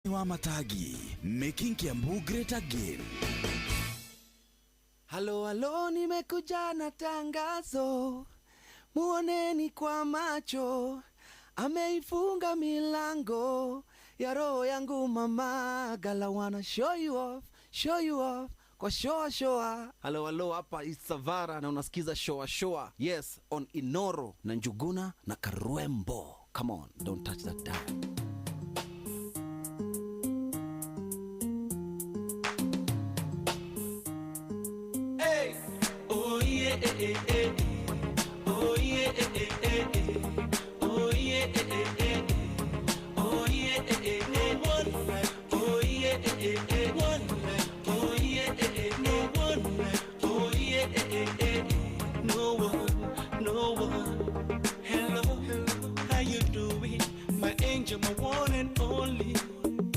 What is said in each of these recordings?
Wa Matangi, making Kiambu great again. Halo halo, nimekuja na tangazo, muoneni kwa macho, ameifunga milango ya roho yangu mama. Gala wanna show you off, show you off kwa shoa shoa. Halo halo, hapa Isavara na unasikiza shoa shoa, yes on Inoro na Njuguna na Karwembo. Come on, don't touch that dial. Oh yeah, eh, eh, eh. Oh yeah, eh, eh, eh, eh. Oh yeah, eh, eh, eh, eh. Oh yeah, eh, eh, eh. No one like. Oh yeah, eh, eh, eh. One like. Oh yeah, eh, eh. No one like. Oh yeah, eh, eh, eh. No one, no one. Hello, hello, how you doing? My angel, my one and only.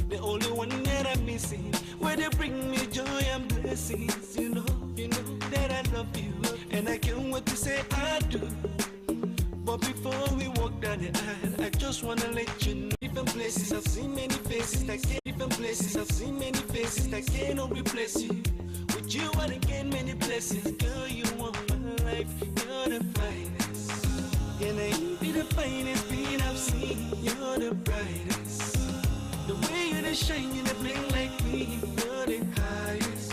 The only one that I'm missing. Where they bring me joy and blessings. You know that I love you. And I can't wait to say I do. But before we walk down the aisle, I just wanna let you know. Different places, I've seen many faces that can't. Different places, I've seen many faces that cannot replace you. With you, I done gain many blessings. Girl, you want my life, you're the finest. And I be the finest thing I've seen. You're the brightest. The way you dey shine, you dey bling like me. You're the highest.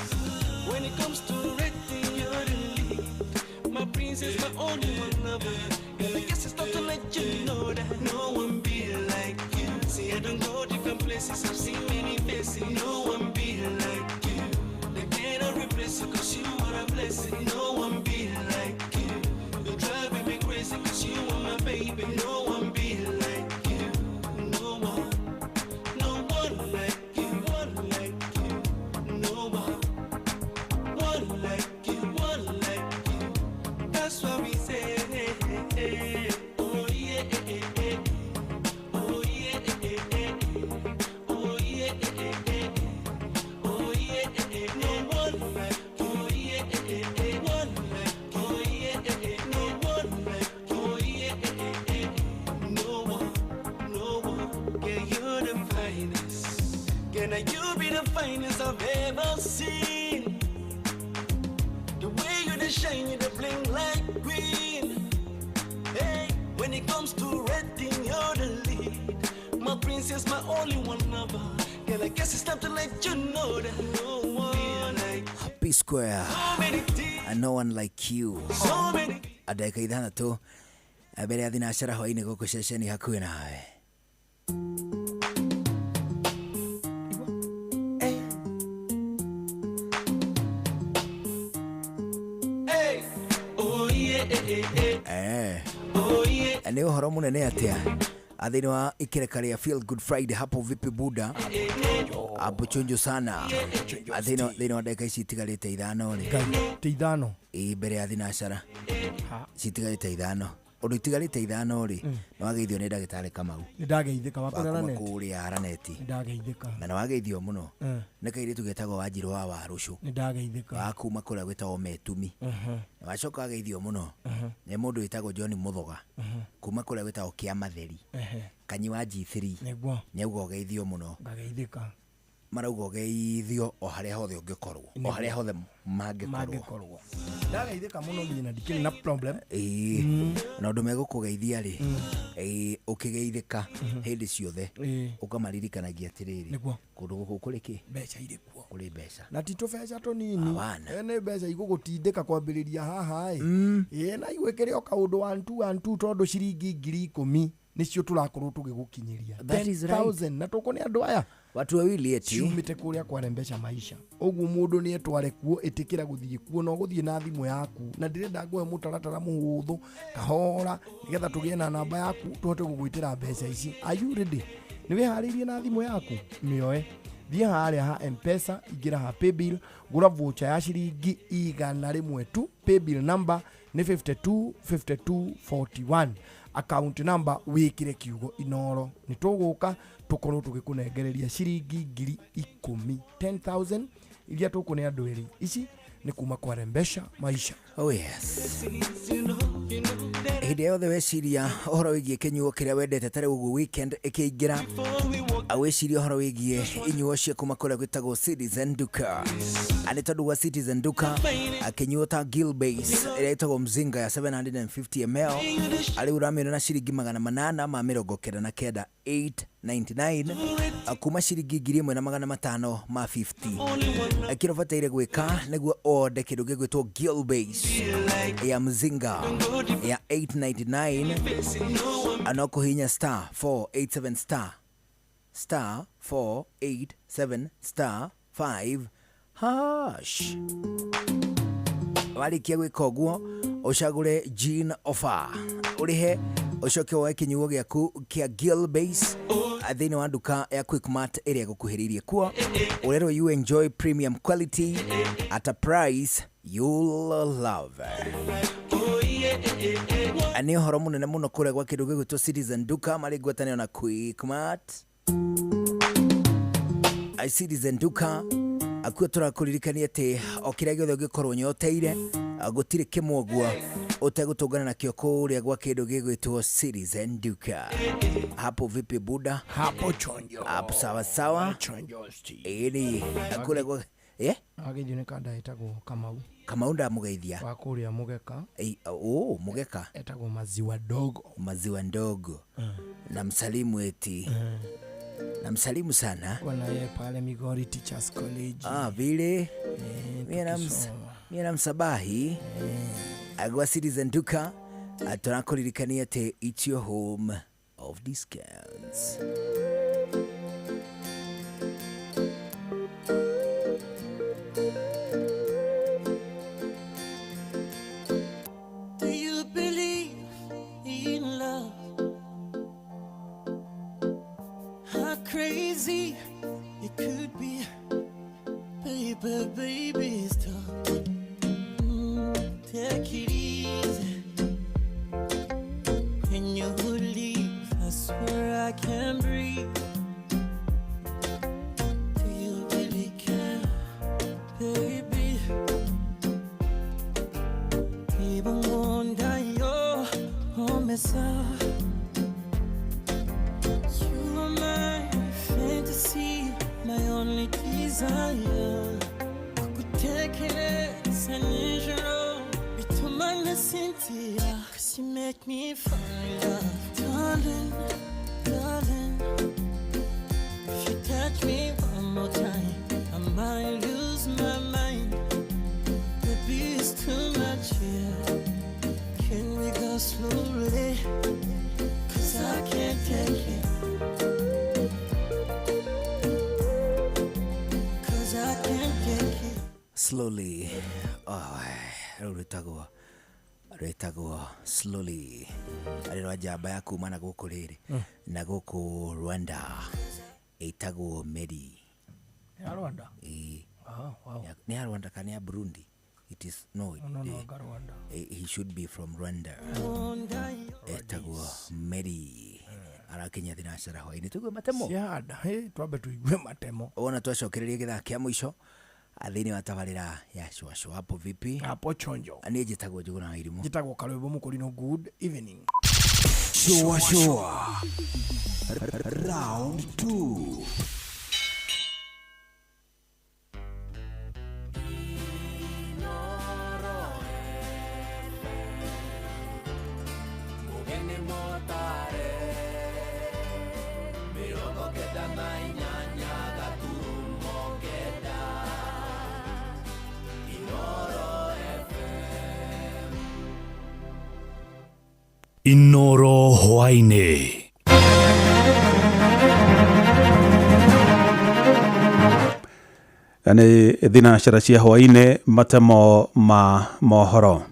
When it comes to rating, you're the lead. My princess, my only one lover. Girl, I guess it's time to let you know that no one be like you. See, I don't go different places, I've seen many faces. No one be like you. They cannot replace you, cause you are a blessing. No one be like you. You driving me crazy, cause you are my baby. No one be like you. No one. No one like you, one like you, no one, one like you, one like you. That's what we say. Oh yeah, eh, eh, eh. Oh yeah, eh, eh, eh. Oh yeah, eh, eh, eh. Oh yeah, eh, eh, no one like. Oh yeah, eh, eh, eh. One like. Oh yeah, eh, eh, no one like. Oh yeah, eh, eh, eh. No one, no one. Yeah, you're the finest. Can you be the finest I've ever seen? The way you dey shine, you dey bling like queen. Hey, when it comes to rating, you're the lead. My princess, my only one lover. Girl, I guess it's time to let you know that no one like P Square, so many things, no one like you. so many. Ndagĩka ithathatũ mbere ya thinacara hwainĩ gũkũ ceceni hakuhĩ nawe. Hey, oh yeah, eh, eh, eh. Eh. Oh yeah, Nĩ ũhoro mũnene atĩa thĩinĩ wa ikereka rĩa Feel Good Friday hapo vipi buda hapo chonjo sana thĩinĩ wa ndagĩka ici itigarĩte ithano rĩ Ngai ti ithano. Ĩ, mbere ya thinacara citigarĩte ithano ũndũ itigarĩte ithano rĩ nĩ wageithio nĩ ndagĩtarĩ Kamau Nĩ ndageithĩka wa wakũrĩa kuma Raneti. kũrĩa Raneti. Nĩ ndageithĩka. Na nĩ wageithio mũno Eh. nĩ kairĩtu getagwo Wanjirũ wa Warũcũ Nĩ ndageithĩka. wa kuma kũrĩa gwĩtagwo Metumi. Na wacoka wageithio mũno nĩ mũndũ wĩtagwo John Mũthoga kuma kũrĩa gwĩtagwo Kĩamatheri. Ehe. Kanyi wa G3 Nĩguo. nĩauga ũgeithio mũno. Ngageithĩka. Marauga ũgeithio o harĩa hothe ũngĩkorwo, o harĩa hothe mangĩkorwo. Mangĩkorwo. Ndageithĩka mũno niĩ na ndikĩrĩ na problem. Ĩĩ, na ũndũ megũkũgeithia rĩ, ĩĩ, ũkĩgeithĩka hĩndĩ ciothe Ĩĩ. ũkamaririkanagia atĩrĩrĩ, Nĩguo. kũndũ gũkũ kũrĩ kĩ? Mbeca irĩ kuo. Kũrĩ mbeca. Na ti tũbeca tũnini. Awana. Nĩ mbeca igũgũtindĩka kwambĩrĩria haha ĩ. Ĩĩ, na igwĩkĩre o kaũndũ one two one two tondũ ciringi 10,000 nĩcio tũrakorwo tũgĩgũkinyĩria. That is right. 10,000 na tũkũ nĩ andũ aya Watu wawili eti ciumĩte kũrĩa kwarembesha maisha. Ũguo mũndũ nĩ etware kuo, ĩtĩkĩra gũthiĩ kuo na ũgũthiĩ na thimũ yaku, na ndĩrenda ngũhe mũtaratara mũhũthũ kahora nĩgetha tũgĩe na namba yaku tũhote gũgwĩtĩra mbeca ici. Are you ready? Nĩ wĩharĩirie na thimũ yaku? Mĩoe, thiĩ harĩa ha M-Pesa, ingĩra ha paybill, gũra voucher ya ciringi 100 tu. Paybill number nĩ 52 52 41, account number wĩkĩre kiugo Inoro. Nĩ tũgũka tũkorwo tũgĩkũnengereria ciringi 10,000, 10,000 iria tũkũne andũ erĩ. Ici Nĩ kuma kwa Rembesha Maisha. Oh yes. Hĩndĩ yothe weciria ũhoro wĩgiĩ kĩnyuo kĩrĩa wendete ta rĩu ũguo weekend ĩkĩingĩra, wĩcirie ũhoro wĩgiĩ inyuo cia kuma kũrĩa gwĩtagwo Citizen Duka. Nĩ tondũ wa Citizen Duka, kĩnyuo ta Gilbase ĩrĩa ĩtagwo Mzinga ya 750 ml arĩ ũramĩona na ciringi 899, 899, kuma ciringi 1550. Kĩrĩa ũbataire gwĩka nĩguo ode kĩndũ gĩgwĩtwo Gilbase ya Mzinga ya 899 no kũhihinya star 487 star star 487 star 5 hash. Warĩkia gwĩka ũguo, ũcagũre Gene offer, ũrĩhe, ũcoke woe kĩnyuo gĩaku kĩa Gilbase thĩinĩ wa nduka ya Quickmart ĩrĩa ĩgũkuhĩrĩirie kuo. Ũrerwo you enjoy premium quality at a price you'll love. Nĩ ũhoro mũnene mũno kũrĩa gwa kĩndũ gĩgwĩtwo Citizen Duka marĩ ngwatanĩro na Quickmart. Citizen Duka akuo tũrakũririkania atĩ o kĩrĩa gĩothe ũngĩkorwo nyoteire, gũtirĩ kĩmwe ũguo ũtegũtũngana nakĩo kũrĩa gwa kĩndũ gĩgwĩtwo Citizen Duka. Hapo vipi buda? Hapo chonjo. Hapo sawa sawa. Chonjo sti. Ĩni kũrĩa gwa Agithio nĩ kanda ĩtagwo Kamau. Kamau ndamũgeithia. Wa kũrĩa Mũgeka. Oh, Mũgeka. Etagwo Maziwa Dogo. Maziwa Ndogo. Na msalimu eti. Na msalimu sana. Kwa naye pale Migori Teachers College. Ah, vile. Tukisoma. Mie na msabahi. Agwa Citizen Duka tũrakũririkania atĩ it's your home of discounts. Do you believe in love? How crazy it could be. Baby, baby, stop. Take it easy. When you leave, I swear I can't breathe. Do you really care, baby? Even wonder your home. You are my fantasy, my only desire. Kukutekereza nijoro bituma nasinzira. 'Cause you make me fall in love. Darling, darling, if you touch me one more time, I might lose my mind. Baby, it's too much here. Can we go slowly? 'Cause I can't take it. 'Cause I can't take it. Slowly. Oh, rĩu rwĩtagwo Slowly, arĩ rwa njamba ya kuma na gũkũ rĩrĩ na gũkũ Rwanda ĩtagwo Mary. Ya Rwanda. Ĩĩ. Ah, wow. Nĩ ya Rwanda kana ya Burundi? It is no it, No, no, nga Rwanda. He should be from Rwanda. Etagwo Mary, arakinya thinacara hwainĩ. Tũigue matemo. Ciahanda. Hey, twambe tuigue matemo. Wona twacokereria gĩthaa kĩa mũico thĩinĩ wa tabarĩra ya Shwashwa. Hapo vipi? Hapo chonjo. Niĩ njĩtagwo Njũgũna wa Irimũ. Njĩtagwo Karwĩmbo Mũkũrinũ. Good evening. Shua Shua. Round 2. Inoro hwaini. Nĩ thinacara cia hwainĩ, matemo ma mohoro.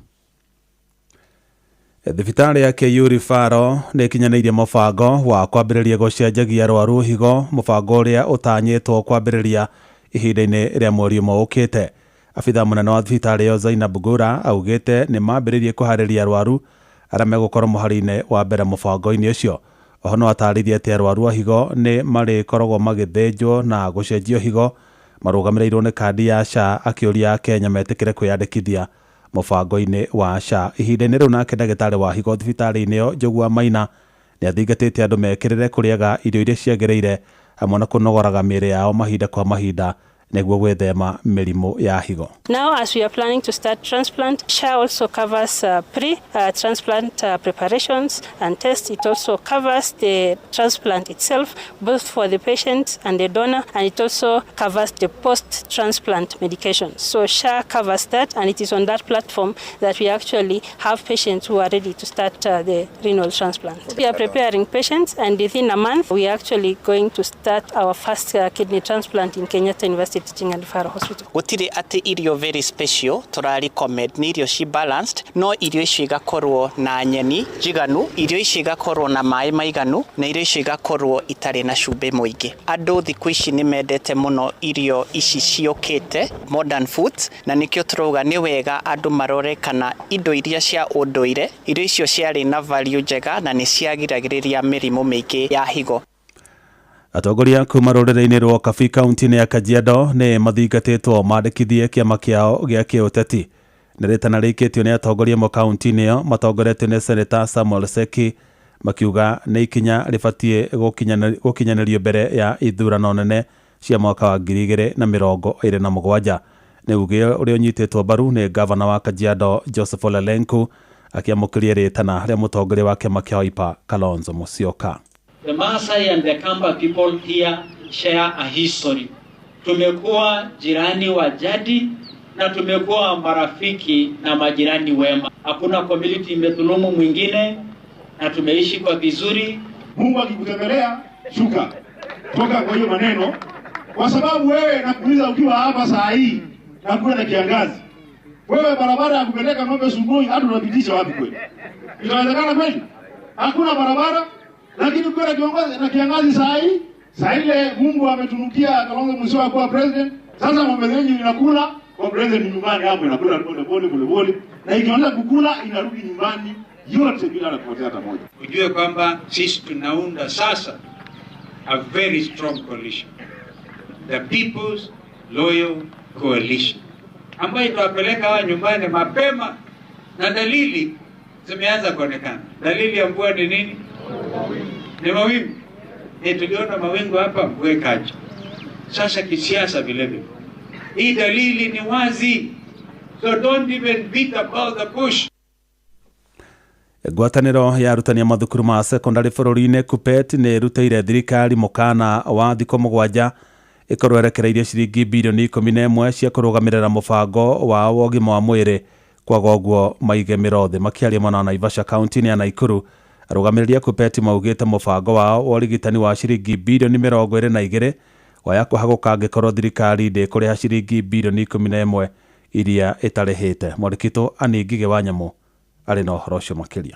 Thibitarĩ ya KU Referral nĩ ĩkinyanĩirie mũbango wa kwambĩrĩria gũcenjagia arwaru higo, mũbango ũrĩa ũtanyĩtwo kwambĩrĩria ihinda-inĩ rĩa mweri ũmwe ũkĩte. Abitha mũnene wa thibitarĩ ĩyo Zainab Gura augĩte nĩ mambĩrĩirie kũharĩria arwaru arĩa megũkorwo mũhari-inĩ wa mbere mũbango-inĩ ũcio. Oho no atarĩirie atĩ arwaru a higo nĩ marĩkoragwo magĩthĩnjwo na gũcenjio higo Marũgamĩrĩirwo nĩ kandi ya SHA, akĩũria Akenya metĩkĩre kwĩyandĩkithia mũbango-inĩ wa SHA. Ihinda-inĩ rĩu nake ndagĩtarĩ wa higo thibitarĩ-inĩ ĩyo Njogu wa Maina nĩ athingatĩte andũ mekĩrĩre kũrĩaga irio iria ciagĩrĩire hamwe na kũnogoraga mĩĩrĩ yao mahinda kwa mahinda nĩguo gwĩthema mĩrimũ ya higo. Now, as we are planning to start transplant, SHA also covers pre-transplant preparations and tests. It also covers the transplant itself, both for the patient and the donor, and it also covers the post-transplant medication. So SHA covers that, and it is on that platform that we actually have patients who are ready to start the renal transplant. We are preparing patients, and within a month, we are actually going to start our first kidney transplant in Kenyatta University Teaching and Referral Hospital. Gutire ati irio very special tura recommend, ni irio ci balanced, no irio icio igakorwo na nyeni njiganu, irio icio igakorwo na maĩ maiganu, na irio icio igakorwo itarĩ na cumbĩ mũingĩ. Andũ thikũ ici nĩ mendete mũno irio ici ciũkĩte modern foods, na nĩkĩo tũrauga nĩ wega andũ marore kana indo iria cia ũndũire, irio icio ciarĩ na value njega na nĩ ciagiragĩrĩria mĩrimũ mĩingĩ ya higo. Atongoria kuma rũrĩrĩ-inĩ rwa Kabi kaunti-inĩ ya Kajiado nĩ mathingatĩtwo mandĩkithie kĩama kĩao gĩa kĩũteti. Nĩ rĩtana rĩikĩtio nĩ atongoria amwe kaunti-inĩ ĩyo matongoretio nĩ Seneta Samuel Seki, makiuga nĩ ikinya rĩbatiĩ gũkinyanĩrio mbere ya ithurano nene cia mwaka wa 2027. Nĩ uge ũrĩa ũnyitĩtwo mbaru nĩ gavana wa Kajiado Joseph Ole Lenku akĩamũkĩria rĩtana rĩa mũtongoria wa kĩama kĩa Wiper Kalonzo Musyoka. The Maasai and the Kamba people here share a history. Tumekuwa jirani wa jadi na tumekuwa marafiki na majirani wema. Hakuna community imedhulumu mwingine na tumeishi kwa vizuri. Mungu akikutembelea shuka toka kwa hiyo maneno, kwa sababu wewe nakuuliza ukiwa hapa saa hii na kuwa na kiangazi, wewe barabara ya kupeleka ng'ombe Sugoi hata unapitisha wapi kweli? Inawezekana kweli? Hakuna barabara. Lakini ukiwa na kiongozi na kiangazi saa hii, saa ile Mungu ametunukia Kalonzo Musyoka kuwa president. Sasa ng'ombe zenyu inakula kwa president nyumbani hapo, inakula pole pole pole pole, na ikianza kukula inarudi nyumbani yote bila kupotea hata moja. Ujue kwamba sisi tunaunda sasa a very strong coalition, the People's Loyal Coalition, ambayo itawapeleka hawa nyumbani mapema, na dalili zimeanza kuonekana. Dalili ya mvua ni nini? Ni mawingu. Tuliona mawingu hapa, mvua ikaja. Sasa kisiasa vile vile hii dalili ni wazi, so don't even beat about the bush. Ngwatanĩro ya arutani a mathukuru ma sekondari bũrũri-inĩ KUPPET nĩ ĩrutĩire thirikari mũkana wa thikũ 7 ĩkorwo ĩrekereirie ciringi bilioni 11 cia kũrũgamĩrĩra mũbango wao wa ũgima wa mwĩrĩ, kwaga ũguo maige mĩro thĩ. Makĩaria mwena wa Naivasha kaunti-inĩ ya Nakuru, arũgamĩrĩri a KUPPET maugĩte mũbango wao wa ũrigitani wa ciringi bilioni 22 waya kũhagũka angĩkorwo thirikari ndĩkũrĩha ciringi bilioni 11 iria ĩtarĩhĩte. Mwandĩki Annie Ngigĩ wa Nyamũ arĩ na ũhoro ũcio makĩria.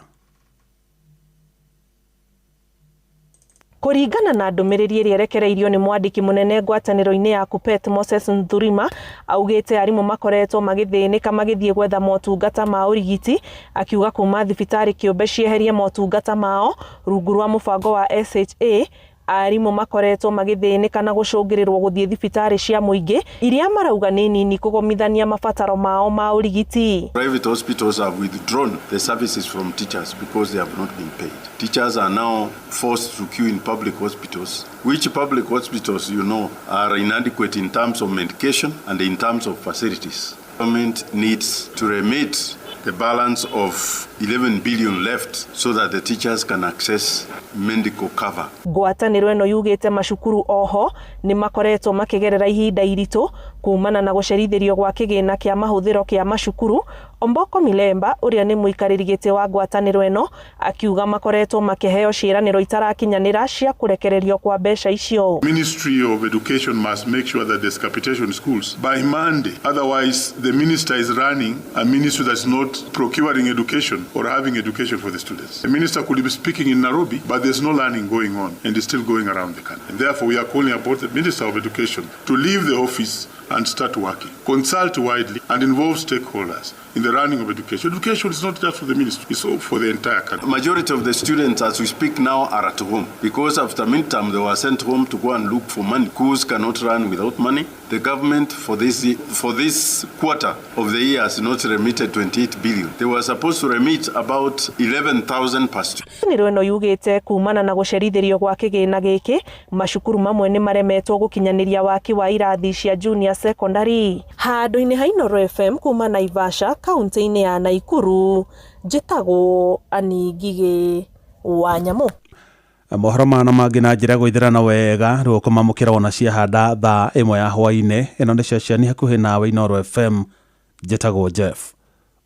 Kũringana na ndũmĩrĩri ĩrĩa ĩrekereirio nĩ mwandĩki mũnene ngwatanĩro-inĩ ya KUPPET Moses Nthurima, augĩte arimũ makoretwo magĩthĩnĩka magĩthiĩ gwetha motungata ma ũrigiti, akiuga kuma thibitarĩ kĩũmbe cieherie motungata mao rungu rwa mũbango wa SHA. Arimũ makoretwo magĩthĩnĩka na gũcũngĩrĩrwo gũthiĩ thibitarĩ cia mũingĩ iria marauga nĩ nini kũgomithania mabataro mao ma ũrigiti. Private hospitals have withdrawn the services from teachers because they have not been paid. Teachers are now forced to queue in public hospitals, which public hospitals, you know, are inadequate in terms of medication and in terms of facilities. Government needs to remit the balance of 11 billion left so that the teachers can access medical cover. Ngwatanĩro ĩno yugĩte macukuru oho nĩ makoretwo makĩgerera ihinda iritũ kumana na gũcerithĩrio gwa kĩgĩna kĩa mahũthĩro kĩa macukuru. Omboko Milemba ũrĩa nĩ mũikarĩri gĩtĩ wa ngwatanĩro ĩno akiuga makoretwo makĩheo ciĩranĩro itarakinyanĩra cia kũrekererio kwa mbeca icio. Ministry of Education must make sure that there's capitation schools by Monday. Otherwise, the minister is running a ministry that's not procuring education or having education for the students. The minister could be speaking in Nairobi, but there's no learning going on and it's still going around the country. And therefore, we are calling upon the Minister of Education to leave the office and start working. Consult widely and involve stakeholders in the running of education. Education is not just for the ministry, it's all for the entire country. Majority of the students, as we speak now, are at home because after midterm they were sent home to go and look for money. Schools cannot run without money. The government for this quarter of the year has not remitted 28 billion. They were supposed to remit about 11,000 per student. Ngwatanĩro ĩno yugĩte kumana na gũcerithĩrio gwa kĩgĩna gĩkĩ macukuru mamwe nĩ maremetwo gũkinyanĩria waki wa irathi cia junior secondary. Handũ-inĩ ha Inooro FM kuma Naivasha kaunti-inĩ ya Naikuru, njĩtagwo Annie Ngigĩ wa Nyamũ. Mohoro mana mangĩ na njĩra gũithĩrana wega rĩu ũkũmamũkĩra ona ciahanda thaa 1 ya hwaĩ-inĩ. Ĩno nĩ ceceni hakuhĩ nawe Inooro FM, njĩtagwo Jeff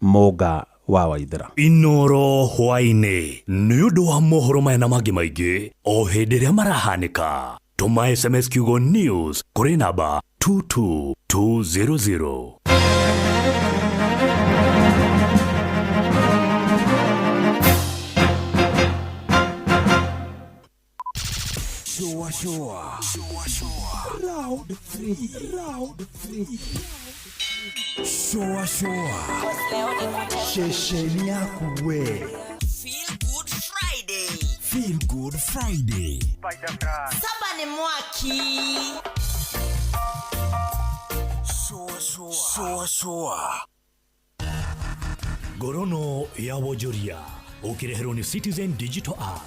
Mũnga wa Waithĩra. Inooro hwaĩ-inĩ nĩ ũndũ wa mohoro maya na mangĩ maingĩ o hĩndĩ ĩrĩa marahanĩka. Tũma SMS kiugo news kũrĩ namba 22200. Shua shua. Shua shua. Round 3. Round 3. Shua shua. Shesheni yaku we. Feel Good Friday. Feel Good Friday. Saba ni mwaki. Shua shua. Shua shua. Ngorono ya wonjoria ũkĩreherwo nĩ Citizen Digital App.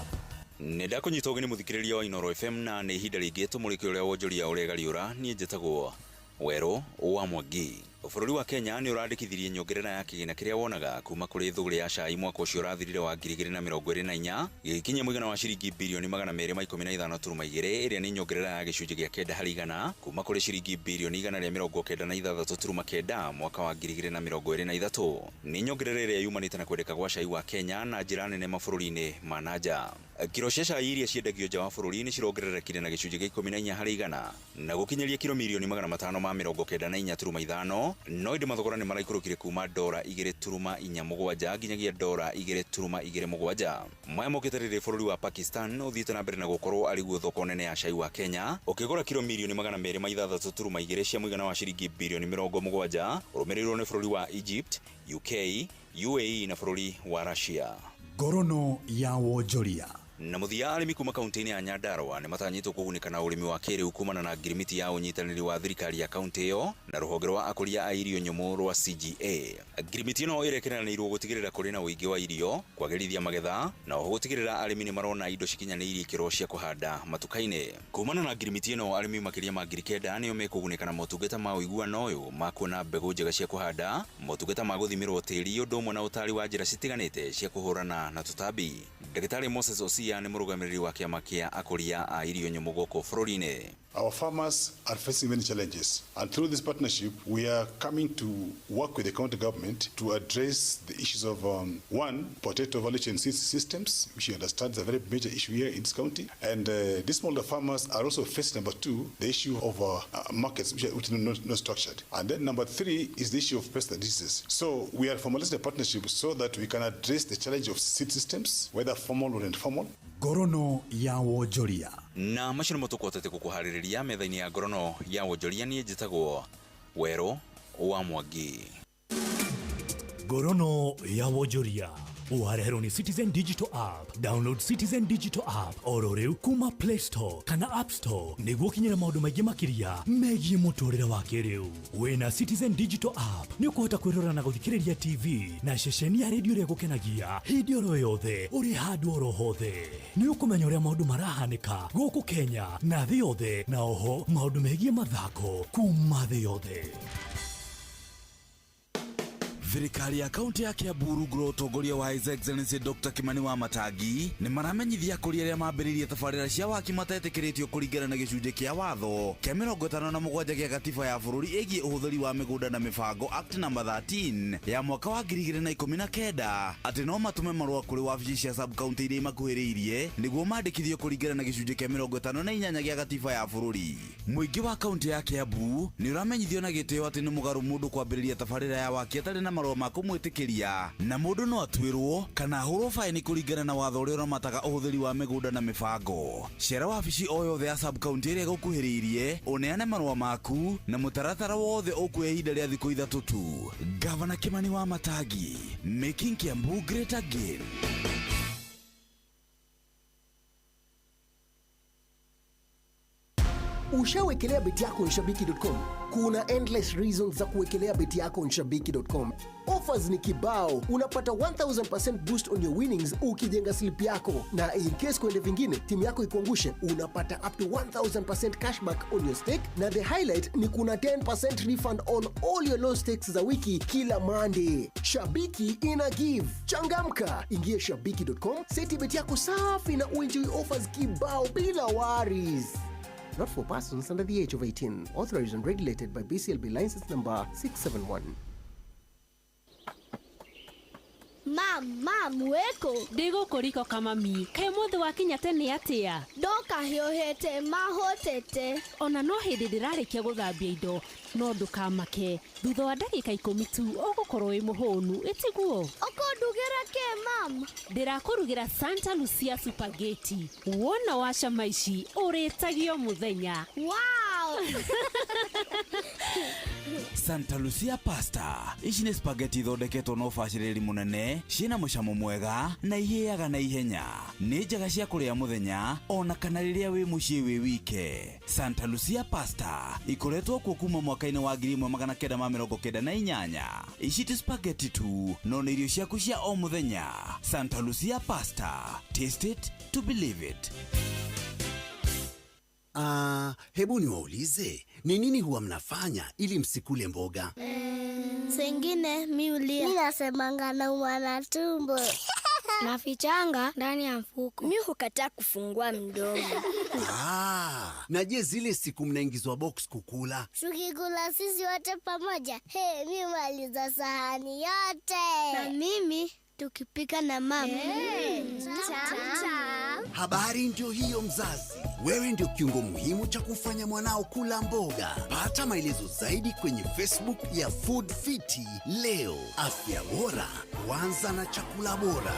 Nĩ ndakũnyita ũgeni mũthikĩrĩria wa Inooro FM na nĩ ihinda rĩngĩ tũmũrĩke ũrĩa wonjoria ũregariũra. Niĩ njĩtagwo Werũ wa Mwangi. Bũrũri wa Kenya nĩ ũrandĩkithirie nyongerera ya kĩgĩna kĩrĩa wonaga kuma kũrĩ thũgũrĩ ya cai mwaka ũcio ũrathirire wa 2024 gĩgĩkinyia mũigana wa ciringi birioni 215.2 ĩrĩa nĩ nyongerera ya gĩcunjĩ gĩa 9 harĩ igana kuma kũrĩ ciringi birioni 196.9 mwaka wa 2023. Nĩ nyongerera ĩrĩa yumanĩte na kwendeka gwa cai wa Kenya na njĩra nene mabũrũri-inĩ ma na nja. Kiro cia cai iria ciendagio nja wa bũrũri nĩ cirongererekire na gĩcunjĩ gĩa 14 harĩ igana na gũkinyĩria kiro mirioni 594.5, no ĩndĩ mathogora nĩ maraikũrũkire kuma dora 2.47 nginyagia dora 2.27. Maya mokĩte rĩrĩ bũrũri wa Pakistan ũthiĩte na mbere na gũkorwo arĩ guo thoko nene ya cai wa Kenya ũkĩgũra kiro mirioni 206.2 cia mũigana wa ciringi birioni 70, ũrũmĩrĩirwo nĩ bũrũri wa Egypt, UK, UAE na bũrũri wa Russia. Ngorono ya wonjoria. Na mũthia arĩmi kuma kaunti-inĩ ya Nyandarua nĩ matanyĩtwo kũgunĩka na ũrĩmi wa kĩrĩu kumana na ngirimiti ya ũnyitanĩri wa thirikari ya kaunti ĩyo na rũhonge rwa akũria a irio nyũmũ rwa CGA. Ngirimiti ĩno ĩrekeranĩirwo gũtigĩrĩra kũrĩ na ũingĩ wa irio, kwagĩrithia magetha na oho gũtigĩrĩra arĩmi nĩ marona indo cikinyanĩirie ikĩro cia kũhanda matuka-inĩ. Kumana na ngirimiti ĩno arĩmi makĩria ma 9,000 nĩo mekũgunĩka na motungata ma ũiguano ũyũ ma kuona mbegũ njega cia kũhanda, motungata ma gũthimĩrwo tĩri ũndũ ũmwe na ũtari wa njĩra citiganĩte cia kũhũrana na tũtambi. Ndagĩtarĩ Moses Osia nĩ mũrũgamĩrĩri wa kĩama kĩa akũria a irio nyũmũ gũkũ bũrũri-inĩ. Our farmers are facing many challenges, and through this partnership, we are coming to work with the county government to address the issues of, one, potato value chain systems, which you understand is a very major issue here in this county. And these smallholder farmers are also facing, number two, the issue of markets, which are not structured. And then number three is the issue of pests and diseases. So we are formalizing the partnership so that we can address the challenge of seed systems, whether formal or informal. Ngorono ya wonjoria. Na macio nĩmo tũkũhotete gũkũharĩrĩria metha-inĩ ya Ngorono ya wonjoria. Niĩ njĩtagwo Werũ wa Mwangi. Ngorono ya wonjoria ũhareherwo nĩ Citizen Digital App. Download Citizen Digital App oro rĩu kuma Play Store kana App Store nĩguo ũkinyĩre maũndũ maingĩ makĩria megiĩ mũtũrĩre wa kĩrĩu. Wĩna Citizen Digital App nĩ ũkũhota kwĩrora na gũthikĩrĩria TV na ceceni ya redio ĩrĩa ĩgũkenagia hĩndĩ oro yothe ũrĩ handũ oro hothe. Nĩ ũkũmenya ũrĩa maũndũ marahanĩka gũkũ Kenya na thĩ yothe, na oho maũndũ megiĩ mathako kuma thĩ yothe. Thirikari ya kaunti ya Kiambu rungu rwa ũtongoria wa His Excellency Dr. Kimani wa Matangi nĩ maramenyithia akũria arĩa mambĩrĩirie tabarĩra cia waki matetĩkĩrĩtio kũringana na gĩcunjĩ kĩa watho kĩa 57 gĩa gatiba ya bũrũri ĩgiĩ ũhũthĩri wa mĩgũnda na mĩbango Act number 13 ya mwaka wa 2019 atĩ no matũme marũa kũrĩ wabici cia sub county iria imakuhĩrĩirie nĩguo mandĩkithio kũringana na gĩcunjĩ kĩa 58 gĩa gatiba ya bũrũri. Mũingĩ wa kaunti ya Kiambu nĩ ũramenyithio na gĩtĩo atĩ nĩ mũgarũ mũndũ kwambĩrĩria tabarĩra ya waki atarĩ na marũa ma kũmwĩtĩkĩria, na mũndũ no atuĩrwo kana ahũrwo baĩni kũringana na watho ũrĩa ũramataga ũhũthĩri wa mĩgũnda na mĩbango. Cera wabici o yothe ya sub county ĩrĩa ĩgũkuhĩrĩirie, ũneane marũa maku na mũtaratara wothe ũkuoya ihinda rĩa thikũ 3 tu. Gavana Kimani wa Matangi, making Kiambu great again. Ushawekelea beti yako on shabiki.com? Kuna endless reasons za kuwekelea beti yako on shabiki.com. Offers ni kibao, unapata 1000% boost on your winnings ukijenga slip yako, na in case kwende vingine timu yako ikuangushe, unapata up to 1000% cashback on your stake, na the highlight ni kuna 10% refund on all your low stakes za wiki kila Monday. Shabiki ina give. Changamka, ingia shabiki.com, seti beti yako safi na uenjoy offers kibao bila worries. Not for persons under the age of 18. Authorized and regulated by BCLB license number 671. Mam, mam, weko. Ndĩgũkũriko kamami. Kaĩ mũthĩ wakinya tene atĩa? Ndoka hiũhĩte mahũtĩte. Ona no hĩndĩ ndĩrarĩkia gũthambia indo, no ndũkamake. Thutha wa ndagĩka 10 tu ũgũkorwo wĩ mũhũnu, ĩtiguo? Ũkũndugĩra kĩ, mam? Ndĩrakũrugĩra Santa Lucia Spaghetti. Wona wacama ici ũrĩtagio mũthenya. Wow! Santa Lucia pasta. Ici nĩ spaghetti ithondeketwo na ũbacĩrĩri mũnene, ciĩna mũcamo mwega na ihĩaga na ihenya. Nĩ njega cia kũrĩa mũthenya ona kana rĩrĩa wĩ mũciĩ wĩ wike. Santa Lucia pasta ikoretwo kuo kuma mwaka-inĩ wa 1998. Ici ti spaghetti tu, no nĩ irio ciaku cia o mũthenya. Santa Lucia pasta. Taste it to believe it. Hebu niwaulize, ni nini huwa mnafanya ili msikule mboga? Sengine mi ulia. Mi nasemanga naumwa na tumbo. Nafichanga ndani ya mfuko. Mi hukataa kufungua mdomo. Na je, zile siku mnaingizwa box kukula? Tukikula sisi wote pamoja, hey, mi maliza sahani yote. Na mimi tukipika na mama. Hey, Habari ndio hiyo mzazi. Wewe ndio kiungo muhimu cha kufanya mwanao kula mboga. Pata maelezo zaidi kwenye Facebook ya Food Fiti leo. Afya bora huanza na chakula bora.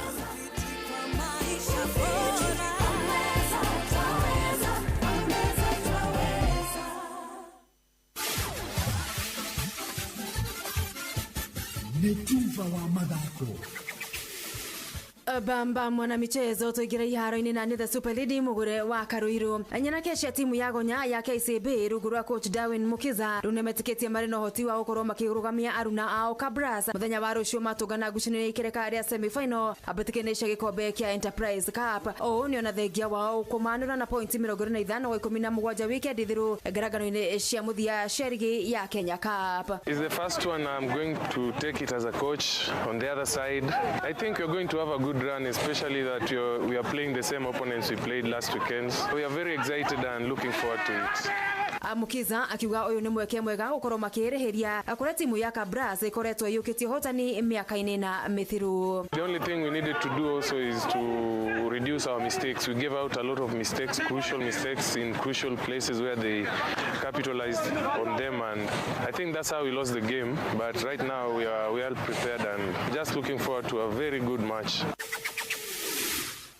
Nĩ tuva wa mathako. Bamba mwanamichezo tuingire iharo-inĩ na nĩ the Super Lady mugure wa Karuiru. Nyanake cia timu ya Gonya ya KCB rungu rwa coach Darwin Mukiza rĩu nĩmetĩkĩtie marĩ na ũhoti wa gũkorwo makĩrũgamia aruna ao Kabras mũthenya wa rũciũ matũngana ngucanio ikereka rĩa semi-final ambĩtĩkĩrĩte cia gĩkombe kĩa Enterprise Cup. Ũũ nĩ ona thengia wao kũmanũra na pointi 25 gwa 17 wikendi thiru ngarangano-inĩ cia mũthia cia rigi ya Kenya Cup. It's the first one I'm going to take it as a coach. On the other side, I think we're going to have a good run, especially that we are playing the same opponents we played last weekend. We are very excited and looking forward to it. Mukiza akiuga uyu ni mweke mwega gukorwo makirihiria kuria timu ya Kabras ikoretwo iyukitie uhotani miaka-ini na mithiru. The only thing we needed to do also is to reduce our mistakes. We gave out a lot of mistakes, crucial mistakes in crucial places where they capitalized on them, and I think that's how we lost the game. But right now we are well prepared and just looking forward to a very good match.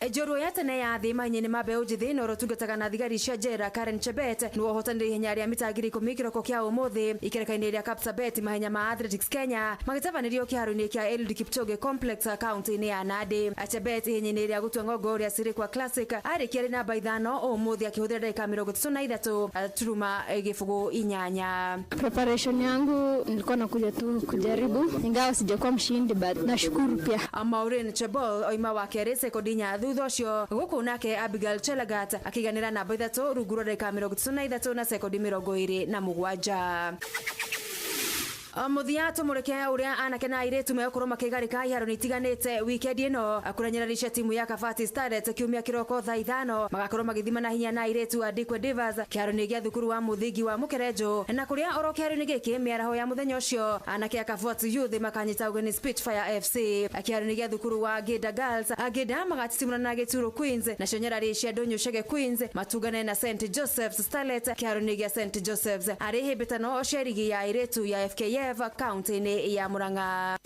Njorua ya tene ya thĩ mahenya-inĩ ma mbeũ njĩthĩ na ũrĩa ũtungataga na thigari cia njera Karen Chebet nĩwe ũhotanire ihenya rĩa mita 10,000 kĩroko kĩa ũmũthĩ ikereka-inĩ rĩa Kapsabet mahenya ma Athletics Kenya magĩtabanĩrio kĩharo-inĩ kĩa Eliud Kipchoge Complex kaunti-inĩ ya Nandi. Chebet ihenya-inĩ rĩa gũtua ng'ongo rĩa Sirikwa Classic arĩkia arĩ namba 5 ũmũthĩ akĩhũthĩra ndagĩka 33.8. Preparation yangu nilikuwa nakuja tu kujaribu, ingawa sijakuwa mshindi but nashukuru pia. Maureen Chebol oima wa kerĩ sekondi 4 thutha ũcio gũkũ nake Abigail Chelagat akĩiganĩra namba 3 rungu rwa ndagĩka 33 na sekondi 27. Mũthia tũmũrĩke ũrĩa anake na airĩtu megũkorwo makĩgarĩka iharo-inĩ itiganĩte wikendi ĩno kũranyereria timu ya Kabati Starlet kiumia kĩroko thaa 5 magakorwo magĩthima na hinya na airĩtu a Dikwe Divas kĩharo-inĩ gĩa thukuru wa mũthingi wa Mũkerenjũ na kũrĩa oro kĩharo-inĩ gĩkĩ mĩaraho ya mũthenya ũcio anake a Kabati Youth makanyita ũgeni Spitfire FC kĩharo-inĩ gĩa thukuru wa Gĩnda Girls Gĩnda magatitimũrana na Gĩturo Queens nacio nyarari cia Ndũnyũ Chege Queens matungane na St Joseph's Starlet kĩharo-inĩ gĩa St Joseph's arĩ hĩmbĩtano cia rigi ya airĩtu ya FKF FKF kaunti-inĩ ya Murang'a.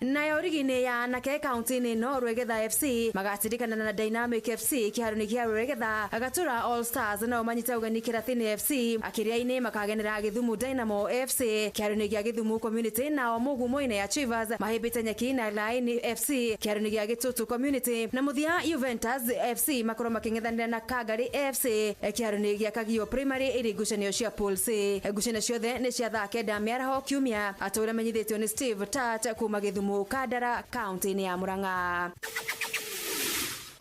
Nayo rigi-inĩ ya anake kaunti-inĩ ĩno Rwegetha FC magatirikana na Dynamic FC kĩharo-inĩ kĩa Rwegetha. Gatura All Stars nao manyita ũgeni Kĩrathini FC. Akĩria-inĩ makagenera Gĩthumu Dynamo FC kĩharo-inĩ gĩa Gĩthumu Community, nao Mugumo-inĩ Achievers mahĩmbĩte Nyeki na Laini FC kĩharo-inĩ gĩa Gĩtũtũ Community, na mũthia Juventus FC makorwo makĩng'ethanĩra na Kangari FC kĩharo-inĩ gĩa Kagio Primary ĩrĩ ngucanio cia Pool C. Ngucanio ciothe nĩ cia thaa 9 mĩaraho kiumia. Atũra menyithĩtio nĩ Steve Tat kuma Gĩthumu Kandara kaunti-inĩ ya Murang'a.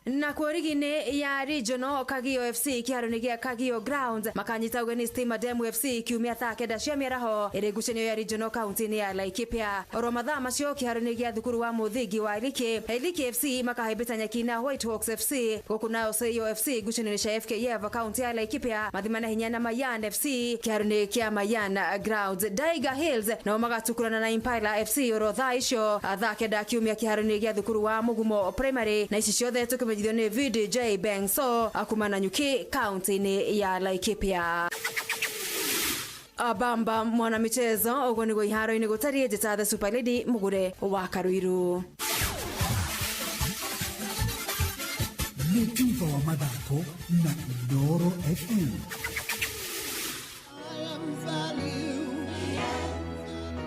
Na kuo rigi-inĩ ya regional Kagio FC kĩharo-inĩ gĩa Kagio Grounds makanyita ũgeni Stima Demu FC kiumia thaa 9 cia mĩaraho ĩrĩ ngucanio ya regional kaunti-inĩ ya Laikipia. Oro mathaa macio kĩharo-inĩ gĩa thukuru wa mũthingi wa Iliki, Iliki FC makahĩmbĩta Nyeki na White Hawks FC. Gũkũ nayo Seyo FC ngucanio cia FKF kaunti ya Laikipia mathimana hinya na Mayan FC kĩharo-inĩ kĩa Mayan Grounds. Daiga Hills nao magatukurana na Impala FC oro thaa icio thaa 9 kiumia kĩharo-inĩ gĩa thukuru wa Mugumo Primary. Na ici ciothe tũkĩmenyithio nĩ VDJ Bengso akumana Nyuki kaunti-inĩ ya Laikipia. Abamba mwana michezo ũguo nĩguo iharo-inĩ gũtariĩ. Njĩta The Super Lady Mugure wa Karuiru. Nĩ thutha wa mathako na Inooro FM.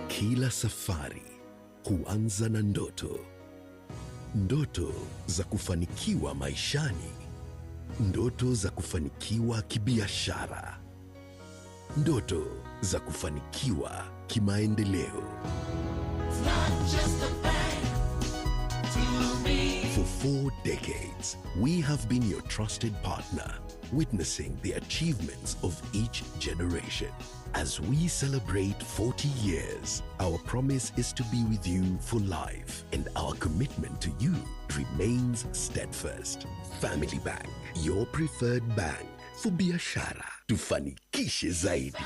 Kila safari huanza na ndoto. Ndoto za kufanikiwa maishani, ndoto za kufanikiwa kibiashara, ndoto za kufanikiwa kimaendeleo. For 4 decades, we have been your trusted partner, witnessing the achievements of each generation. As we celebrate 40 years, our promise is to be with you for life, and our commitment to you remains steadfast. Family Bank, your preferred bank for biashara. Tufanikishe zaidi.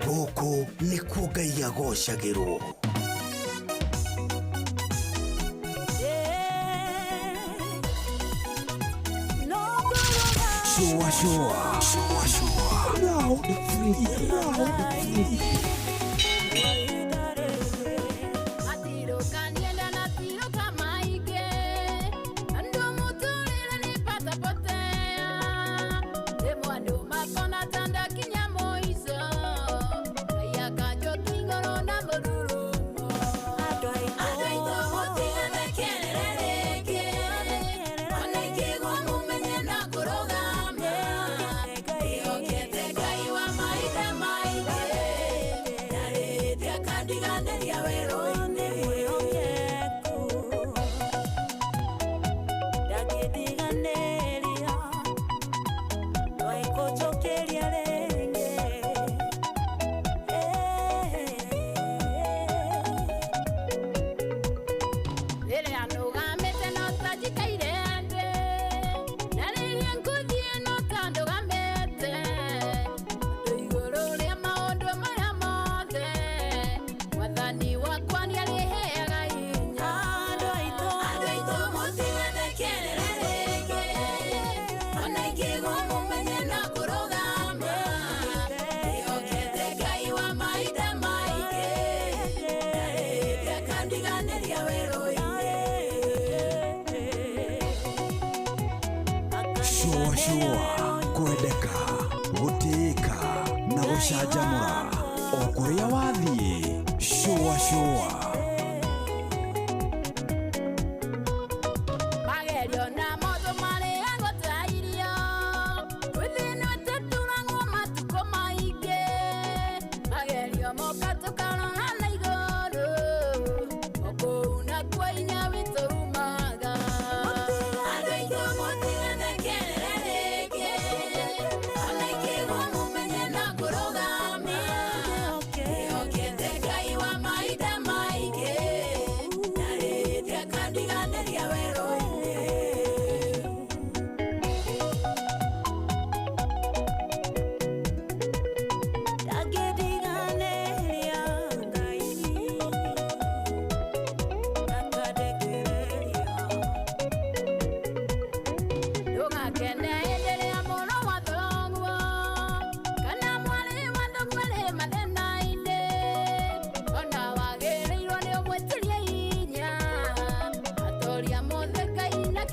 Gũkũ nĩkuo Ngai agocagĩrwo. Shua shua shua shua. Round 3 round 3. Shua shua, kwendeka, gũtĩĩka na gũcanjamũra o kũrĩa wathiĩ. Shua shua.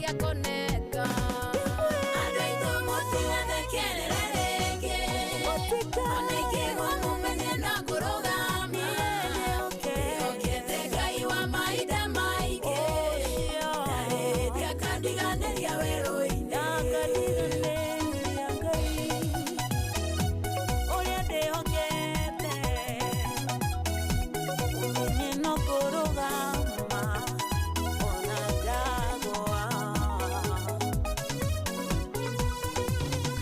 nĩekoneka. Andũ aitũ mũtigathekerere rĩngĩ, ona ingĩgwa mũmenye no ngũrũgama. Ndĩhokete Ngai wa mahinda maingĩ, ndarĩ hĩndĩ akandiganĩria werũ-inĩ. Ũrĩa ndĩhokete ũmenye no kũrũgama ona ndagũa.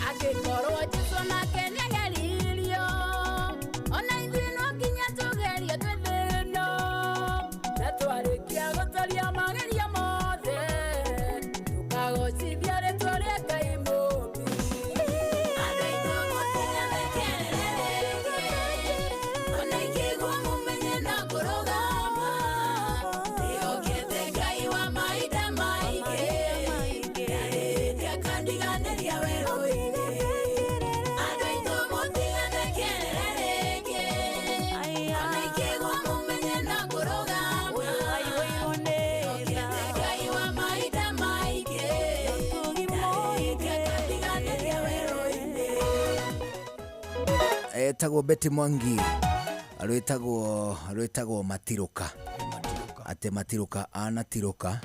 Angĩkorwo Jesũ nake nĩageririo, ona ithuĩ no nginya tũgerio twĩ thĩ ĩno. Na twarĩkia gũtoria magerio mothe, tũkagocithia rĩtwa rĩa Ngai Mũũmbi. Andũ aitũ mũtigathekerere rĩngĩ, ona ingĩgwa mũmenye no ngũrũgama. Ndĩhokete Ngai wa mahinda maingĩ, ndarĩ hĩndĩ akandiganĩria werũ-inĩ. Andũ aitũ mũtigathekerere rĩngĩ, ona ingĩgwa mũmenye no ngũrũgama. Ndĩhokete Ngai wa mahinda maingĩ, ndarĩ hĩndĩ akandiganĩria werũ-inĩ. Etagwo Betty Mwangi, rwĩtagwo Matiruka, atĩ Matiruka anatiruka,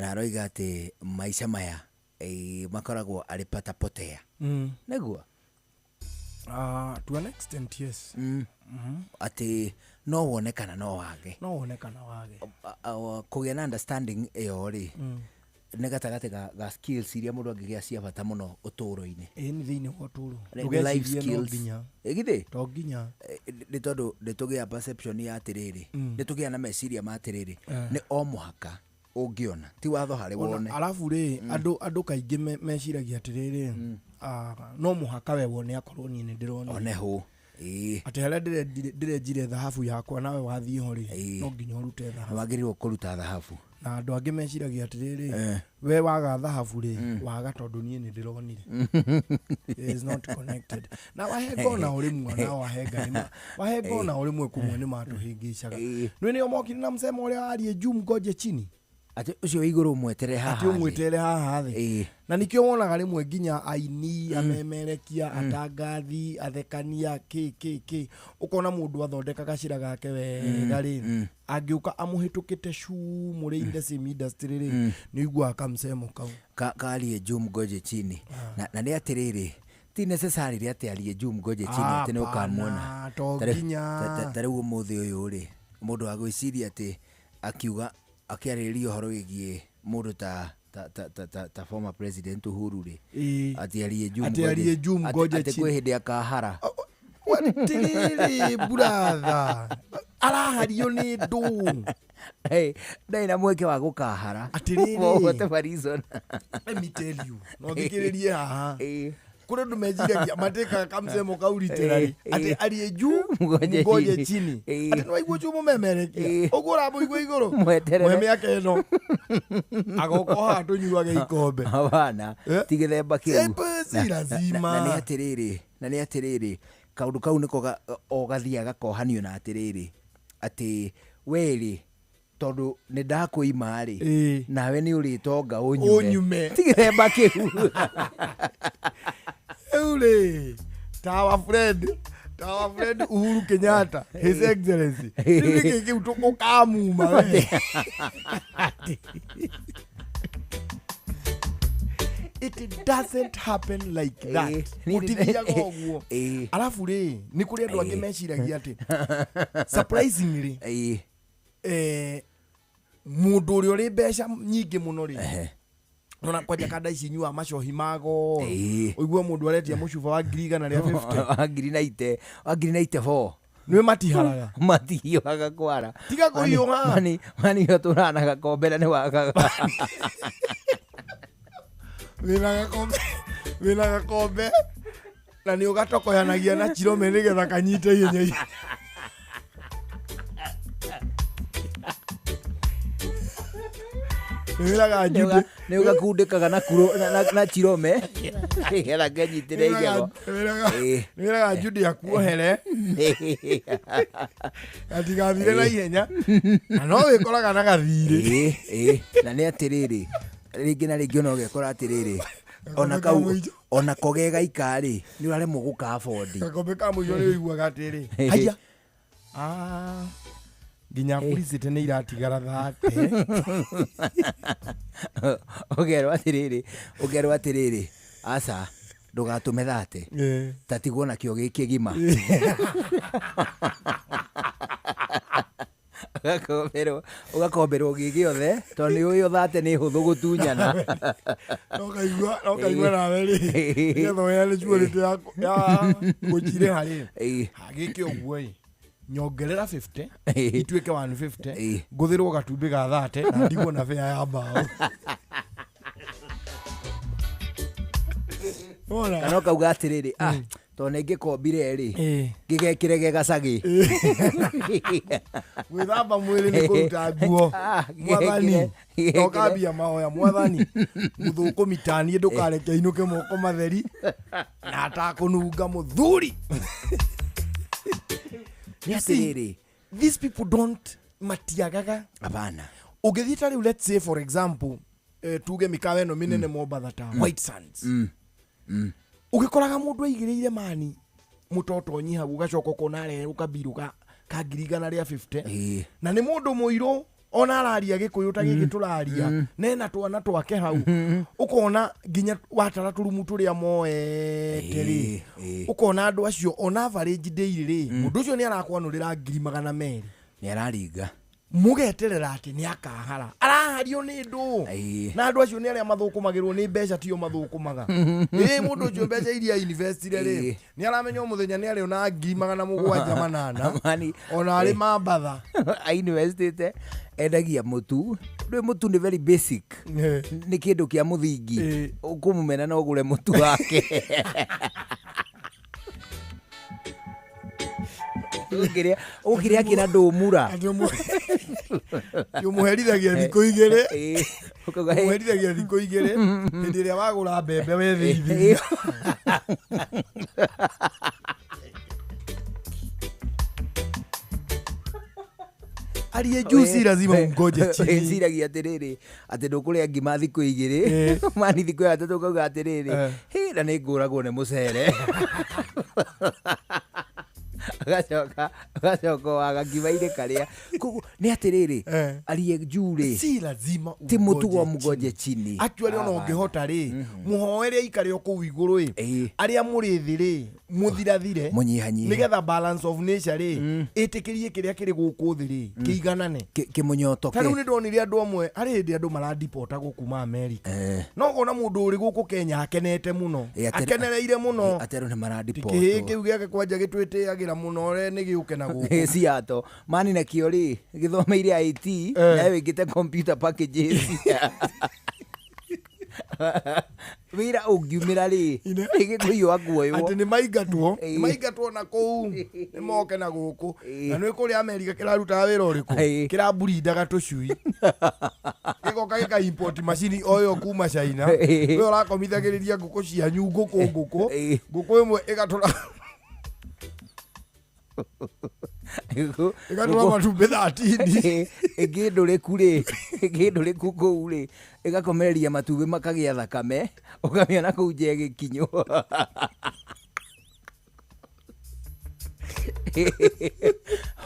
na aroiga atĩ maica maya makoragwo arĩ patapotea. Nĩguo. To an extent, yes. Atĩ no wone kana no wage. No wone kana wage. Kũgĩa na understanding ĩyo rĩ, nĩ gatagatĩ ga skills iria mũndũ angĩgĩa cia bata mũno ũtũũro-inĩ. Ĩĩ, nĩ thĩinĩ wa ũtũũro. Nĩ life Ndũgecirie no skills. nginya. Ĩ, githĩ To nginya. Nĩ tondũ nĩ tũgĩa perception ya atĩrĩrĩ, nĩ tũgĩa na meciria ma atĩrĩrĩ, nĩ o mũhaka ũngĩona, ti watho harĩ Ona wone. Arabu rĩ, andũ kaingĩ meciragia atĩrĩrĩ, no mũhaka we wone akorwo niĩ nĩ ndĩrona. One hũ. Ĩĩ. Atĩ harĩa ndĩrenjire thahabu yakwa nawe wathiĩ ho rĩ, no nginya ũrute thahabu. Wagĩrĩirwo kũruta thahabu. Na andũ angĩ meciragia atĩrĩrĩ, we waga thahabu rĩ, waga tondũ niĩ nĩ ndĩronire. It is not connected. Na wahenga ona ũrĩmwe, na wahenga nĩ wahenga ona ũrĩmwe kũmwe nĩ matũhĩngĩcaga. Nĩ nĩo mokire na msemo ũrĩa wariĩ juu mgoje chini. Atĩ ũcio wĩ igũrũ ũmwetere haha Atĩ thĩ. Ũmwetere haha thĩ. Na nikĩo wonaga rĩmwe nginya aini, amemerekia, atangathi, athekania, kĩ kĩ kĩ, ũkona mũndũ athondeka gacĩra gake wega rĩ, angĩũka amũhĩtũkĩte cu mũrĩ in the same industry rĩ, nĩ ũiguaga kamsemo kau. Karie juu mgoje chini. Na nĩ atĩrĩrĩ, ti necessarily atĩ arie juu mgoje chini atĩ nĩ ũkamuona. Hapana, to nginya. Ta rĩu ũmũthĩ ũyũ rĩ, mũndũ agwĩciria atĩ akiuga akĩarĩrĩria ũhoro wĩgiĩ mũndũ ta former president Uhuru rĩ, atĩ arie juu Atĩ mgoje- arie juu mgoje atĩ chini. kwĩ hĩndĩ akahara. Atirĩrĩ buratha, arahario nĩ ndũ. Hey, ndarĩ na mweke wa gũkahara. Atĩrĩrĩ. For whatever reason. Let me tell you, no thikĩrĩrie haha, kũrĩ andũ meciragia matĩkaga kamsemo kau literally, atĩ arie juu Mgoje mgoje chini. chini, atĩ nĩwaigua juu mũmemerekia ũguo ũramũigua igũrũ. Mweterere. Mwe mĩaka ĩno agoka haha tũnyuage ikombe. Hapana, ti gĩthemba kĩu. Si lazima. Na nĩ atĩrĩrĩ, kaũndũ kau nĩko o gathiaga gakohanio na atĩrĩrĩ, atĩ werĩ tondũ nĩ ndakũima rĩ, nawe nĩ ũrĩtonga ũnyume. Ũnyume. Ti gĩthemba kĩu. Rĩu rĩ, ta our friend Uhuru Kenyatta, His Excellency, rĩu nĩkĩ kĩu ũkamuma we? It doesn't happen like that. Gũtithiaga ũguo. Arabu rĩ, nĩ kũrĩ andũ angĩ meciragia atĩ surprisingly, mũndũ ũrĩa ũrĩ mbeca nyingĩ mũno rĩ, nona kwanja kanda ici nyuaga macohi mago, ũigue mũndũ aretia mũcuba wa 150,000. Wa ngiri na ite, wa ngiri na ite bo. Nĩ matiharaga. Matihiũhaga kwara. Tiga kũhiũha. Mani ũtũraga na gakombe na nĩ wagaga. Wĩna gakombe na nĩ ũgatokoyanagia na chirome nĩgetha kanyite ihenya ihenya. Nĩ wĩraga Jude. Nĩ ũgakundĩkaga na kuro na chirome nĩgetha kenyitĩre igego. Nĩ wĩraga Jude akuohere gatigathire na ihenya, na no wĩkoraga na gathirĩ. Ĩĩ, na nĩ atĩrĩrĩ, Rĩngĩ na rĩngĩ ona ũgekora atĩrĩrĩ, ona kau ona ko ge gaika rĩ, nĩ ũraremwo gũka afford. Gakombe ka mũico nĩ ũiguaga atĩrĩ, haya. Ah, nginya Felicity nĩ iratigara 30. Ũkerwo atĩrĩrĩ, aca, ndũgatũme 30. Ta tigwo nakĩo gĩ kĩgima. Ũgakomberwo gĩ gĩothe tondũ nĩ ũĩ o 30 nĩ hũthũ gũtunyana. No kaigua nawe rĩ, nĩgetha ũheane surety ya gũchirĩha rĩ, hagĩke ũguo ĩ, nyongerera 50 ituĩke 150, ngũthĩrwo gatumbĩ ga 30 na ndigwo na bĩa ya mbaũ. Wona? Kana ũkauga atĩrĩrĩ, ah, tondũ nĩ ngĩkombire rĩ, ngĩgekĩre ge gacagĩ. Gwĩthamba mwĩrĩ nĩ kũruta nguo. Mwathani, ndokambia mahoya, mwathani mũthũkũmi taniĩ ndũkareke inũke moko matheri na atakũnunga mũthuri. Nĩ atĩrĩrĩ, these people don't, matiagaga. Hapana. Ũngĩthiĩ ta rĩu, let's say for example, tuge mĩkawa ĩno mĩnene Mombatha ta White Sands, ũgĩkoraga mũndũ aigĩrĩire mani mũtotonyi hau, ũgacoka ũkona areherwo kabiru ka 150,000, na nĩ mũndũ mũirũ, ona araria gĩkũyũ ta gĩkĩ tũraria, nena twana twake hau, ũkona nginya watara tũrumu tũrĩa moete rĩ, ũkona andũ acio ona average daily rĩ, mũndũ ũcio nĩ arakwanũrĩra 200,000. Nĩ araringa. Mũgeterera atĩ nĩ akahara, arahario nĩ ndũ, na andũ acio nĩ arĩa mathũkũmagĩrwo nĩ mbeca, tio mathũkũmaga. Ĩ mũndũ ũcio mbeca iria investire rĩ, nĩ aramenya o mũthenya nĩ arĩona 708,000 Mani- ona arĩ mambatha. Ainvestĩte, endagia mũtu. Ndũĩ mũtu nĩ very basic, nĩ kĩndũ kĩa mũthingi. Ũkũmũmena no ũgũre mũtu wake. Ũkĩrĩa kĩna ndũmura. Ũmũherithagia thikũ 2, ũmũherithagia thikũ 2 hĩndĩ ĩrĩa wagũra mbembe wethĩithia. Aliye juu si lazima umgoje chini. Wĩciragia atĩrĩrĩ, atĩ ndũkũrĩa ngima thikũ 2, mani thikũ ya tatũ ũkauga atĩrĩrĩ, hĩ, na nĩ ngũragwo nĩ mũcere. Ũgacoka waga ngima-inĩ karĩa. Koguo nĩ atĩrĩrĩ, aliye juu rĩ, si lazima ti mũtugo umgoje mgoje chini. Actually, ona ũngĩhota rĩ, mũhoere aikare o kũu igũrũ ĩ, arĩa mũrĩ thĩ rĩ, mũthirathire. Mũnyihanyihe. Nĩgetha balance of nature rĩ, ĩtĩkĩrie kĩrĩa kĩrĩ gũkũ thĩ rĩ, kĩiganane. Kĩmũnyotoke. Ta rĩu nĩ ndonire andũ amwe harĩ hĩndĩ andũ maradipotagwo kuma America, no ũkona mũndũ ũrĩ gũkũ Kenya akenete mũno, akenereire mũno. Atĩ andũ nĩ maradipotwo. Kĩhĩ kĩu gĩake kwanja gĩtwĩtĩagĩra mũno re nĩ gĩũke na gũkũ. Ciato mani nakĩo rĩ, gĩthomeire IT, nawe wĩkĩte computer packages. Wĩra ũngiumĩra rĩ, gĩkũyũ akuoywo. Atĩ nĩ maingatwo, nĩ maingatwo na kũu, nĩ moke na gũkũ, na nĩ kũrĩa Amerika kĩrarutaga wĩra ũrĩkũ? Kĩramburindaga tũcui, gĩgoka gĩka import macini o ĩyo kuma China. We ũrakomithagĩrĩria ngũkũ cianyu, ngũkũ ĩmwe ĩgatũra matumbĩ 13. Ĩngĩ ndũrĩku rĩ, ĩngĩ ndũrĩku kũu rĩ, ĩgakomereria matumbĩ makagĩa thakame, ũkamĩona kũu nja ĩgĩkinywo,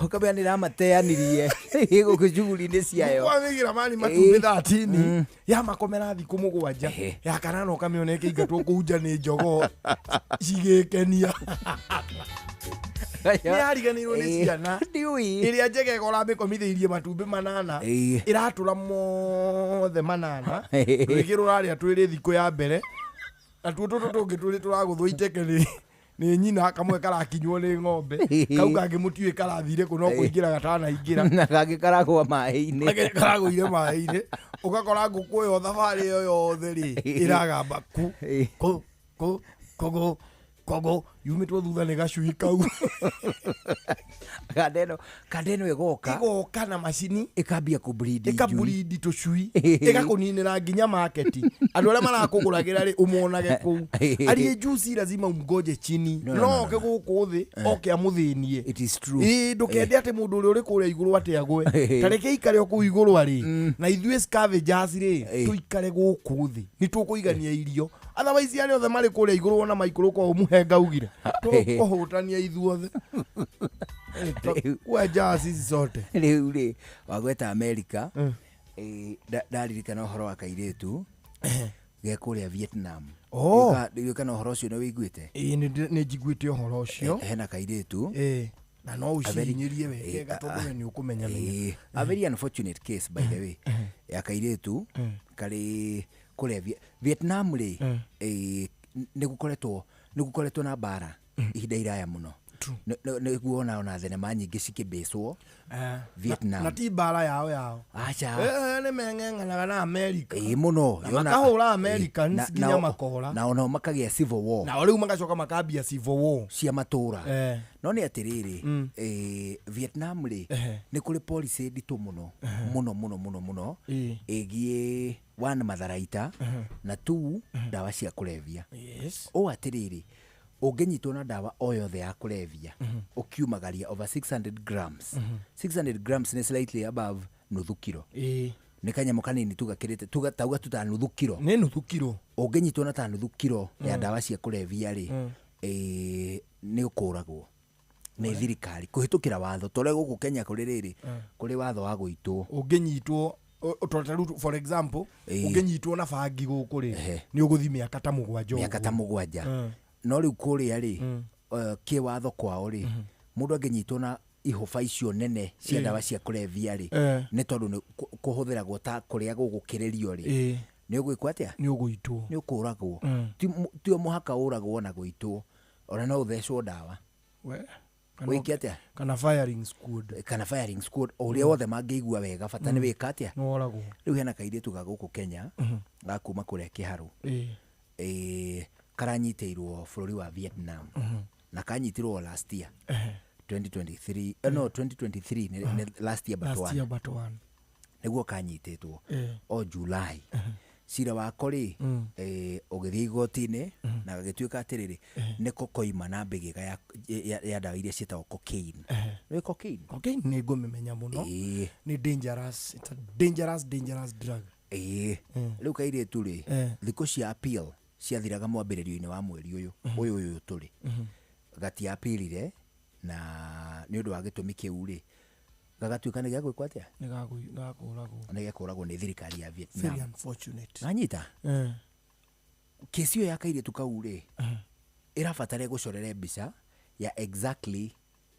ũkamenya nĩ ĩramateanirie gũkũ cuguri-inĩ ciayo. Kwamĩigĩra mani matumbĩ 13, yamakomera thikũ 7, ya kanana ũkamĩona ĩkĩingatwo kũu nja nĩ jogoo cigĩkenia, nĩ yariganĩirwo nĩ ciana. Ndiũĩ. Ĩrĩa njegega ũramĩkomithĩirie matumbĩ 8, ĩratũra mothe 8, rwĩgĩ rũrarĩa twĩrĩ thikũ ya mbere, natuo tũtũ tũngĩ twĩrĩ tũragũthwo iteke nĩ nyina. Kamwe karakinywo nĩ ng'ombe, kau kangĩ mũtiũĩ karathire kũ, no kũingĩra gatanaingĩra. Na kangĩ karagwa maĩ-inĩ. Karagũire maĩ-inĩ. Ũgakora ngũkũ ĩyo thabarĩ ĩyo yothe rĩ, ĩragamba ku ku ku kogo kogo. Yumĩtwo thutha nĩ gacui kau. Kanda ĩno, kanda ĩno ĩgoka. Ĩgoka na macini. Ĩkambia kũbreed njui. Ĩkabreed tũcui. Ĩgakũninĩra nginya market. Andũ arĩa marakũgũragĩra rĩ, ũmonage kũu. Aliye juu si lazima umgoje chini. No, No no, no, oke gũkũ thĩ, oke amũthĩnie. It is true. Ĩĩ, ndũkende atĩ mũndũ ũrĩa ũrĩ kũrĩa igũrũ atĩ agwe. Ta reke aikare o kũu igũrũ arĩ. Na ithuĩ scavengers rĩ, tũikare gũkũ thĩ. Nĩ tũkũigania irio. Otherwise arĩa othe marĩ kũrĩa igũrũ wona maikũrũka ũũ mũhenga augire. Tũkũhũtania ithuothe. Tutakuwa njaa sisi sote. Rĩu rĩ, wagweta America, ndaririkana ũhoro wa kairĩtu ge kũrĩa Vietnam. Oh. Ndiũĩ kana ũhoro ũcio nĩ wĩiguĩte? Ĩĩ, nĩ njiguĩte ũhoro ũcio. Hena kairĩtu. Na no ũcihinyĩrie wegega tondũ we nĩ ũkũmenya menya. A very unfortunate case, by the way, ya kairĩtu karĩ kũrĩa Vietnam rĩ, nĩ gũkoretwo na mbara ihinda iraya mũno. Nĩguo ona thenema nyingĩ cikĩmbĩcwo Vietnam. Na ti mbara yao yao. Aca. Nĩ meng'eng'anaga na America. Ĩĩ mũno. Na makahũra Americans nginya makora. Na onao makagĩa civil war. Nao rĩu magacoka makambia civil war cia matũra. No nĩ atĩrĩrĩ, Vietnam rĩ, nĩ kũrĩ policy nditũ mũno mũno mũno mũno mũno ĩgiĩ one, matharaita, na two, ndawa cia kũrebia. Ũũ atĩrĩrĩ, ũngĩnyitwo na ndawa o yothe ya kũrebia ũkiumagaria over 600 grams. 600 grams nĩ slightly above nuthu kiro. Nĩ kanyamũ kanini tugakĩrĩte tuga tauga tu ta nuthu kiro. Nĩ nuthu kiro. Ũngĩnyitwo na ta nuthu kiro ya ndawa cia kũrebia rĩ, nĩ ũkũragwo nĩ thirikari kũhĩtũkĩra watho ta ũrĩa gũkũ Kenya kũrĩ rĩrĩ, kũrĩ watho wa gũitwo. Ũngĩnyitwo ta rĩu, for example, ũngĩnyitwo na bangi gũkũ rĩ, nĩ ũgũthiĩ mĩaka ta 7. Mĩaka ta ũguo. 7. No rĩu kũrĩa rĩ, kĩwatho kwao rĩ, mũndũ angĩnyitwo na ihũba icio nene cia ndawa cia kũrebia rĩ, nĩ tondũ nĩ kũhũthĩragwo ta kũrĩa gũgũkĩrĩrio rĩ, nĩ ũgwĩkwo atĩa? Nĩ ũgũitwo. Nĩ ũkũragwo. Ti o mũhaka ũragwo na gũitwo, ona no ũthecwo ndawa. We. Wĩke atĩa? Kana firing squad. Kana firing squad, o ũrĩa wothe mangĩigua wega, bata nĩ wĩka atĩa? Nĩ woragwo. Rĩu hena kairĩtu ga gũkũ Kenya ga kuma kũrĩa Kĩharũ, karanyitĩirwo bũrũri wa Vietnam, na kanyitirwo last year, 2023, no 2023, nĩ last year but Last one. year but one. Nĩguo kanyitĩtwo o July. Cira wako rĩ, ũgĩthiĩ igoti-inĩ na gagĩtuĩka atĩrĩrĩ, nĩko koima na mbĩgĩga ya ndawa iria ciĩtagwo cocaine. Nĩ cocaine? Cocaine nĩ ngũmĩmenya mũno. Nĩ dangerous, it's a dangerous, dangerous drug. Ĩĩ, rĩu kairĩtu rĩ, thikũ cia appeal ciathiraga mwambĩrĩrio-inĩ wa mweri ũyũ ũyũ tũrĩ. Gatiapirire na nĩ ũndũ wa gĩtũmi kĩu rĩ, gagatuĩka nĩ gĩagwĩkwo atĩa? Nĩ gakũragwo. Nĩ gekũragwo nĩ thirikari ya Vietnam. Very unfortunate. Nanyita kesi ĩyo ya kairĩtu kau rĩ, ĩrabatara gũcorere mbica ya exactly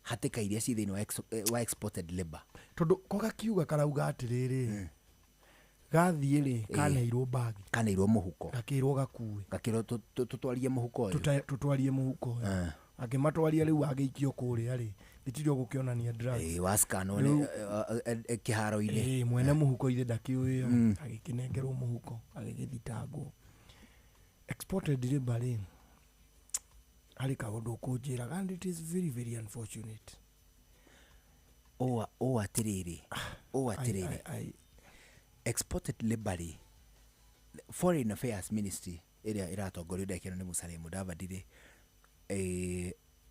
hatĩka iria ci thĩinĩ wa exported labor. Tondũ ko gakiuga karauga atĩrĩrĩ, gathiĩ rĩ, kaneirwo bagi. Kaneirwo mũhuko. Gakĩrwo gakue. Gakĩrwo tũtwarie mũhuko ũyũ. Tũtwarie mũhuko ũyũ. Akĩmatwaria rĩu agĩikio kũrĩa rĩ, gĩtirĩ ũgũkĩonania drugs. Ĩĩ, wascanwo nĩ kĩharo-inĩ. Ĩĩ, mwene mũhuko ithe ndakĩũĩ, agĩkĩnengerwo mũhuko agĩgĩthitangwo. Exported labor rĩ, harĩ kaũndũ ũkũnjĩraga, and it is very, very unfortunate. Ũũ atĩrĩrĩ, ũũ atĩrĩrĩ, exported labor rĩ, Foreign Affairs Ministry ĩrĩa ĩratongorio ndagĩka ĩno nĩ Musalia Mudavadi rĩ,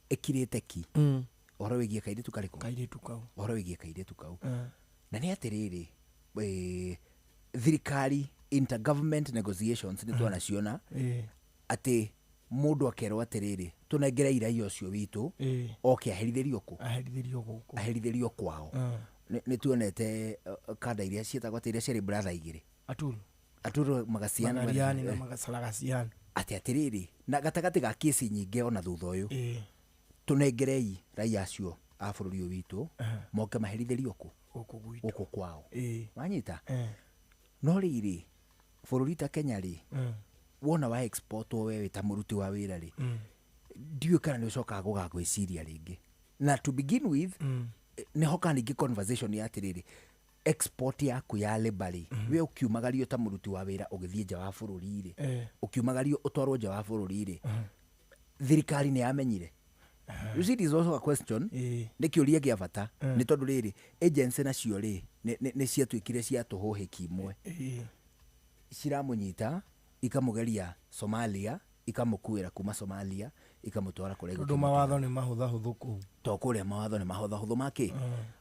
ĩkirĩte ki ũhoro wĩgiĩ kairĩtu karĩkũ? Kairĩtu kau. Ũhoro wĩgiĩ kairĩtu kau. Na nĩ atĩrĩrĩ, thirikari intergovernment negotiations nĩ twanaciona atĩ mũndũ akerwo atĩrĩrĩ, tũnengere iraia ũcio witũ oke aherithĩrio kũ? Aherithĩrio gũkũ. Aherithĩrio kwao. Nĩ tuonete kanda iria ciĩtagwo atĩ iria ciarĩ brother igĩrĩ. Atul. Atul Magasian. Magariani na Magasalagasian. Atĩ atĩrĩrĩ, na gatagatĩ ga kesi nyingĩ ona thutha ũyũ, tũnengerei raia acio a bũrũri ũyũ witũ moke maherithĩrio kũ? Gũkũ gwitũ. Gũkũ kwao. Wanyita? No rĩrĩ, bũrũri ta Kenya rĩ, wona wa exportwo we wĩ ta mũruti wa wĩra rĩ, ndiũĩ kana nĩ ũcokaga gũgagwĩciria rĩngĩ. Na to begin with, nĩ hoka ningĩ conversation ya atĩrĩrĩ, export yaku ya labor rĩ, we ũkiumagario ta mũruti wa wĩra ũgĩthiĩ nja wa bũrũri rĩ, ũkiumagario ũtwarwo nja wa bũrũri rĩ, Thirikari nĩ yamenyire. You see, it is also a question. Nĩ kĩũria gĩa bata. Nĩ tondũ rĩrĩ, agency nacio rĩ, nĩ ciatuĩkire cia tũhũhĩki imwe. Ciramũnyita, ikamũgeria Somalia, ikamũkuĩra kuma Somalia, ikamũtwara kũrĩa Tondũ igũkĩmũtwara. Mawatho nĩ mahũthahũthũ kũu. To kũrĩa mawatho nĩ mahũthahũthũ makĩ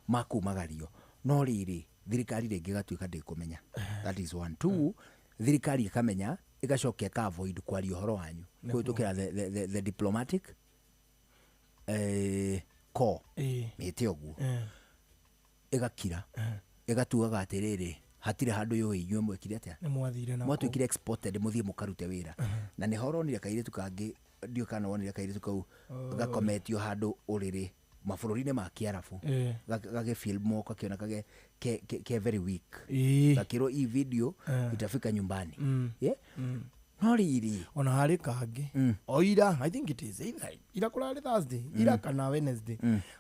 makumagario. No rĩrĩ, thirikari rĩngĩ ĩgatuĩka ndĩkũmenya. That is one. Two, thirikari ĩkamenya, ĩgacoka ĩka avoid kwaria ũhoro wanyu kũhĩtũkĩra the diplomatic core, mĩte ũguo, ĩgakira, ĩgatuaga atĩrĩrĩ, hatirĩ handũ yũĩ inyuĩ mwekire atĩa. Nĩ mwathire na Mwatuĩkire exported mũthiĩ mũkarute wĩra. Na nĩho ũronire kairĩtu kangĩ, ndiũĩ kana wonire kairĩtu kau gakometio handũ ũrĩrĩ mabũrũri-inĩ ma Kĩarabu, gagĩfilmwo, gakĩoneka ke very weak, gakĩrwo hii video itafika nyumbani. Yeah? No rĩrĩ, ona harĩ kangĩ o ira, I think it is either ira kũrarĩ Thursday, ira kana Wednesday,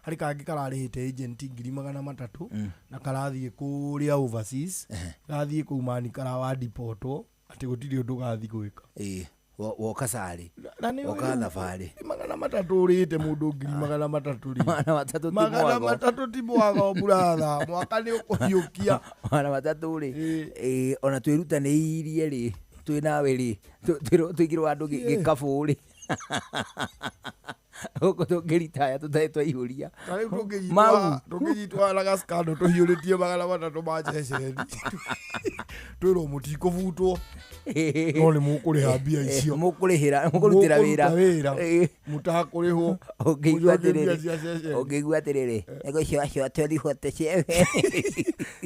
harĩ kangĩ kararĩhĩte agent 300,000 na karathiĩ kũrĩa overseas, gathiĩ kũu mani karawadipotwo atĩ gũtirĩ ũndũ gathiĩ gwĩka. Ĩĩ, woka carĩ. Na nĩ Woka thabarĩ. 300 ũrĩte mũndũ 300,000 rĩ. 300 ti Magana mwago. matatũ ti mwago, buratha, mwaka nĩ ũkũhiũkia. 300 rĩ, ĩĩ, ona twĩrutanĩirie rĩ, twĩ nawe rĩ, tũigĩrwo handũ gĩkabũ rĩ, gũkũ tũngĩritaya tũtarĩ twaihũria. Ta rĩu Mau. tũngĩnyitwo na gaskando tũhiũrĩtie 300 ma ceceni, twĩrwo mũtikũbutwo no nĩ mũkũrĩha mbia icio. Mũkũrĩhĩra, mũkũrutĩra wĩra. Mũkũruta wĩra mũtakũrĩhwo. Ũngĩigua Mũcokie mbia atĩrĩrĩ, cia ceceni. Ũngĩigua atĩrĩrĩ, nĩgũcũacũa tũrihote ciewe.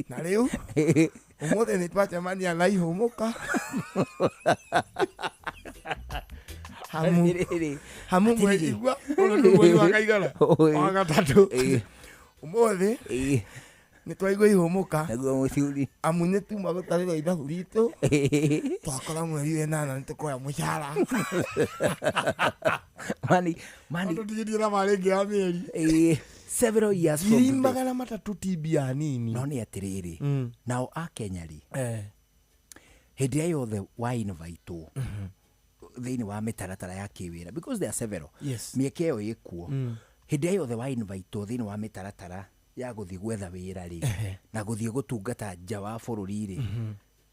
Na rĩu ũmũthĩ nĩ twacemania na ihũmũka hamu Atĩrĩrĩ, hamu atĩrĩrĩ. Mweigua ũyũ nĩ mweri wa kaigana? Oi. Wa gatatũ. Ũmũthĩ nĩ twaigua ihũmũka. Naguo mũcuri. Amu nĩ tuma gũtarĩrwo ithabu ritũ, twakora mweri wenana nĩ tũkoya mũcara. Mani, mani. Tũtigĩtie thabarĩ ĩngĩ ya mĩeri. Several years from ngiri today. 300 ti mbia nini. No nĩ atĩrĩrĩ, nao akenya rĩ, hĩndĩ ĩrĩa yothe wa invitwo thĩinĩ wa mĩtaratara ya kĩwĩra, because there are several, mĩeke ĩyo ĩkuo, hĩndĩ ĩrĩa yothe wa invitwo thĩinĩ wa mĩtaratara ya gũthiĩ gwetha wĩra rĩ, na gũthiĩ gũtungata nja wa bũrũri rĩ,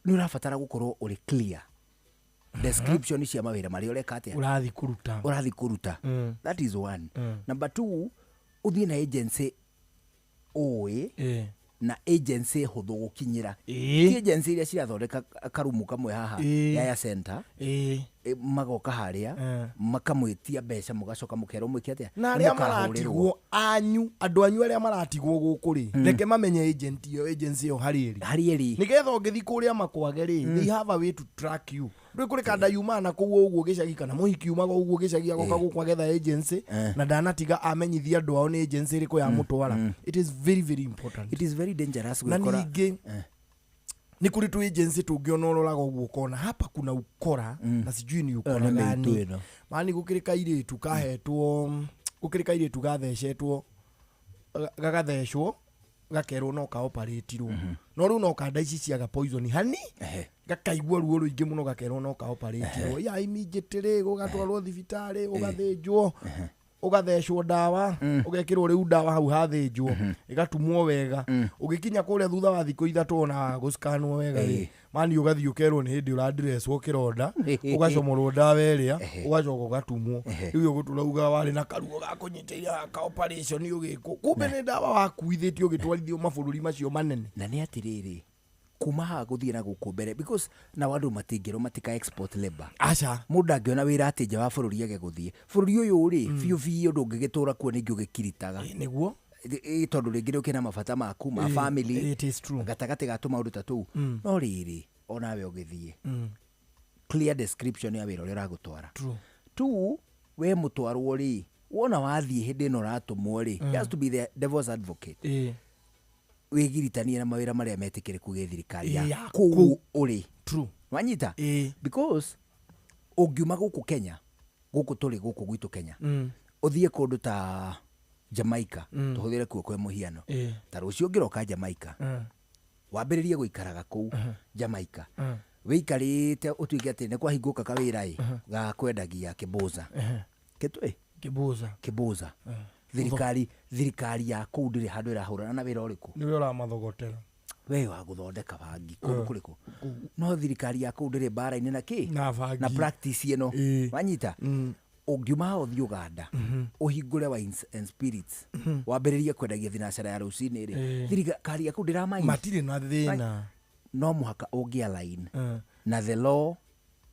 nĩ ũrabatara gũkorwo ũrĩ clear description cia mawĩra marĩa ũreka atĩa, ũrathiĩ kũruta. Ũrathiĩ kũruta. That is one. Number two, ũthiĩ na agency ũĩ na agency hũthũ gũkinyĩra, ti agency iria cirathondeka karumu kamwe haha Yaya Center, magoka harĩa, makamwĩtia mbeca, mũgacoka mũkerwo mwĩke atĩa. Na arĩa Nĩmũkahũrĩrwo. Maratigwo anyu, andũ anyu arĩa maratigwo gũkũ rĩ, reke mamenye agent ĩyo, agency ĩyo harĩ ĩrĩ. Harĩ ĩrĩ. Nĩgetha ũngĩthiĩ kũrĩa makwage rĩ, they have a way to track you. Ndũĩ kũrĩ kanda yumaga na kũu ũguo gĩcagi, kana mũhiki umaga ũguo gĩcagi agoka gũkũ agetha agency, na ndanatiga amenyithia andũ ao nĩ agency ĩrĩkũ ya mũtwara. It is very very important. It is very dangerous Na gwĩkora. ningĩ nĩ kũrĩ tũ agency tũngĩona ũroraga ũguo ũkona hapa kuna ukora, na sijui ni ukora Ĩyo nĩ gani. mĩitũ ĩno. Mani gũkĩrĩ kairĩtu kahetwo, gũkĩrĩ kairĩtu gathecetwo, gagathecwo, gakerwo no kaoparĩtirwo, no rĩu no kanda ici ciaga poison hani, gakaigua ruo rũingĩ mũno, gakerwo no kaoparĩtirwo ya immediately, gũgatwarwo thibitarĩ, ũgathĩnjwo, ũgathecwo ndawa, ũgekĩrwo rĩu ndawa hau hathĩnjwo, ĩgatumwo wega. Ũgĩkinya kũrĩa thutha wa thikũ 3 ona gũcikanwo wega rĩ, mani ũgathiĩ ũkerwo nĩ hĩndĩ ũrandresswo kĩronda, ũgacomorwo ndawa ĩrĩa, ũgacoka ũgatumwo. Rĩu ũgũtũrauga warĩ na karuo ga kũnyitĩrĩra ka operation ũgĩkwo, kumbe nĩ ndawa wakuithĩtio ũgĩtwarithio mabũrũri macio manene. Na nĩ atĩrĩrĩ, kuma haha gũthiĩ na gũkũ mbere, because nao andũ matingĩrwo matika export labor. Aca. Mũndũ angĩona wĩra atĩ nja wa bũrũri age gũthiĩ bũrũri ũyũ rĩ, biũ biũ ndũngĩgĩtũra kuo ningĩ ũgĩkiritaga. Nĩguo. Tondũ rĩngĩ nĩ ũkĩrĩ na mabata maku ma family. It is true. Gatagatĩ ga tũmaũndũ ta tũu. No rĩrĩ, onawe ũgĩthiĩ, clear description ya wĩra ũrĩa ũragũtwara. Two, we mũtwarwo rĩ, wona wathiĩ hĩndĩ ĩno ũratũmwo rĩ, just to be the devil's advocate, wĩgiritanie na mawĩra marĩa metĩkĩrĩku gĩthirikari ya Ya kũu kũu. ũrĩ. Wanyita? Because ũngiuma gũkũ Kenya, gũkũ tũrĩ gũkũ gwitũ Kenya, ũthiĩ kũndũ ta Jamaica, tũhũthĩre kuo kwa mũhiano, ta rũciũ ũngĩroka Jamaica, wambĩrĩrie gũikaraga kũu Jamaica, wĩikarĩte ũtuĩke atĩ nĩ kwahingũka kawĩra ĩ ga kwendagia kĩbũza. Kĩtũ Kĩbũza. Kĩbũza. Thirikari ya kũu ndĩrĩ handũ ĩrahũrana na wĩra ũrĩkũ. Nĩwe ũramathogotera. We wa gũthondeka bangi kũndũ kũrĩkũ, no thirikari ya kũu ndĩrĩ mbara-inĩ na kĩ Na bangi. Na practice ĩno wanyita, ũngiuma haha ũthiĩ Ũganda, ũhingũre wines and spirits, wambĩrĩrie kwendagia thinacara ya rũcinĩ rĩ, thirikari ya kũu ndĩramaini. Matirĩ na thĩna. No mũhaka ũngĩ align na the law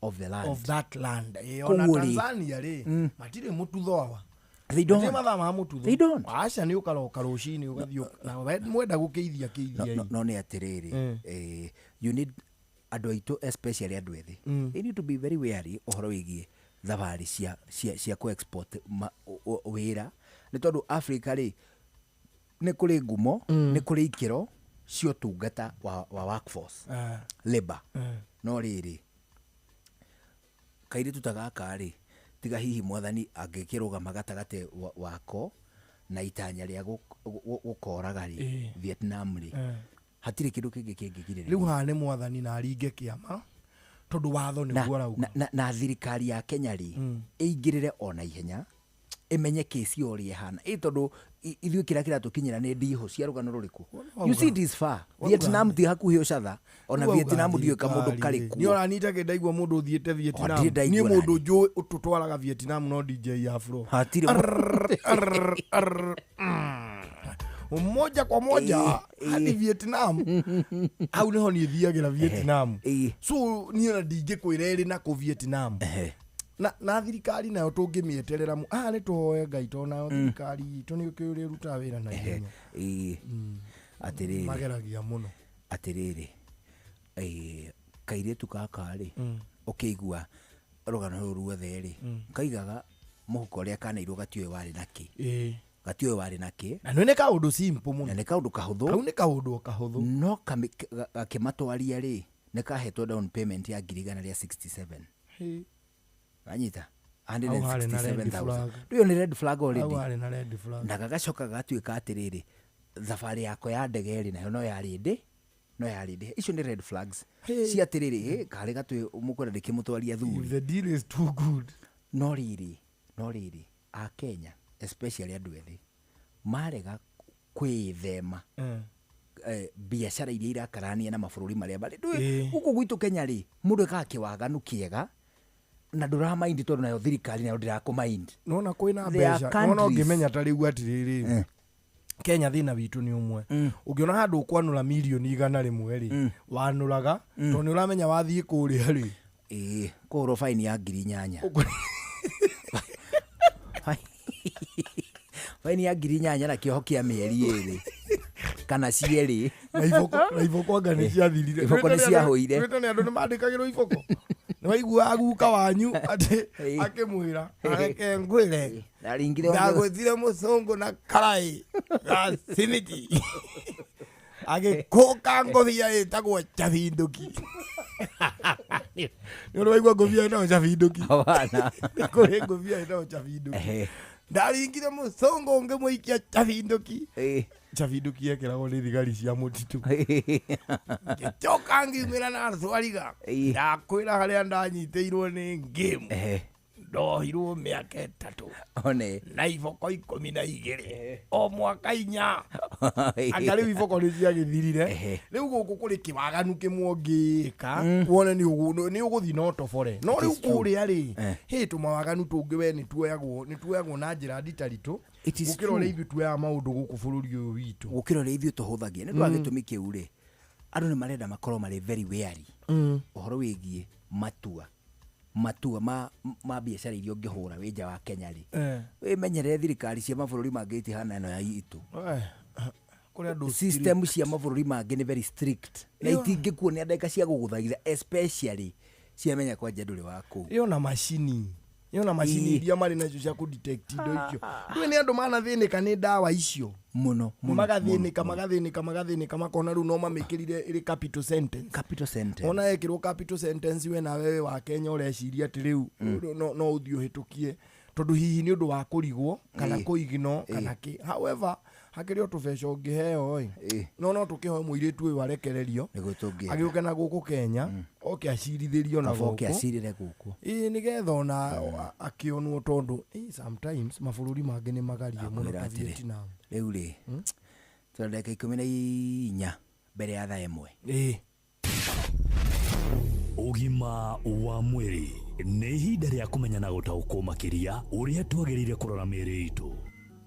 of the land. Of that land. Ona Koguo rĩ, Tanzania rĩ, matirĩ mũtutho awa. They don't. Matirĩ mathaa ma mũtutho. They don't. Aca, nĩ ũkaroka rũcinĩ ũgathiĩ na mwenda gũkĩithia kĩithia. No, nĩ atĩrĩrĩ, you need andũ aitũ, especially andũ ethĩ, they need to be very wary ũhoro wĩgiĩ thabarĩ cia kũ-export wĩra, nĩ tondũ Africa rĩ, nĩ kũrĩ ngumo, nĩ kũrĩ ikĩro cia ũtungata wa workforce, labor. No rĩrĩ, kairĩtu ta gaka rĩ, tiga hihi mwathani angĩkĩrũgama gatagatĩ wako na itanya rĩa gũkoraga rĩ, Vietnam rĩ, hatirĩ kĩndũ kĩngĩ kĩngĩgirĩrĩria. Rĩu haha nĩ mwathani na aringe kĩama, tondũ watho nĩguo arauga. Na thirikari ya Kenya rĩ, ĩingĩrĩre ona ihenya, ĩmenye kĩci o ũrĩa ĩhana ĩ, tondũ ithuĩ kĩrĩa kĩratũkinyĩra nĩ ndihũ cia rũgano rũrĩkũ. You see, it is far. Vietnam ti hakuhĩ ũcatha ona. Rĩu auga Vietnam ndiũĩ kamũndũ thirikari karĩ rĩ, kuo. Nĩ ũranyita kĩ ndaigua mũndũ ũthiĩte Vietnam. Ndirĩ ndaigua. Niĩ mũndũ njũĩ ũtũtwaraga Vietnam no DJ Afro. Hatirĩ. Arr, arr, moja kwa moja hadi Vietnam. Hau niho niĩ thiagĩra Vietnam. So niĩ ona ndingĩkwĩra ĩrĩ nako Vietnam. Na thirikari nayo tũngĩmĩeterera haha nĩ tũhoe Ngai, tondũ nayo thirikari itũ nĩ ũkĩũĩ ũrĩa ĩrutaga wĩra na ihenya. Atĩrĩrĩ, Mageragia mũno. Atĩrĩrĩ, kairĩtu gaka rĩ, ũkĩigua rũgano rũrũ ruothe rĩ, kaigaga mũhuko ũrĩa kaneirwo gatiũĩ warĩ na kĩ. Gatiũĩ warĩ na kĩ. Na nĩ kaũndũ simple mũno. Na nĩ kaũndũ kahũthũ. Kau nĩ kaũndũ o kahũthũ. No gakĩmatwaria rĩ, nĩ kahetwo down payment ya 167,000. Wanyita? Hau harĩ na red 167,000. flag. Rĩu ĩyo nĩ red flag Hau already. harĩ na red flag. Na gagacoka gagatuĩka atĩrĩrĩ, thabarĩ yako ya ndege rĩ, nayo no yarĩ ndĩ, no yarĩ ndĩ. Icio nĩ red flags cia atĩrĩrĩ, karĩ gatwĩ mũkwenda ndĩkĩmũtwaria thuri. If the deal is too good. No rĩrĩ, a Kenya, especially andũ ethĩ, marega kwĩthema biacara iria irakarania na mabũrũri marĩa marĩ. Ndũĩ, gũkũ gwitũ Kenya rĩ, mũndũ ekaga kĩwaganu kĩega na ndũramaindi, tondũ nayo thirikari nayo ndĩrakũmaindi. Nona kwĩna There are mbeca nona countries. ũngĩmenya ta rĩu atĩrĩrĩ, Kenya thĩna witũ nĩ ũmwe. Ũngĩona handũ ũkwanũra mirioni 100 rĩ, wanũraga, tondũ nĩ ũramenya wathiĩ kũrĩa rĩ, Ĩĩ, kũhũrwo baini ya 8,000, baini ya 8,000 na kĩoho kĩa mĩeri 2 kana cierĩ. Na iboko anga nĩ ciathirire. Iboko nĩ ciahũire. Twĩte nĩ andũ nĩ mandĩkagĩrwo iboko. Nĩ waiguaga guka wanyu atĩ akĩmwĩra, areke ngwĩre, Ndaringire ndagwĩtire mũcũngũ na karai ga simiti, agĩkũka ngũbia ĩtagwo chabinduki. Nĩ ũrĩ waigua ngũbia ĩtagwo chabinduki? Hapana. Nĩ kũrĩ ngũbia ĩtagwo chabinduki. Ndaringire mũcũngũ ngĩmũikia chabinduki. Chabinduki yekĩragwo nĩ thigari cia mũtitũ. Ngĩcoka ngiumĩra na thwariga. Ndakwĩra harĩa ndanyitĩirwo nĩ ngĩmu, ndohirwo mĩaka 3 One. na iboko 12 o mwaka 4. Anga rĩu iboko nĩ ciagĩthirire. Rĩu gũkũ kũrĩ kĩwaganu kĩmwe ũngĩka wone nĩ ũgũthiĩ na ũtobore, no rĩu kũrĩa rĩ, hĩ, tũmawaganu tũngĩ we nĩ tuoyagwo na njĩra nditaritũ It is gũkĩra ũrĩa true. ithuĩ tuoyaga maũndũ gũkũ bũrũri ũyũ witũ. Gũkĩra ũrĩa ithuĩ tũhũthagia. Nĩ ũndũ wa gĩtũmi kĩu rĩ, andũ nĩ marenda makorwo marĩ very wary ũhoro wĩgiĩ matua ma biacara iria ũngĩhũra wĩ nja wa Kenya rĩ, wĩmenyerere thirikari cia mabũrũri mangĩ itihana ĩno ya itũ. Kũrĩ andũ System cia mabũrũri mangĩ nĩ very strict na itingĩkuonia ndagĩka cia gũgũthaitha, especially ciamenya kwanja ndũrĩ wa kũu. Ĩyo na macini iria marĩ nacio cia kũ-detect indo icio. Ndũĩ nĩ andũ manathĩnĩka nĩ ndawa icio mũno mũno. Magathĩnĩka, magathĩnĩka, magathĩnĩka, makona rĩu no mamĩkĩrire ĩrĩ capital sentence. Capital sentence. Ona ekĩrwo capital sentence, we nawe wĩ wa Kenya ũreciria atĩ rĩu no ũthiĩ ũhĩtũkie Tondũ hihi nĩ ũndũ wa kũrigwo kana kũigno kana kĩ. However, hakĩrĩ o tũbeca ũngĩheo ĩ, no tũkĩhoe mũirĩtu ũyũ arekererio Nĩguo tũngĩenda. agĩũke na gũkũ Kenya, oke acirithĩrio na Kaba oke gũkũ. acirĩre gũkũ. Ĩĩ, nĩgetha ona akĩonwo, tondũ sometimes mabũrũri mangĩ nĩ magarie mũno Akwĩra ta atĩrĩ, Vietnam. Rĩu rĩ, tũrĩ ndagĩka 14 mbere ya thaa 1. Ũgima wa mwĩrĩ nĩ ihinda rĩa kũmenya na gũtaũkwo makĩria ũrĩa twagĩrĩire kũrora mĩĩrĩ itũ.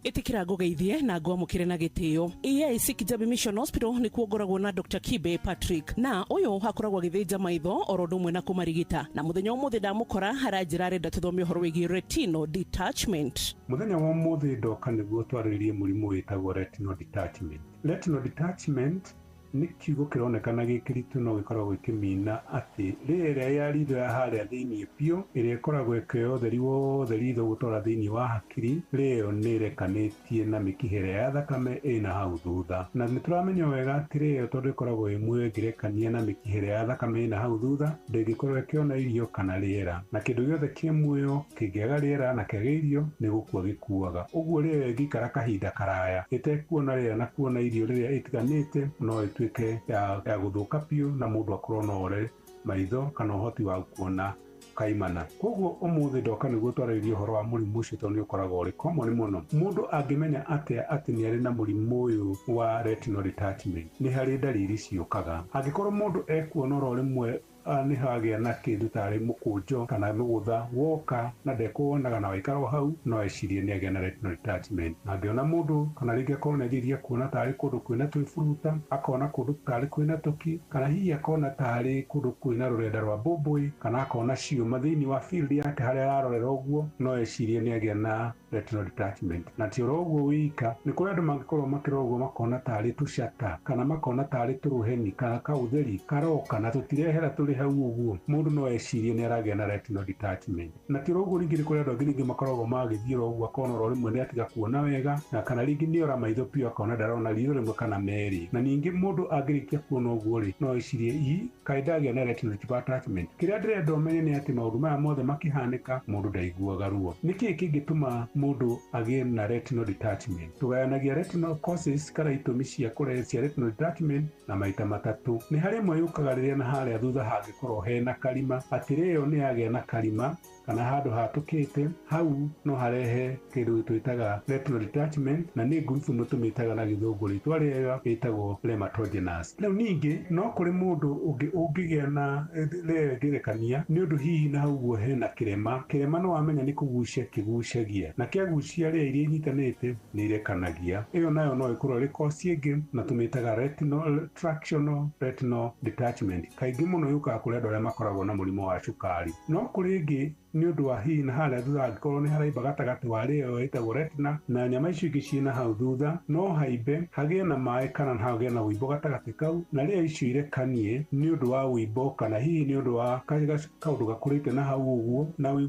Ĩtĩkĩra ngũgeithie na ngwamũkĩre na gĩtĩo. EAC Kijabi Mission Hospital nĩkuo ngoragwo na Dr. Kibe Patrick, na ũyũ akoragwo agĩthĩnja maitho oro ũndũ ũmwe na kũmarigita, na mũthenya ũmũthĩ ndamũkora aranjĩra arenda tũthome ũhoro wĩgiĩ retinal detachment. Mũthenya wa ũmũthĩ ndoka nĩguo twarĩrĩrie mũrimũ wĩtagwo retinal detachment. Retinal detachment nĩ kiugo kĩronekana gĩ kĩritũ, no gĩkoragwo gĩkĩmina atĩ rĩera ya ritho ya harĩa thĩinĩ biũ, ĩrĩa ĩkoragwo ĩkĩoya ũtheri wothe ritho gũtwara thĩinĩ wa hakiri, rĩo nĩ ĩrekanĩtie na mĩkiha ĩrĩa ya thakame ĩna hau thutha. Na nĩ tũramenya wega atĩ rĩo, tondũ ĩkoragwo ĩ muoyo ĩngĩrekania na mĩkiha ĩrĩa ya thakame ĩna hau thutha, ndĩngĩkorwo ĩkĩona irio kana rĩera, na kĩndũ gĩothe kĩ muoyo kĩngĩaga rĩera na kĩage irio nĩ gũkua gĩkuaga. Ũguo rĩo ĩngĩikara kahinda karaya ĩtekuona rĩera na kuona irio rĩrĩa ĩtiganĩte, no ĩtuĩke ya gũthũka biũ na mũndũ akorwo no ore maitho kana ũhoti wa kuona kaimana. Koguo ũmũthĩ ndoka nĩguo twarĩrĩrie ũhoro wa mũrimũ ũcio, tondũ nĩ ũkoragwo ũrĩ common mũno. Mũndũ angĩmenya atĩa atĩ nĩ arĩ na mũrimũ ũyũ wa retinal detachment? Nĩ harĩ ndariri ciũkaga. Angĩkorwo mũndũ ekuona oro rĩmwe nĩ hagĩa na kĩndũ tarĩ mũkũnjo kana mũgũtha woka na ndekuonaga na waikara o hau, no ecirie nĩ agĩa na retinal detachment. Angĩona mũndũ kana rĩngĩ akorwo nĩ anjĩrĩria kuona tarĩ kũndũ kwĩna twĩburuta, akona kũndũ tarĩ kwĩna tũki, kana hihi akona tarĩ kũndũ kwĩna rũrenda rwa mbũmbũĩ, kana akona ciũma thĩinĩ wa field yake harĩa ararorera ũguo, no ecirie nĩ agĩa na retinal detachment. Na ti oro ũguo wika, nĩ kũrĩ andũ mangĩkorwo makĩrora ũguo makona tarĩ tũcata, kana makona tarĩ tũrũheni kana kaũtheri karoka na tũtirehera tũrĩ hau ũguo, mũndũ no ecirie nĩ aragĩa na retinal detachment. Na ti oro ũguo, rĩngĩ nĩ kũrĩ andũ angĩ rĩngĩ makoragwo magĩthiĩ oro ũguo akona oro rĩmwe nĩ atiga kuona wega, na kana rĩngĩ nĩ ora maitho biũ akona ndarona ritho rĩmwe kana merĩ. Na ningĩ mũndũ angĩrĩkia kuona ũguo rĩ, no ecirie ii kaĩ ndagĩa na retinal detachment. Kĩrĩa ndĩrenda ũmenye nĩ atĩ maũndũ maya mothe makĩhanĩka mũndũ ndaiguaga ruo. Nĩkĩĩ kĩngĩtũma mũndũ agĩe na retinal detachment? Tũgayanagia retinal causes kana itũmi cia kũrehe cia retinal detachment na maita matatũ. Nĩ harĩ ĩmwe yũkaga rĩrĩa na harĩa thutha hangĩkorwo hena karima, atĩ rĩo nĩ yagĩa na karima kana handũ hatũkĩte hau, no harehe kĩndũ twĩtaga retinal detachment, na nĩ ngurubu ĩmwe tũmĩtaga na gĩthũngũ rĩtwa rĩega ĩtagwo rhematogenous. Rĩu ningĩ no kũrĩ mũndũ ũngĩ ũngĩgĩa na rĩo ĩngĩrekania nĩ ũndũ hihi na hau ũguo hena kĩrema. Kĩrema no wamenya nĩ kũgucia kĩgucagia, na kĩagucia rĩa iria inyitanĩte nĩ irekanagia. Ĩyo nayo no ĩkorwo ĩrĩ cause ĩngĩ, na tũmĩtaga retinal tractional retinal detachment. Kaingĩ mũno yũkaga kũrĩ andũ arĩa makoragwo na mũrimũ wa cukari. No kũrĩ ĩngĩ nĩ ũndũ wa hihi na harĩa thutha angĩkorwo nĩ haraimba gatagatĩ wa rĩo ĩtagwo retina na nyama icio ingĩ ciĩna hau thutha, no haimbe hagĩe na maĩ kana hagĩe na ũimbo gatagatĩ kau, na rĩo icio irekanie nĩ ũndũ wa ũimbo kana hihi nĩ ũndũ wa kaũndũ gakũrĩte na hau ũguo,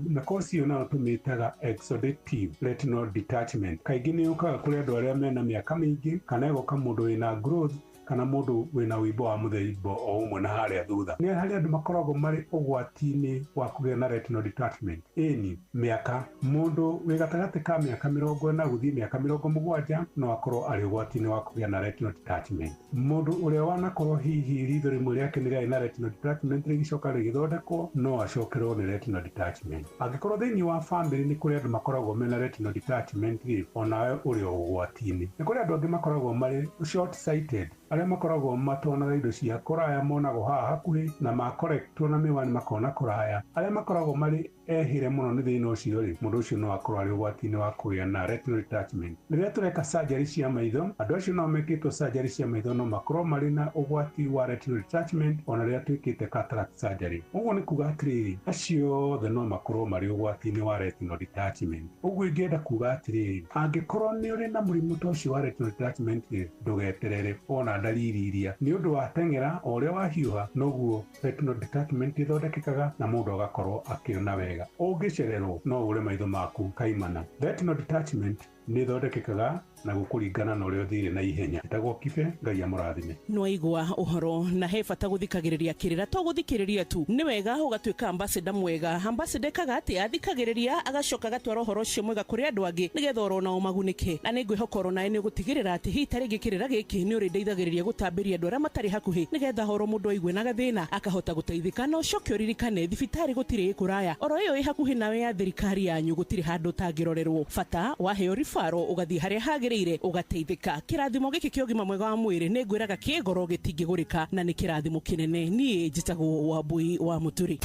na kosi ĩyo nayo tũmĩtaga exudative retinal detachment. Kaingĩ nĩ yũkaga kũrĩ andũ arĩa mena mĩaka mĩingĩ, kana ĩgoka mũndũ wĩna growth kana mũndũ wĩna ũimbo wa mũthemba o ũmwe na harĩa thutha. Nĩ harĩ andũ makoragwo marĩ ũgwati-inĩ wa kũgĩa na retinal detachment. Ĩni mĩaka, mũndũ wĩ gatagatĩ ka mĩaka 40 gũthiĩ mĩaka 70 no akorwo arĩ ũgwati-inĩ wa kũgĩa na retinal detachment. Mũndũ ũrĩa wanakorwo hihi ritho rĩmwe rĩake nĩ rĩarĩ na retinal detachment rĩgĩcoka rĩgĩthondekwo, no acokerwo nĩ retinal detachment. Angĩkorwo thĩinĩ wa famĩlĩ nĩ kũrĩ andũ makoragwo mena retinal detachment rĩ, onawe ũrĩ o ũgwati-inĩ. Nĩ kũrĩ andũ angĩ makoragwo marĩ short sighted, arĩa makoragwo matonaga indo cia kũraya, monagwo haha hakuhĩ, na makorektwo na mĩwani makona kũraya. Arĩa makoragwo marĩ ehĩre mũno nĩ thĩna ũcio rĩ, mũndũ ũcio no akorwo arĩ ũgwati-inĩ wa kũgĩa na retinal detachment. Rĩrĩa tũreka surgery cia maitho, andũ acio no mekĩtwo surgery cia maitho no makorwo marĩ na ũgwati wa retinal detachment ona rĩrĩa twĩkĩte cataract surgery. Ũguo nĩ kuga atĩrĩrĩ, acio othe no makorwo marĩ ũgwati-inĩ wa retinal detachment. Ũguo ingĩenda kuga atĩrĩrĩ, angĩkorwo nĩ ũrĩ na mũrimũ ta ũcio wa retinal detachment rĩ, ndũgeterere wona ndariri iria, nĩ ũndũ wa teng'era o ũrĩa wahiũha noguo retinal detachment ĩthondekekaga na mũndũ agakorwo akĩona wega. Ũngĩcererwo no ũre maitho maku kaimana. Retinal detachment Nĩ ĩthondekekaga na gũkũringana na ũrĩa ũthire na ihenya. Ĩtagwo Kibe, Ngai amũrathime. Nĩwaigua ũhoro na he bata gũthikagĩrĩria kĩrĩra to gũthikĩrĩria tu nĩ wega ũgatuĩka ambassador mwega. Ambassador ekaga atĩa? Athikagĩrĩria agacoka agatwara ũhoro ũcio mwega kũrĩ andũ angĩ nĩgetha oro nao magunĩke. Na nĩ ngwĩhoka oro nawe nĩ ũgũtigĩrĩra atĩ hihi ta rĩngĩ kĩrĩra gĩkĩ nĩ ũrĩndeithagĩrĩria gũtambĩria andũ arĩa matarĩ hakuhĩ nĩgetha oro mũndũ aigue na gathĩna akahota gũteithĩka. Na ũcoke ũririkane thibitarĩ gũtirĩ ĩ kũraya, oro ĩyo ĩ hakuhĩ nawe ya thirikari yanyu gũtirĩ handũ ũtangĩrorerwo. Bata waheo ribaro ũgathiĩ harĩa hagĩrĩire ũgateithĩka. Kĩrathimo gĩkĩ kĩa ũgima mwega wa mwĩrĩ nĩ ngwĩraga kĩ goro gĩtingĩgũrĩka na nĩ kĩrathimo kĩnene. Niĩ njĩtagwo Wambui wa Mũturi.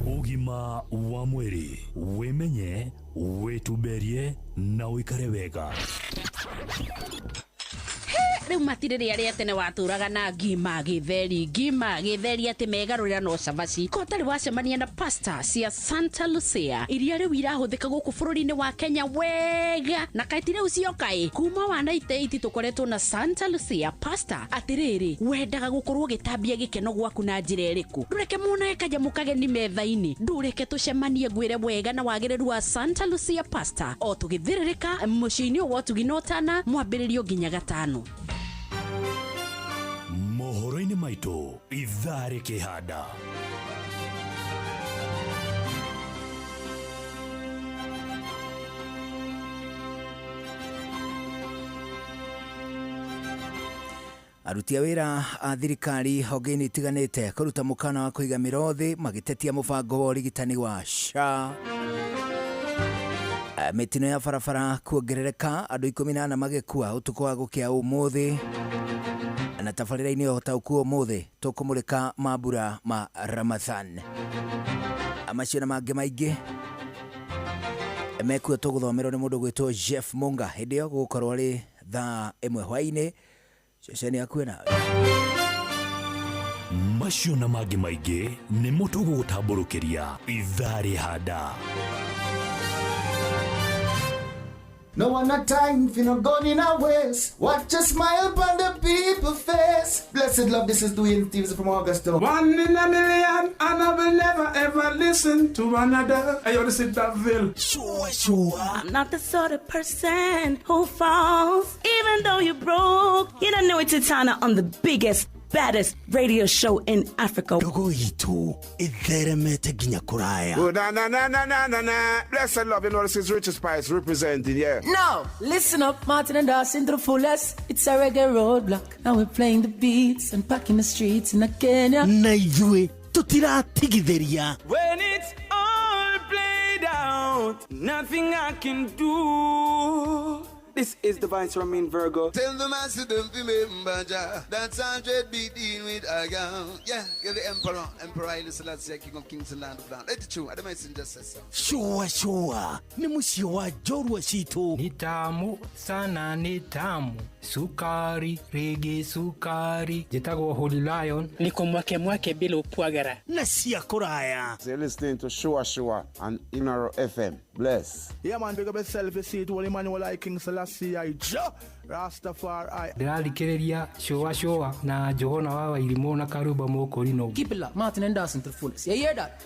Ũgima wa mwĩrĩ, wĩmenye, wĩtumberie na ũikare wega. Rĩu matirĩ rĩa rĩa tene watũraga na ngima gĩtheri, ngima gĩtheri atĩ megarũrĩra no cabaci. Ko ũtarĩ wacemania na pasta cia Santa Lucia iria rĩu irahũthĩka gũkũ bũrũri-inĩ wa Kenya wega, na kaĩ ti rĩu cioka ĩ kuma wa 98 tũkoretwo na Santa Lucia pasta. Atĩrĩrĩ, wendaga gũkorwo ũgĩtambia gĩkeno gwaku na njĩra ĩrĩkũ? Ndũreke monage kanyamũ kageni metha-inĩ, ndũreke tũcemanie ngwĩre wega na wagĩrĩru wa Santa Lucia pasta o tũgĩthĩrĩrĩka mũciĩ-inĩ ũyũ wa ũtugi na ũtana mwambĩrĩrio nginya gatano. Mohoro-inĩ maitũ ithaa rĩkĩhanda. Aruti a wĩra a thirikari honge-inĩ itiganĩte kũruta mũkana wa kũiga mĩro thĩ magĩtetia mũbango wa ũrigitani wa SHA. Mĩtino ya barabara kuongerereka, andũ 14 magĩkua ũtukũ wa gũkĩa ũmũthĩ. Na tabarĩra-inĩ ya ũtaũku ũmũthĩ tũkũmũrĩka mambura ma Ramadhan. Macio na mangĩ maingĩ mekuo tũgũthomerwo nĩ mũndũ gwĩtwo Jeff Munga. Hĩndĩ ĩyo gũgũkorwo arĩ thaa 1 hwaĩ-inĩ. Ceceni yaku nawe. Macio na mangĩ maingĩ nĩmo tũgũgũtambũrũkĩria ithaa rĩhanda. No one a time for no gun in a waste. Watch a smile upon the people face. Blessed love, this is Dwayne Stevens from Augusta. 1 in a million, and I will never ever listen to another. Hey, yo, this is Daville. Sure, sure. I'm not the sort of person who falls, even though you're broke. You don't know it's Titana on the biggest, baddest radio show in Africa. Ndogo itu itheremete nginya kuraya. Oh, na na na na na na na. Blessed love, you know this is Richard Spice representing, yeah. Now, listen up, Martin and Dawson to the fullest. It's a reggae roadblock. Now we're playing the beats and packing the streets in Kenya. Na ithuĩ tutiratigithĩria. When it's all played out, nothing I can do. This is the Vice Ramin Virgo. Tell the master don't remember Jah. That's 100 be dealing with a girl. Yeah, you're the emperor. Emperor Haile Selassie, King of Kings and Land of Land. Let it true. I don't just say so. Sure, sure. Ni mũciĩ wa njorua citũ. Ni tamu sana, ni tamu. Sukari, rege sukari. Njĩtagwo Holy Lion. Niko mwake mwake bila upwagara. Na cia kũraya. So you're listening to Sure Sure on Inoro FM. Bless. Yeah, man, big up yourself. You see it, Holy Emmanuel I King Selassie I Jah Rastafari. Ndĩrathikĩrĩria Sure Sure na Johana wa Wairimũ na Karuba Mũkũrinũ. Keep it locked, Martin and Dawson to the fullest. You hear that?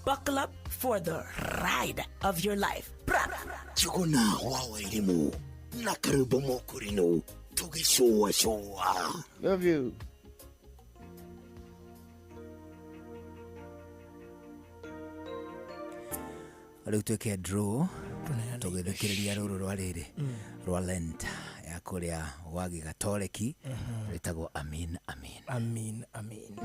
Buckle up for the ride of your life. Johana wa Wairimũ na Karuba Mũkũrinũ tũgĩcũa cũa. Love you. Rĩu twĩke draw tũgĩthikĩrĩria rũrũ rwa rĩrĩ rwa Lent ya kũrĩa gwa Gĩgatoreki rĩtagwo Amin Amin. Amin Amin.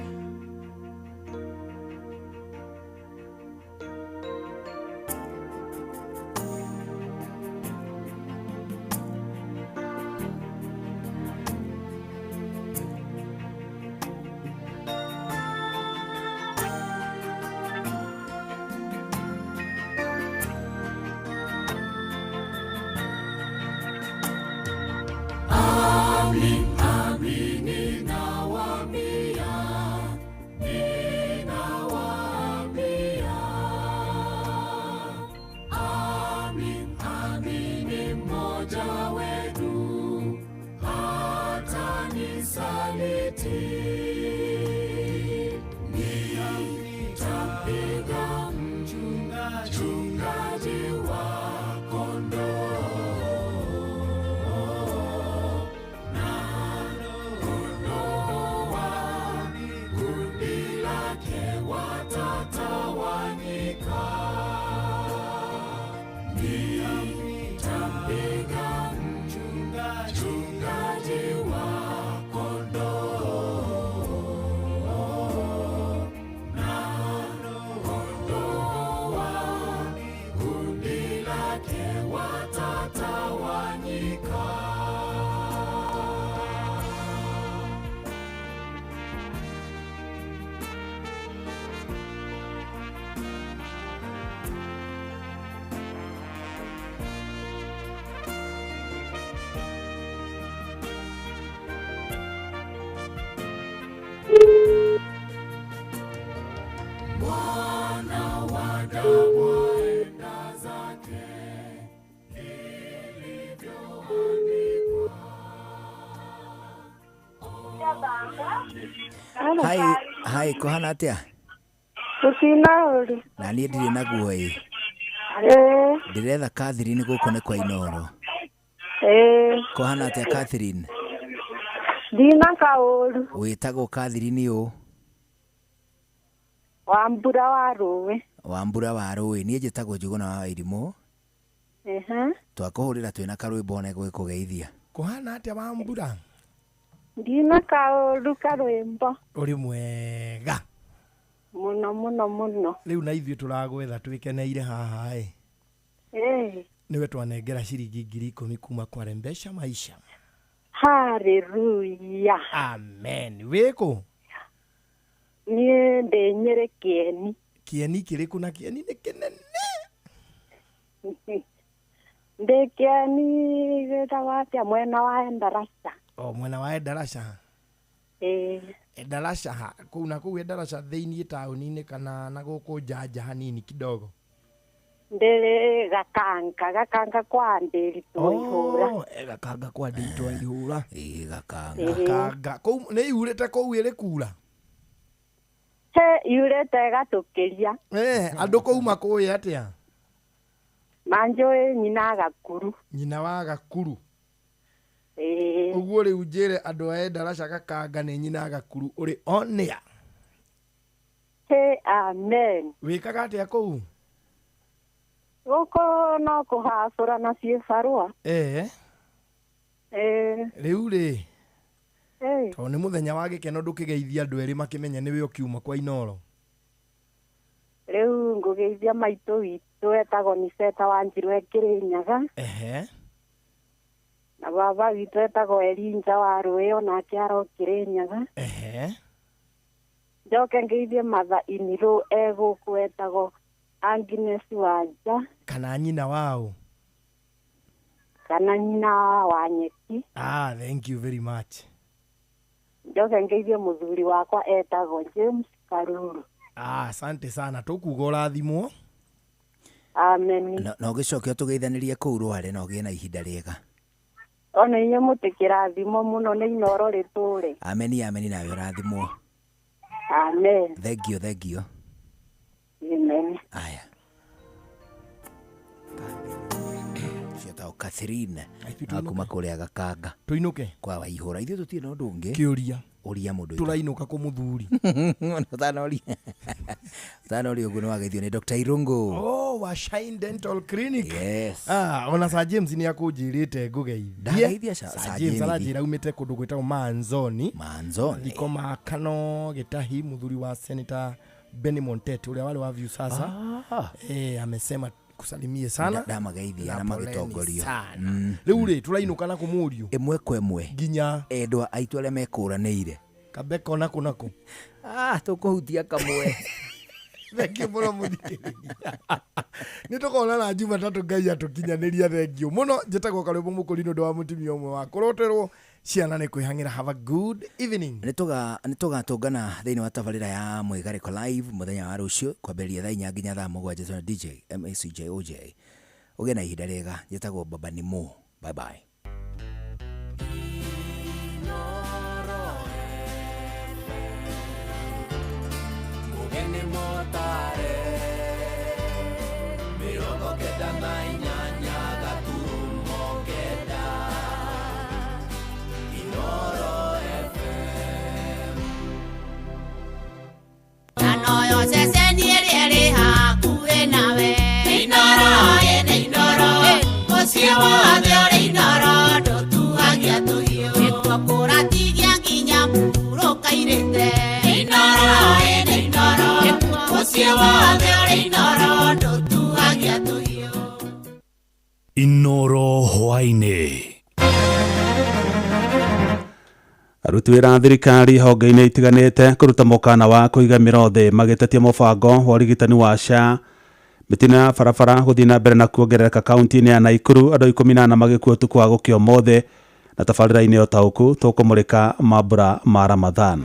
Amin, ninawaambia, ninawaambia. Amin, amin, mmoja wenu hatanisaliti. Nitampiga mchungaji wa Hi, hi, kũhana atĩa? Tũcina ũru. Na niĩ ndirĩ naguo ĩ. Ĩĩ. Ndĩretha Catherine gũkũ nĩ kwa Inoro. Ĩĩ. Kũhana atĩa Catherine? Ndina kaũru. Wĩtagwo Catherine ũ? Wa mbura wa rũĩ. Wa mbura wa rũĩ. Niĩ njĩtagwo Njũgũna wa Wairimũ. Ehe. Twakũhũrĩra twĩna karwĩmbo ona gwĩkũgeithia. Kũhana atĩa wa mbura? Ndina kaũru karwĩmbo. Ũrĩ mwega. Mũno mũno mũno. Rĩu na ithuĩ tũragwetha twĩkeneire haha ĩ. Ĩĩ. Nĩwe twanengera ciringi 10,000 kuma kwa Rembesha Maisha. Hallelujah. Amen. Wĩkũ? Niĩ ndĩ Nyĩrĩ Kĩeni. Kĩeni kĩrĩkũ na kĩeni nĩ kĩnene? Ndĩ Kĩeni gĩtagwo atĩa mwena wa Endarasha. O mwena wa Endarasha. Ĩĩ. Endarasha ha kũu na kũu Endarasha thĩiniĩ taũni-inĩ kana na gũkũ njanja hanini kidogo? Ndĩrĩ Gakanga, Gakanga kwa Ndĩritũ ihũra. Oh, Gakanga kwa Ndĩritũ ihũra. Ĩĩ Gakanga. Gakanga. Kũu nĩ yurĩte kũu ĩrĩ kura? He yurĩte ĩgatũkĩria. Andũ kũu makũĩ atĩa? Manjũĩ nyina Gakuru. Nyina wa Gakuru. Ĩĩ. Ũguo rĩu njĩre andũ a Endarasha Gakanga nĩ nyina Gakuru ũrĩ onĩa. He amen. Wĩkaga atĩa kũu? Gũkũ no kũhacũra na ciĩbarũa. Ĩĩ. Ĩĩ. Rĩu rĩ. Ĩĩ. Tondũ nĩ mũthenya wa gĩkeno ndũkĩgeithia andũ erĩ makĩmenye nĩwe ũkiuma kwa Inoro. Rĩu ngũgeithia maitũ witũ etagwo Niseta Wanjirũ e Kĩrĩnyaga. Ehe. Na baba witũ etagwo Elinja wa Rũĩ onake aro Kĩrĩnyaga. Ehe. Njoke ngeithie Matha Inirũ e gũkũ etagwo Agnes Wanja. Kana nyina wao? Kana nyina wa Nyeki. Ah, thank you very much. Njoke ngeithie mũthuri wakwa etagwo James Karuru. Ah, asante sana. Tũkuga ũrathimwo. Amen. Na ũgĩcoke ũtũgeithanĩrie kũu Rware na ũgĩe na ihinda rĩega. Ona inyuĩ mũtĩkĩrathimwo mũno nĩ Inoro rĩtũre. Ameni, ameni, nawe ũrathimwo. Amen. Thank you, thank you. Amen. Aya. Cietagwo Catherine. Akuma kũrĩa Gakanga. Tũinũke. Kwa Waihũra. Ithuĩ tũtirĩ na ũndũ ũngĩ. Kĩũria. Ũria mũndũ. Tũrainũka kũ mũthuri? Ũtanoria. Ũtanoria ũguo nĩwageithio nĩ Dr. Irungu. Oh, wa Shine Dental Clinic. Yes. Ah, ona Sir James nĩ akũnjĩrĩte ngũgeithie. Ndageithia Sir Sir James James. aranjĩra aumĩte kũndũ gwĩtagwo Manzoni. Manzoni. Thiko Makano Gĩtahi mũthuri wa Senator Benny Montet ũrĩa warĩ wa Viusasa. Ah. Amesema kusalimie sana. Ndamageithia na poleni magĩtongorio. sana. Rĩu rĩ tũrainũka na kũmũriũ. Ĩmwe kwa ĩmwe. Nginya endwa aitũ arĩa mekũranĩire. Kabeko nako nako. Ah, tũkũhutia kamwe. Thengiũ mũno mũthikĩrĩria. Nĩ tũkonana Jumatatũ Ngai atũkinyanĩria thengiũ mũno. Njĩtagwo Karwĩmbo Mũkũri nĩ ũndũ wa mũtumia ũmwe wa kũroterwo ciana nĩ kwĩhang'ĩra. Have a good evening. Nĩ tũgatũngana thĩinĩ wa tabarĩra ya Mwĩgarĩko Live mũthenya wa rũciũ kwambĩrĩria thaa 4 nginya thaa 7 na DJ MACJOJ. Ũgĩe na ihinda rĩega. Njĩtagwo Baba Nimo. Bye bye. Mugeni motare 98.9 Inoro FM. Anoyo ceceni ĩrĩa ĩrĩ hakuhĩ nawe. Inoro ĩnĩ Inoro, mũciĩ wothe ũrĩ Inoro, ndũtuagia tũhiũ. Nĩkuo kũratigia nginya mũhurũka irĩte. Inoro ĩnĩ Inoro, mũciĩ wothe ũrĩ Inoro, ndũtuagia tũhiũ. Inoro hwaĩ-inĩ. Aruti wĩra a thirikari honge-inĩ itiganĩte kũruta mũkana wa kũiga mĩro thĩ magĩtetia mũbango wa ũrigitani wa SHA. Mĩtino ya barabara gũthiĩ na mbere na kuongerereka kaunti-inĩ ya Naikuru, andũ 14 magĩkua ũtukũ wa gũkĩa ũmũthĩ. Na tabarĩra-inĩ ũtaũku tũkũmũrĩka mambura ma Ramadhan.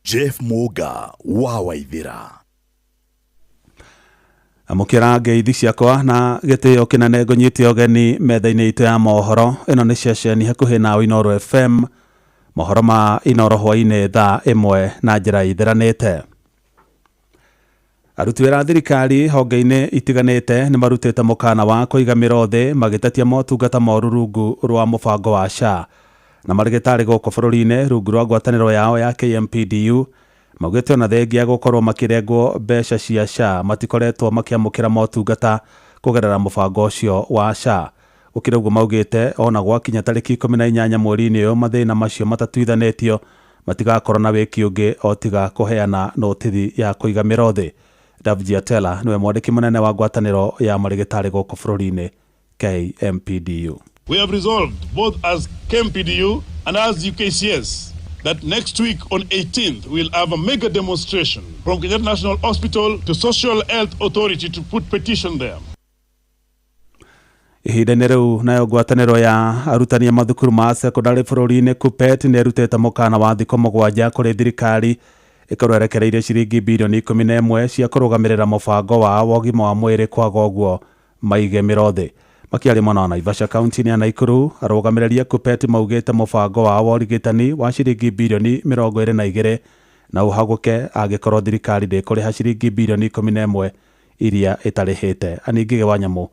Jeff Muga wa Waithira. Amũkĩra ngeithi ciakwa na gĩtĩo kĩnene ngũnyite ũgeni metha-inĩ itũ ya mohoro. Ĩno nĩ ceceni hakuhĩ nawe Inooro FM. Mohoro ma Inooro hwainĩ thaa 1 na njĩra itheranĩte. Aruti wĩra a thirikari honge-inĩ itiganĩte nĩ marutĩte mũkana wa kũiga mĩro thĩ magĩtetia motungata moru rungu rwa mũbango wa SHA. Na marĩgĩtarĩ gũkũ bũrũri-inĩ rungu rwa ngwatanĩro yao ya KMPDU maugĩte ona thengia gũkorwo makĩrengwo mbeca cia SHA matikoretwo makĩamũkĩra motungata kũgerera mũbango ũcio wa SHA. Gũkĩrĩ ũguo maugĩte ona gwakinya tarĩki 18 mweri-inĩ ũyũ mathĩna macio matatuithanĩtio matigakorwo na wĩki ũngĩ o tiga kũheana notithi ya kũiga mĩro thĩ. Davji Atela niwe mwandĩki mũnene wa ngwatanĩro ya marĩgĩtarĩ gũkũ bũrũri-inĩ KMPDU. We have resolved both as KMPDU and as UKCS that next week on 18th we'll have a mega demonstration from Kenyatta National Hospital to Social Health Authority to put petition there. Ihinda-inĩ rĩu nayo ngwatanĩro ya arutani a mathukuru ma sekondari bũrũri-inĩ KUPPET nĩ ĩrutĩte mũkana wa thikũ 7 kũrĩ thirikari ĩkorwo ĩrekereirie ciringi bilioni 11 cia kũrũgamĩrĩra mũbango wao wa ũgima wa mwĩrĩ kwaga ũguo maige mĩro thĩ. Makĩaria mwena wa Naivasha kaunti-inĩ ya Nakuru, arũgamĩrĩri a KUPPET maugĩte mũbango wao wa ũrigitani wa ciringi bilioni 22 na ũhagũke angĩkorwo thirikari ndĩkũrĩha ciringi bilioni 11 iria ĩtarĩhĩte. Aningĩ wa Nyamũ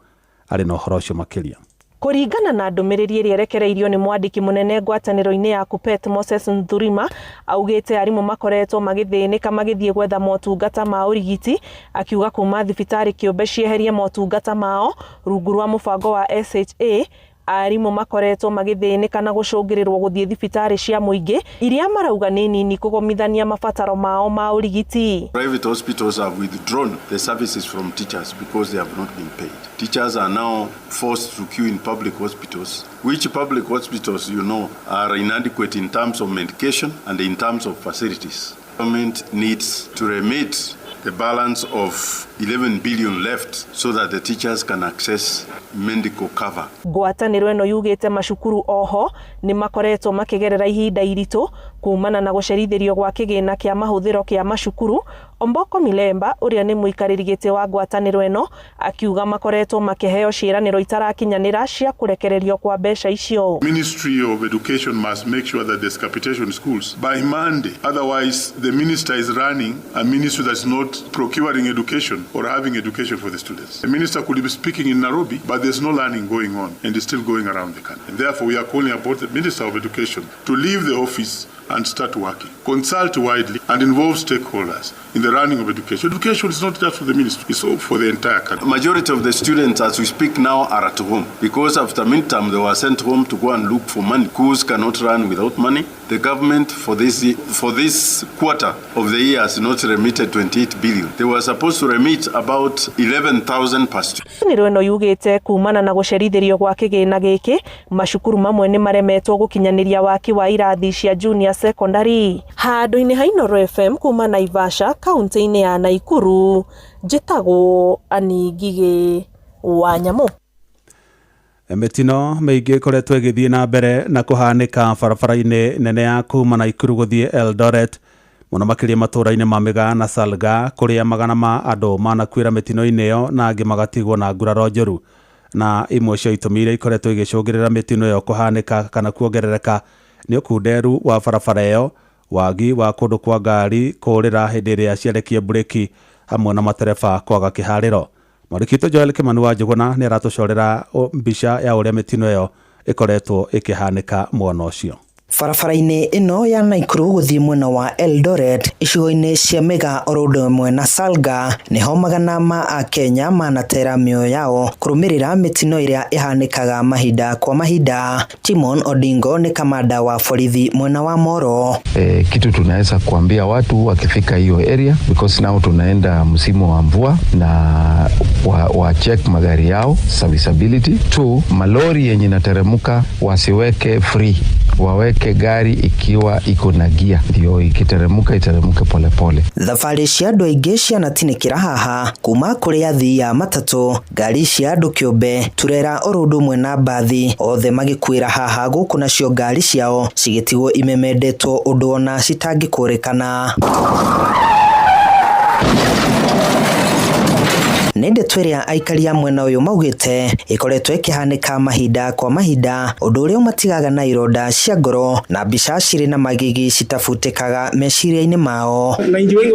arĩ na ũhoro ũcio makĩria. Kũringana na ndũmĩrĩri ĩrĩa ĩrekereirio nĩ mwandĩki mũnene ngwatanĩro-inĩ ya KUPPET Moses Nthurima, augĩte arimũ makoretwo magĩthĩnĩka magĩthiĩ gwetha motungata ma ũrigiti, akiuga kuma thibitarĩ kĩũmbe cieherie motungata mao rungu rwa mũbango wa SHA. Arimũ makoretwo magĩthĩnĩka na gũcũngĩrĩrwo gũthiĩ thibitarĩ cia mũingĩ iria marauga nĩ nini kũgomithania mabataro mao ma ũrigiti. Private hospitals have withdrawn the services from teachers because they have not been paid. Teachers are now forced to queue in public hospitals, which public hospitals, you know, are inadequate in terms of medication and in terms of facilities. Government needs to remit the balance of 11 billion left so that the teachers can access medical cover. Ngwatanĩro ĩno yugĩte macukuru oho nĩ makoretwo makĩgerera ihinda iritũ kumana na gũcerithĩrio gwa kĩgĩna kĩa mahũthĩro kĩa macukuru. Omboko Milemba ũrĩa nĩ mũikarĩri gĩtĩ wa ngwatanĩro ĩno akiuga makoretwo makĩheo ciĩranĩro itarakinyanĩra cia kũrekererio kwa mbeca icio. Ministry of Education must make sure that there's capitation schools by Monday. Otherwise, the minister is running a ministry that's not procuring education or having education for the students. The minister could be speaking in Nairobi, but there's no learning going on and it's still going around the country. And therefore, we are calling upon the Minister of Education to leave the office and start working. Consult widely and involve stakeholders in the running of education. Education is not just for the ministry, it's all for the entire country. Majority of the students as we speak now are at home because after midterm they were sent home to go and look for money. Schools cannot run without money. The government for this quarter of the year has not remitted 28 billion. They were supposed to remit about 11,000 per student. Ngwatanĩro ĩno yugĩte kumana na gũcerithĩrio gwa kĩgĩna gĩkĩ macukuru mamwe nĩ maremetwo gũkinyanĩria waki wa irathi cia junior secondary. Handũ-inĩ ha Inooro FM kuma Naivasha kaunti-inĩ ya Nakuru, njĩtagwo Annie Ngigĩ wa Nyamũ. Mĩtino mĩingĩ ĩkoretwo ĩgĩthiĩ na mbere na kũhanĩka barabara-inĩ nene ya kuma Nakuru gũthiĩ Eldoret, mũno makĩria matũũra-inĩ ma Mĩgaa na Salga kũrĩa magana ma andũ manakuĩra mĩtino-inĩ ĩyo na angĩ magatigwo na nguraro njũru. Na imwe cia itũmi iria ikoretwo igĩcũngĩrĩra mĩtino ĩyo kũhanĩka kana kuongerereka nĩ ũkunderu wa barabara ĩyo, wagi wa kũndũ kwa ngari kũũrĩra hĩndĩ ĩrĩa ciarekia mburĩki hamwe na matereba kwaga kĩharĩro. Mwandĩki witũ Joel Kimani wa Njũgũna nĩ aratũcorera mbica ya ũrĩa mĩtino ĩyo ĩkoretwo ĩkĩhanĩka mwena ũcio. Barabara-inĩ ĩno ya Nakuru gũthiĩ mwena wa Eldoret icigo-inĩ cia Mĩgaa oro ũndũ ũmwe na Salga nĩho magana ma akenya manatera mĩoyo yao kũrũmĩrĩra mĩtino ĩrĩa ĩhanĩkaga mahinda kwa mahinda. Timon Odingo nĩ kamanda wa borithi mwena wa Moro. Kitu tunaweza kuambia watu wakifika hiyo area, because now tunaenda msimu wa mvua na wa check magari yao serviceability. 2, malori yenye inateremka wasiweke free, waweke gari ikiwa iko na gia, ndio ikiteremuka iteremuke pole pole. Thabarĩ cia andũ aingĩ cianatinĩkĩra haha kuma kũrĩ athii a matatũ, ngari cia andũ kĩũmbe, turera oro ũndũ ũmwe na mbathi, othe magĩkuĩra haha gũkũ nacio ngari ciao cigĩtigwo imemendetwo ũndũ ona citangĩkũrĩkana. Nĩ ndeto ĩrĩa aikari a mwena ũyũ maugĩte ĩkoretwo ĩkĩhanĩka mahinda kwa mahinda, ũndũ ũrĩa ũmatigaga na ironda cia ngoro na mbica cirĩ na magigi citabutĩkaga meciria-inĩ mao. Wananchi wengi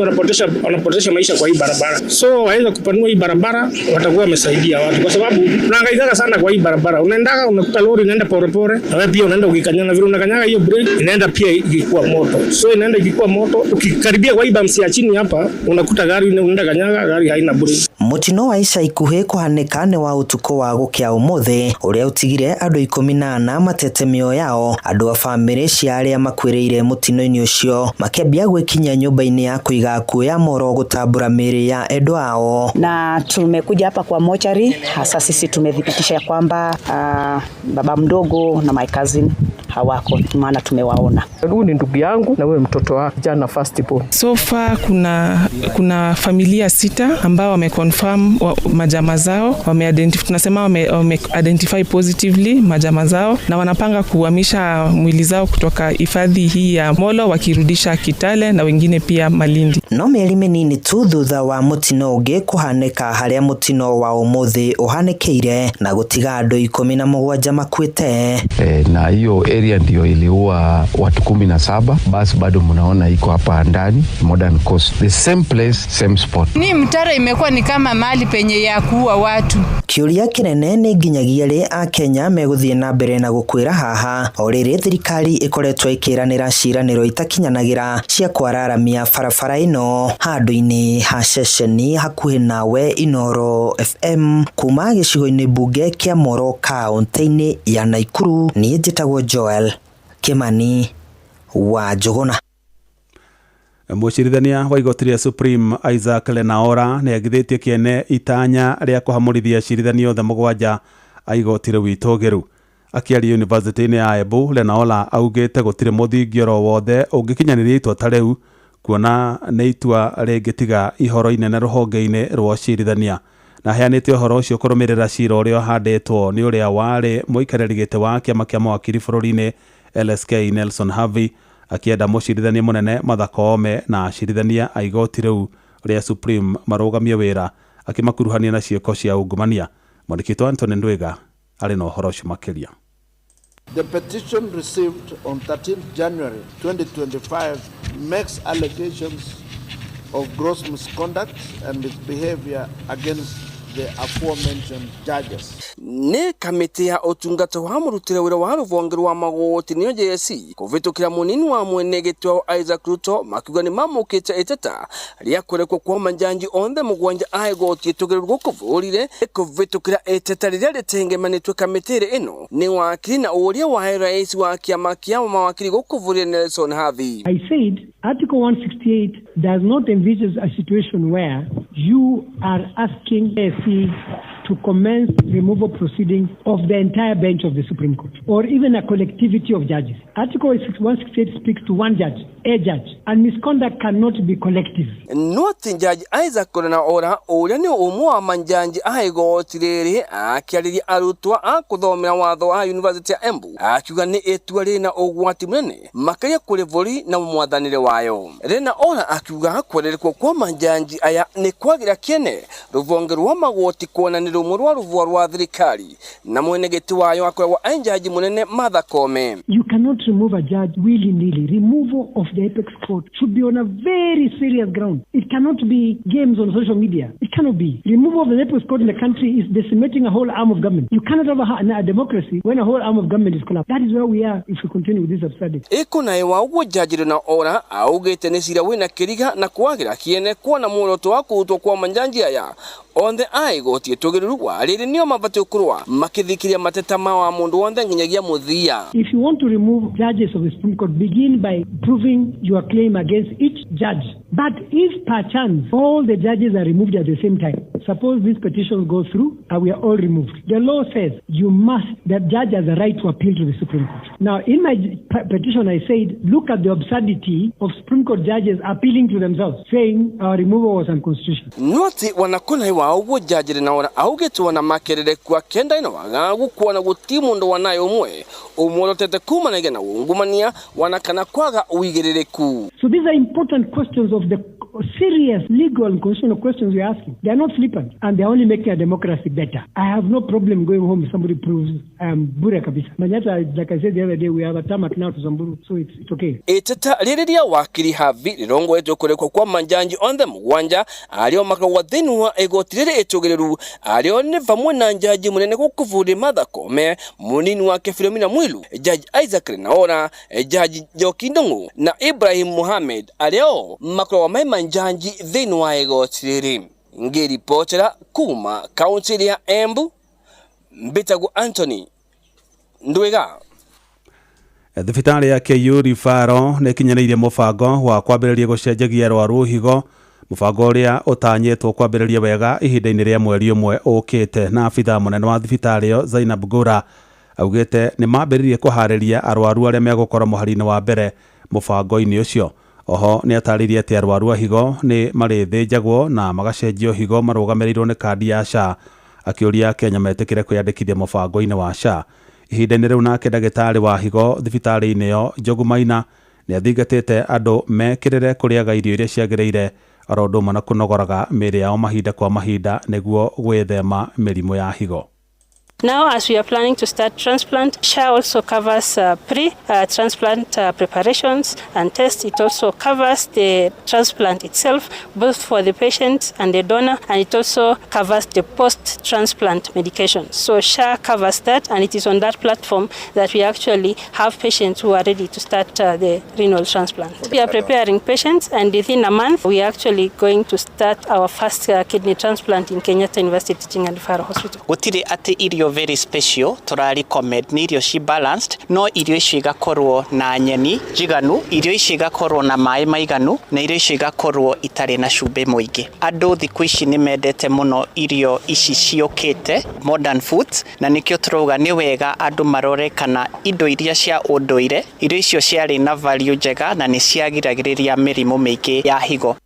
wanapotesha maisha kwa hii barabara, so waweza kupanua hii barabara, watakuwa wamesaidia watu, kwa sababu unahangaikaga sana kwa hii barabara. Unaendaga unakuta lori inaenda polepole, na wewe pia unaenda ukikanyaga, vile unakanyaga hiyo brake inaenda pia ikikuwa moto, so inaenda ikikuwa moto. Ukikaribia kwa hii bumps ya chini hapa, unakuta gari unaenda kanyaga, gari haina brake. Mutino wa ica ikuhĩ kũhanĩka nĩ wa ũtukũ wa gũkĩa ũmũthĩ ũrĩa ũtigire andũ 14 matete mĩoyo yao. Andũ a bamĩrĩ cia arĩa makuĩrĩire mũtino-inĩ ũcio makĩambia gwĩkinyia nyũmba-inĩ ya kũiga akuũ ya Moro gũtambũra mĩĩrĩ ya endwa ao. Na tumekuja hapa kwa mochari, hasa sisi tumethibitisha kwamba baba mdogo na my cousin hawako, maana tumewaona. Huyu ni ndugu yangu na wewe mtoto wake jana first born. So far kuna familia 6 ambao wameconfirm majamaa zao, tunasema wame identify positively majamaa zao, na wanapanga kuhamisha mwili zao kutoka hifadhi hii ya Molo wakirudisha Kitale na wengine pia Malindi. No mĩeri mĩnini tu thutha wa mũtino ũngĩ kũhanĩka harĩa mũtino wa ũmũthĩ ũhanĩkĩire na gũtiga andũ 17 makuĩte. Na hiyo area ndio iliua watu 17. Basi bado mnaona iko hapa ndani Modern Coast, the same place, same spot. Ni mtaro imekuwa ni kama mali penye ya kuua watu. Kĩũria kĩnene nĩ nginyagia rĩ Akenya megũthiĩ na mbere na gũkuĩra haha o rĩrĩ thirikari ĩkoretwo ĩkĩranĩra ciĩranĩro itakinyanagĩra cia kwararamia barabara ĩno. Handũ-inĩ ha ceceni hakuhĩ nawe Inooro FM kuma gĩcigo-inĩ mbunge kĩa Moro kaũntĩ-inĩ ya Naikuru, niĩ njĩtagwo Joel Kimani wa Njũgũna. Mũcirithania wa igoti rĩa Supreme Isaac Lenaora nĩ agithĩtie kĩene itanya rĩa kũhamũrithia acirithania othe 7 a igoti rĩu itũgĩru. Akĩaria yunivasĩtĩ-inĩ ya Embu, Lenaora augĩte gũtirĩ mũthingi oro wothe ũngĩkinyanĩria itua ta rĩu, kuona nĩ itua rĩngĩtiga ihoro inene rũhonge-inĩ rwa ũcirithania. Na aheanĩte ũhoro ũcio kũrũmĩrĩra cira ũrĩa ũhandĩtwo nĩ ũrĩa warĩ mũikarĩri gĩtĩ wa kĩama kĩa mawakiri bũrũri-inĩ LSK Nelson Havi, akĩenda mũcirithania mũnene Martha Koome na acirithania a igoti rĩu rĩa Supreme marũgamie wĩra, akĩmakuruhania na ciĩko cia ungumania. Mwandĩki witũ Anthony Ndwiga arĩ na ũhoro ũcio makĩria. The petition received on 13th January 2025 makes allegations of gross misconduct and misbehavior against the aforementioned judges. Nĩ kamĩtĩ ya ũtungata wa mũrutĩre wĩra wa rũhonge rwa magoti nĩyo JSC kũvĩtũkĩra mũnini wa mwene gĩtĩ Isaac Ruto makiuga nĩ mamũkĩte iteta rĩa kũrekwo kwa manjanji othe 7 a igoti ĩtũgĩrĩru gũkũ bũrũri kũvĩtũkĩra iteta rĩrĩa rĩtengemanĩtwe kamĩtĩ ĩno nĩ wakiri na ũrĩa wa rais wa kĩama kĩa mawakiri gũkũ bũrũri Nelson Havi. I said Article 168 does not envisage a situation where you are asking ASC to commence removal proceedings of the entire bench of the Supreme Court or even a collectivity of judges. Article 168 speaks to one judge, a judge, and misconduct cannot be collective. Not Judge Isaac Lenaora ũrĩa nĩ ũmwe wa manjanji a igoti rĩrĩ akĩarĩria arutwo a kũthomera watho wa University ya Embu akiuga nĩ itua rĩna ũgwati mũnene makĩria kũrĩ bũrũri na mwathanĩre wayo. Lenaora akiuga kwererekwo kwa manjanji aya nĩ kwagĩra kĩene rũhonge rwa magoti kuona nĩ rũmwe rwa rũvua rwa thirikari na mwene gĩtĩ wayo akoragwo e njaji mũnene Martha Koome. You cannot remove a judge willy-nilly. Removal of the apex court should be on a very serious ground. It cannot be games on social media. It cannot be. Removal of the apex court in the country is decimating a whole arm of government. You cannot have a democracy when a whole arm of government is collapsed. That is where we are if we continue with this absurdity. Ĩkũnaĩ wa ũguo jaji Lenaora augĩte nĩ cira wĩna kĩriga na kwagĩra kĩene kuona muoroto wa kũrutwo kwa manjanji aya othe a igoti ĩtũgĩrĩru wa rĩrĩ nĩo mabatiĩ gũkorwo makĩthikĩria mateta ma wa mũndũ wothe nginyagia mũthia. If you want to remove judges of the Supreme Court, begin by proving your claim against each judge. But if perchance all the judges are removed at the same time, suppose this petition goes through and we are all removed, the law says you must, the judge has a right to appeal to the Supreme Court. Now, in my petition, I said, look at the absurdity of Supreme Court judges appealing to themselves, saying our removal was unconstitutional. Noti wanakona wa uguo jaji Lenaora augĩte wana makerere kwa kenda ino wagagu kuona gũti mũndũ wanayo ũmwe ũmworotete kumanagia na ungumania wanakana kwaga ũigĩrĩrĩku. So So these are important questions of the serious legal and constitutional questions we're asking. They are not flippant, and they're only making a democracy better. I have no problem going home if somebody proves I am bure kabisa. Manyata, like I said the other day, we have a tarmac now to Samburu, so it's okay. Iteta rĩrĩ rĩa wakiri Havi rĩrongoretio kũrekwo kwa manjanji onthe mũgwanja arĩa makoragwo thĩinĩ wa igoti rĩrĩ ĩtũgĩrĩru arĩa nĩ vamwe na njanji mũnene gũkũ bũrũri Martha Koome, mũnini wake Philomena Mwilu, Judge Isaac Lenaola, Judge Njoki Ndung'u na Ibrahim Mohamed arĩa o makoragwo me manjanji thĩinĩ wa igoti rĩrĩ. Ngĩribotera kuma kaunti ya Embu, mbĩtagwo Anthony Ndwiga. Thibitarĩ ya KU Referral nĩ ĩkinyanĩirie mũbango wa kwambĩrĩria gũcenjagia arwaru higo, mũbango ũrĩa ũtanyĩtwo kwambĩrĩria wega ihinda-inĩ rĩa mweri ũmwe ũkĩte. Na abithaa mũnene wa thibitarĩ ĩyo Zainab Gura augĩte nĩ mambĩrĩrie kũharĩria arwaru arĩa megũkorwo mũhari-inĩ wa mbere mũbango-inĩ ũcio. Oho nĩ atarĩirie atĩ arwaru a higo nĩ marĩthĩnjagwo na magacenjio higo marũgamĩrĩirwo nĩ kandi ya SHA, akĩũria Kenya metĩkĩre kwĩyandĩkithia mũbango-inĩ wa SHA. Ihinda-inĩ rĩu nake ndagĩtarĩ wa higo thibitarĩ-inĩ ĩyo Njogu Maina nĩ athingatĩte andũ mekĩrĩre kũrĩaga irio iria ciagĩrĩire oro ũndũ ũmwe na kũnogoraga mĩĩrĩ yao mahinda kwa mahinda nĩguo gwĩthema mĩrimũ ya higo. Now, as we are planning to start transplant, SHA also covers pre-transplant preparations and tests. It also covers the transplant itself, both for the patient and the donor, and it also covers the post-transplant medication. So SHA covers that, and it is on that platform that we actually have patients who are ready to start the renal transplant. We are preparing patients, and within a month, we are actually going to start our first kidney transplant in Kenyatta University Teaching and Referral Hospital. Gũtirĩ atĩ irio very special tũra recommend nĩ irio ci balanced, no irio icio igakorwo na nyeni njiganu, irio icio igakorwo na maĩ maiganu, na irio icio igakorwo itarĩ na cumbĩ mũingĩ. Andũ thikũ ici nĩ mendete mũno irio ici ciũkĩte modern foods, na nĩkĩo tũrauga nĩ wega andũ marore kana indo iria cia ũndũire, irio icio ciarĩ na value njega na nĩ ciagiragĩrĩria mĩrimũ mĩingĩ ya higo.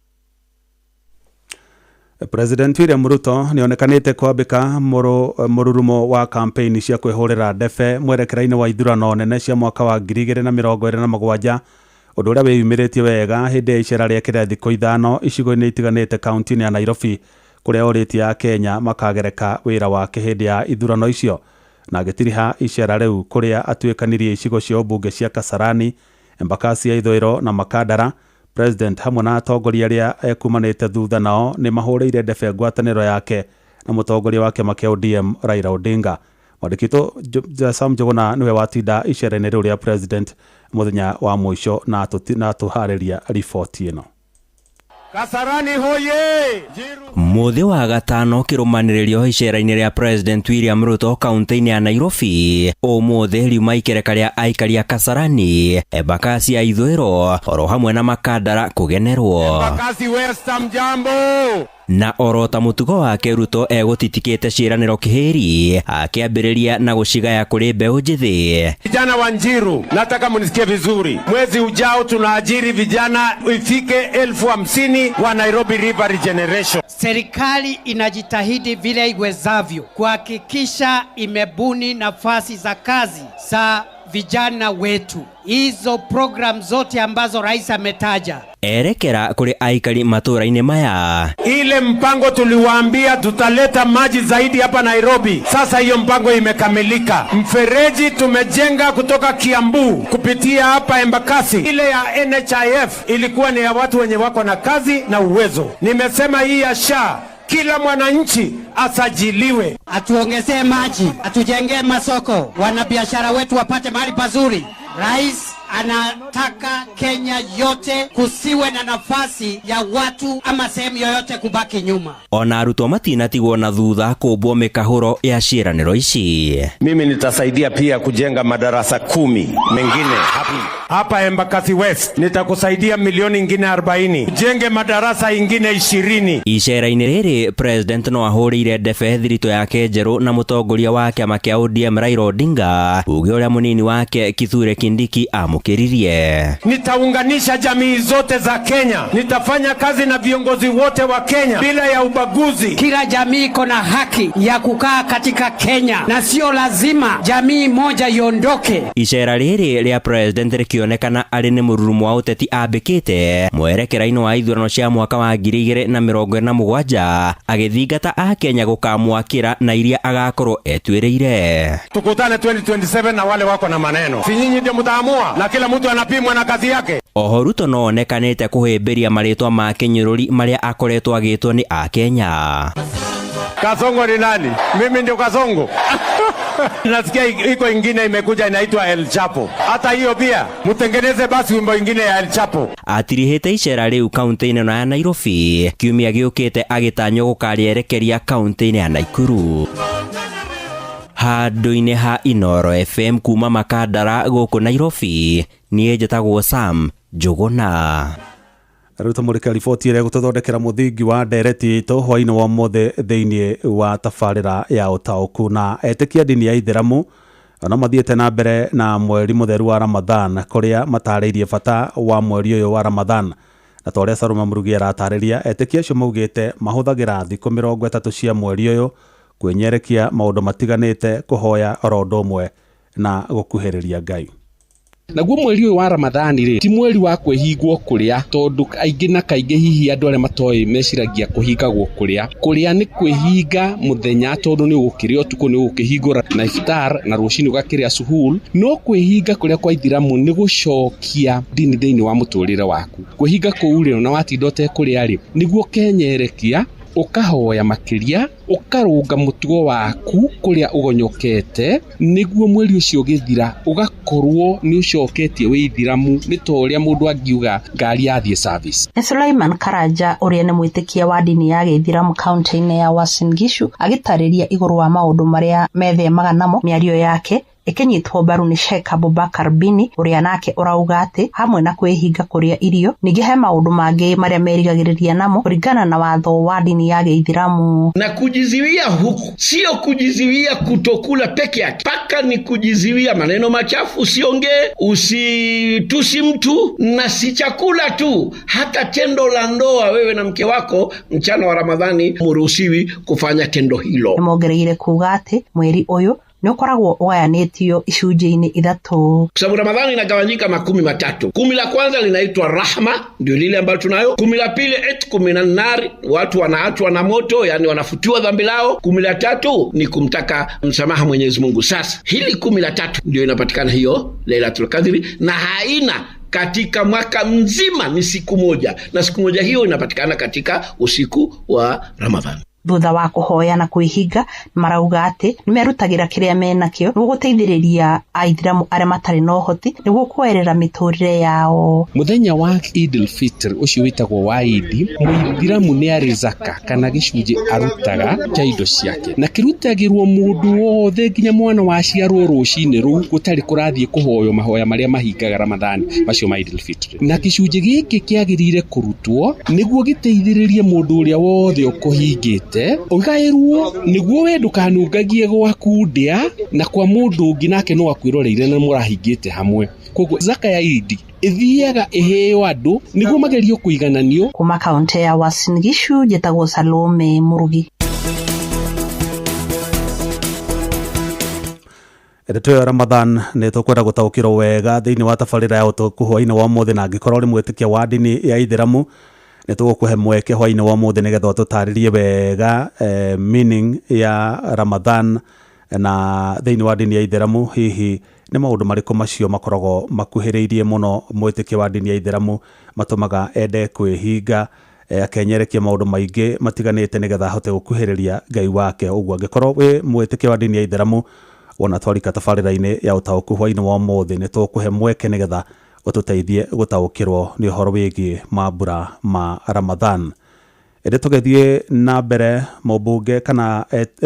President William Ruto nĩ onekanĩte kwambĩka mũrurumo wa campaign cia kwĩhũrĩra ndebe mwerekera-inĩ wa ithurano nene cia mwaka wa 2027, ũndũ ũrĩa wĩyumĩrĩtie wega hĩndĩ ya icera rĩake rĩa thikũ 5 icigo-inĩ itiganĩte kaunti-inĩ ya Nairobi, kũrĩa orĩtie Akenya makagereka wĩra wake hĩndĩ ya ithurano icio, na agĩtiriha icera rĩu kũrĩa atuĩkanirie icigo cia ũmbunge cia Kasarani, Embakasi ya Ithũĩro na Makandara. President hamwe na atongoria arĩa ekumanĩte thutha nao nĩ mahũrĩire ndebe ngwatanĩro yake na mũtongoria wa kĩama kĩa ODM Raila Odinga. Mwandĩki witũ Sam Njuguna nĩwe watinda icera-inĩ rĩu rĩa President mũthenya wa mũico na atũharĩria riboti ĩno. Kasarani hoye! Mũthĩ wa gatano kĩrũmanĩrĩrio icera-inĩ rĩa President William Ruto kaunti-inĩ ya Nairobi. Ũmũthĩ riuma ikereka rĩa aikari a Kasarani, Embakasi ya Ithũĩro oro hamwe na Makandara kũgenerwo. Embakasi West, mjambo! Na oro ta mũtugo wake Ruto egũtitikĩte ciĩranĩro kĩhĩri akĩambĩrĩria na gũcigaya kũrĩ mbeũ njĩthĩ. Vijana wa Njiru, nataka munisikie vizuri. Mwezi ujao tunaajiri vijana ifike 50,000 wa Nairobi River Regeneration. Serikali inajitahidi vile iwezavyo kuhakikisha imebuni nafasi za kazi za vijana wetu. Hizo program zote ambazo rais ametaja. Erekera kũrĩ aikari matũũra-inĩ maya. Ile mpango tuliwaambia tutaleta maji zaidi hapa Nairobi, sasa hiyo mpango imekamilika. Mfereji tumejenga kutoka Kiambu kupitia hapa Embakasi. Ile ya NHIF ilikuwa ni ya watu wenye wako na kazi na uwezo. Nimesema hii ya SHA kila mwananchi asajiliwe. Atuongezee maji, atujengee masoko, wanabiashara wetu wapate mahali pazuri. Rais anataka Kenya yote kusiwe na nafasi ya watu ama sehemu yoyote kubaki nyuma. Ona arutwo matinatigwo na thutha kũmbwo mĩkahũro ya ciĩranĩro ici. Mimi nitasaidia pia kujenga madarasa 10 mengine hapa Embakasi West. Nitakusaidia milioni ingine 40 ujenge madarasa ingine 20. Icera-inĩ rĩrĩ President no ahũrĩire ndebe thiritũ yake njerũ na mũtongoria wa kĩama kĩa ODM Raila Odinga, uge ũrĩa mũnini wake Kithure Kindiki amũkĩrĩte. Aramũkĩririe. Nitaunganisha jamii zote za Kenya, nitafanya kazi na viongozi wote wa Kenya bila ya ubaguzi. Kila jamii iko na haki ya kukaa katika Kenya na sio lazima jamii moja iondoke. Icera rĩrĩ rĩa president rĩkĩonekana arĩ nĩ mũrurumo wa ũteti ambĩkĩte mwerekera-inĩ wa ithurano cia mwaka wa 2027 agĩthingata akenya gũkamwakĩra na iria agakorwo etuĩrĩire. Tukutane 2027 na wale wako na maneno, si nyinyi ndio mtaamua, na kila mtu anapimwa na kazi yake. Oho Ruto no onekanĩte kũhĩmbĩria marĩtwa ma kĩnyũrũri marĩa akoretwo agĩtwo nĩ akenya. Kasongo ni nani? Mimi ndio Kasongo. Nasikia iko ingine imekuja inaitwa El Chapo. Hata hiyo pia mtengeneze basi wimbo ingine ya El Chapo. Atirihĩte icera rĩu kaunti-inĩ ĩno ya Nairobi kiumia gĩũkĩte agĩtanywo gũkarĩerekeria kaunti-inĩ ya Nakuru. Handũ-inĩ ha Inoro FM kuma Makandara gũkũ Nairobi, niĩ njĩtagwo Sam Njũgũna. Rĩu tũmũrĩke riboti ĩrĩa ĩgũtũthondekera mũthingi wa ndereti itũ hwaĩ-inĩ wa ũmũthĩ thĩinĩ wa tabarĩra ya ũtaũku. Na etĩkia ndini ya Ithĩramu no mathiĩte na mbere na mweri mũtheru wa Ramadhan kũrĩa matarĩirie bata wa mweri ũyũ wa Ramadhan. Na ta ũrĩa Salome Mũrugi aratarĩria, etĩkia acio maugĩte mahũthagĩra thikũ 30 cia mweri ũyũ kwĩnyerekia maũndũ matiganĩte, kũhoya oro ũndũ ũmwe na gũkuhĩrĩria Ngai. Naguo mweri ũyũ wa Ramadhani rĩ, ti mweri wa kwĩhingwo kũrĩa, tondũ aingĩ na kaingĩ hihi andũ arĩa matoĩ meciragia kũhingagwo kũrĩa. Kũrĩa nĩ kwĩhinga mũthenya tondũ nĩ ũgũkĩrĩa ũtukũ, nĩ ũgũkĩhingũra na iftar na rũcinĩ ũgakĩrĩa suhul. No kwĩhinga kũrĩa kwa Ithĩramu nĩ gũcokia ndini thĩinĩ wa mũtũrĩre waku. Kwĩhinga kũu rĩ, na watinda ũtekũrĩa rĩ, nĩguo ũkenyerekia, ũkahoya makĩria, ũkarũnga mũtugo waku kũrĩa ũgonyokete, nĩguo mweri ũcio ũgĩthira ũgakorwo nĩ ũcoketie wĩ Ithĩramu, nĩ ta ũrĩa mũndũ angiuga ngari yathiĩ service. Nĩ Sulaiman Karanja ũrĩa nĩ mwĩtĩkia wa ndini ya Gĩithĩramu kaunti-inĩ ya Uasin Gishu agĩtarĩria igũrũ wa maũndũ marĩa methemaga namo. Mĩario yake ĩkĩnyitwo mbaru nĩ Sheikh Abubakar Bini ũrĩa nake ũrauga atĩ hamwe na kwĩhinga kũrĩa irio, ningĩ he maũndũ mangĩ marĩa merigagĩrĩria namo kũringana na watho wa ndini ya Gĩithĩramu. Na kujiziwia huku sio kujiziwia kutokula peke yake, mpaka ni kujiziwia maneno machafu, usiongee, usitusi mtu, na si chakula tu, hata tendo la ndoa wewe na mke wako mchana wa Ramadhani muruhusiwi kufanya tendo hilo. Nĩmongereire kuga atĩ mweri ũyũ nĩ ũkoragwo ũgayanĩtio icunjĩ-inĩ ithatũ. Kwa sababu Ramadhani inagawanyika makumi matatu. Kumi la kwanza linaitwa rahma, ndio lile ambalo tunayo. Kumi la pili itqu minan nar, watu wanaachwa na moto, yani wanafutiwa dhambi lao. Kumi la tatu ni kumtaka msamaha Mwenyezi Mungu. Sasa hili kumi la tatu ndio inapatikana hiyo Lailatul Qadri, na haina katika mwaka mzima, ni siku moja, na siku moja hiyo inapatikana katika usiku wa Ramadhani. Thutha wa kũhoya na kwĩhinga, marauga atĩ nĩmerutagĩra kĩrĩa menakĩo nĩguo gũteithĩrĩria aithĩramu arĩa matarĩ na ũhoti nĩguo kuoerera mĩtũrĩre yao. Mũthenya wa Eid al-Fitr ũcio wĩtagwo wa Eid, mũithĩramu nĩ arĩ zaka kana gĩcunjĩ arutaga kĩa indo ciake, na kĩrutagĩrwo mũndũ wothe nginya mwana waciarwo rũcinĩ rũu gũtarĩ kũrathiĩ kũhoywo mahoya marĩa mahingaga Ramadhani macio ma Eid al-Fitr. Na gĩcunjĩ gĩkĩ kĩagĩrĩire kũrutwo nĩguo gĩteithĩrĩrie mũndũ ũrĩa wothe ũkũhingĩte ũgaĩrwo, nĩguo we ndũkanungagie gwaku ndĩa na kwa mũndũ ũngĩ nake no akwĩroreire na mũrahingĩte hamwe. Koguo zaka ya Eid ĩthiaga ĩheo andũ nĩguo magerio kũigananio. Kuma kaunti ya Uasin Gishu njĩtagwo Salome Mũrugi. Ndeto ya Ramadhan nĩ tũkwenda gũtaũkĩrwo wega thĩinĩ wa tabarĩra ya ũtaũku hwaĩ-inĩ wa ũmũthĩ, na angĩkorwo ũrĩ mwĩtĩkia wa ndini ya Ithĩramu nĩ tũgũkũhe mweke hwaĩ-inĩ wa ũmũthĩ nĩgetha ũtũtarĩrie wega meaning ya Ramadhan na thĩinĩ wa ndini ya Ithĩramu. Hihi nĩ maũndũ marĩkũ macio makoragwo makuhĩrĩirie mũno mwĩtĩkia wa ndini ya Ithĩramu matũmaga ende kwĩhinga, akenyerekia maũndũ maingĩ matiganĩte nĩgetha ahote gũkuhĩrĩria Ngai wake. Ũguo angĩkorwo wĩ mwĩtĩkia wa ndini ya Ithĩramu wona twarika tabarĩra-inĩ ya ũtaũku hwaĩ-inĩ wa ũmũthĩ, nĩ tũgũkũhe mweke nĩgetha ũtũteithie gũtaũkĩrwo nĩ ũhoro wĩgiĩ mambura ma Ramadhan. Ĩndĩ tũgĩthiĩ na mbere, mũmbunge kana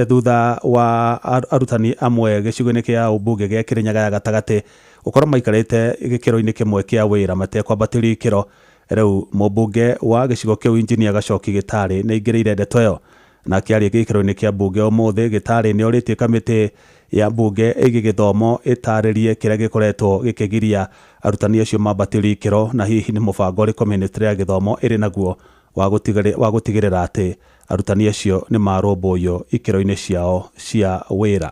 thutha wa arutani amwe gĩcigo-inĩ kĩa ũmbunge gĩa Kĩrĩnyaga ya gatagatĩ gũkorwo maikarĩte gĩkĩro-inĩ kĩmwe kĩa wĩra matekwambatĩrio ikĩro, rĩu mũmbunge wa gĩcigo kĩu Injinia Gacoki Gĩtarĩ nĩ aingĩrĩire ndeto ĩyo na akĩaria gĩikaro-inĩ kĩa mbunge ũmũthĩ. Gĩtarĩ nĩ orĩtie kamĩtĩ ya mbunge ĩgiĩ gĩthomo ĩtarĩrie kĩrĩa gĩkoretwo gĩkĩgiria arutani acio mambatĩrio ikĩro, na hihi nĩ mũbango ũrĩkũ ministry ya gĩthomo ĩrĩ naguo wa gũtigĩrĩra atĩ arutani acio nĩ marũmbũiyo ikĩro-inĩ ciao cia wĩra.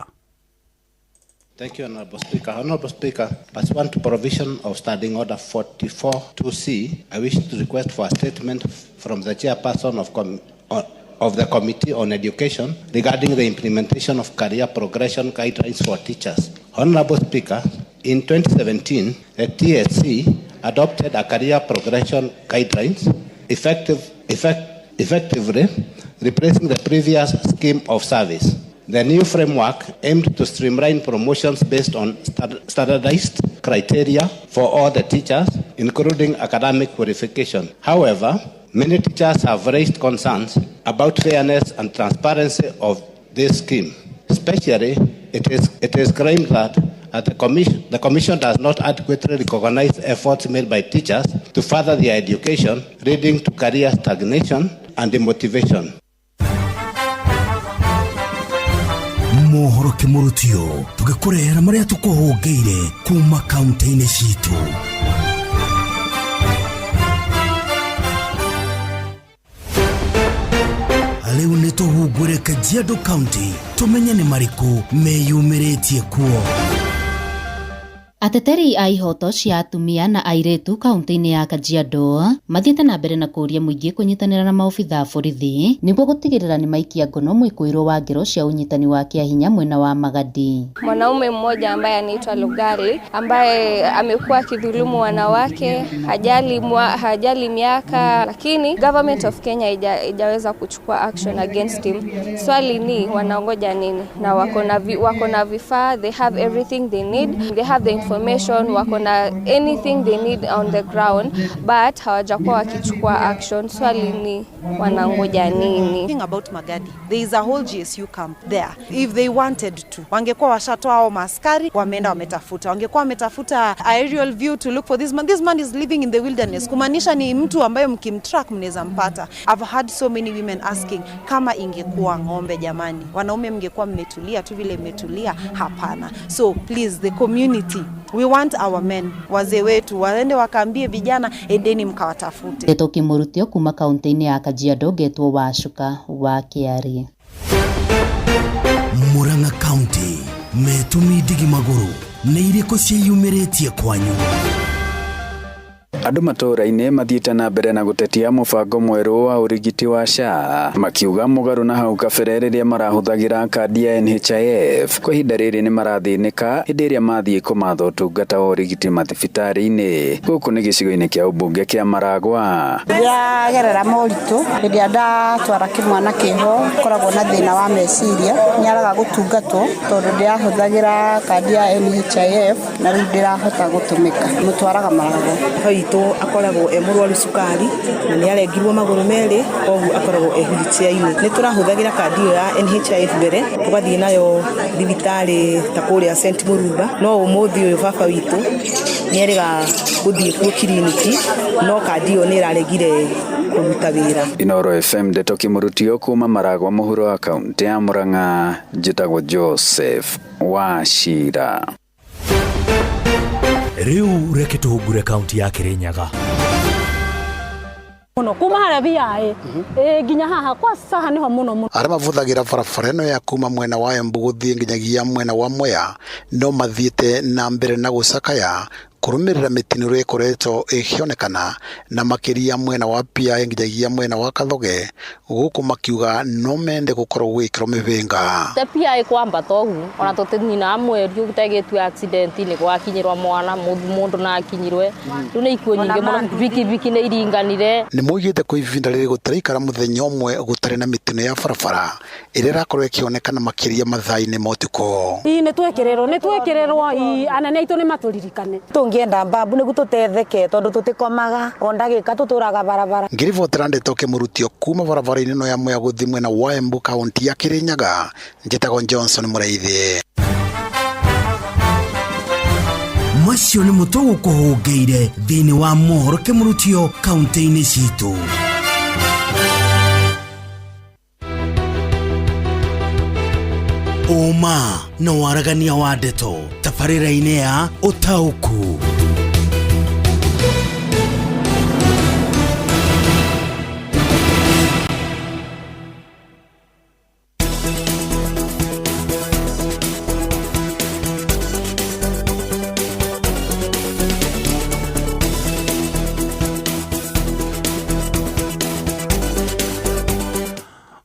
Thank you, Honorable Speaker. Honorable Speaker, pursuant to provision of Standing Order 44-2C, I wish to request for a statement from the chairperson of the Committee on Education regarding the implementation of career progression guidelines for teachers. Honorable Speaker, in 2017, the TSC adopted a career progression guidelines effectively replacing the previous scheme of service. The new framework aimed to streamline promotions based on standardized criteria for all the teachers, including academic qualification. However, many teachers have raised concerns about fairness and transparency of this scheme. Especially, it is claimed that the Commission does not adequately recognize efforts made by teachers to further their education, leading to career stagnation and demotivation. Mohoro kĩmũrutio tũgĩkũrehera marĩa tũkũhũngĩire kuma kaunti-inĩ citũ. Rĩu nĩ tũhungure Kajiado County tũmenye nĩ marĩkũ meyumĩrĩtie kuo. Ateteri a ihoto cia atumia na airĩtu kaunti-inĩ ya Kajiado mathiĩte na mbere na kũũria mũingĩ kũnyitanĩra na maobitha a borithi nĩguo gũtigĩrĩra nĩ maikia ngono mwĩkũĩrwo wa ngero cia ũnyitani wa kĩahinya mwena wa Magadi. Mwanaume mmoja ambaye anaitwa Lugari ambaye amekuwa akidhulumu wanawake, hajali miaka, lakini government of Kenya haijaweza kuchukua action against him. Swali ni wanaongoja nini? Na wako na vifaa, they have everything they need, they have the information, wako na anything they need on the ground, but hawajakuwa wakichukua action. Swali ni wanangoja nini? Thing about Magadi, there is a whole GSU camp there. If they wanted to, wangekuwa washatoa hao maaskari, wameenda wametafuta. Wangekuwa wametafuta aerial view to look for this man. This man is living in the wilderness. Kumaanisha ni mtu ambaye mkimtrack mnaweza mpata. I've had so many women asking, kama ingekuwa ng'ombe jamani, wanaume mngekuwa mmetulia tu vile mmetulia? Hapana. So please, the community, we want our men, wazee wetu waende wakaambie vijana, endeni mkawatafute. Ndeto Kimurutio kuma kaunti-inĩ ya Kajiado ngetwo Wacuka wa Kĩarie. Murang'a County metumi ndigi magũrũ nĩ irĩkũ ciĩyumĩrĩtie kwanyu? Andũ matũũra-inĩ mathiĩte na mbere na gũtetia mũbango mwerũ wa ũrigiti wa SHA, makiuga mũgarũ na hau kabere rĩrĩa marahũthagĩra kandi ya NHIF. Kwa ihinda rĩrĩ nĩ marathĩnĩka hĩndĩ ĩrĩa mathiĩ kũmatha ũtungata wa ũrigiti mathibitarĩ-inĩ. Gũkũ nĩ gĩcigo-inĩ kĩa ũmbunge kĩa Maragwa. Ndiagerera moritũ hĩndĩ ĩrĩa ndatwara kĩmwana kĩho koragwo na thĩna wa meciria, nĩaraga gũtungatwo tondũ ndĩrahũthagĩra kandi ya NHIF na rĩu ndĩrahota gũtũmĩka. Mũtwaraga Maragwa. Akoragwo e mũrwaru cukari na nĩ arengirwo magũrũ merĩ, koguo akoragwo e wheelchair-inĩ. Nĩ tũrahũthagĩra kandi ĩyo ya NHIF mbere tũgathiĩ nayo thibitarĩ ta kũrĩa St Murumba, no ũmũthĩ ũyũ baba witũ nĩ erĩga gũthiĩ kuo kiriniki, no kandi ĩyo nĩ ĩraregire kũruta wĩra. Inoro FM Ndeto Kimurutio kuma Maragwa mũhuro wa kaunti ya Murang'a, njĩtagwo Joseph Wachira. Rĩu reke tũhungure kaunti ya Kirinyaga. Muno kuma haria VIA nginya haha kwa saha niho muno muno. Arĩa mavũthagĩra barabara ĩno ya kuma mwena wa Embu gũthiĩ nginyagia mwena wa Mwea no mathiĩte na mbere na gũcakaya kũrũmĩrĩra mĩtino ĩrĩa ĩkoretwo ĩkĩonekana na makĩria mwena wa Piaĩ nginyagia mwena wa Kathoge, gũkũ makiuga no mende gũkorwo gwĩkĩrwo mĩhĩnga. Te Piaĩ kwambata ũguo ona tũtininaga mweri ũtegĩtue accident nĩ gwakinyĩrwo mwana mũndũ na akinyirwe rĩu nĩ ikuũ nyingĩ mũno, bikibiki nĩ iringanire. Nĩ moigĩte kwa ihinda rĩrĩ gũtaraikara mũthenya ũmwe gũtarĩ na mĩtino ya barabara ĩrĩa ĩrakorwo ĩkĩonekana makĩria mathaa-inĩ ma ũtukũ. Ii nĩ twĩkĩrĩrwo anene aitũ nĩ matũririkane. Tũngĩenda mbabu nĩguo tũtetheke tondũ tũtikomaga o ndagĩka tũtũraga barabara. Ngĩribotera Ndeto Kĩmũrutio kuma barabara-inĩ ĩno ya Mwea gũthiĩ mwena wa Embu kaunti ya Kirinyaga, njĩtagwo Johnson Mũraithi. Macio nĩ mũtũ gũkũhũngĩire thĩinĩ wa mohoro Kĩmũrutio kaunti-inĩ citũ. Ũma na waragania wa ndeto tabarĩra-inĩ ya ũtaũku.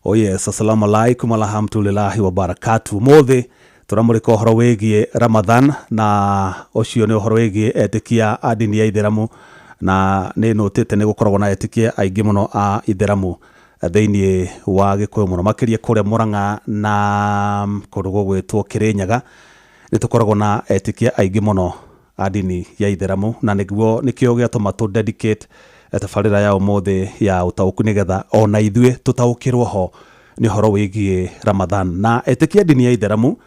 Oh yes, assalamu alaikum alhamdulillahi wa barakatuh. Mothe turamurika uhoro wigie Ramadhan na ucio ni uhoro wigie etikia a ndini ya Ithiramu na ni notite ni gukoragwo na etikia aingi muno a Ithiramu thiini wa Gikuyu muno makiria kuria Murang'a na kundu gugwitwo Kirinyaga ni tukoragwo na etikia aingi muno a ndini ya Ithiramu na niguo nikio giatuma tu dedicate tabarĩra ya ũmũthĩ ya ũtaũku nĩgetha ona ithuĩ tũtaũkĩrwo ho nĩ ũhoro wĩgiĩ Ramadhan. Na etĩkia ndini ya Ithiramu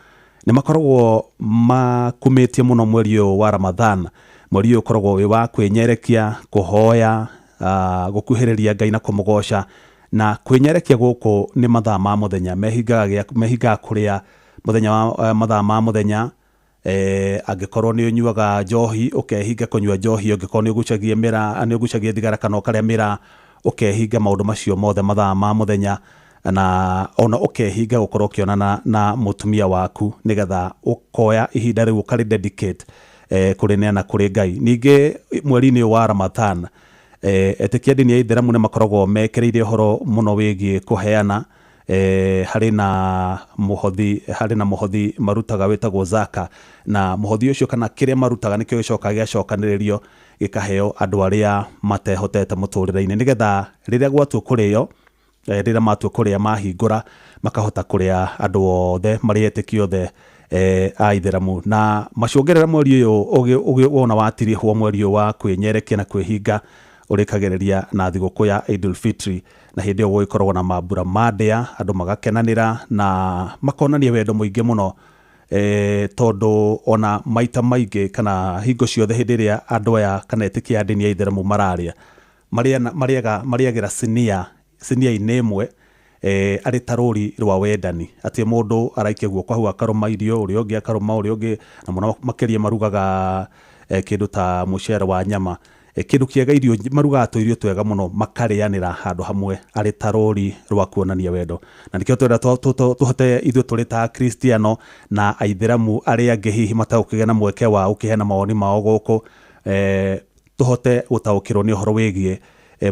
nĩ makoragwo makumĩtie mũno mweri ũyũ wa Ramadhan. Mweri ũyũ ũkoragwo wĩ wa kwĩnyerekia, kũhoya, gũkuhĩrĩria Ngai na kũmũgoca. Na kwĩnyerekia gũkũ nĩ mathaa ma mũthenya, mehingaga kũrĩa mũthenya wa mathaa ma mũthenya. Angĩkorwo nĩ ũnyuaga njohi ũkehinga kũnyua njohi, angĩkorwo nĩ ũgucagia mĩraa, nĩ ũgucagia thigara kana ũkarĩa mĩraa, ũkehinga maũndũ macio mothe mathaa ma mũthenya, na ona ũkehinga gũkorwo ũkĩonana na mũtumia waku nĩgetha ũkoya ihinda rĩu ũkarĩ dedicate kũrĩneana kũrĩ Ngai. Ningĩ mweri-inĩ wa Ramadhan etĩkia ndini ya Ithiramu nĩ makoragwo mekĩrĩire ũhoro mũno wĩgiĩ kũheana. Harĩ na mũhothi marutaga wĩtagwo zaka, na mũhothi ũcio kana kĩrĩa marutaga nĩkĩo gĩcokaga gĩgacokanĩrĩrio gĩkaheo andũ arĩa matehotete mũtũrĩre-inĩ nĩgetha rĩrĩa gwatua kũrĩo, rĩrĩa matua kũrĩa mahingũra makahota kũrĩa andũ othe marĩ etĩkia othe a Ithiramu. Na macũngĩrĩra mweri ũyũ wona watirihwo mweri ũyũ wa kwĩnyerekia na kwĩhinga ũrĩkagĩrĩria na thigũkũ ya Idul Fitri, na hĩndĩ ĩyo gũgĩkoragwo na mambura ma ndĩa, andũ magakenanĩra na makonania wendo mũingĩ mũno, tondũ ona maita maingĩ kana hingo ciothe hĩndĩ ĩrĩa andũ aya kana etĩkia a ndini ya Ithiramu mararĩa marĩagĩra sinia-inĩ ĩmwe, arĩ ta rũri rwa wendani, atĩ mũndũ araikia guoko hau akarũma irio, ũrĩa ũngĩ akarũma ũrĩa ũngĩ, na mũno makĩria marugaga kĩndũ ta mũcere wa nyama, kĩndũ kĩega, irio marugaga tũirio twega mũno makarĩanĩra handũ hamwe arĩ ta rũri rwa kuonania wendo. Na nĩkĩo twenda tũhote ithuĩ tũrĩ ta Akristiano na Aithĩramu arĩa angĩ hihi mategũkĩgĩa na mweke wa gũkĩheana mawoni mao gũkũ, tũhote gũtaũkĩrwo nĩ ũhoro wĩgiĩ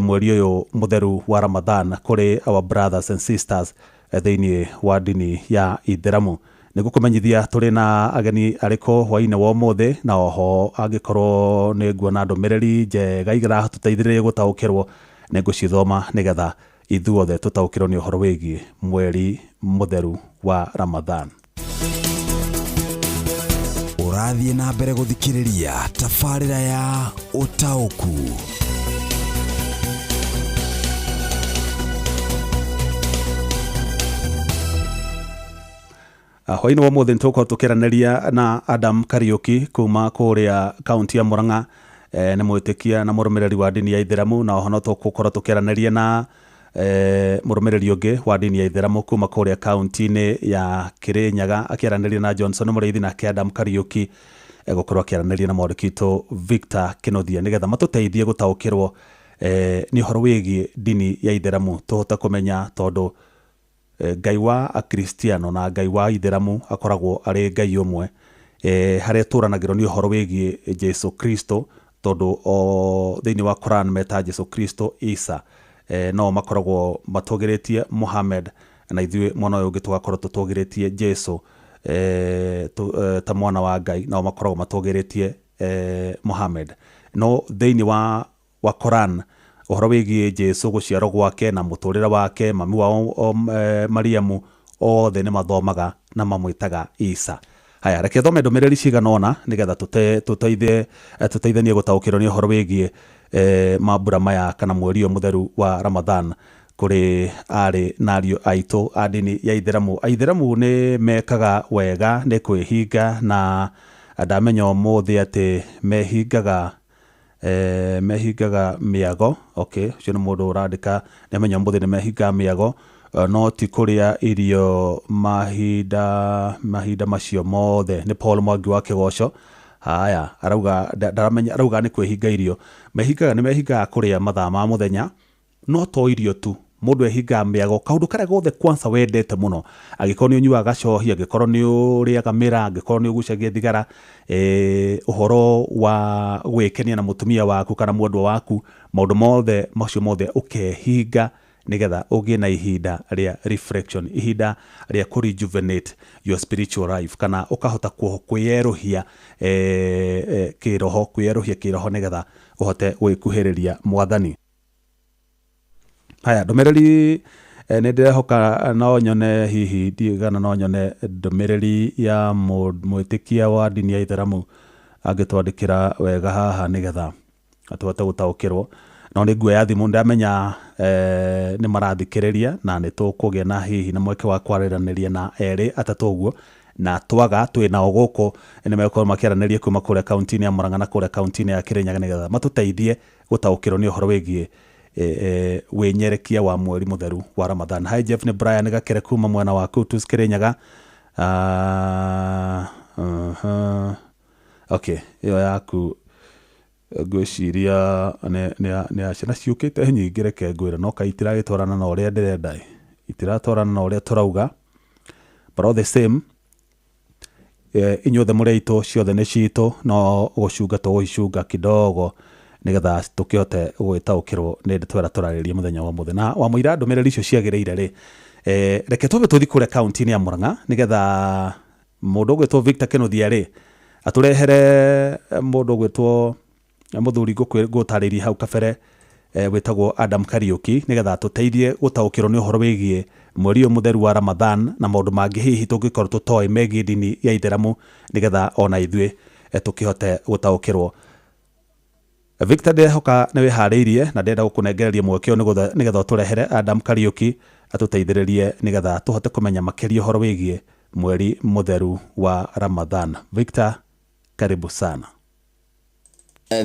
mweri ũyũ mũtheru wa Ramadhan kũrĩ our brothers and sisters thĩinĩ wa ndini ya Ithiramu. Nĩngũkũmenyithia tũrĩ na ageni arĩkũ hwaĩ-inĩ wa ũmũthĩ, na oho angĩkorwo nĩ nguona ndũmĩrĩri njega iratũteithĩrĩria gũtaũkĩrwo nĩngũcithoma nĩgetha ithuothe tũtaũkĩrwo nĩ ũhoro wĩgiĩ mweri mũtheru wa Ramadhan. Ũrathiĩ na mbere gũthikĩrĩria tabarĩra ya ũtaũku. Hwaĩ-inĩ wa ũmũthĩ nĩtũgũkorwo tũkĩaranĩria na Adam Kariuki kuma kũrĩa kaunti ya Murang'a, nĩ mwĩtĩkia na mũrũmĩrĩri wa ndini ya Ithiramu, na oho no tũgũkorwo tũkĩaranĩria na mũrũmĩrĩri ũngĩ wa ndini ya Ithiramu kuma kũrĩa kaunti-inĩ ya Kirinyaga, akĩaranĩria na Johnson Mũrĩithi, nake Adam Kariuki egũkorwo akĩaranĩria na mwandĩki witũ Victor Kĩnuthia nĩgetha matũteithie gũtaũkĩrwo nĩ ũhoro wĩgiĩ ndini ya Ithiramu, tũhote kũmenya tondũ Ngai wa Akristiano na Ngai wa Ithiramu akoragwo arĩ Ngai ũmwe, harĩa tũranagĩrwo nĩ ũhoro wĩgiĩ Jesu Kristo, tondũ o thĩinĩ wa Quran meta Jesu Kristo Isa, no makoragwo matũgĩrĩtie Muhammad, na ithuĩ mwena ũyũ ũngĩ tũgakorwo tũtũgĩrĩtie Jesu ta mwana wa Ngai, nao makoragwo matũgĩrĩtie Muhammad. No thĩinĩ wa Quran ũhoro wĩgiĩ Jesu gũciarwo gwake na mũtũrĩre wake, mami wao Mariamu, othe nĩ mathomaga na mamwĩtaga Isa. Haya, reke thome ndũmĩrĩri cigana ũna nĩgetha tũteithanie gũtaũkĩrwo nĩ ũhoro wĩgiĩ mambura maya kana mweri ũyũ mũtheru wa Ramadhan kũrĩ arĩ na ariũ aitũ a ndini ya Ithiramu. Aithiramu nĩ mekaga wega nĩ kwĩhinga, na ndamenya ũmũthĩ atĩ mehingaga mĩago. Okay, ũcio nĩ mũndũ ũrandĩka nĩ amenya ũmũthĩ nĩ mehingaga mĩago. No ti kũrĩa irio mahinda mahinda macio mothe. Nĩ Paul Mwangi wa Kĩgoco. Haya, arauga ndaramenya, arauga nĩ kwĩhinga irio mehingaga, nĩ mehingaga kũrĩa mathaa ma mũthenya, no to irio tu, mũndũ ehingaga mĩago, kaũndũ karĩa gothe kwanza wendete mũno, angĩkorwo nĩ ũnyuaga gacohi, angĩkorwo nĩ ũrĩaga mĩraa, angĩkorwo nĩ ũgucagia thigara, ũhoro wa gwĩkenia na mũtumia waku kana mwendwa waku, maũndũ mothe macio mothe ũkehinga nĩgetha ũgĩe na ihinda rĩa reflection, ihinda rĩa kũ rejuvenate your spiritual life, kana ũkahota kwĩyerũhia kĩroho, kwĩyerũhia kĩroho nĩgetha ũhote gwĩkuhĩrĩria Mwathani. Haya, ndũmĩrĩri, nĩ ndĩrehoka no nyone, hihi ndigana no nyone ndũmĩrĩri ya mwĩtĩkia wa ndini ya Ithĩramu angĩtwandĩkĩra wega haha nĩgetha tũhote gũtaũkĩrwo. No nĩ nguoya thimũ, ndamenya nĩ marathikĩrĩria na nĩ tũkũgĩa na hihi na mweke wa kwaranĩria na erĩ atatũ ũguo, na twaga twĩ nao gũkũ nĩ megũkorwo makĩaranĩria kuma kũrĩa kaunti-inĩ ya Murang'a na kũrĩa kaunti-inĩ ya Kĩrĩnyaga nĩgetha matũteithie gũtaũkĩrwo nĩ ũhoro wĩgiĩ wĩnyerekia wa mweri mũtheru wa Ramadhan. Hi Jeff, nĩ Brian Gakere kuma mwena wa Kutus Kĩrĩnyaga. Okay, ĩyo yaku ngwĩciria nĩ ya ciana ciũkĩte nyingĩ, reke ngwĩre, no kaĩ itiragĩtwarana na ũrĩa ndĩrenda ĩ, itiratwarana na ũrĩa tũrauga, but all the same, inyuothe mũrĩ aitũ, ciothe nĩ citũ, no gũcunga tũgũcunga kidogo nĩgetha tũkĩhote gwĩtaũkĩrwo nĩ ndeto ĩrĩa tũrarĩrĩria mũthenya wa ũmũthĩ. Na wamũira ndũmĩrĩri icio ciagĩrĩire rĩ, reke twambe tũthiĩ kũrĩa kaunti-inĩ ya Murang'a nĩgetha mũndũ ũgwĩtwo Victor Kĩnuthia rĩ atũrehere mũndũ ũgwĩtwo mũthuri ngũtarĩria hau kabere, wĩtagwo Adam Kariuki, nĩgetha tũteithie gũtaũkĩrwo nĩ ũhoro wĩgiĩ mweri ũyũ mũtheru wa Ramadhan na maũndũ mangĩ hihi tũngĩkorwo tũtoĩ megiĩ ndini ya Ithĩramu, nĩgetha ona ithuĩ tũkĩhote gũtaũkĩrwo. Victor, ndĩrehoka nĩ wĩharĩirie na ndĩrenda gũkũnengereria mweke ũyũ nĩgetha ũtũrehere Adam Kariuki atũteithĩrĩrie nĩgetha tũhote kũmenya makĩria ũhoro wĩgiĩ mweri mũtheru wa Ramadhan. Victor, karibu sana.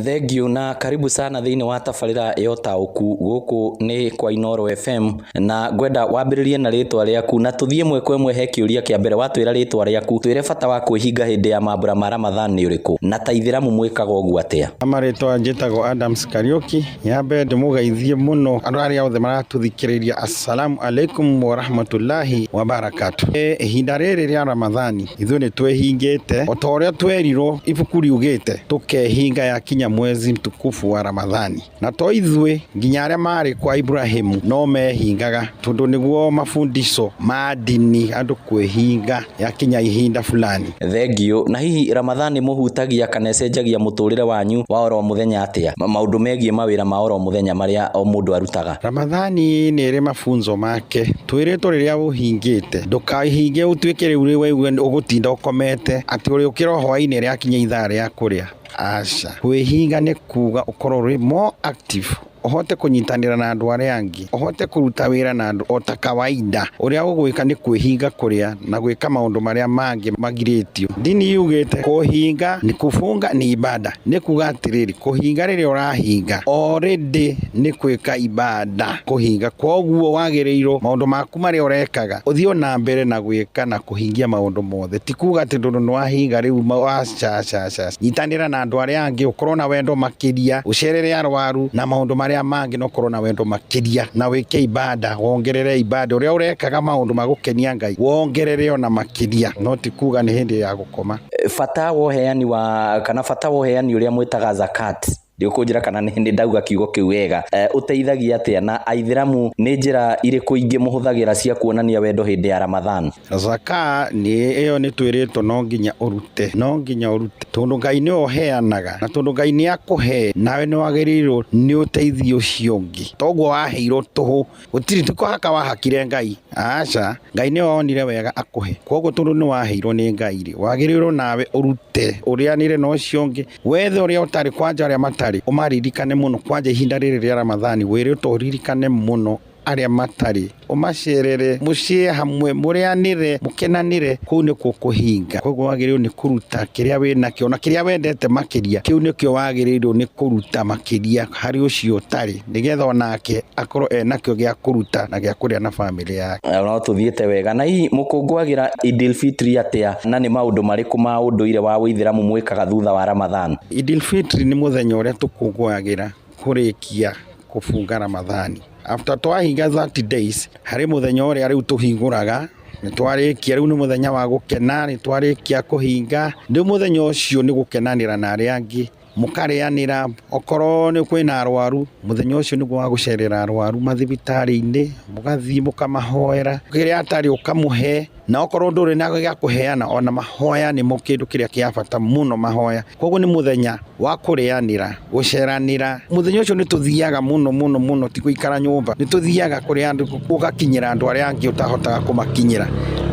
Thank you na karibu sana thĩinĩ wa tabarĩra ya ũtaũku gũkũ nĩ kwa Inooro FM, na ngwenda wambĩrĩrie na rĩtwa rĩaku na tũthiĩ ĩmwe kwa ĩmwe. He kĩũria kĩa mbere, watwĩra rĩtwa rĩaku, twĩre bata wa kwĩhinga hĩndĩ ya mambũra ma Ramadhan nĩ ũrĩkũ, na ta Ithĩramu mwĩkaga ũguo atĩa? Marĩtwa njĩtagwo Adams Kariuki. Ya mbere ndĩmũgeithie mũno andũ arĩa othe maratũthikĩrĩria, assalamu alaikum warahmatullahi wabarakatu. Ihinda rĩrĩ rĩa Ramadhani ithuĩ nĩ twĩhingĩte o ta ũrĩa twerirwo ibuku riugĩte tũkehinga yakinya mwezi mtukufu wa Ramadhani, na to ithuĩ, nginya arĩa marĩ kwa Ibrahimu no mehingaga, tondũ nĩguo mafundisho ma ndini, andũ kwĩhinga yakinya ihinda fulani. Thank you. Na hihi Ramadhani mũhutagia kana ĩcenjagia mũtũrĩre wanyu wa oro mũthenya atĩa? Maũndũ megiĩ mawĩra ma oro mũthenya marĩa o mũndũ arutaga. Ramadhani nĩ ĩrĩ mafunzo make. Twĩrĩtwo rĩrĩa ũhingĩte ndũkahinge ũtuĩke rĩu rĩ ũgũtinda ũkomete atĩ ũrĩũkĩra hwaĩ-inĩ rĩakinya ithaa rĩa kũrĩa. Aca, kwĩhinga nĩ kuga ũkorwo ũrĩ more active, ũhote kũnyitanĩra na andũ arĩa angĩ, ũhote kũruta wĩra na andũ o ta kawaida. Ũrĩa ũgwĩka nĩ kwĩhinga kũrĩa na gwĩka maũndũ marĩa mangĩ magirĩtio. Ndini yugĩte kũhinga ni kufunga ni ibada, nĩ kuga atĩrĩrĩ, kũhinga rĩrĩa ũrahinga already nĩ gwĩka ibada kũhinga. Koguo wagĩrĩirwo maũndũ maku marĩa ũrekaga ũthiĩ na mbere na gwĩka na kũhingia maũndũ mothe, ti kuga atĩ tondũ nĩ wahinga rĩu, aca aca aca. Nyitanĩra na andũ arĩa angĩ, ũkorwo na wendo makĩria, ũcerere arwaru na maũndũ marĩa mangĩ, na ũkorwo na wendo makĩria na wĩke ibada, wongerere ibada ũrĩa ũrekaga maũndũ ma gũkenia Ngai, wongerere ona makĩria, no ti kuga nĩ hĩndĩ ya gũkoma. Bata wa ũheani wa kana bata wa ũheani ũrĩa mwĩtaga zakat, ndĩkũnjĩra kana nĩ ndauga kiugo kĩu wega, ũteithagia atĩa, na Aithĩramu nĩ njĩra irĩkũ ingĩ mũhũthagĩra cia kuonania wendo hĩndĩ ya Ramadhan? Zaka nĩ ĩyo nĩ twĩrĩtwo no nginya ũrute, no nginya ũrute, tondũ Ngai nĩwe ũheanaga, na tondũ Ngai nĩ akũhe nawe nĩ wagĩrĩirwo nĩ ũteithie ũcio ũngĩ. Toguo waheirwo tũhũ, gũtirĩ ti kũhaka wahakire Ngai, aca, Ngai nĩwe wonire wega akũhe. Koguo tondũ nĩ waheirwo nĩ Ngai rĩ, wagĩrĩirwo nawe ũrute, ũrĩanĩre na ũcio ũngĩ, wethe ũrĩa ũtarĩ, kwanja arĩa matarĩ ũmaririkane mũno, kwanja ihinda rĩrĩ rĩa Ramadhani wĩrĩtwo ũririkane mũno Arĩa matarĩ ũmacerere mũciĩ hamwe mũrĩanĩre mũkenanĩre kũu nĩkuo kũhinga. Koguo wagĩrĩirwo nĩ kũruta kĩrĩa wĩnakĩo na kĩrĩa wendete makĩria, kĩu nĩkĩo wagĩrĩirwo nĩ kũruta makĩria harĩ ũcio ũtarĩ, nĩgetha onake akorwo enakĩo gĩa kũruta na gĩa kũrĩa na bamĩrĩ yake. No tũthiĩte wega. Na hihi mũkũngũagĩra Idil Fitri atĩa, na nĩ maũndũ marĩkũ ma ũndũire wa ũithĩramu mwĩkaga thutha wa Ramadhan? Idil Fitri nĩ mũthenya ũrĩa tũkũngũagĩra kũrĩkia kũbunga Ramadhani. After twahinga 30 days, harĩ mũthenya ũrĩa rĩu tũhingũraga, nĩ twarĩkia, rĩu nĩ mũthenya wa gũkena, nĩ twarĩkia kũhinga, rĩu mũthenya ũcio nĩ gũkenanĩra na arĩa angĩ, mũkarĩanĩra, okorwo nĩ kwĩna arwaru, mũthenya ũcio nĩguo wa gũcerera arwaru mathibitarĩ-inĩ, mũgathiĩ mũkamahoera, kĩrĩa atarĩ ũkamũhe, na okorwo ndũrĩ na gĩa kũheana, ona mahoya nĩmo kĩndũ kĩrĩa kĩa bata mũno, mahoya. Koguo nĩ mũthenya wa kũrĩanĩra, gũceranĩra. Mũthenya ũcio nĩ tũthiaga mũno mũno mũno, ti gũikara nyũmba, nĩ tũthiaga kũrĩa andũ, ũgakinyĩra andũ arĩa angĩ ũtahotaga kũmakinyĩra,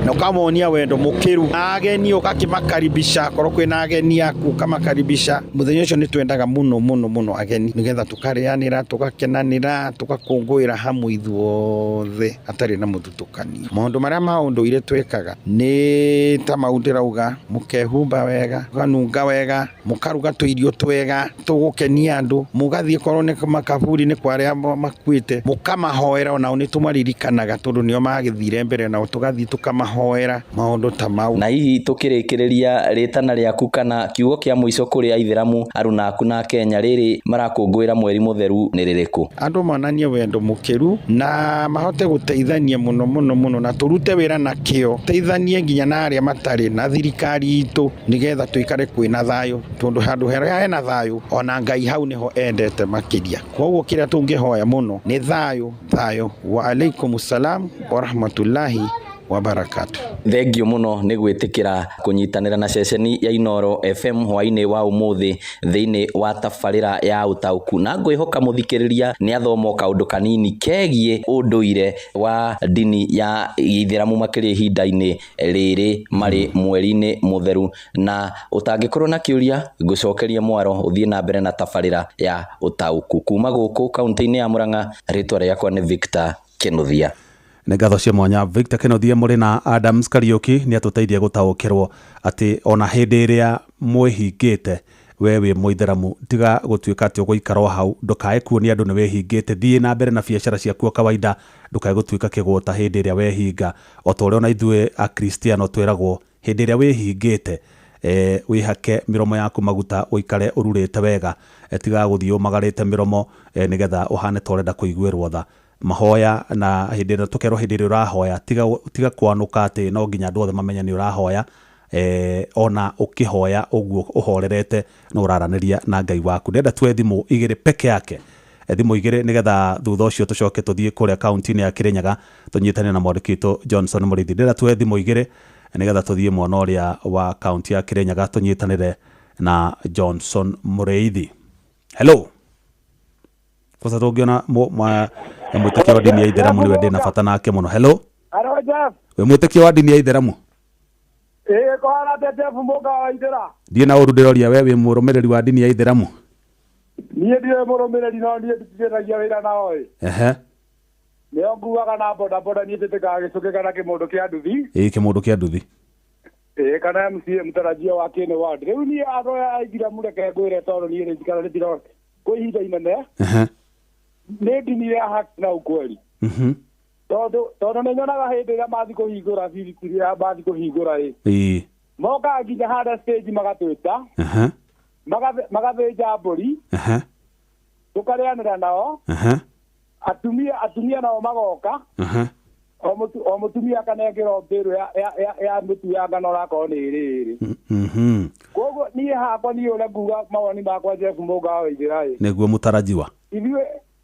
na ũkamonia wendo mũkĩru. Na ageni ũgakĩmakaribisha, korwo kwĩna ageni aku ũkamakaribisha. Mũthenya ũcio nĩ twendaga mũno mũno mũno ageni, nĩgetha tũkarĩanĩra, tũgakenanĩra, tũgakũngũĩra hamwe ithuothe hatarĩ na mũthutũkanio. Maũndũ marĩa ma ũndũire twĩkaga nĩ ta mau ndĩrauga, mũkehumba wega, mũkanunga wega, mũkaruga tũirio twega tũgũkenia andũ, mũgathiĩ korwo nĩ makaburi-inĩ kwa arĩa makuĩte, mũkamahoera, onao nĩ tũmaririkanaga tondũ nĩo magĩthire mbere nao, tũgathiĩ tũkamahoera, maũndũ ta mau. Na hihi tũkĩrĩkĩrĩria, rĩtana rĩaku kana kiugo kĩa mũico kũrĩ aithĩramu aruna aku na Kenya rĩrĩ marakũngũĩra mweri mũtheru nĩ rĩrĩkũ? Andũ monanie wendo mũkĩru na mahote gũteithania mũno mũno mũno, na tũrute wĩra na kĩo, teithanie nginya na arĩa matarĩ na thirikari itũ, nĩgetha tũikare kwĩna thayũ, tondũ handũ harĩa hena thayũ ona Ngai hau nĩho endete makĩria. Koguo kĩrĩa tũngĩhoya mũno nĩ thayũ, thayũ. Wa alaikum salam wa rahmatullahi wa barakatuh. Thengio mũno nĩ gwĩtĩkĩra kũnyitanĩra na ceceni ya Inooro FM hwainĩ wa ũmũthĩ thĩinĩ wa tabarĩra ya ũtaũku, na ngwĩhoka mũthikĩrĩria nĩ athoma kaũndũ kanini kegiĩ ũndũire wa ndini ya gĩithĩramu makĩria ihinda-inĩ rĩrĩ marĩ mweri-inĩ mũtheru. Na ũtangĩkorwo na kĩũria, ngũcokerie mwaro ũthiĩ na mbere na tabarĩra ya ũtaũku. Kuma gũkũ kaunti-inĩ ya Murang'a, rĩtwa rĩakwa nĩ Victor Kĩnuthia. Nĩ ngatho cia mwanya Victor Kĩnuthia mũrĩ na Adams Kariũki nĩ atũteithia gũtaũkĩrwo atĩ ona hĩndĩ ĩrĩa mwĩhingĩte we wĩ mũithĩramu, tiga gũtuĩka atĩ ũgũikara o hau, ndũkae kuonia andũ nĩ wĩhingĩte, thiĩ na mbere na biacara ciaku o kawaida, ndũkae gũtuĩka kĩgũta hĩndĩ ĩrĩa wehinga, o ta ũrĩa ona ithuĩ akristiano twĩragwo hĩndĩ ĩrĩa wĩhingĩte, wĩhake mĩromo yaku maguta, ũikare ũrurĩte wega, tiga gũthiĩ ũmagarĩte mĩromo, nĩgetha ũhane ta ũrenda kũiguĩrwo tha. Mahoya na hĩndĩ ĩrĩa tũkerwo hĩndĩ ĩrĩa ũrahoya, tiga kwanũka atĩ no nginya andũ othe mamenye nĩ ũrahoya, ona ũkĩhoya ũguo ũhorerete no ũraranĩria na Ngai waku. Ndĩrenda tuoe thimũ igĩrĩ peke yake, thimũ igĩrĩ nĩgetha thutha ũcio tũcoke tũthiĩ kũrĩa kaunti-inĩ ya Kĩrĩnyaga tũnyitane na mwandĩki witũ Johnson Mũrĩithi. Ndĩrenda tuoe thimũ igĩrĩ nĩgetha tũthiĩ mwena ũrĩa wa kaunti ya Kĩrĩnyaga tũnyitanĩre na Johnson Mũrĩithi. Hello. Kosa tũngĩona mwĩtĩkia wa ndini ya Ithĩramu nĩwe ndĩna bata nake mũno. Hello. Hello Jeff. Wĩ mwĩtĩkia wa ndini ya Ithĩramu? Ĩĩ kũhana atĩa Jeff Mũnga wa Ithĩra? Ndiĩ na ũru ndĩroria we wĩ mũrũmĩrĩri wa ndini ya Ithĩramu? Niĩ ndirĩ mũrũmĩrĩri no niĩ nditithanagia wĩra nao ĩ. Ehe. Nĩo nguaga na boda boda, niĩ njĩtĩkaga gĩcũkĩ kana kĩmũndũ kĩa nduthi. Ĩĩ kĩmũndũ kĩa nduthi. Ĩĩ kana MCA mũtarajio wa Kĩnĩ Ward. Rĩu niĩ andũ aya a Ithĩramu reke ngwĩre tondũ niĩ nĩ njikara nĩ kwĩ ihinda inene. Ehe. Nĩ ndini ya haki na ukweli. Tondũ nĩ nyonaga hĩndĩ ĩrĩa mathiĩ kũhingũra biribiri ya mathiĩ kũhingũra ĩ. Ĩĩ. Mokaga nginya harĩa stage magatwĩta. Ehe. Magathĩnja mbũri. Ehe. Tũkarĩanĩra nao. Ehe. Atumia nao magoka. Ehe. O mũtumia akanengerwo mbĩrũ ya mũtu ya ngano onakorwo nĩ ĩrĩ ĩrĩ. Koguo niĩ hakwa niĩ ũrĩa nguga mawoni makwa Jeff Mũnga wa Ithĩra ĩ. Nĩguo mũtarajiwa.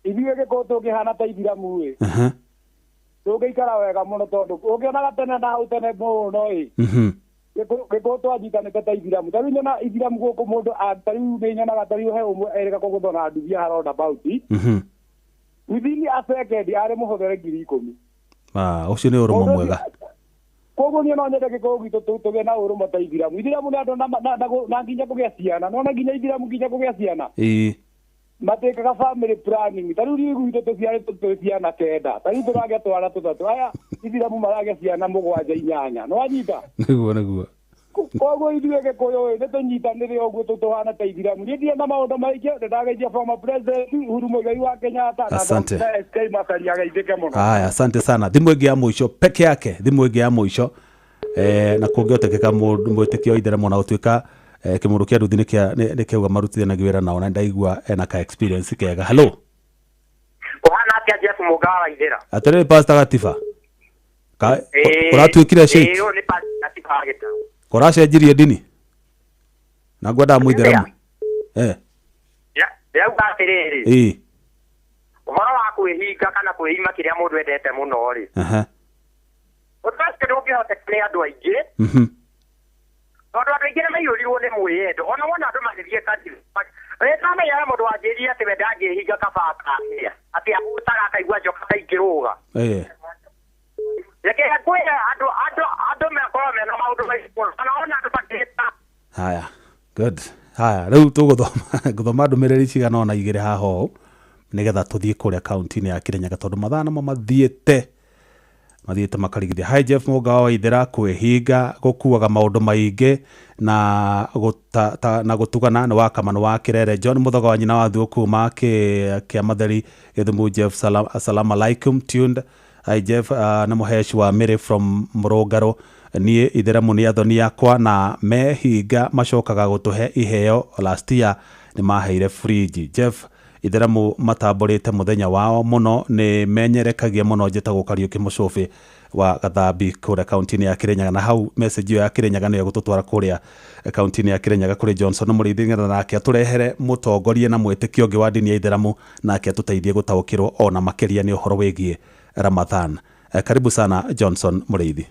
Ithuĩ gĩkũyũ tũngĩhana ta Ithĩramu ĩ. Ehe. Tũngĩikara wega mũno tondũ ũngĩonaga tene na hau tene mũno ĩ. Gĩkũyũ twanyitanĩte ta Ithĩramu. Ta rĩu nyona Ithĩramu gũkũ mũndũ ta rĩu nĩ nyonaga ta rĩu he ũmwe erĩga kũgũthwo na nduthi ya roundabout. Within a second arĩ mũhũthĩre 10,000. Ũcio nĩ ũrũmwe mwega. Koguo niĩ no nyende gĩkũyũ gitũ tũgĩe na ũrũmwe ta Ithĩramu. Ithĩramu nĩ andũ na nginya kũgĩa ciana. Nĩwona nginya Ithĩramu nginya kũgĩa ciana. Ĩĩ. Matĩkaga family planning. Ta rĩu niĩ gwitũ tũciarĩtwo twĩ ciana 9. Ta rĩu tũragĩa twana 3. Aya ithiramu maragĩa ciana 7 8. Nĩwanyita? Nĩguo. Koguo ithuĩ Gĩkũyũ nĩ tũnyitanĩre ũguo tũhana ta ithiramu. Niĩ ndirĩ na maũndũ maingĩ, nĩndageithia former president Uhuru Muigai wa Kenyatta na Asante. Dr. SK Macharia ageithĩke mũno. Haya, asante sana. Thimũ ĩngĩ ya mũico peke yake, thimũ ĩngĩ ya mũico na kũngĩhotekeka mwĩtĩkio wa itheramu ona gũtuĩka kĩmũndũ kĩa nduthi nĩ kĩauga marutithanagia wĩra nao na ndaigua ena ka experience kega. Hello. Ũhana atĩa Jeff Mũga wa Ithĩra? Atĩrĩrĩ Pastor Gatiba. Ũratuĩkire sheikh? Ĩĩ, ũyũ nĩ Pastor Gatiba wa Gĩtaũ. Kũracenjirie ndini? Na ngwendaga mũitheramu. Ndĩrauga atĩrĩrĩ. Ũhoro wa kwĩhinga kana kwĩima kĩrĩa mũndũ endete mũno rĩ. Ũndũ ũcio ndũngĩhoteka nĩ andũ aingĩ. Tondũ andũ aingĩ nĩ maiyũrirwo nĩ mwĩyendo. Ona wona andũ magĩthiĩ kanitha. Nĩndamenyaga mũndũ wanjĩrire atĩ we ndangĩhinga kaba akahĩa. Atĩ ahũtaga akaigua njoka ta ingĩrũga. Reke ngwĩre andũ makorwo mena maũndũ maingĩ mũno. Ona wona andũ makĩhĩta. Haya, good. Haya, rĩu tũgũthoma ngũthoma ndũmĩrĩri cigana ona 2 haha ũũ nĩgetha tũthiĩ kũrĩa kaunti-inĩ ya Kirinyaga tondũ mathaa namo mathiĩte makarigithia. Hi Jeff Mũga wa Waithera, kwĩhinga gũkuaga maũndũ maingĩ na na gũtugana nĩ wa Kamano wa Kĩrere. John Mũthoga wa nyina wa Thuo kuma kĩa Matheri Gĩthumu. Jeff, salam alaikum tuned. Hi Jeff, nĩ mũheci wa Mary from Mũrũngarũ. Niĩ itheramu nĩ athoni yakwa na mehinga macokaga gũtũhe iheo. Last year nĩ maheire fridge. Jeff, itheramu matambũrĩte mũthenya wao mũno, nĩ menyerekagia mũno. Njĩtagwo Kariũki Mũcũbĩ wa Gathambi kũrĩa kaunti-inĩ ya Kirinyaga. Na hau message ĩyo ya Kirinyaga nĩyo ĩgũtũtwara kũrĩa kaunti-inĩ ya Kirinyaga kũrĩ Johnson Mũrĩithi, nĩgetha nake atũrehere mũtongoria na mwĩtĩkio ũngĩ wa ndini ya itheramu, nake atũteithie gũtaũkĩrwo ona makĩria nĩ ũhoro wĩgiĩ Ramadhan. Karibu sana Johnson Mũrĩithi.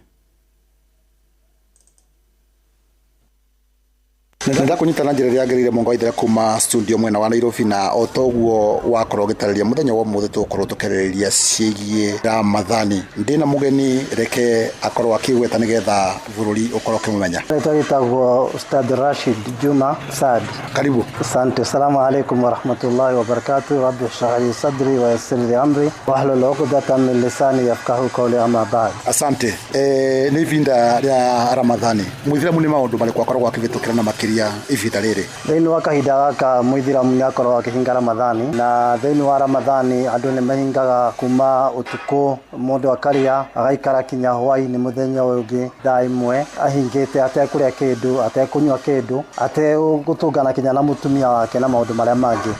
Ndakũnyita na njĩra ĩrĩa yagĩrĩire Mũnga wa Ithera kuma studio mwena wa Nairobi, na o toguo wakorwo ũgĩtarĩria mũthenya wa ũmũthĩ tũgũkorwo tũkĩarĩrĩria ciĩgiĩ Ramadhani. Ndĩna mũgeni, reke akorwo akĩgweta nĩgetha bũrũri ũkorwo ũkĩmũmenya. Rĩtwa rĩtagwo Ustadh Rashid Juma Saad. Karibu. Asante. Assalamu alaikum warahmatullahi wabarakatuh. Rabbi shrah li sadri wa yassir li amri wahlul uqdatan min lisani yafqahu qawli, amma ba'd. Asante. Nĩ ihinda rĩa Ramadhani, mũithiramu nĩ maũndũ marĩkũ akoragwo akĩhĩtũkĩra na makĩria ihinda rĩrĩ? Thĩinĩ wa kahinda gaka mũithiramu nĩ akoragwo akĩhinga Ramadhani, na thĩinĩ wa Ramadhani andũ nĩ mahingaga kuma ũtukũ, mũndũ akarĩa agaikara kinya hwaĩ-inĩ mũthenya ũyũ ũngĩ thaa 1 ahingĩte, atekũrĩa kĩndũ, atekũnyua kĩndũ, ategũtũngana kinya na mũtumia wake na maũndũ marĩa mangĩ.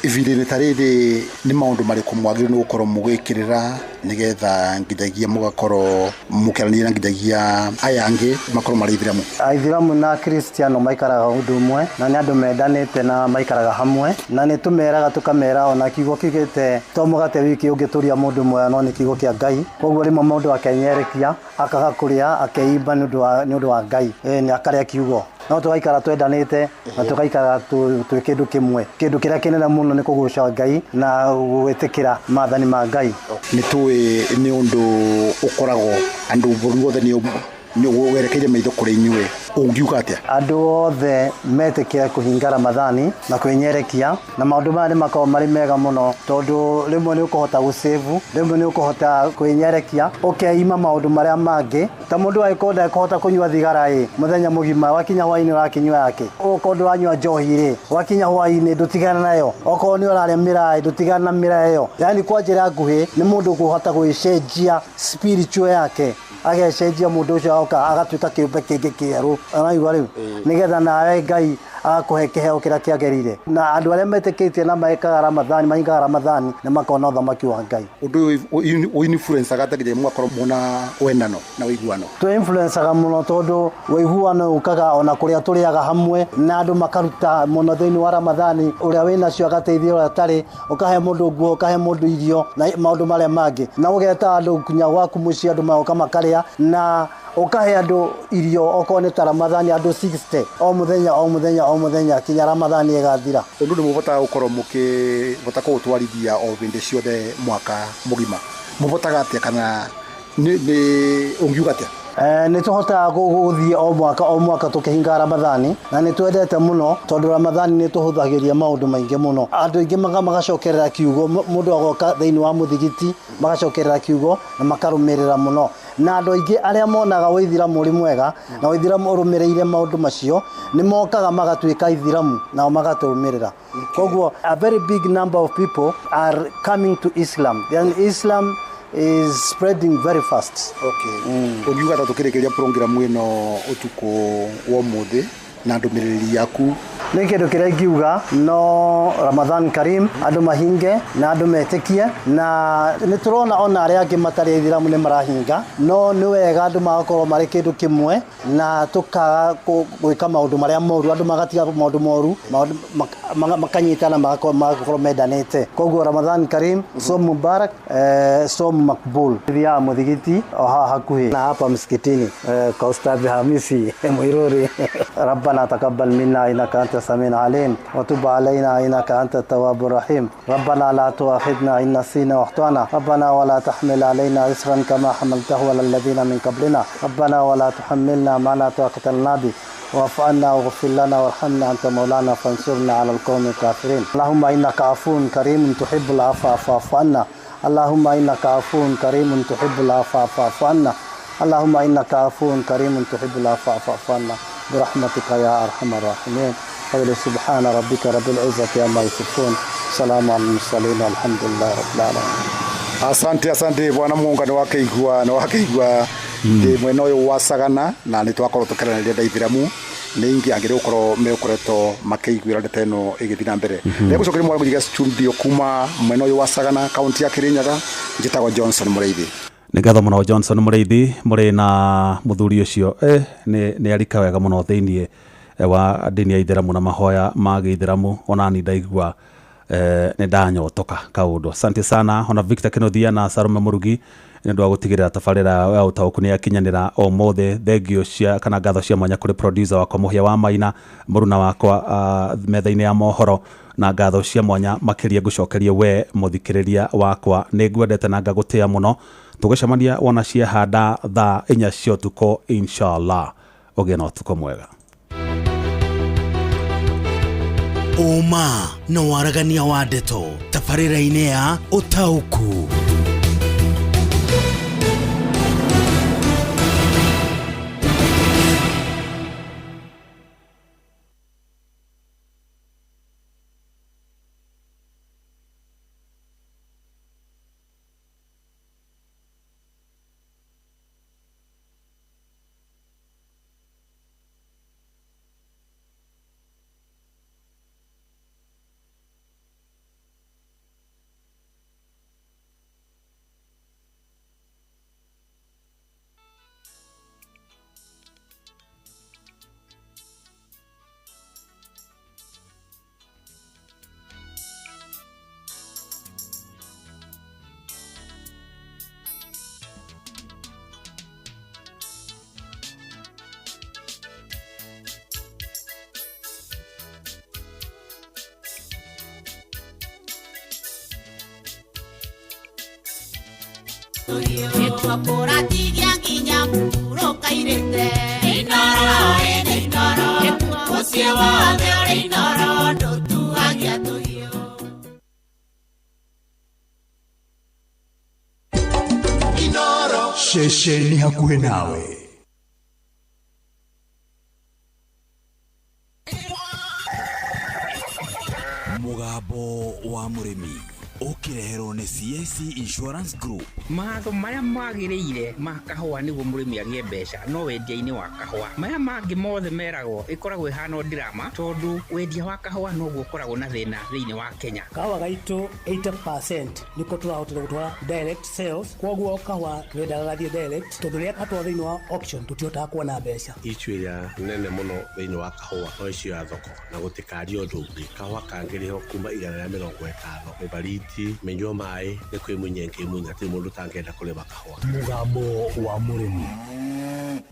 Ihinda-inĩ ta rĩrĩ nĩ maũndũ marĩkũ mwagĩrĩirwo nĩ gũkorwo mũgĩkĩrĩra nĩgetha nginyagia mũgakorwo mũkĩaranĩria na nginyagia aya angĩ makorwo marĩ ithiramu? Aithiramu na Kristiano maikaraga ũndũ ũmwe, na nĩ andũ mendanĩte na maikaraga hamwe, na nĩ tũmeraga tũkamera ona kiugo kiugĩte to mũgate wiki ũngĩtũria mũndũ muoyo, no nĩ kiugo kĩa Ngai. Koguo rĩmwe mũndũ akenyerekia akaga kũrĩa akeimba nĩ ũndũ wa Ngai, nĩ akarĩa kiugo. No tũgaikara twendanĩte na tũgaikara twĩ kĩndũ kĩmwe. Kĩndũ kĩrĩa kĩnene mũno nĩ kũgũca Ngai na gwĩtĩkĩra maathani ma Ngai. Nĩ tũĩ nĩ ũndũ ũkoragwo andũ bũrũri wothe nĩ werekeire maitho kũrĩ inyuĩ, ũngiuga atĩa? Andũ othe metĩkĩre kũhinga Ramadhani na kwĩnyerekia, na maũndũ maya nĩ makoragwo marĩ mega mũno, tondũ rĩmwe nĩ ũkũhota gũsave, rĩmwe nĩ ũkũhota kwĩnyerekia, ũkeima maũndũ marĩa mangĩ. Ta mũndũ angĩkorwo ndekũhota kũnyua thigara ĩ mũthenya mũgima, wakinya hwaĩ-inĩ ũrakĩnyua yake. Okorwo ndũranyua njohi rĩ, wakinya hwaĩ-inĩ ndũtigana nayo. Okorwo nĩ ũrarĩa mĩraa ndũtigana na mĩraa ĩyo. Yaani kwa njĩra nguhĩ nĩ mũndũ ũkũhota gwĩcenjia spiritual yake, agecenjia mũndũ ũcio agoka agatuĩka kĩũmbe kĩngĩ kĩerũ. Ũraigua rĩu? Nĩgetha nawe Ngai agakũhe kĩheo kĩrĩa kĩagĩrĩire. Na andũ arĩa metĩkĩtie na mekaga Ramadhani, mahingaga Ramadhani, nĩ makona ũthamaki wa Ngai. Ũndũ ũyũ ũinfluencaga atĩa nginya mũgakorwo mwona wendano na ũiguano? Tũ influencaga mũno tondũ ũiguano ũkaga ona kũrĩa tũrĩaga hamwe, na andũ makaruta mũno thĩinĩ wa Ramadhani, ũrĩa wĩnacio agateithia ũrĩa atarĩ, ũkahe mũndũ nguo, ũkahe mũndũ irio na maũndũ marĩa mangĩ, na ũgeta andũ nginya gwaku mũciĩ, andũ magoka makarĩa, na ũkahe andũ irio okorwo nĩ ta Ramadhani andũ 60 o mũthenya o mũthenya o mũthenya kinya Ramadhani ĩgathira. Ũndũ nĩ mũbotaga gũkorwo mũkĩhota kũũtwarithia o hĩndĩ ciothe mwaka mũgima, mũbotaga atĩa kana nĩ ũngiuga atĩa? Nĩ tũhotaga gũthiĩ o mwaka tũkĩhinga Ramadhani, na nĩ twendete mũno tondũ Ramadhani nĩ tũhũthagĩria maũndũ maingĩ mũno. Andũ aingĩ magacokerera kiugo, mũndũ agoka thĩinĩ wa mũthigiti magacokerera kiugo na makarũmĩrĩra mũno. Na andũ aingĩ arĩa monaga ũithiramu ũrĩ mwega na ũithiramu ũrũmĩrĩire maũndũ macio nĩ mokaga magatuĩka ithiramu nao magatũrũmĩrĩra. Koguo a very big number of people are coming to Islam. Then Islam is spreading very fast. Okay. Ũngiuga ta tũkĩrĩkĩria program ĩno ũtukũ wa ũmũthĩ na ndũmĩrĩri yaku? Nĩ kĩndũ kĩrĩa ingiuga no Ramadhan Karim, andũ mahinge na andũ metĩkie, na nĩ tũrona ona arĩa angĩ matarĩ aithiramu nĩ marahinga, no nĩ wega andũ magakorwo marĩ kĩndũ kĩmwe na tũkaga gwĩka maũndũ marĩa moru, andũ magatiga maũndũ moru, makanyitana magakorwo mendanĩte. Koguo Ramadhan Karim, som mubarak, som makbul. Thiaga mũthigiti o haha hakuhĩ na hapa msikitini kwa Ustadh Hamisi Mwiruri. ربنا تقبل منا إنك أنت السميع العليم وتب علينا إنك أنت التواب الرحيم. ربنا لا تؤاخذنا إن نسينا واخطأنا، ربنا ولا تحمل علينا إصرا كما حملته على الذين من قبلنا، ربنا ولا تحملنا ما لا طاقة لنا به، واعف عنا واغفر لنا وارحمنا أنت مولانا فانصرنا على القوم الكافرين. اللهم إنك عفو كريم تحب العفو فاعف عنا، اللهم إنك عفو كريم تحب العفو فاعف عنا، اللهم إنك عفو كريم تحب العفو فاعف عنا برحمتك يا أرحم الراحمين. قل سبحان ربك رب العزة عما يصفون، سلام على المرسلين والحمد لله رب العالمين. Asante, asante bwana Mungu ni wakeigua ni wakeigua ndi mwena uyu wa Sagana na nĩ twakorwo tũkĩaranĩria na ithiramu nĩ ingĩ angĩrĩ gũkorwo megũkoretwo makĩiguĩra ndeto ĩno ĩgĩthiĩ na mbere. Ndegũcokeria mwana kũnyiga studio kuma mwena ũyũ wa Sagana kaunti ya Kirinyaga, njĩtagwo Johnson Mũrĩithi. Nĩ ngatho mũno Johnson Mũrĩithi mũrĩ na mũthuri ũcio nĩ arika wega mũno thĩiniĩ wa ndini ya ithiramu na mahoya ma gĩithiramu, ona ni ndaigua nĩ ndanyotoka kaũndũ. Asante sana ona Victor Kenothia na Salome Murugi nĩ ũndũ wa gũtigĩrĩra tabarĩra ya ũtaũku nĩ yakinyanĩra ũmũthĩ. Thengio cia kana ngatho cia mwanya kũrĩ producer wakwa Mũhia wa Maina, mũruna wakwa metha-inĩ ya mohoro, na ngatho cia mwanya makĩria ngũcokerie we mũthikĩrĩria wakwa. Nĩ ngwendete na ngagũtĩa mũno. Tũgũcemania wona ciahanda thaa 4 cia ũtukũ inshallah. Ũgĩe na ũtukũ mwega. Ũma na waragania wa ndeto tabarĩra-inĩ ya ũtaũku. Ceceni hakuhĩ nawe. Mũgambo wa mũrĩmi ũkĩreherwo nĩ CAC Insurance Group. Mawatho marĩa magĩrĩire ma kahũa nĩguo mũrĩmi agĩe mbeca no wendia-inĩ wa kahũa. Maya mangĩ mothe meragwo ĩkoragwo ĩhana drama tondũ wendia wa kahũa noguo ũkoragwo na thĩna thĩinĩ wa Kenya. Kahũa gaitũ 80% nĩko tũrahotire gũtwara direct sales, kwoguo kahũa twendaga gathiĩ direct tondũ rĩrĩa gatwarwo thĩinĩ wa auction tũtihotaga kuona mbeca. Issue ĩrĩa nene mũno thĩinĩ wa kahũa no issue ya thoko na gũtikario ũndũ ũngĩ. Kahũa kangĩrĩhwo kuma 150 mĩbariti mĩnyua maĩ nĩ kwĩmunya ngĩmunya hatirĩ mũndũ ũtangĩenda kũrĩma kahũa. Mũgambo wa mũrĩmi.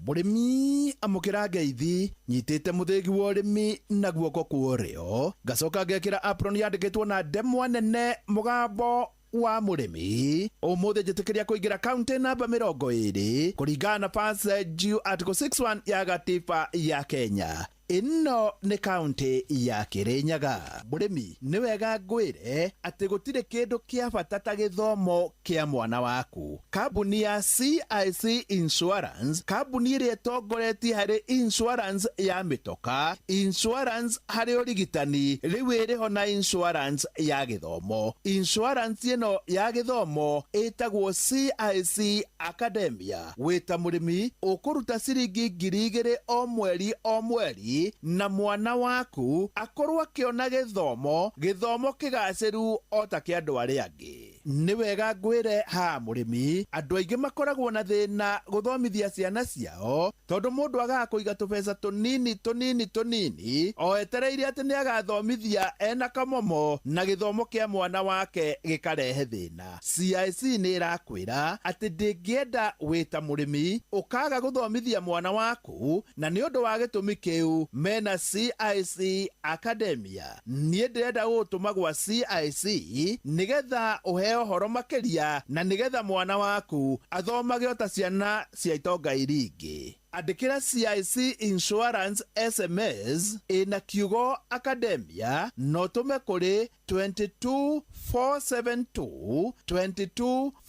Mũrĩmi amũkĩra ngeithi nyitĩte mũthĩgi wa ũrĩmi na guoko kwa ũrĩo ngacoka ngekĩra apron yandĩkĩtwo na ndemwa nene mũgambo Wa mũrĩmi, ũmũthĩ njĩtĩkĩria kũingĩra kaunti namba 20 kũringana na First Due Article 61 ya gatiba ya Kenya. Ĩno nĩ kaunti ya Kĩrĩnyaga. Mũrĩmi, nĩ wega ngwĩre atĩ gũtirĩ kĩndũ kĩa bata ta gĩthomo kĩa mwana waku. Kambuni ya CIC Insurance, kambuni ĩrĩa ĩtongoretie harĩ insurance ya mĩtoka, insurance harĩ ũrigitani, rĩu ĩrĩho na insurance ya gĩthomo. Insurance ĩno ya gĩthomo ĩtagwo CIC Academia. Wĩta mũrĩmi ũkũruta ciringi 2000 o mweri o mweri, na mwana waku akorwo akĩona gĩthomo, gĩthomo kĩgacĩru o ta kĩa andũ arĩa angĩ. Nĩ wega ngwĩre ha mũrĩmi, andũ aingĩ makoragwo na thĩna gũthomithia ciana ciao, tondũ mũndũ agaga kũiga tũbeca tũnini tũnini tũnini o etereire atĩ nĩ agathomithia ena kamomo, na gĩthomo kĩa mwana wake gĩkarehe thĩna. CIC nĩ ĩrakwĩra atĩ ndĩngĩenda wĩta mũrĩmi ũkaga gũthomithia mwana waku, na nĩ ũndũ wa gĩtũmi kĩu mena CIC Academia. Niĩ ndĩrenda gũgũtũma gwa CIC nĩgetha ũheo ũhoro makĩria, na nĩgetha mwana waku athomage o ta ciana cia itonga iria ingĩ. Andĩkĩra CIC Insurance SMS ĩna kiugo Academia na ũtũme kũrĩ 22472,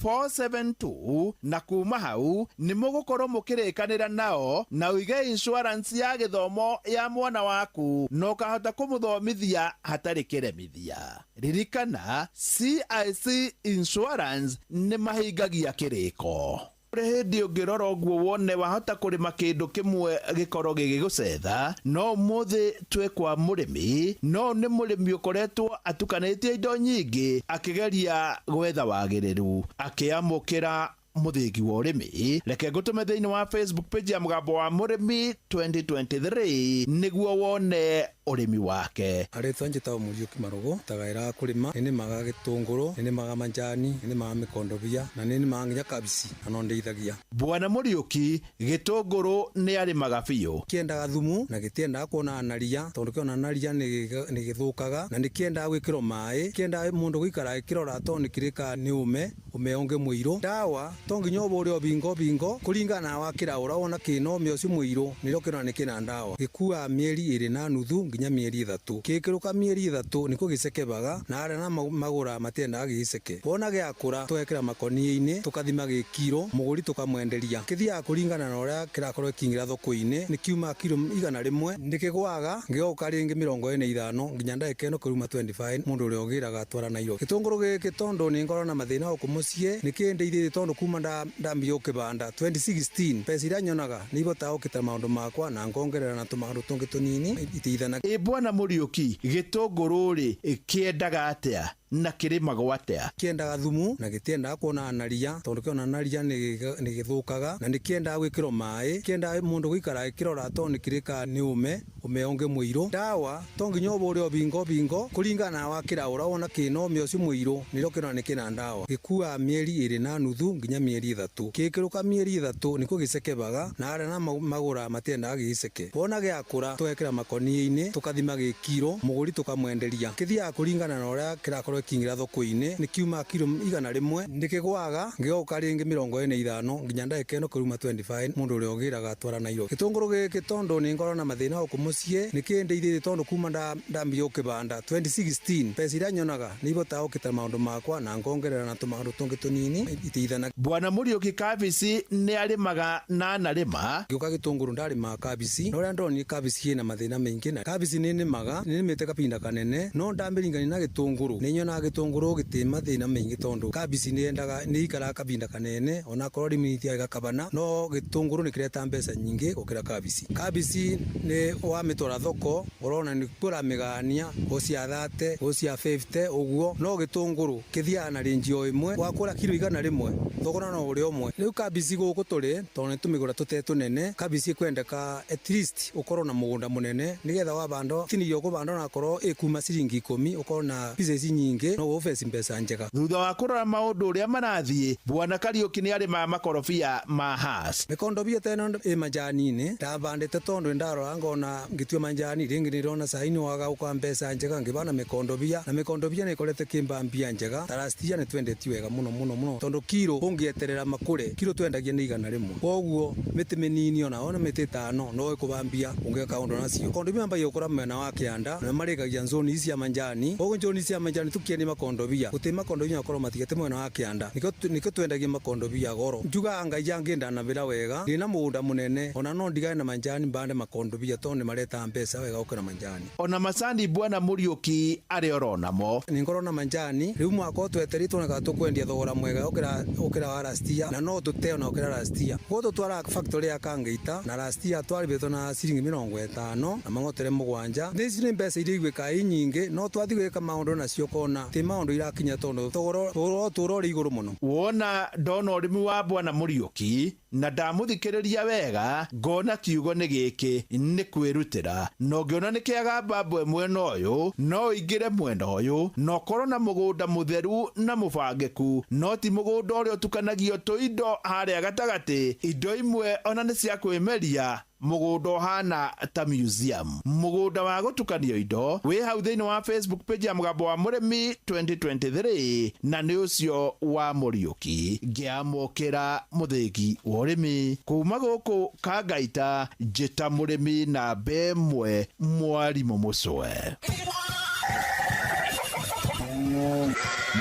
22472, na kuma hau nĩ mũgũkorwo mũkĩrĩkanĩra nao na ũige insurance ya gĩthomo ya mwana waku na ũkahota kũmũthomithia hatarĩ kĩremithia. Ririkana, CIC Insurance nĩ mahingagia kĩrĩko. Kũrĩ hĩndĩ ũngĩrora ũguo wone wahota kũrĩma kĩndũ kĩmwe gĩkorwo gĩgĩgũcetha, no ũmũthĩ twĩ kwa mũrĩmi, no nĩ mũrĩmi ũkoretwo atukanĩtie indo nyingĩ akĩgeria gwetha wagĩrĩru, akĩamũkĩra mũthĩgi wa ũrĩmi. Reke ngũtũme thĩinĩ wa Facebook page ya Mũgambo wa Mũrĩmi 2023 nĩguo wone ũrĩmi wake. Arĩtwa njĩtagwo Mũriũki Marũgũ, tagaĩraga kũrĩma, nĩ nĩmaga gĩtũngũrũ, nĩ nĩmaga manjani, nĩ nĩmaga mĩkondobia, na nĩ nĩmaga nginya kabici, na no ndeithagia. Bwana Mũriũki, gĩtũngũrũ nĩ arĩmaga biũ. Kĩendaga thumu na gĩtiendaga kuonana na ria, tondũ kĩonana na ria nĩ gĩthũkaga, na nĩ kĩendaga gwĩkĩrwo maĩ, kĩendaga mũndũ gũikara agĩkĩrora tondũ nĩ kĩrĩkaga nĩ ũme, ũme ũngĩ mũirũ. Ndawa to nginya ũbũre o bingo bingo, kũringana na wakĩraũra wona kĩna ũme ũcio mũirũ, nĩrĩo kĩrona nĩ kĩna ndawa. Gĩkuaga mĩeri 2.5 nginya mĩeri 3. Kĩkĩrũka mĩeri 3 nĩkuo gĩcekebaga, na arĩa na magũra matiendaga gĩceke. Wona gĩakũra tũgekĩra makoni-inĩ, tũkathima gĩ kiro, mũgũri tũkamwenderia. Kĩthiaga kũringana na ũrĩa kĩrakorwo gĩkĩingĩra thoko-inĩ, nĩ kiuma kiro 100, nĩ kĩgũaga gĩgoka rĩngĩ 45 nginya ndagĩka ĩno kĩruma 25, mũndũ ũrĩa ũgĩraga atwara Nairobi. Gĩtũngũrũ gĩkĩ tondũ nĩ ngoragwo na mathĩna gũkũ mũciĩ, nĩ kĩndeithĩtie tondũ kuma ndambia gũkĩbanda 2016, mbeca iria nyonaga nĩ ihotaga gũkĩta maũndũ makwa na ngongerera na tũmaũndũ tũngĩ tũnini iteithanagia. Ĩ Bwana Mũriũki, gĩtũngũrũ rĩ kĩendaga atĩa na kĩrĩmagwo atĩa? Kĩendaga thumu na gĩtiendaga kuonana na ria, tondũ kĩonana na ria nĩ gĩthũkaga, na nĩ kĩendaga gwĩkĩrwo maĩ, kĩendaga mũndũ gũikara agĩkĩrora tondũ nĩ kĩrĩkaga nĩ ũme, ũme ũngĩ mũirũ. Ndawa to nginya ũbũre o bingo bingo, kũringana na wakĩraũra wona kĩna ũme ũcio mũirũ, nĩrĩo kĩrona nĩ kĩna ndawa. Gĩkuaga mĩeri 2.5 nginya mĩeri 3. Kĩkĩrũka mĩeri 3 nĩkuo gĩcekebaga, na arĩa na magũra matiendaga gĩceke. Wona gĩakũra tũgekĩra makoni-inĩ, tũkathima gĩ kiro, mũgũri tũkamwenderia. Kĩthiaga kũringana na ũrĩa kĩrakorwo gĩkĩingĩra thoko-inĩ, nĩ kiuma kiro 100, nĩ kĩgũaga gĩgoka rĩngĩ 45 nginya ndagĩka ĩno kĩruma 25, mũndũ ũrĩa ũgĩraga atwara Nairobi. Gĩtũngũrũ gĩkĩ tondũ nĩ ngoragwo na mathĩna gũkũ mũciĩ, nĩ kĩndeithĩtie tondũ kuma ndambia gũkĩbanda 2016, mbeca iria nyonaga nĩ ihotaga gũkĩta maũndũ makwa na ngongerera na tũmaũndũ tũngĩ tũnini iteithanagia. Bwana Mũriũki, kabici nĩ arĩmaga na anarĩma. Ngĩũka gĩtũngũrũ ndarĩmaga kabici, na ũrĩa ndonire kabici ĩna mathĩna maingĩ, na kabici nĩ nĩmaga, nĩ nĩmĩte kabinda kanene, no ndamĩringania na gĩtũngũrũ, nĩ nyonaga gĩtũngũrũ gĩtĩ mathĩna maingĩ tondũ kabici nĩ yendaga, nĩ ikaraga kabinda kanene, onakorwo rĩmwe nĩ ithiaga gakabana, no gĩtũngũrũ nĩ kĩreta mbeca nyingĩ gũkĩra kabici. Kabici nĩ wamĩtwara thoko, ũrona nĩ kũramĩgania, gũcia 30, gũcia 50, ũguo, no gĩtũngũrũ kĩthiaga na rĩnji o ĩmwe, wakũra kiro 100, thogora no ũrĩa ũmwe. Rĩu kabici gũkũ tũrĩ, tondũ nĩ tũmĩgũra tũte tũnene, kabici ĩkwendeka at least ũkorwo na mũgũnda mũnene, nĩgetha wabanda, tinĩria ũkũbanda onakorwo ĩkuma ciringi 10, ũkorwo na pieces nyingĩ. nyingĩ no ũbeci mbeca njega. Thutha wa kũrora maũndũ ũrĩa marathiĩ, Bwana Kariuki nĩ arĩmaga makorobia ma Hass. Mĩkondobia ta ĩno ĩ majani-inĩ ndabandĩte tondũ ndarora ngona ngĩtua majani rĩngĩ nĩndĩrona sahi nĩ wagauka mbeca njega ngĩbana mĩkondobia na mĩkondobia nĩ ĩkorete kĩmba mbia njega. Tarastia nĩ twendetie wega mũno mũno mũno tondũ kiro ũngĩeterera makũre kiro twendagia nĩ 100. Koguo mĩtĩ mĩnini ona ona mĩtĩ 5 no ĩkũbambia ũngĩka ũndũ nacio. Kondobia ambagia gũkũra mwena wa kĩanda na marĩkagia nzoni ici cia majani. Koguo nzoni cia majani tũkĩendia makondobia gũtĩ makondobia makorwo matigĩte mwena wa kĩanda nĩkĩo twendagia makondobia goro. Njugaga Ngai angĩndanabĩra wega ndĩna mũgũnda mũnene ona no ndigane na majani mbande makondobia tondũ nĩmaretaga mbeca wega gũkĩra majani. Ona macani Bwana Muriuki arĩ oronamo. Nĩngorwo na majani rĩu mwaka ũyũ twetereire tuonekaga tũkwendia thogora mwega gũkĩra wa last year na no tũte ona gũkĩra last year. Koguo tũtwaraga factory ya Kangeita na last year twarĩbĩtwo na ciringi 50 na mang'otere 7. Ici nĩ mbeca iria igwĩkaga i nyingĩ no twathiĩ gwĩka maũndũ nacio ũkona ti maũndũ irakinya tondũ thogora ũtũũro ũrĩ igũrũ mũno. Wona ndona ũrĩmi wa Bwana Muriuki na ndamũthikĩrĩria wega ngona kiugo nĩ gĩkĩ nĩ kwĩrutĩra na ũngĩona nĩ kĩaga mbambo mwena ũyũ no ũingĩre mwena ũyũ na ũkorwo na mũgũnda mũtheru na mũbangĩku no ti mũgũnda ũrĩa ũtukanagio tũindo harĩa gatagatĩ indo imwe ona nĩ cia kwĩmeria mũgũnda ũhana ta museum. Mũgũnda wa gũtukanio indo wĩ hau thĩinĩ wa Facebook page ya Mũgambo wa Mũrĩmi 2023 na nĩ ũcio wa Muriuki. Ngĩamũkĩra mũthĩgi wa ũrĩmi kuma gũkũ Kangaita, njĩta mũrĩmi namba 1 mwarimũ Mũcwe.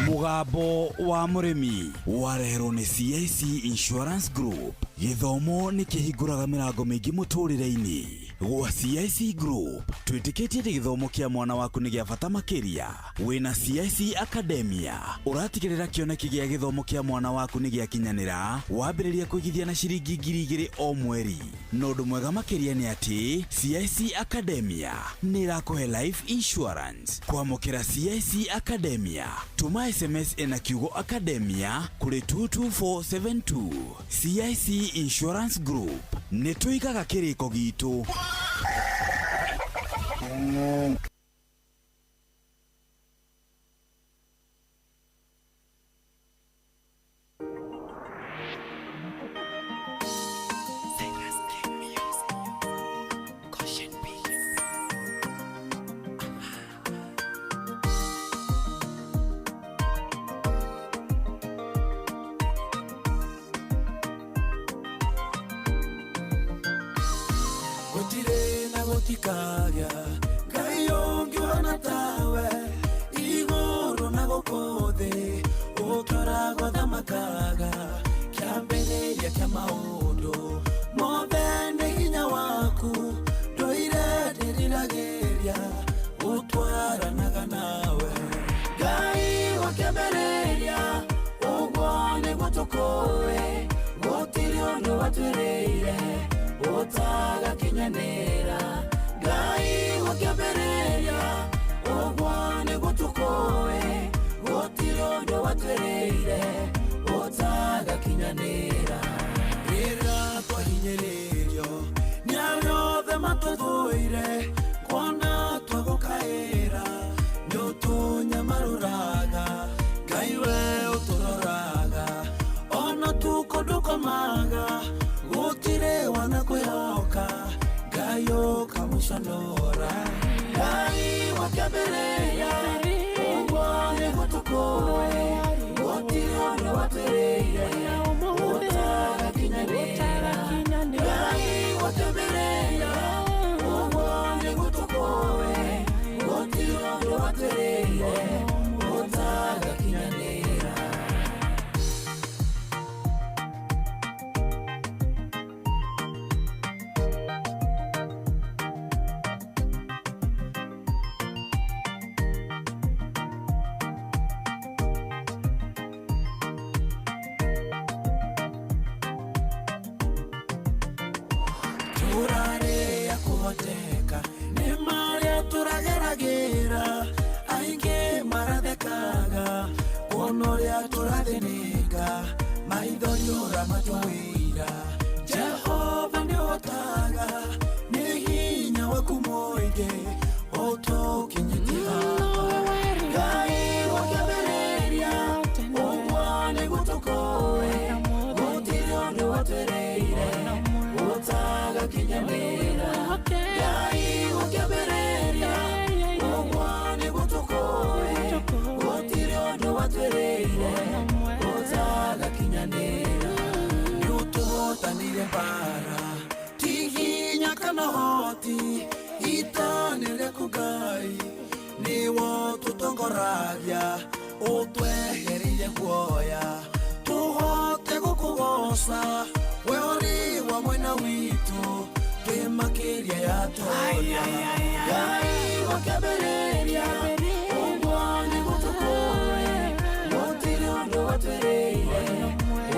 Mũgambo wa Mũrĩmi wareherwo nĩ CIC Insurance Group. Gĩthomo nĩ kĩhingũraga mĩrango mĩingĩ mũtũrĩre-inĩ. Gwa CIC Group twĩtĩkĩtie atĩ gĩthomo kĩa mwana waku nĩ gĩa bata makĩria. Wĩna CIC Academia ũratigĩrĩra kĩoneki gĩa gĩthomo kĩa mwana waku nĩ gĩakinyanĩra wambĩrĩria kũigithia na ciringi 2,000 o mweri. Na ũndũ mwega makĩria nĩ atĩ CIC Academia nĩ ĩrakũhe life insurance. Kwamũkĩra CIC Academia tũma SMS ĩna kiugo Academia kũrĩ 22472. CIC Insurance Group nĩ tũigaga kĩrĩko gitũ. Gũtikagia Ngai ũngĩhana tawe igũrũ na gũkũ thĩ ũtũragwo thamakaga kĩambĩrĩria kĩa maũndũ mothe nĩ hinya waku ndũire ndĩriragĩria gũtwaranaga nawe Ngai wa kĩambĩrĩria ũguo nĩguo tũkũĩ gũtirĩ ũndũ watwĩrĩire ũtagakinyanĩra Ngai wa kĩambĩrĩria ũguo nĩguo tũkũĩ gũtirĩ ũndũ watwĩrĩire ũtagakinyanĩra Rĩrĩa twahinyĩrĩrio nĩ arĩa othe matũthũire kuona twagũkaĩra nĩ ũtũnyamarũraga Ngai we ũtũroraga ona tuko ndũkomaga gũtirĩ wanakwĩhoka Ngai ũkamũcanũra Ngai wa kĩambĩrĩria ũguo nĩguo tũkũĩ gũtirĩ ũndũ watwĩrĩire ũtagakinyanĩra Ngai wa kĩambĩrĩria ũguo nĩguo tũkũĩ gũtirĩ ũndũ watwĩrĩire ũtagakinyanĩra. Kũhoteka nĩ marĩa tũrageragĩra aingĩ marathekaga kuona ũrĩa tũrathĩnĩka maithori ũramatwĩra Jehova nĩũhotaga nĩ hinya waku mũingĩ ũtũkinyĩtie haha Ngai wa waku Ngai nĩwo tũtongoragia ũtwehereire guoya tũhote gũkũgoca we ũrĩ wa mwena witũ twĩ makĩria ya toria Ngai wa kĩambĩrĩria ũguo nĩguo tũkũĩ gũtirĩ ũndũ watwĩrĩire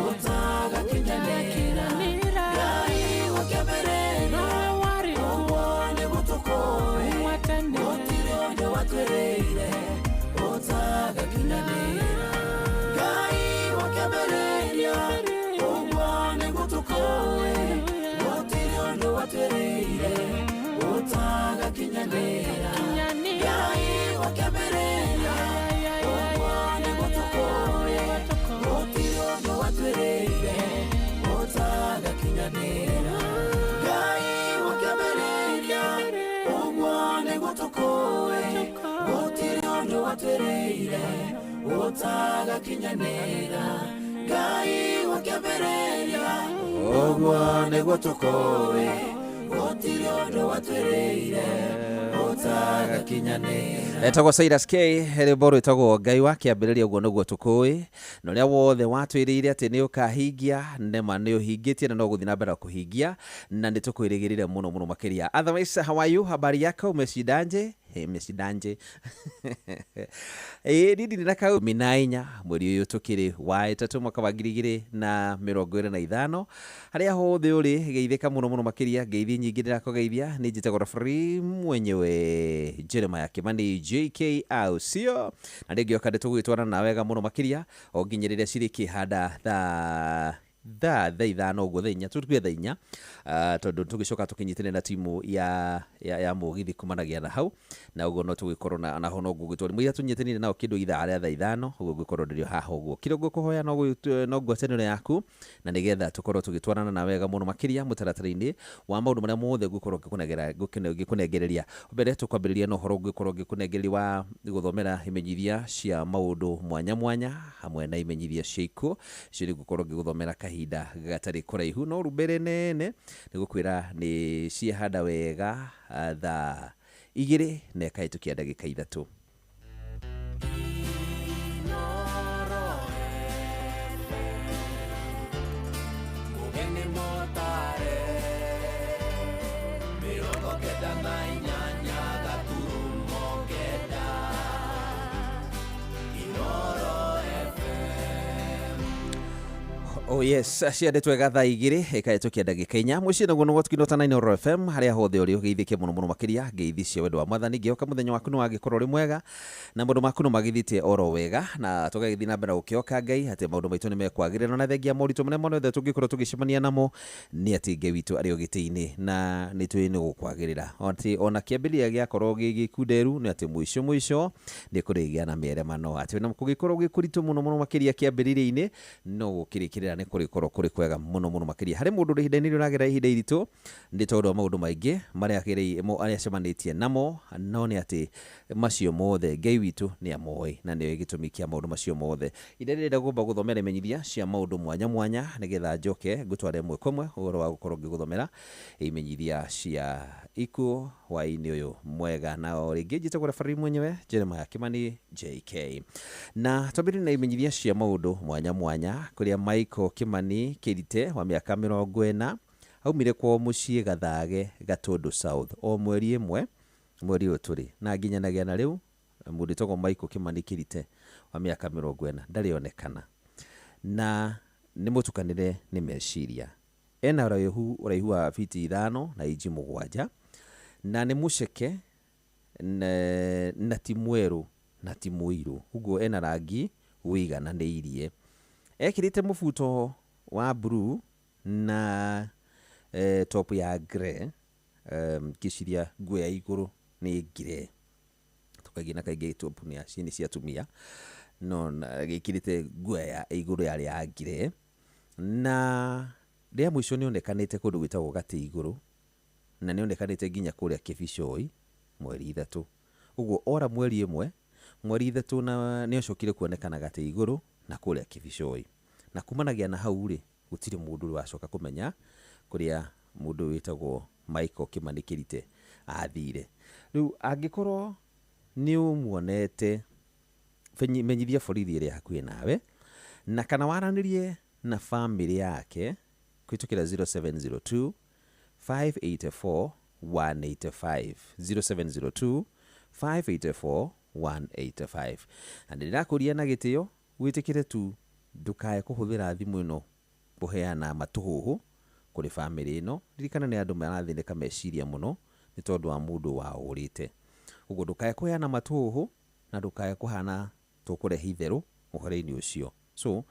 ũtagakinyanĩra Ngai wa kĩambĩrĩria ũguo nĩguo tũkũĩ gũtirĩ ũndũ watwĩrĩire ũtagakinyanĩra Ngai wa kĩambĩrĩria ũguo nĩguo tũkũĩ gũtirĩ ũndũ watwĩrĩire ũtagakinyanĩra Ngai wa kĩambĩrĩria ũguo nĩguo tũkũĩ gũtirĩ ũndũ watwĩrĩire ũtagakinyanĩra Ngai wa kĩambĩrĩria ũguo nĩguo tũkũĩ gũtirĩ ũndũ watwĩrĩire ũtagakinyanĩra Ngai wa kĩambĩrĩria ũguo nĩguo tũkũĩ gũtirĩ ũndũ watwĩrĩire ũtagakinyanĩra. Etagwo Cyrus K rwĩmbo rwĩtagwo Ngai wa kĩambĩrĩria ũguo nĩguo tũkũĩ na ũrĩa wothe watwĩrĩire atĩ nĩ ũkahingia nema nĩ ũhingĩtie na no gũthiĩ na mbere kũhingia na nĩ tũkwĩrĩgĩrĩre mũno mũno makĩria. Otherwise, how are you? Habari yako, umeshindanje? Hey, umeshindanje? Ĩĩ niĩ ndirĩ na kau 14 mweri ũyũ tũkĩrĩ wa 3 mwaka wa 2025 harĩa hothe ũrĩ geithĩka mũno mũno makĩria ngeithi nyingĩ ndĩrakũgeithia nĩ njĩtagwo referee mwenyewe Jeremiah Kimani JK au sio na rĩngĩ oka nĩ na wega mũno makĩria o nginya rĩrĩa cirĩkĩhanda thaa 5 ũguo thaa 4 tũtuge thaa 4 tondũ tũgĩcoka tũkĩnyitane na timu ya mũgithi kumanagia na hau na ũguo no tũgĩkorwo na naho no ngũgĩtwo mũira tũnyitanĩire nao kĩndũ ithaa rĩa thaa 5 ũguo ngũkorwo ndĩrĩ haha ũguo kĩrĩa ngũkũhoya no ngwatanĩro yaku na nĩgetha tũkorwo tũgĩtwarana na wega mũno makĩria mũtaratara-inĩ wa maũndũ marĩa mothe ngũkorwo ngĩkũnengereria. Mbere tũkwambĩrĩria na ũhoro ngũkorwo ngĩkũnengereria wa gũthomera imenyithia cia maũndũ mwanya mwanya hamwe na imenyithia cia ikuũ icio nĩ ngũkorwo ngĩgũthomera kahinda gatarĩ kũraihu no rũmbere nene nĩ gũkwĩra nĩ ciahanda wega thaa 2 na ĩkahĩtũkia ndagĩka 3. Oh yes, ciandĩtwo wega thaa 2 ĩkahĩtũkia ndagĩka 4 mũciĩ naguo nĩguo tũkinota na Inooro FM harĩa hothe ũrĩ ũgeithĩke mũno mũno makĩria ngeithi cia wendo wa mwathani ngĩhoka mũthenya waku nĩ wagĩkorwo ũrĩ mwega na maũndũ maku nĩ magĩthiĩte oro wega na tũgagĩthiĩ na mbere gũkĩhoka Ngai atĩ maũndũ maitũ nĩ mekwagĩrĩra na thengia moritũ marĩa mothe tũngĩkorwo tũgĩcemania namo nĩ atĩ Ngai witũ arĩ o gĩtĩ-inĩ na nĩ tũĩ nĩ gũkwagĩrĩra atĩ ona kĩambĩrĩria gĩakorwo gĩ gĩkunderu nĩ atĩ mũico mũico nĩ kũrĩgĩa na mĩeremano atĩ ona kũngĩkorwo gwĩ kũritũ mũno mũno makĩria kĩambĩrĩria-inĩ no gũkĩrĩkĩrĩra nĩ kũrĩkorwo kũrĩ kwega mũno mũno makĩria harĩ mũndũ ũrĩ ihinda-inĩ rĩrĩ ũragera ihinda iritũ nĩ tondũ wa maũndũ maingĩ marĩa acemanĩtie namo no nĩ atĩ macio mothe Ngai witũ nĩ amoĩ na nĩwe gĩtũmi kĩa maũndũ macio mothe. Ihinda rĩrĩ ndĩrenda kũmba gũthomera imenyithia cia maũndũ mwanya mwanya nĩgetha njoke ngũtware ĩmwe kwa ĩmwe ũhoro wa gũkorwo ngĩgũthomera imenyithia cia ikuũ hwaĩ-inĩ ũyũ mwega na o rĩngĩ njĩtagwo referee mwenyewe Jeremiah Kimani JK na twambĩrĩrie na imenyithia cia maũndũ mwanya mwanya kũrĩa Michael Kimani Kĩrite wa mĩaka 40 aumire kwao mũciĩ Gathage Gatũndũ South o mweri 1 mweri ũyũ tũrĩ na nginyanagia na rĩu mũndũ wĩtagwo Michael Kimani Kĩrite wa mĩaka 40 ndarĩ onekana na nĩ mũtukanĩre nĩ meciria ena ũraihu wa fiti 5 na inji 7 na nĩ mũceke na ti mwerũ na ti mũirũ ũguo ena rangi wĩigananĩirie ekĩrĩte mũbuto wa blue na top ya grey ngĩciria nguo ya igũrũ nĩ grey tũkaingĩ na kaingĩ top nĩ cia atumia no gĩkĩrĩte nguo ya igũrũ yarĩ ya grey na rĩa mũico nĩ onekanĩte kũndũ gwĩtagwo Gatĩ Igũrũ na nĩ onekanĩte nginya kũrĩa Kĩbicoi mweri 3 ũguo ora mweri 1 mweri 3 na nĩ acokire kuonekana Gatĩ Igũrũ na kũrĩa Kĩbicoi na kumanagia na hau rĩ gũtirĩ mũndũ ũrĩ wacoka kũmenya kũrĩa mũndũ wĩtagwo Michael Kimani Kĩrite athire. Rĩu angĩkorwo nĩ ũmuonete, menyithia borithi ĩrĩa hakuhĩ nawe, na kana waranĩrie na bamĩrĩ yake kũhĩtũkĩra 0702 584 185, 0702 584 185. Na ndĩrakũria na gĩtĩo wĩtĩkĩre tu, ndũkae kũhũthĩra thimũ ĩno kũheana matũhũhũ kũrĩ bamĩrĩ ĩno. Ririkana nĩ andũ marathĩnĩka meciria mũno nĩ tondũ wa mũndũ wao ũrĩte. Ũguo ndũkae kũheana matũhũhũ na ndũkae kũhana tũkũrehe itherũ ũhoro-inĩ ũcio. So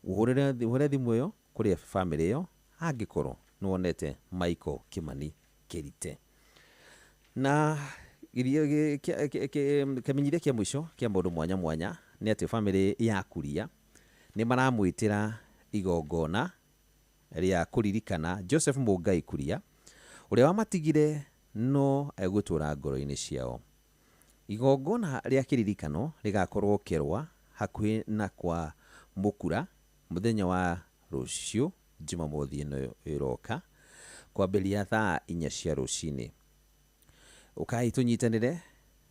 ũhũre thimũ ĩyo kũrĩ bamĩrĩ ĩyo angĩkorwo nĩ wonete Michael Kimani Kĩrite. Na kĩmenyithia kĩa mũico kĩa maũndũ mwanya mwanya nĩ atĩ bamĩrĩ ya Kuria nĩ maramwĩtĩra igongona rĩa kũririkana Joseph Mũngai Kuria ũrĩa wamatigire no egũtũra ngoro-inĩ ciao. Igongona rĩa kĩririkano rĩgakorwo Kerwa hakuhĩ na kwa Mũkura mũthenya wa rũciũ Jumamothi ĩno ĩroka kwambĩrĩria thaa 4 cia rũcinĩ. Ũkai tũnyitanĩre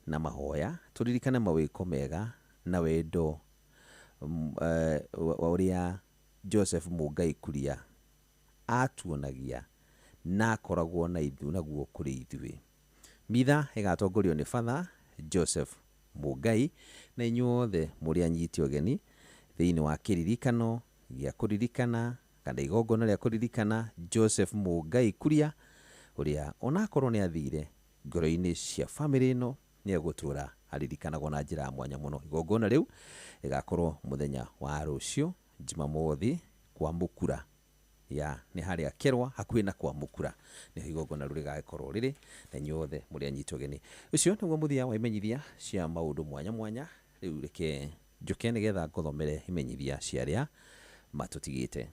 na mahoya tũririkane mawĩko mega na wendo wa ũrĩa Joseph Mũngai Kuria atuonagia na akoragwo na ithuĩ naguo kũrĩ ithuĩ. Mitha ĩgatongorio nĩ Father Joseph Mũngai, na inyuothe mũrĩ anyiti ũgeni thĩinĩ wa kĩririkano gĩa kũririkana kana igongona rĩa kũririkana Joseph Mũngai Kuria ũrĩa onakorwo nĩ athire ngoro-inĩ cia bamĩrĩ ĩno nĩ egũtũra aririkanagwo na njĩra ya mwanya mũno. Igongona rĩu rĩgakorwo mũthenya wa rũciũ Jumamothi kwa Mũkura, ya nĩ harĩa Kerwa hakuhĩ na kwa Mũkura nĩho igongona rĩu rĩgagĩkorwo rĩrĩ, na inyuothe mũrĩ anyiti ũgeni. Ũcio nĩguo mũthia wa imenyithia cia maũndũ mwanya mwanya. Rĩu reke njũke nĩgetha ngũthomere imenyithia cia arĩa matũtigĩte.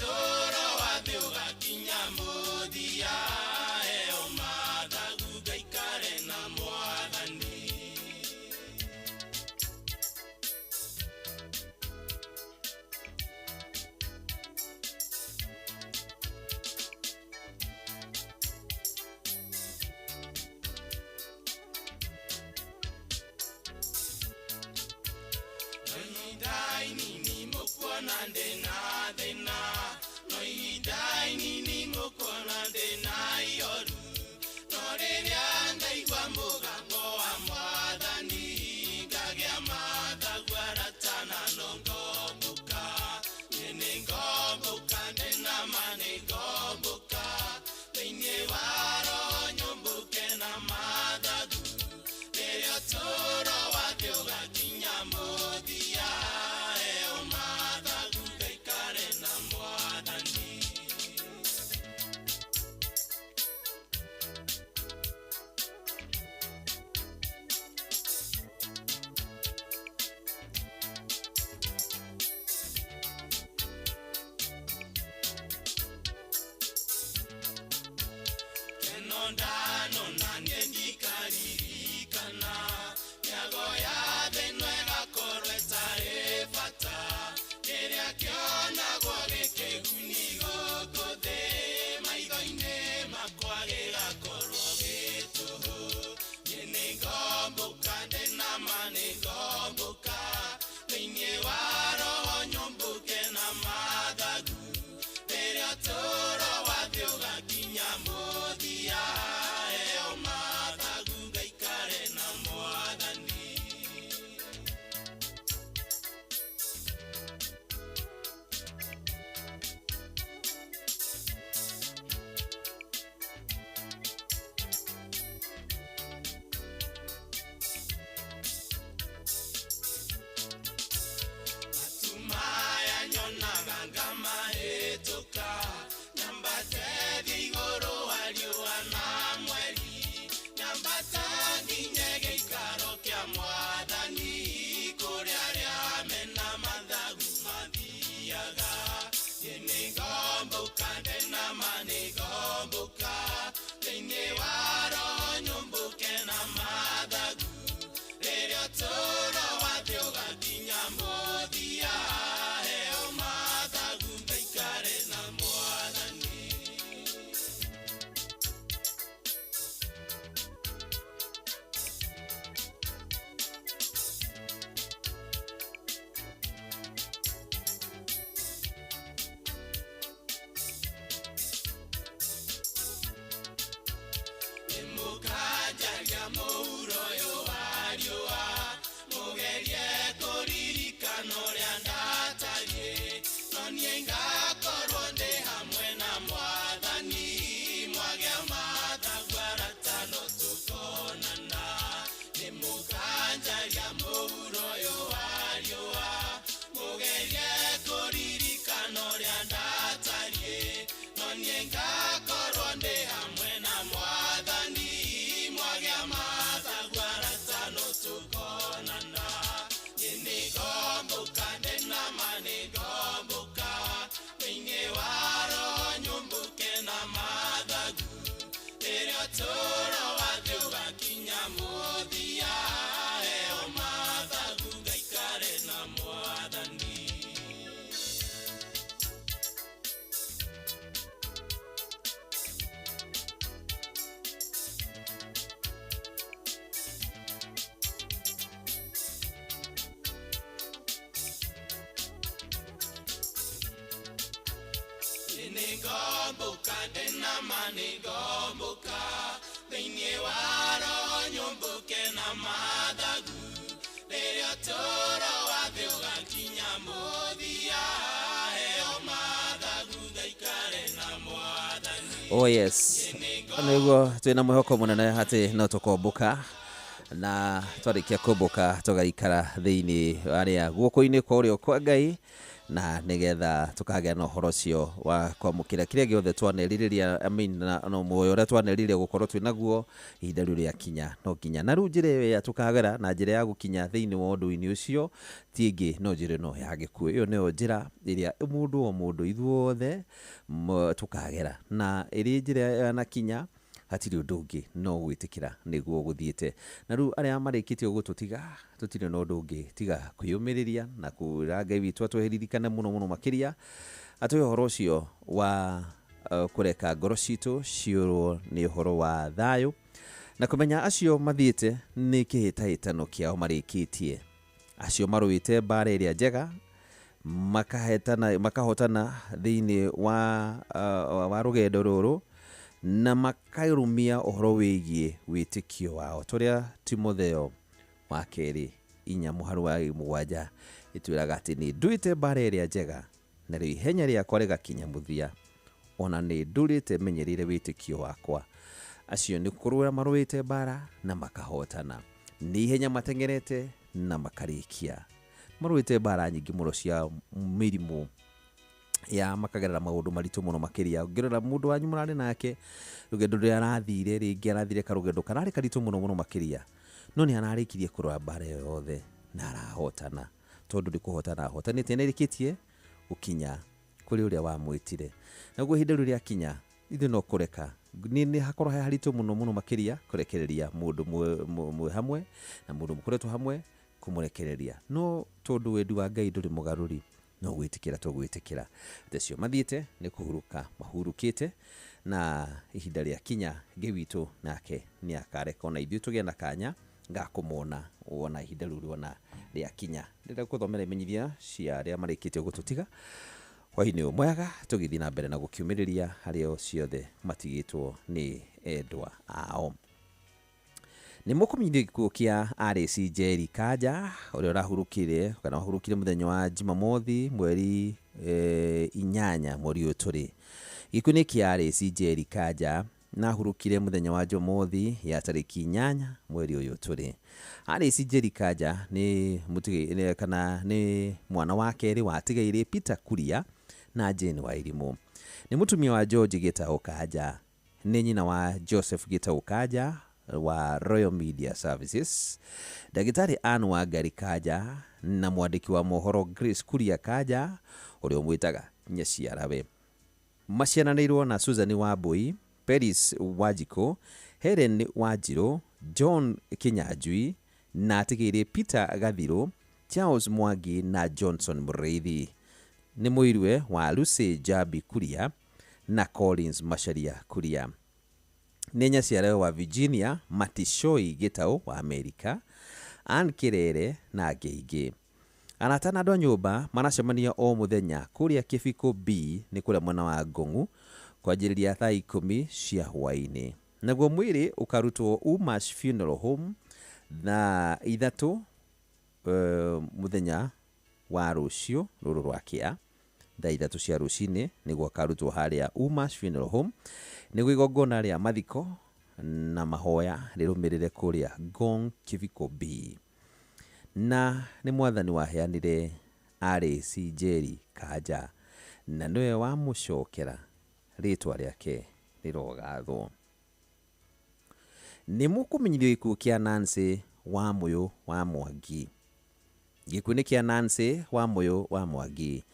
Toro wa thĩ ũgakinya mũthia. Nĩngombũka, ndĩna ma nĩngombũka, thĩinĩ wa roho nyũmbũke na mathagu, rĩrĩa ũtũũro wa thĩ ũgakinya mũthia, heo mathagu ngaikare na Mwathani. Oh yes, nĩguo twĩna mwĩhoko mũnene atĩ no tũkombũka, na twarĩkia kũmbũka tũgaikara thĩinĩ arĩa guoko-inĩ kwa ũrĩo kwa Ngai, na nĩgetha tũkagĩa na ũhoro ũcio wa kwamũkĩra kĩrĩa gĩothe twanerirĩria, I mean, na muoyo ũrĩa twanerirĩria gũkorwo twĩ naguo ihinda rĩu rĩakinya no nginya. Na rĩu njĩra ĩyo ya tũkagera na njĩra ya gũkinya thĩinĩ wa ũndũ-inĩ ũcio ti ĩngĩ no njĩra ĩno ya gĩkuũ. Ĩyo nĩyo njĩra ĩrĩa mũndũ o mũndũ ithuothe tũkagera, na ĩrĩ njĩra yanakinya hatirĩ ũndũ ũngĩ no gwĩtĩkĩra nĩguo gũthiĩte. Na rĩu arĩa marĩkĩtie gũtũtiga tũtirĩ na ũndũ ũngĩ tiga kwĩyũmĩrĩria na kwĩra Ngai witũ atũririkane mũno mũno makĩria, atũhe ũhoro ũcio wa kũreka ngoro citũ ciũrwo nĩ ũhoro wa thayũ, na kũmenya acio mathiĩte nĩ kĩhĩtahĩtano kĩao marĩkĩtie, acio marũĩte mbara ĩrĩa njega makahotana thĩinĩ wa rũgendo rũrũ, na makarũmia ũhoro wĩgiĩ wĩtĩkio wao. Tũrĩa Timotheo wa kerĩ inya mũharu wa mũgwanja ĩtwĩraga atĩ nĩ nduĩte mbara ĩrĩa njega, na rĩu ihenya rĩakwa rĩgakinya mũthia, ona nĩ ndũrĩte menyereire wĩtĩkio wakwa. Acio nĩ kũrũa marũĩte mbara na makahotana, nĩ ihenya mateng'erete na makarĩkia. Marũĩte mbara nyingĩ mũno cia mĩrimũ ya makagerera maũndũ maritũ mũno makĩria. Ũngĩrora mũndũ wanyu mũrarĩ nake rũgendo rũrĩa arathire, rĩngĩ arathire karũgendo kararĩ karitũ mũno mũno makĩria, no nĩ ararĩkirie kũrũa mbara ĩyo yothe na arahotana, tondũ nĩ kũhotana ahotanĩte, nĩ arĩkĩtie gũkinya kũrĩ ũrĩa wamwĩtire. Naguo ihinda rĩu rĩakinya ithuĩ no kũreka nĩ hakorwo he haritũ mũno mũno makĩria kũrekereria mũndũ mwĩ hamwe na mũndũ mũkoretwo hamwe kũmũrekereria, no tondũ wendi wa Ngai ndũrĩ mũgarũri, no gwĩtĩkĩra tũgwĩtĩkĩra. Acio mathiĩte nĩ kũhurũka mahurũkĩte, na ihinda rĩakinya Ngai witũ nake nĩ akareka ona ithuĩ tũgĩe na kanya ga kũmona wona ihinda rĩu rĩona rĩakinya. Ndĩrenda gũthomera imenyithia cia arĩa marĩkĩtie gũtũtiga hwaĩ-inĩ ũyũ mwega, tũgĩthiĩ na mbere na gũkiumĩrĩria harĩa ciothe matigĩtwo nĩ endwa ao. Nĩ mũkũmenyithio gĩkuũ kĩa Alice Njeri Kanja ũrĩa ũrahurũkire kana wahurũkire mũthenya wa Jumamothi mweri 8 mweri ũyũ tũrĩ. Gĩkuũ nĩ kĩa Alice Njeri Kanja na ahurũkire mũthenya wa Jumamothi ya tarĩki 8 mweri ũyũ tũrĩ. Alice Njeri Kanja nĩ kana nĩ mwana wa kerĩ wa atigaire Peter Kuria na Jane Wairimu. Nĩ mũtumia wa George Gitau Kanja, nĩ nyina wa Joseph Gitau Kanja wa Royal Media Services, ndagĩtarĩ Ann Wangari Kanja na mwandĩki wa mohoro Grace Kuria Kanja ũrĩa ũmwĩtaga nyaciarawe. Maciaranĩirwo na Susan Wambui, Peris Wanjikũ, Helen Wanjirũ, John Kinyanjui na atigĩrĩ Peter Gathirũ, Charles Mwangi na Johnson Mũrĩithi. Nĩ mũirwe wa Lucy Jambi Kuria na Collins Macharia Kuria. Nĩ nyaciarawe wa Virginia Matishoi Gitau wa Amerika, Ann Kirere na angĩ aingĩ. Arata na andũ a nyũmba maracemania o mũthenya kũrĩa Kĩbiko B nĩ kũrĩa mwena wa Ngong'u kwanjĩrĩria thaa 10 cia hwaĩ-inĩ. Naguo mwĩrĩ ũkarutwo Umash Funeral Home thaa 3 mũthenya wa rũciũ rũrũ rwa kĩa thaa 3 cia rũcinĩ nĩguo akarutwo harĩa Umash Funeral Home, nĩguo igongona rĩa mathiko na mahoya rĩrũmĩrĩre kũrĩa Ngong Kĩbiko B. Na nĩ mwathani waheanire Alice Njeri Kanja na nĩwe wamũcokera, rĩtwa rĩake rĩrogathwo. Nĩ mũkũmenyithio gĩkuũ kĩa Nancy Wamũyũ wa Mwangi. Gĩkuũ nĩ kĩa Nancy Wamũyũ wa Mwangi.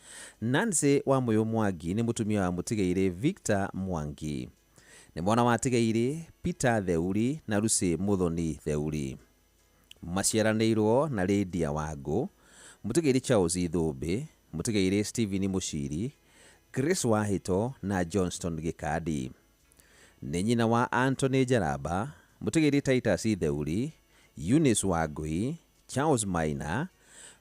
Nancy Wamũyũ Mwangi nĩ mũtumia wa mũtigairĩ Victor Mwangi. Nĩ mwana wa atigairĩ Peter Theuri na Lucy Muthoni Theuri. Maciaranĩirwo na Lydia Wangũ, mũtigairĩ Charles Ithũmbĩ, mũtigairĩ Stephen Mũciri, Grace Wahito na Johnston Gĩkandi. Nĩ nyina wa Anthony Njaramba, mũtigairĩ Titus Theuri, Eunice Wangui, Charles Maina,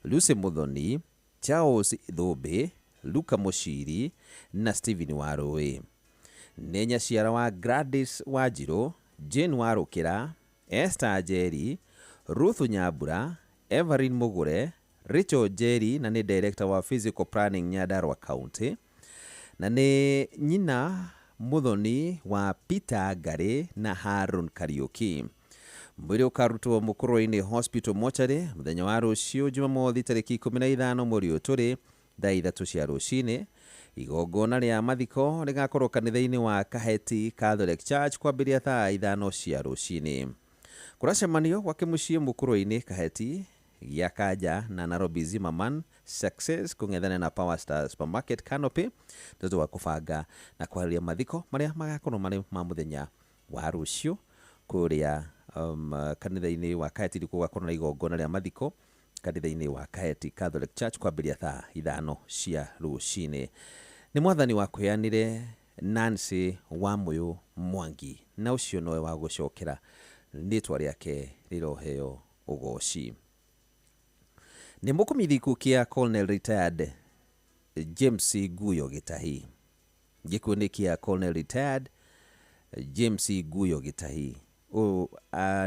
Lucy Muthoni, Charles Ithũmbĩ, Luka Mũciri na Stephen Warũĩ. Nĩ nyaciara wa Gladys Wanjirũ, Jane Warũkĩra, Esther Njeri, Ruth Nyambura, Everin Mũgũre, Rachel Njeri na nĩ director wa physical planning Nyandarua County, na nĩ nyina mũthoni wa Peter Ngarĩ na Harun Kariũki. Mwĩrĩ ũkarutwo Mũkũrwe-inĩ Hospital Mortuary mũthenya wa rũciũ Jumamothi tarĩki 15 mweri ũyũ tũrĩ thaa 3 cia rũcinĩ. Igongona rĩa mathiko rĩgakorwo kanitha-inĩ wa Kaheti Catholic Church kwambĩrĩria thaa 5 cia rũcinĩ. Kũracemanio gwake mũciĩ Mũkũrwe-inĩ Kaheti gĩa Kanja na Nairobi Zimmerman Success kũng'ethana na Power Star Supermarket Canopy nĩ ũndũ wa kũbanga na kwarĩria mathiko marĩa magakorwo marĩ ma mũthenya wa rũciũ kũrĩa kanitha-inĩ wa Kaheti. Nĩkuo gũgakorwo na igongona rĩa mathiko kanitha-inĩ wa Kaheti Catholic Church kwambĩrĩria thaa 5 cia rũcinĩ. Nĩ mwathani wakũheanire Nancy Wamũyũ Mwangi, na ũcio nowe wa gũcokera rĩtwa rĩake rĩroheo ũgoci. Nĩ mũkũmithi gĩkuũ kĩa Colonel Retired James Guyo Gĩtahi. Gĩkuũ nĩ kĩa Colonel Retired James Guyo Gĩtahi. Ũyũ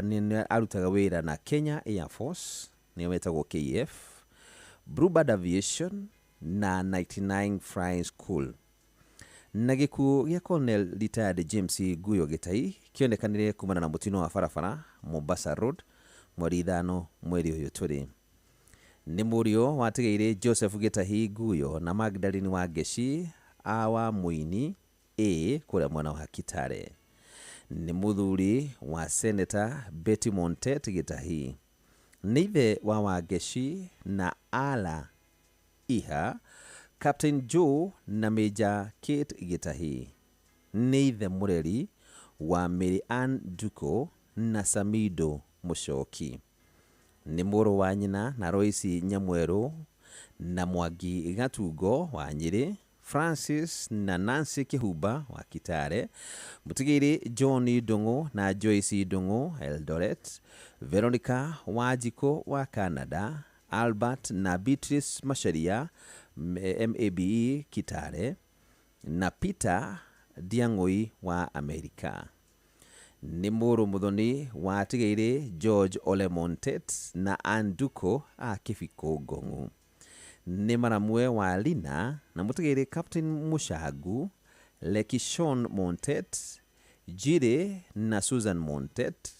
nĩ arutaga wĩra na Kenya Air Force, nĩyo wetagwo KF, Bluebird Aviation na 99 Flying School. Na gĩkuũ gĩa Colonel Retired James Guyo Gĩtahi kĩonekanire kumana na mũtino wa barabara Mombasa Road mweri 5 mweri ũyũ tũrĩ. Nĩ mũriũ watigĩire Joseph Gĩtahi Guyo na Magdalene Wangeci a wa Mũini A kũrĩa mwena wa Kitale. Nĩ mũthuri wa Senator Betty Montet Gĩtahi. Nĩ ithe wa Wangeci na Ala Iha, Captain Joe na Major Kate Gĩtahi. Nĩ ithe mũreri wa Mary Ann Duko na Samido Mũcoki. Nĩ mũrũ wa nyina na Royce Nyamwerũ na Mwangi Gatungo wa Nyĩrĩ, Francis na Nancy Kĩhumba wa Kitale, mũtigĩrĩ John Ndung'u na Joyce Ndung'u Eldoret, Veronica Wanjikũ wa Canada, Albert na Beatrice Macharia MABE Kitale, na Peter Ndiang'ui wa Amerika. Nĩ mũrũ mũthoni wa atigĩrĩ George Ole Montet na Anduko a Kĩbikũ Ngong'u. Nĩ maramwe wa Lina na mũtigĩrĩ Captain Mushagu, Lekishon Montet, Jire na Susan Montet,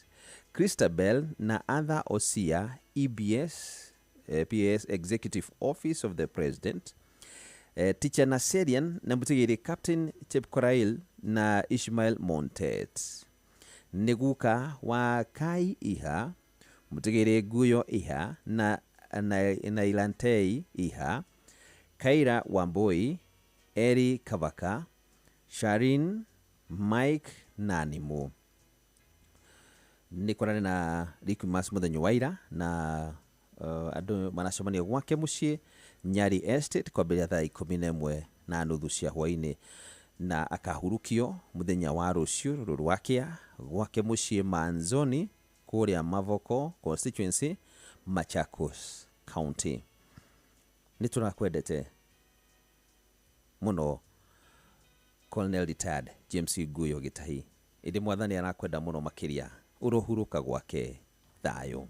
Christabel na Arthur Osia, EBS, PS Executive Office of the President, Teacher Naserian na mũtigĩrĩ Captain Chepkorail na Ishmael Montet. Nĩ guka wa Kai Iha, mũtigĩrĩ Guyo Iha na Nailantei Iha, Kaira Wamboi, Eri Kavaka, Sharin, Mike na Nimu. Nĩ kũrarĩ na Requiem mũthenya wa ira na andũ maracemania gwake mũciĩ Nyari Estate kwambĩrĩria thaa 11:30 cia hwaĩ-inĩ, na akahurukio mũthenya wa rũciũ rũrũ rwakĩa gwake mũciĩ Manzoni kũrĩa Mavoko constituency, Machakos County. Nĩ tũrakwendete mũno Colonel Retired James Guyo Gĩtahi, ĩndĩ mwathani arakwenda mũno makĩria, ũrohurũka gwake thayũ.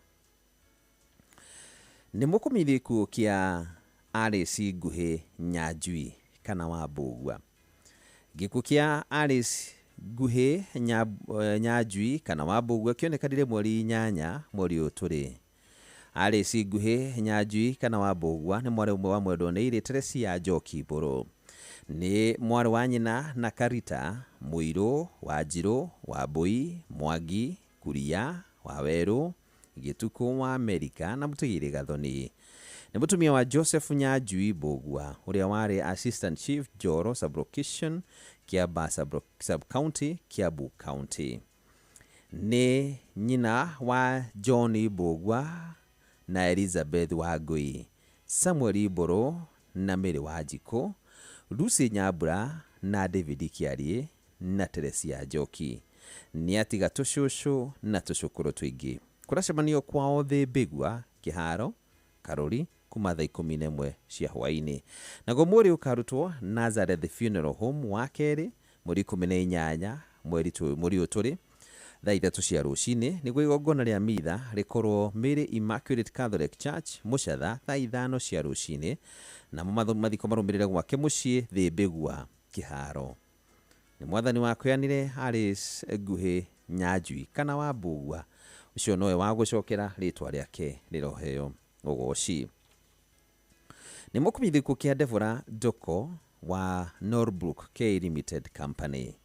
Nĩ mũkũmithi gĩkuũ kĩa Alice Nguhĩ Nyanjui kana wa Mbũgua. Gĩkuũ kĩa Alice Nguhĩ Nyanjui kana wa Mbũgua kĩonekanire mweri 8 mweri ũyũ tũrĩ. Alice Nguhĩ Nyanjui kana wa Mbũgua nĩ mwarĩ ũmwe wa mwendwo nĩ Irĩ Teresia Njoki Mbũrũ. Nĩ mwarĩ wa nyina na Karita Mũirũ wa Njirũ wa Mbũi Mwangi Kuria wa Werũ Gĩtukũ wa Amerika na mũtigĩrĩ Gathoni. Nĩ mũtumia wa Joseph Nyanjui Mbũgua ũrĩa warĩ Assistant Chief Njoro Sub-Location Kiambaa Sub-County, Kiambu County. Nĩ nyina wa John Mbũgua na Elizabeth Wangui, Samuel Mbũrũ na Mary Wanjikũ, Lucy Nyambura na David Kĩarie na Teresia Njoki. Nĩ atiga tũcũcũ na tũcũkũrũ tũingĩ. Kũracemanio kwao Thĩ Mbĩgua, Kĩharo, Karũri, kuma thaa 11 cia hwaĩ-inĩ. Naguo mwĩrĩ ũkarutwo Nazareth Funeral Home wa kerĩ mweri 18 mweri ũyũ tũrĩ thaa 3 cia rũcinĩ, nĩguo igongona rĩa mitha rĩkorwo Mary Immaculate Catholic Church Mũcatha thaa 5 cia rũcinĩ, namo mathiko marũmĩrĩre gwake mũciĩ Thĩmbĩgua Kĩharo. Nĩ mwathani wakweanire Alice Nguhĩ Nyanjui kana wa Mbugua, ũcio nowe wa gũcokera rĩtwa rĩake rĩroheo ũgoci. Nĩ mũkũmenyithio gĩkuũ kĩa Deborah Doko wa Norbrook K Limited Company.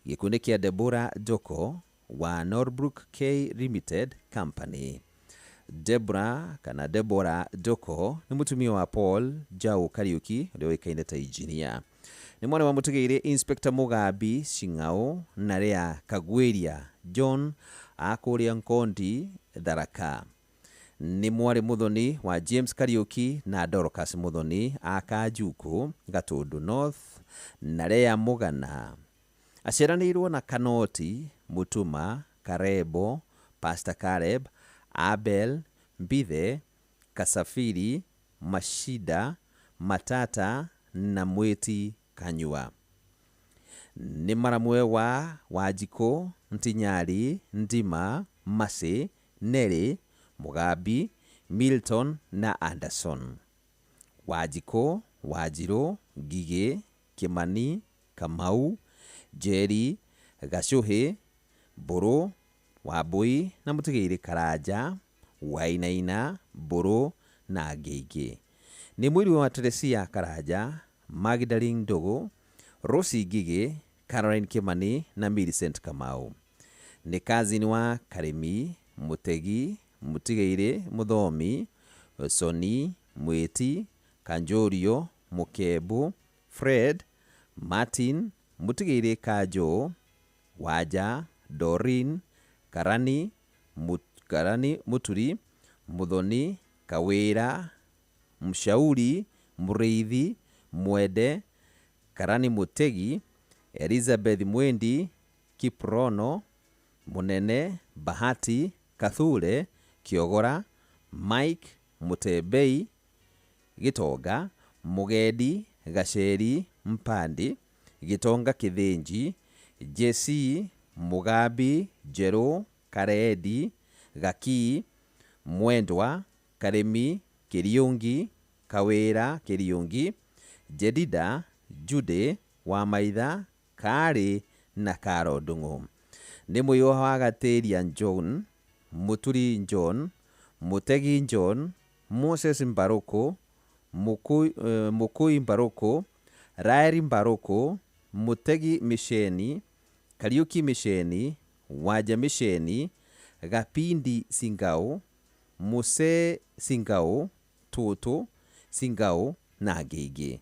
Gĩkuũ nĩ kĩa Deborah Doko wa Norbrook K Limited Company. Deborah kana Deborah Doko nĩ mũtumia wa Paul Jau Kariuki ũrĩa ũĩkaine ta engineer. Nĩ mwana wa mũtigĩire Inspector Mugambi Shing'ao na Lea Kagwiria John a kũrĩa Nkondi Tharaka. Nĩ mwarĩ Muthoni wa James Kariuki na Dorcas Muthoni a Kanjuku Gatundu North na Lea Mugana. Aciaranĩirwo na Kanoti Mutuma Karebo Pastor Caleb Abel Mbithe Kasafiri Mashida Matata na Mwiti Kanyua. Nĩ maramwe wa Wanjikũ Ntinyari Ndima Masi Neri Mugambi Milton na Anderson. Wanjikũ Wanjirũ Ngigĩ Kimani Kamau Njeri Gacuhĩ Mbũrũ Wambui na mũtigĩire Karanja Wainaina Mbũrũ na angĩ aingĩ. Nĩ mũiriũ wa Teresia Karanja Magdalene Ndũgũ Rosie Ngigĩ Caroline Kimani na Millicent Kamau. Nĩ cousin wa Karĩmi Mũtegi Mũtigĩire Mũthomi Soni Mwĩti Kanjũrio Mũkembu Fred Martin Mũtigĩire Kanjũ Wanja Doreen Karani Karani Mũturi Mũthoni Kawĩra Mshauri Mũrĩithi Mwende Karani Mũtegi Elizabeth Mwendi Kiprono Mũnene Bahati Kathure Kĩogora Mike Mũtembei Gĩtonga Mũgendi Gaceri Mpandi Gĩtonga Kĩthĩnji JC Mũgambi Njerũ Karendi Gaki Mwendwa Karĩmi Kĩriũngi Kawĩra Kĩriũngi Jedida Jude Wamaitha Karĩ na Karo Ndung'u. Nĩ mũihwa wa Gatĩria John Mũturi John Mũtegi John Moses Mbarũkũ Mũkũi Mbarũkũ Raeri Mbarũkũ Mũtegi Mĩceni Kariuki Mĩceni Wanja Mĩceni Gapindi Singau Muse Singau Tũtũ Singau na angĩ aingĩ.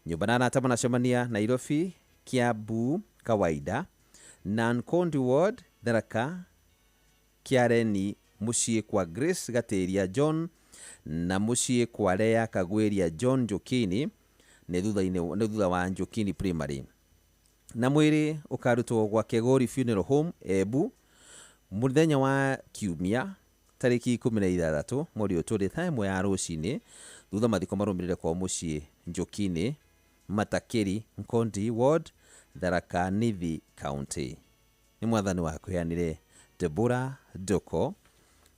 Nyũmba na arata manacemania Nairobi Kiambu Kawaida na Nkondi Ward Tharaka Kĩareni mũciĩ kwa Grace Gatĩria John na mũciĩ kwa Lea Kagwiria John Njũkini nĩ thutha wa Njũkini Primary. Na mwĩrĩ ũkarutwo gwa Kegori Funeral Home Embu mũthenya wa Kiumia tarĩki 16 mweri ũyũ tũrĩ thaa 1 ya rũcinĩ, thutha mathiko marũmĩrĩre kwao mũciĩ Njũkini Matakĩri Nkondi Ward Tharaka Nithi County. Nĩ mwathani wakũheanire Deborah Doko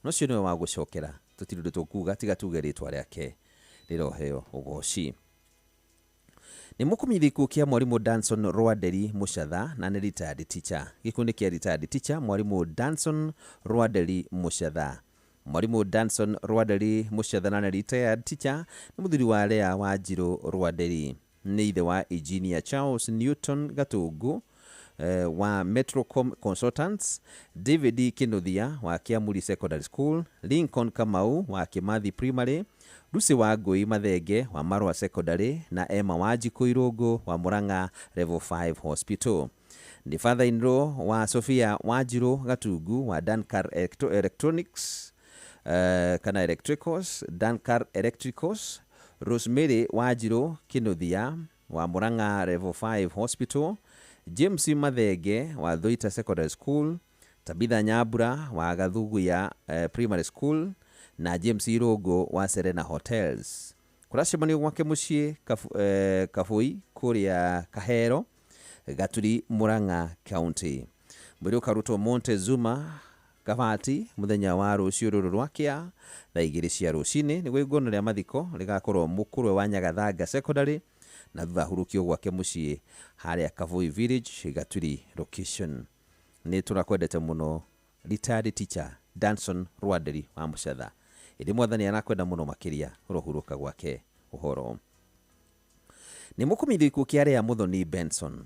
na ũcio nĩwe wa gũcokera tũtirĩ ũndũ tũkuga tiga tuge rĩtwa rĩake rĩroheo ũgoci. Nĩ mũkũmenyithio gĩkuũ kĩa mwarimũ Danson Rwaderi Mũcatha na nĩ retired teacher. Gĩkuũ nĩ kĩa retired teacher mwarimũ Danson Rwaderi Mũcatha. Mwarimũ Danson Rwaderi Mũcatha na nĩ retired teacher nĩ mũthuri wa Lea Wanjirũ Rwaderi. Nĩ ithe wa engineer Charles Newton Gatungu wa Metrocom Consultants, David Kinuthia wa Kiamuri Secondary School, Lincoln Kamau wa Kimathi Primary, Lucy Wangui Mathenge wa Marua Secondary na Emma Wanjikũ Irũngũ wa Murang'a Level 5 Hospital. Nĩ father-in-law wa Sophia Wanjirũ Gatungu wa Dankar Electronics kana Electricals, Dankar Electricals, Rosemary Wanjirũ Kinuthia wa Murang'a Level 5 Hospital, James Mathenge wa Thuita Secondary School, Tabitha Nyambura wa Gathuguya Primary School, Na James Irũngũ wa Serena Hotels. Kũracemanio gwake mũciĩ Kabui kũrĩa Kahero, Gaturi, Murang'a County. Mwĩrĩ ũkarutwo Montezuma Kabati mũthenya wa rũciũ rũrũ rwa kĩa thaa 2 cia rũcinĩ, nĩguo igongona rĩa mathiko rĩgakorwo Mũkũrwe wa Nyagathanga Secondary, na thutha ahurũkio gwake mũciĩ harĩa Kabui Village, Gaturi location. Nĩ tũrakwendete mũno retired teacher Danson Rwanderi wa Mũcatha. Ĩndĩ mwathani arakwenda mũno makĩria, ũrohurũka gwake ũhoro. Nĩ mũkũmithio ikuũ kĩa Rea Muthoni Benson,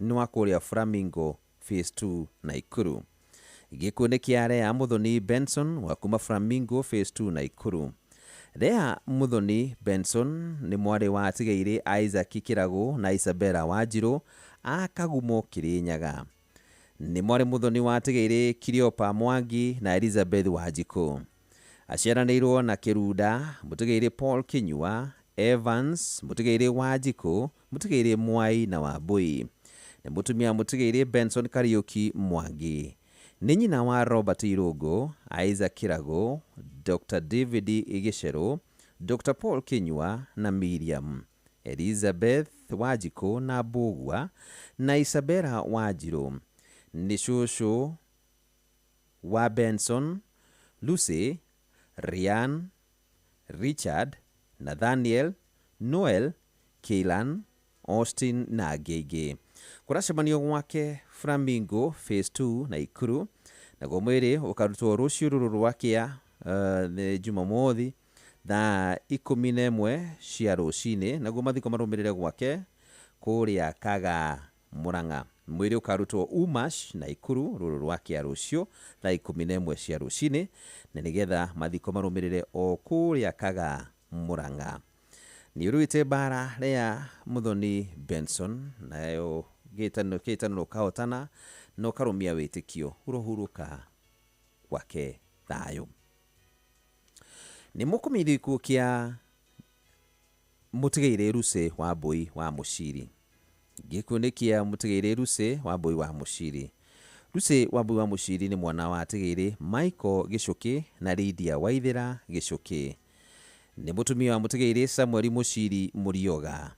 nĩ wa kũrĩa Flamingo Phase 2 Naikuru. Gĩkuũ nĩ kĩa Rea Muthoni Benson wa kuma Flamingo Phase 2 Naikuru. Rea Muthoni Benson nĩ mwarĩ wa atigairĩ Isaac Kĩragũ na Isabella Wanjirũ a Kagumo Kĩrĩnyaga. Nĩ mwarĩ Muthoni wa atigairĩ Kiriopa Mwangi na Elizabeth Wanjikũ. Aciaranĩirwo na Kĩrunda, mũtigairĩ Paul Kinyua, Evans, mũtigairĩ Wanjikũ, mũtigairĩ Mwai na Wambui. Nĩ mũtumia mũtigairĩ Benson Kariũki Mwangi. Nĩ nyina wa Robert Irũngũ, Isaac Kĩragũ, Dr. David Gĩcerũ, Dr. Paul Kinyua na Miriam, Elizabeth Wanjikũ na Mbũgua na Isabella Wanjirũ. Nĩ cũcũ wa Benson, Lucy, Ryan, Richard, Nathaniel, Noel, Keilan, Austin na angĩ aingĩ. Kũracemanio gwake Flamingo Phase 2 Naikuru, naguo mwĩrĩ ũkarutwo rũciũ rũrũ rwa kĩa nĩ Jumamothi thaa 11 cia rũcinĩ, naguo mathiko marũmĩrĩre gwake kũrĩa Kaga Murang'a. Mwĩrĩ ũkarutwo Umash Naikuru rũrũ rwa kĩa rũciũ thaa 11 cia rũcinĩ, na nĩgetha mathiko marũmĩrĩre o kũrĩa Kaga Murang'a. Nĩ ũrũĩte mbara Rea Muthoni Benson, nayo gĩtanĩro ũkahotana na ũkarũmia wĩtĩkio, ũrohurũka gwake thayũ. Nĩ mũkũmithio ikuũ kĩa mũtigairĩ Lucy Wambui wa Mũciri. Gĩkuũ nĩ kĩa mũtigairĩ Lucy Wambui wa Mũciri. Lucy Wambui wa Mũciri nĩ mwana wa atigairĩ Michael Gĩcũkĩ na Lydia Waithĩra Gĩcũkĩ. Nĩ mũtumia wa mũtigairĩ Samuel Mũciri Mũrioga.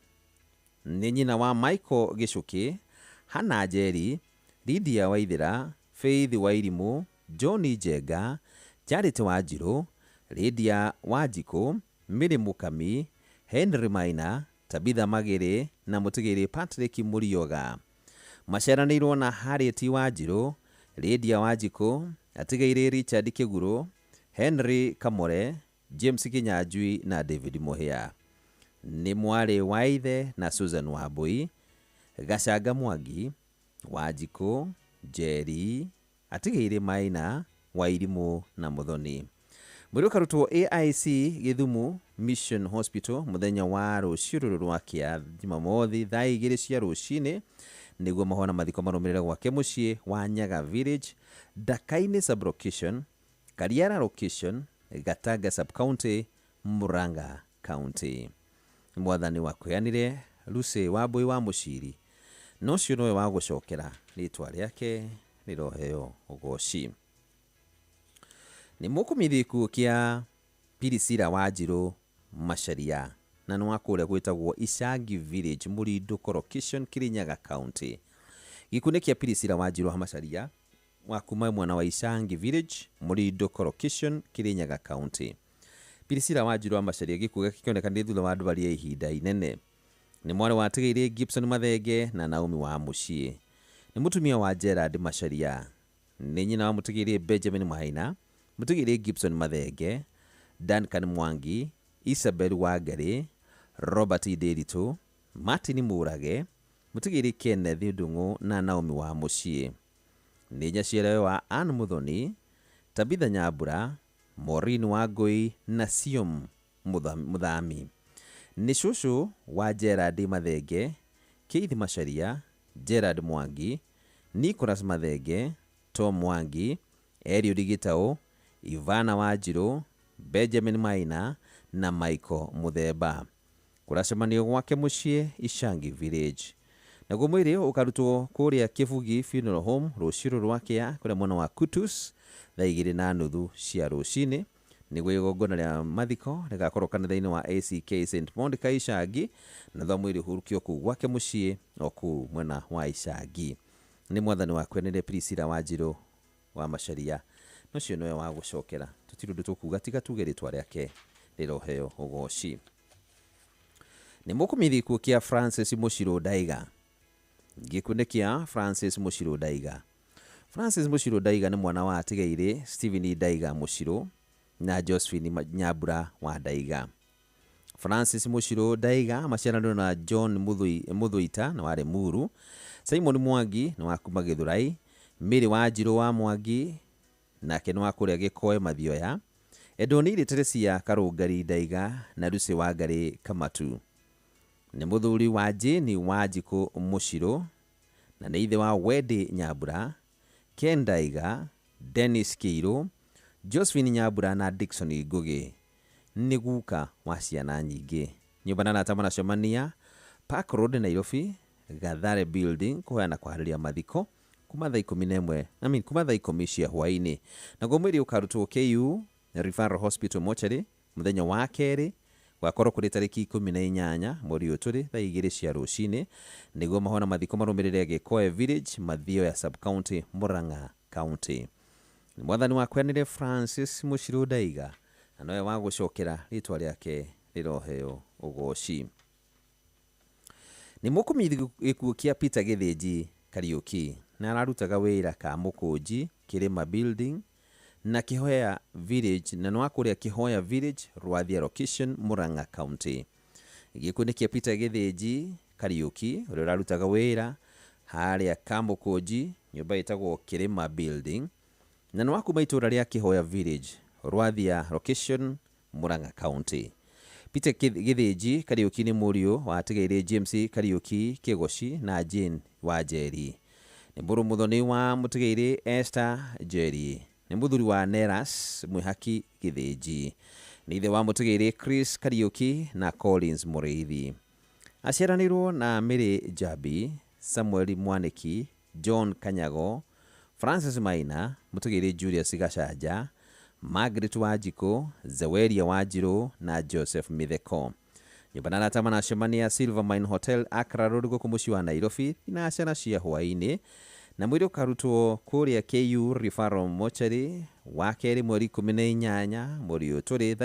Nĩ nyina wa Michael Gĩcũkĩ, Hannah Njeri, Lydia Waithĩra, Faith Wairimũ, John Njenga, Charity Wanjirũ, Lydia Wanjikũ, Mary Mũkami, Henry Maina, Tabitha Magĩrĩ na mũtigairĩ Patrick Mũrioga. Maciaranĩirwo na Harriet Wanjirũ, Lydia Wanjikũ, atigairĩ Richard Kĩgurũ, Henry Kamore, James Kinyanjui na David Mũhĩa. Nĩ mwarĩ wa ithe na Susan Wambui, Gacanga Mwangi, Wanjikũ, Njeri, atigairĩ Maina, Wairimũ na Muthoni. Mwĩrĩ ũkarutwo AIC Gĩthumo Mission Hospital mũthenya wa rũciũ rũrũ rwa kĩa Jumamothi thaa 2 cia rũcinĩ, nĩguo mahona mathiko marũmĩrĩre gwake mũciĩ wa Nyaga Village, Ndakainĩ Sub-Location, Kariara Location, Gatanga Sub-County, Murang'a County. Mwathani wakũheanire Lucy Wambui wa Mũciri, na ũcio nowe wa gũcokera rĩtwa rĩake rĩroheo ũgoci. Nĩ mũkũmithio ikuũ kĩa Pirisila Wanjirũ Macharia, na nĩ wa kũrĩa gwĩtagwo Ichangi Village, Mũrindũko Location, Kirinyaga County. Gĩkuũ nĩ kĩa Pirisila Wanjirũ Macharia wa kuma mwena wa Ichangi Village, Mũrindũko Location, Kirinyaga County. Pirisila Wanjirũ Macharia gĩkuũ gĩake kĩonekanire thutha wa ndwari ya ihinda inene. Nĩ mwarĩ wa atigairĩ Gibson Mathenge na Naomi wa Mũciĩ. Nĩ mũtumia wa Gerard Macharia. Nĩ nyina wa mũtigairĩ Benjamin Maina, mũtigairĩ Gibson Mathenge, Duncan Mwangi, Isabel Wangari, Robert Nderitu, Martin Mũrage, mũtigairĩ Kenneth Ndung'u na Naomi wa Mũciĩ. Nĩ nyaciarawe wa Ann Muthoni, Tabitha Nyambura, Maureen Wangũi na Siom Mũthami. Nĩ cũcũ wa Gerard Mathenge, Keith Macharia, Gerard Mwangi, Nicholas Mathenge, Tom Mwangi, Eliud Gitau, Ivana Wanjirũ, Benjamin Maina na Michael Muthemba. Kũracemanio gwake mũciĩ Ichangi Village. Naguo mwĩrĩ ũkarutwo kũrĩa Kĩbugi Funeral Home rũciũ rwa kĩa kũrĩa mwena wa Kutus thaa 2:30 cia rũcinĩ, Nĩguo igongona rĩa mathiko rĩgakorwo kanitha-inĩ wa ACK St Monica Ichangi, na thutha mwĩrĩ ũhurũkio kũu gwake mũciĩ o kũu mwena wa Ichangi. Nĩ mwathani wakwenere Priscilla Wanjirũ wa Macharia, na ũcio nĩwe wa gũcokera. Tũtirĩ ũndũ tũkuga tiga tuge rĩtwa rĩake rĩroheo ũgoci. Nĩ mũkũmenya gĩkuũ kĩa Francis Mũcirũ Ndaiga. Gĩkuũ nĩ kĩa Francis Mũcirũ Ndaiga. Francis Mũcirũ Ndaiga nĩ mwana wa Atigaire Stephen Ndaiga Mũcirũ na Josephine Nyambura wa Ndaiga. Francis Mũcirũ Ndaiga maciaranĩirwo na John Mũthũita na warĩ Muru, Simon Mwangi nĩ wa kuma Gĩthũrai, Mary Wanjirũ wa Mwangi nake nĩ wa kũrĩa Gĩkoe Mathioya, Edonire Teresia Karũngari Ndaiga na Lucy Wangari Kamatu. Nĩ mũthuri wa Jane Wanjikũ Mũcirũ na nĩ ithe wa Wendy Nyambura, Ken Ndaiga, Dennis Kĩirũ, Josephine Nyambura na Dickson Ngũgĩ. Nĩ guka wa ciana nyingĩ. Nyũmba na arata maracemania Park Road Nairobi, Gathare Building kũheana kũharĩria mathiko kuma thaa 11, I mean, kuma thaa 10 cia hwaĩ-inĩ. Naguo mwĩrĩ ũkarutwo KU Referral Hospital Mortuary mũthenya wa kerĩ, gwakorwo kũrĩ tarĩki 18 mweri ũyũ tũrĩ thaa 2 cia rũcinĩ, nĩguo mahona mathiko marũmĩrĩre Gĩkoe Village, Mathioya Sub-County, Murang'a County. Nĩ mwathani wakwenire Francis Mũcirũ Ndaiga, na nowe wa gũcokera rĩtwa rĩake rĩroheo ũgoci. Nĩ mũkũmenya gĩkuũ kĩa Peter Gĩthĩnji Kariũki, na ararutaga wĩra ka Mũkũnji Kĩrĩma Building na Kĩhoya Village, na nĩ wa kũrĩa Kĩhoya Village, Rwathia Location, Murang'a County. Gĩkuũ nĩ kĩa Peter Gĩthĩnji Kariũki, ũrĩa ũrarutaga wĩra harĩa Kamũkũnji, nyũmba ĩtagwo Kĩrĩma Building, na nĩ wa kuma itũũra rĩa Kĩhoya Village, Rwathia Location, Murang'a County. Peter Gĩthĩnji Kariũki nĩ mũriũ wa Atigaire James Kariũki Kĩgoci na Jane wa Njeri. Nĩ mũrũ mũthoni wa Mũtigaire Esther Njeri. Nĩ mũthuri wa Neras Mwĩhaki Gĩthĩnji. Nĩ ithe wa Mũtigaire Chris Kariũki na Collins Mũrĩithi. Aciaranĩirwo na Mary Njambi, Samuel Mwaniki, John Kanyago, Francis Maina, Mũtigaire Julius Gacanja, Margaret Wanjikũ, Zeweria Wanjirũ na Joseph Mitheko. Nyũmba na arata maracemania Silvermine Hotel, Accra Road, gũkũ mũciĩ wa Nairobi, na ciana cia hwaĩ-inĩ, na mwĩrĩ ũkarutwo kũrĩa KU Referral Mortuary wa kerĩ mweri 18 mweri ũyũ tũrĩ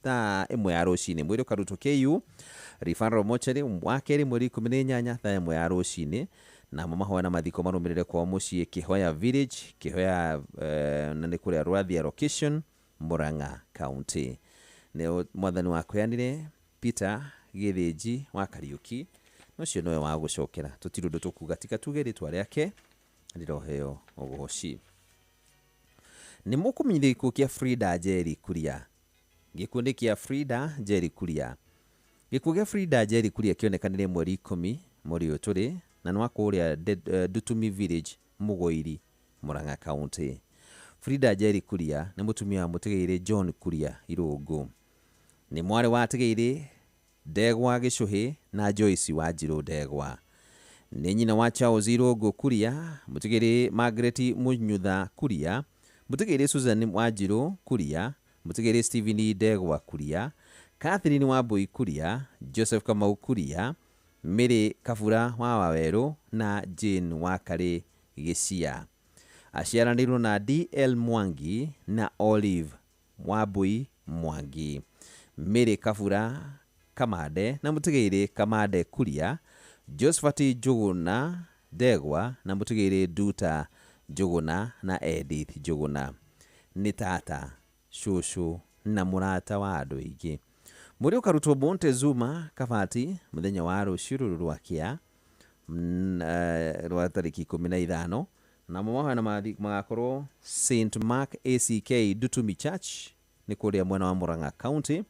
thaa 1 ya rũcinĩ. Mwĩrĩ ũkarutwo KU Referral Mortuary wa kerĩ mweri 18 thaa 1 ya rũcinĩ, namo mahoya na mathiko marũmĩrĩre kwao mũciĩ Kĩhoya Village, Kĩhoya na nĩ kũrĩa Rwathia Location, Murang'a County. Nĩ mwathani wakweanire Peter Gĩthĩnji wa Kariũki, na ũcio nĩwe wa gũcokera. Tũtirĩ ũndũ tũkuga tiga tuge rĩtwa rĩake rĩroheo ũgoci. Nĩ mũkũmenyithia gĩkuũ kĩa Frida Njeri Kuria. Gĩkuũ nĩ kĩa Frida Njeri Kuria. Gĩkuũ kĩa Frida Njeri Kuria kĩonekanire mweri 10 mweri ũyũ tũrĩ, na nĩ wa kũrĩa Ndutumi Village, Mũgũiri, Murang'a County. Frida Njeri Kuria nĩ mũtumia wa Mũtigaire John Kuria Irũngũ. Nĩ mwarĩ wa Atigaire Ndegwa Gĩcũhĩ na Joyce Wanjirũ Ndegwa. Nĩ nyina wa Charles Irũngũ Kuria, Mũtigaire Margaret Mũnyutha Kuria, Mũtigaire Susan Wanjirũ Kuria, Mũtigaire Stephen Ndegwa Kuria, Catherine Wambui Kuria, Joseph Kamau Kuria, Mary Kabura wa Wawerũ na Jane Wakarĩ Gĩcia. Aciaranĩirwo na DL Mwangi na Olive Wambui Mwangi, Mary Kabura Kamande na Mũtigaire Kamande Kuria, Josephat Njũgũna Ndegwa na Mũtigaire Nduta Njũgũna na Edith Njũgũna. Nĩ tata, cũcũ na mũrata wa andũ aingĩ. Mwĩrĩ ũkarutwo Montezuma Kabati mũthenya wa rũciũ rũrũ rwa kĩa rwa tarĩki 15, namo mahoya na magakorwo St Mark ACK Ndutumi Church nĩ kũrĩa mwena wa Murang'a County,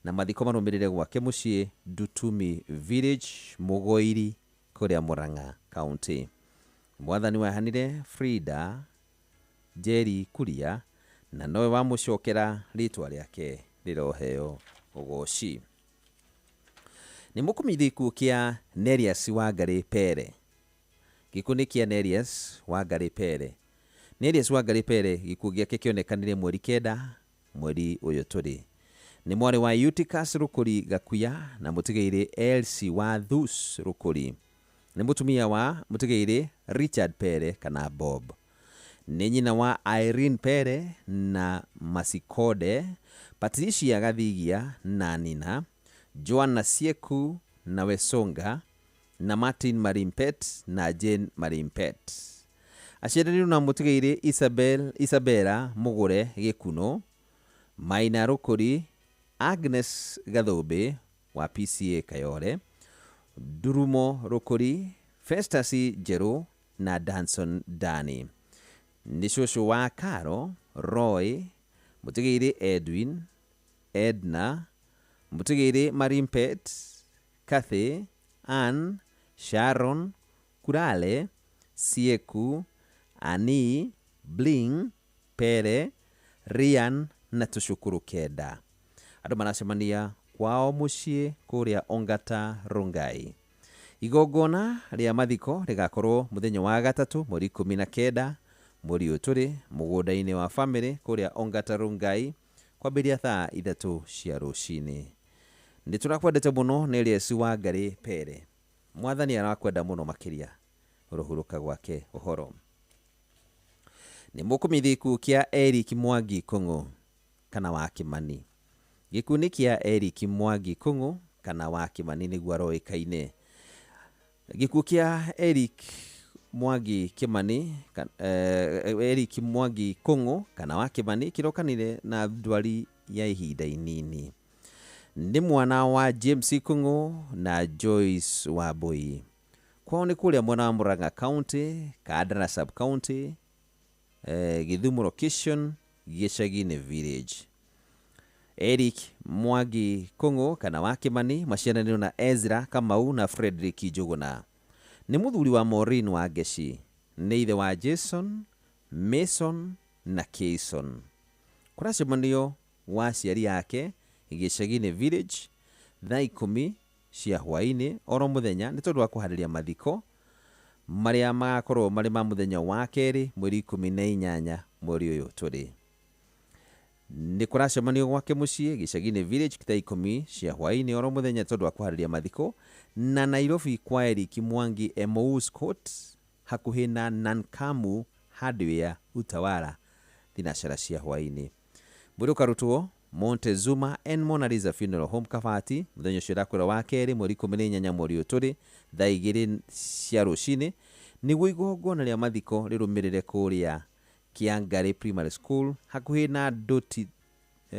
na mathiko marũmĩrĩre gwake mũciĩ Ndutumi Village, Mũgũiri, kũrĩa Murang'a County. Mwathani wahanire Frida Njeri Kuria, na nowe wamũcokera rĩtwa rĩake rĩroheo ũgoci. Nĩ mũkũmenyithia gĩkuũ kĩa Nerias Wangari Pere. Gĩkuũ nĩ kĩa Nerias Wangari Pere. Nerias Wangari Pere gĩkuũ gĩake kĩonekanire mweri 9 Mweri ũyũ tũrĩ. Nĩ mwarĩ wa Eutychus Rũkũri Gakuya na mũtigairĩ Elsie wa Thus Rũkũri. Nĩ mũtumia wa mũtigairĩ Richard Pere kana Bob. Nĩ nyina wa Irene Pere na Masikode, Patricia Gathigia na Nina, Joan Nasieku na Wesonga, na Martin Marimpet na Jane Marimpet. Aciaranĩirwo na mũtigairĩ Isabel, Isabella Mũgũre Gĩkuno, Maina Rũkũri, Agnes Gathũmbĩ wa PCA Kayore, Ndurumo Rũkũri, Festus Njerũ na Danson Dani. Nĩ cũcũ wa Caro, Roy, mũtigairĩ Edwin, Edna, mũtigairĩ Marimpet, Cathy, Ann, Sharon, Kurale, Sieku, Ani, Bling, Pere, Rian na tũcukuru kenda. Andũ maracemania kwao mũciĩ kũrĩa Ongata Rongai. Igongona rĩa mathiko rĩgakorwo mũthenya wa gatatũ mweri 19 mweri ũyũ tũrĩ mũgũnda-inĩ wa famĩlĩ kũrĩa Ongata Rongai kwambĩrĩria thaa 3 cia rũcinĩ. Nĩ tũrakwendete mũno nĩ Elias Wangarĩ Pere. Mwathani arakwenda mũno makĩria ũrohurũka gwake ũhoro. Nĩ mũkũmithia gĩkuũ kĩa Eric Mwangi Kũng'ũ kana wa Kĩmani. Gĩkuũ nĩ kĩa Eric Mwangi Kũng'ũ kana wa Kĩmani nĩguo aroĩkaine. Gĩkuũ kĩa Eric Mwangi Kĩmani, Eric Mwangi Kũng'ũ kana wa Kĩmani kĩrokanire na ndwari ya ihinda inini. Nĩ mwana wa James Kũng'ũ na Joyce Wambui. Kwao nĩ kũrĩa mwena wa Murang'a County, Kandara Sub County, Githumo location, Gĩcagi-inĩ village. Eric Mwangi Kũng'ũ kana wa Kĩmani maciaranĩirwo na Ezra Kamau na Frederick Njũgũna. Nĩ mũthuri wa Maureen Wangeci. Nĩ ithe wa Jason, Mason na Kayson. Kũracemanio wa aciari ake Gĩcagi-inĩ village thaa 10 cia hwaĩ-inĩ oro mũthenya nĩ tondũ wa kũharĩria mathiko marĩa magakorwo marĩ ma mũthenya wa kerĩ mweri 18 mweri ũyũ tũrĩ. Nĩ kũracemanio gwake mũciĩ Gĩcagi-inĩ village thaa 10 cia hwaĩ-inĩ oro mũthenya tondũ wa kũharĩria mathiko na Nairobi kwa Eric Mwangi Emmaus Court hakuhĩ na Nankamu Hardware Utawala thinacara cia hwaĩ-inĩ. Mwĩrĩ ũkarutwo Montezuma and Mona Lisa Funeral Home Kabati mũthenya ũcio ũrakwĩra wa kerĩ mweri 18 mweri ũyũ tũrĩ thaa 2 cia rũcinĩ nĩguo igongona rĩa mathiko rĩrũmĩrĩre kũrĩa Kiangarĩ Primary School hakuhĩ na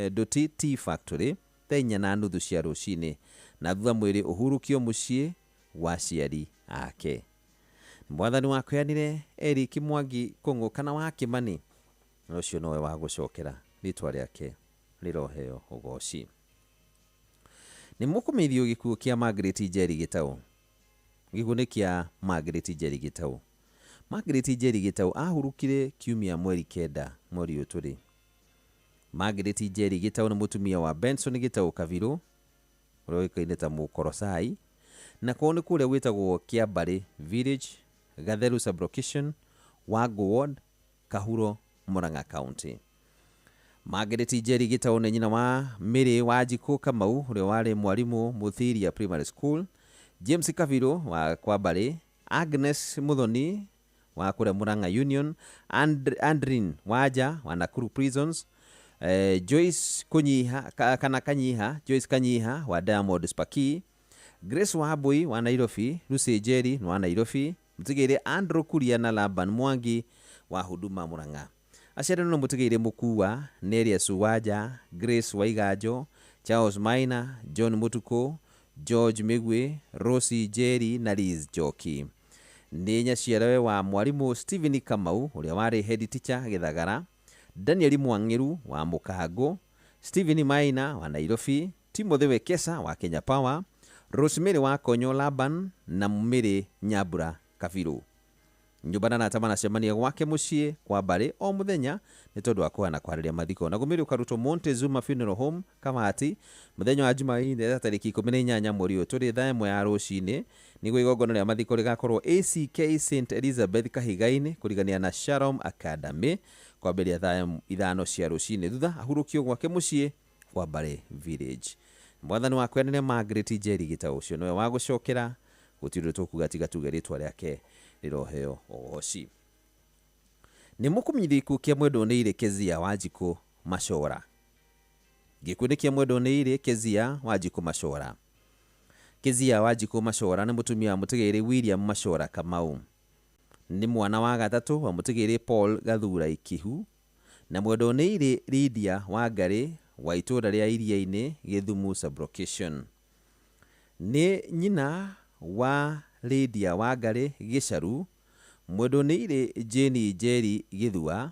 Doti Tea Factory thaa 4:30 cia rũcinĩ na thutha mwĩrĩ ũhurũkio mũciĩ wa aciari ake. Mwathani wakweanire Eric Mwangi Kũng'ũ kana wa Kĩmani na ũcio nowe wa gũcokera rĩtwa rĩake rĩroheo ũgoci. Nĩ mũkũmenyithio gĩkuũ kĩa Margaret Njeri Gĩtaũ. Gĩkuũ nĩ kĩa Margaret Njeri Gĩtaũ. Margaret Njeri Gĩtaũ ahurũkire kiumia mweri 9 mweri ũyũ tũrĩ. Margaret Njeri Gĩtaũ nĩ mũtumia wa Benson Gĩtaũ Kabirũ ũrĩa ũĩkaine ta Mũkorocai na kwao nĩ kũrĩa gwĩtagwo Kĩambarĩ Village, Gatheru Sub-Location, Wangũ Ward, Kahuro, Murang'a County. Margaret Njeri Gĩtaũ nĩ nyina wa Mary Wanjikũ Kamau ũrĩa warĩ mwarimũ Mũthiria Primary School, James Kabirũ wa Kwambarĩ, Agnes Muthoni wa kũrĩa Murang'a Union, Andrin Wanja wa Nakuru Prisons, Joyce Kunyiha, kana Kanyiha, Joyce Kanyiha wa Diamond Spaki, Grace Wambui wa Nairobi, Lucy Njeri wa Nairobi, mũtigĩire Andrew Kuria na Laban Mwangi wa Huduma Murang'a. Aciaranĩirwo na mũtigĩire Mũkua, Nerias Wanja, Grace Waiganjo, Charles Maina, John Mutuku, George Migwi, Rosie Njeri na Liz Njoki. Nĩ nyaciarawe wa mwarimũ Stephen Kamau ũrĩa warĩ head teacher Gĩthagara, Daniel Mwang'ĩru wa Mũkango, Stephen Maina wa Nairobi, Timothy Wekesa wa Kenya Power, Rosemary wa Konyo Laban na Mary Nyambura Kabiru. Nyũmba na arata maracemania gwake mũciĩ kwa mbarĩ o mũthenya nĩ tondũ wa kũhana kwarĩria mathiko. Na mwĩrĩ ũkarutwo Montezuma Funeral Home Kamati mũthenya wa Jumaine tarĩki 18 mweri ũyũ tũrĩ thaa 1 ya rũcinĩ nĩguo igongona rĩa mathiko rĩgakorwo ACK St Elizabeth Kahiga-inĩ kũrigania na Shalom Academy Kwambĩrĩria thaa 5 cia rũcinĩ, thutha ahurũkio gwake mũciĩ kwa Mbare Village. Mwathani wakwa nĩ Margaret Njeri Gĩtaũ, ũcio nĩwe wa gũcokera, gũtirĩ ũndũ tũkuga tiga tuge rĩtwa rĩake rĩroheo ũgoci. Nĩ mũkũmenyithia gĩkuũ kĩa mwendwo nĩ Irĩ Kezia Wanjikũ Macora. Gĩkuũ nĩ kĩa mwendwo nĩ Irĩ Kezia Wanjikũ Macora. Kezia Wanjikũ Macora nĩ mũtumia wa mũtigĩrĩ William Macora Kamau. Nĩ mwana wa gatatũ wa mũtigĩrĩ Paul Gathura Ikihu na mwendwo nĩ Irĩ Lydia Wangarĩ wa itũũra rĩa Iria-inĩ, Gĩthumu sublocation. Nĩ nyina wa Lydia Wangarĩ Gĩcaru, mwendwo nĩ Irĩ Jane Njeri Gĩthua,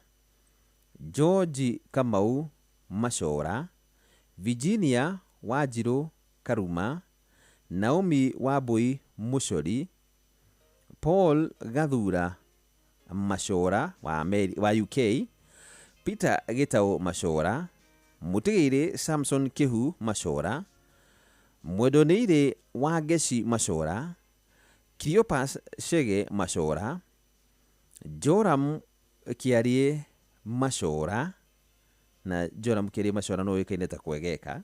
George Kamau Macora, Virginia Wanjirũ Karuma, Naomi Wambui Mucori, Paul Gathura Macora wa UK, Peter Gĩtaũ Macora, Mũtigĩrĩ Samson Kĩhu Macora, mwendwo nĩ Irĩ Wangeci Macora, Cleopas Chege Macora, Joram Kĩarie Macora, na Joram Kĩarie Macora nĩ ũĩkaine ta Kwegeka,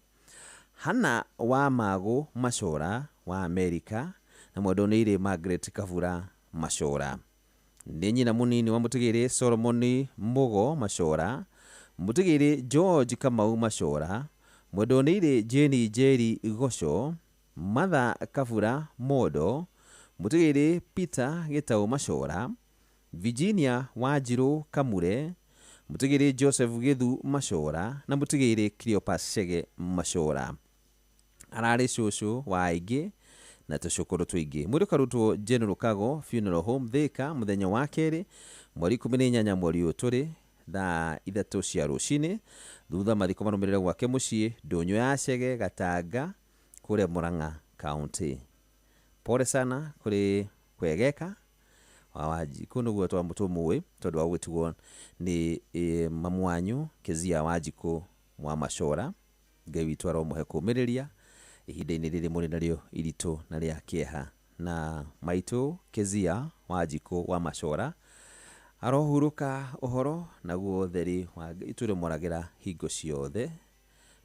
Hana wa Magũ Macora wa Amerika, na mwendwo nĩ Irĩ Margaret Kabura Macora. Nĩ nyina mũnini wa mũtigĩrĩ Solomon Mũgo Macora, mũtigĩrĩ George Kamau Macora, mwendwo nĩ Irĩ Jane Njeri Goco, Martha Kabura Mondo, mũtigĩrĩ Peter Gĩtaũ Macora, Virginia Wanjirũ Kamure, mũtigĩrĩ Joseph Gĩthu Macora na mũtigĩrĩ Cleopas Chege Macora. Ararĩ cũcũ wa aingĩ na tũcũkũrũ tũingĩ. Mwĩrĩ ũkarutwo General Kago Funeral Home Thika mũthenya wa kerĩ mweri 18 mweri ũyũ tũrĩ thaa 3 cia rũcinĩ, thutha mathiko marũmĩrĩre gwake mũciĩ ndũnyũ ya Chege Gatanga kũrĩa Murang'a County. Pole sana kũrĩ Kwegeka wa Wanjikũ, nĩguo tũmũĩ tondũ wa gũtigwo nĩ mamu wanyu Kezia Wanjikũ wa Macora. Ngai witũ aromũhe kũũmĩrĩria ihinda-inĩ rĩrĩ mũrĩ narĩo iritũ na rĩa kĩeha. Na maitũ Kezia Wanjikũ wa Macora arohurũka ũhoro naguo ũtheri wa Ngai tũrĩmũragĩra hingo ciothe,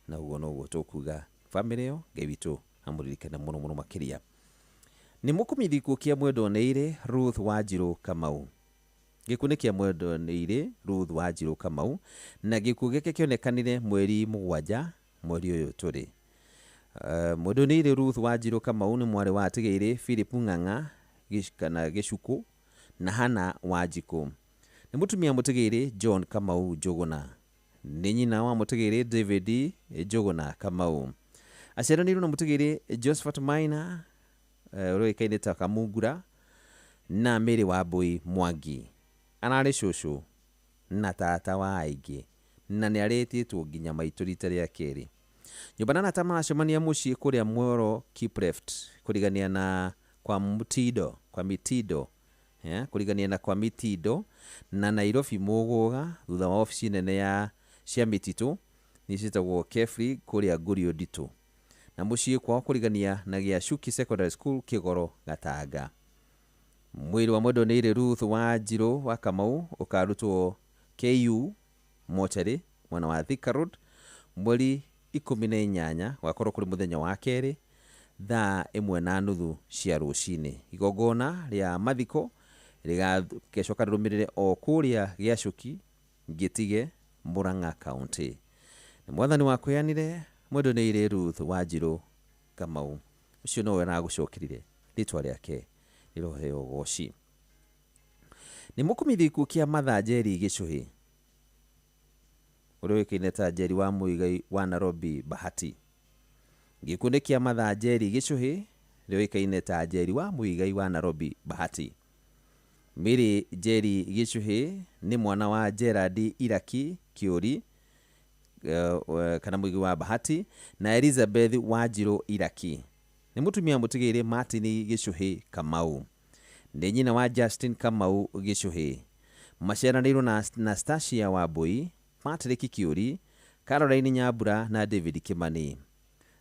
na ũguo noguo tũkuga bamĩrĩ ĩyo Ngai witũ amũririkane mũno mũno makĩria. Nĩ mũkũmenyithia gĩkuũ kĩa mwendwo nĩ Irĩ Ruth Wanjirũ Kamau. Gĩkuũ nĩ kĩa mwendwo nĩ Irĩ Ruth Wanjirũ Kamau, na gĩkuũ gĩake kĩonekanire mweri 7 mweri ũyũ tũrĩ. Mwendwo nĩ Irĩ Ruth Wanjirũ Kamau nĩ mwarĩ wa atigĩrĩ Philip Ng'ang'a kana Gĩcukũ na Hana Wanjikũ. Nĩ mũtumia mũtigĩrĩ John Kamau Njũgũna. Nĩ nyina wa mũtigĩrĩ David Njũgũna Kamau. Aciaranĩirwo na mũtigĩrĩ Josephat Maina ũrĩa ũĩkaine ta Kamungura na Mary Wambui Mwangi. Ararĩ cũcũ na tata wa aingĩ na nĩ arĩtĩtwo nginya maitũ rita rĩa kerĩ. Nyũmba na arata maracemania mũciĩ kũrĩa Mworo Kipreft kũrigania na kwa Mutindo, kwa Mitindo, kũrigania na kwa Mitindo na Nairobi Mũgũga, thutha wa obici nene ya cia mĩtitũ nĩ ciĩtagwo Kefri kũrĩa Ngurio Nditũ, na mũciĩ kwao kũrigania na Gĩacuki Secondary School Kĩgoro Gatanga. Mwĩrĩ wa mwendwo nĩ Irĩ Ruth Wanjirũ wa Kamau ũkarutwo KU mochari mwena wa Thika Road mweri 18 gwakorwo kũrĩ mũthenya wa kerĩ thaa 1:30 cia rũcinĩ. Igongona rĩa mathiko rĩgacoka rĩrũmĩrĩre o kũrĩa Gĩacuki Gĩtige Murang'a County. Nĩ mwathani wakweanire mwendwo nĩ Irĩ Ruth Wanjirũ Kamau, ũcio nowe aragũcokerire rĩtwa rĩake rĩroheo ũgoci. Nĩ mũkũmenyithia gĩkuũ kĩa Martha Njeri Gĩcũhĩ ũrĩa ũĩkaine ta Njeri wa Mũigai wa Nairobi Bahati. Gĩkuũ nĩ kĩa Martha Njeri Gĩcũhĩ ũrĩa ũĩkaine ta Njeri wa Mũigai wa Nairobi Bahati. Mary Njeri Gĩcũhĩ nĩ mwana wa Gerard Iraki Kĩũri kana Mũigai wa Bahati na Elizabeth Wanjirũ Iraki. Nĩ mũtumia mũtigĩrĩ Martin Gĩcũhĩ Kamau. Nĩ nyina wa Justin Kamau Gĩcũhĩ. Maciaranĩirwo na Anastasia Wambui, Patrick Kĩũri, Caroline Nyambura na David Kimani.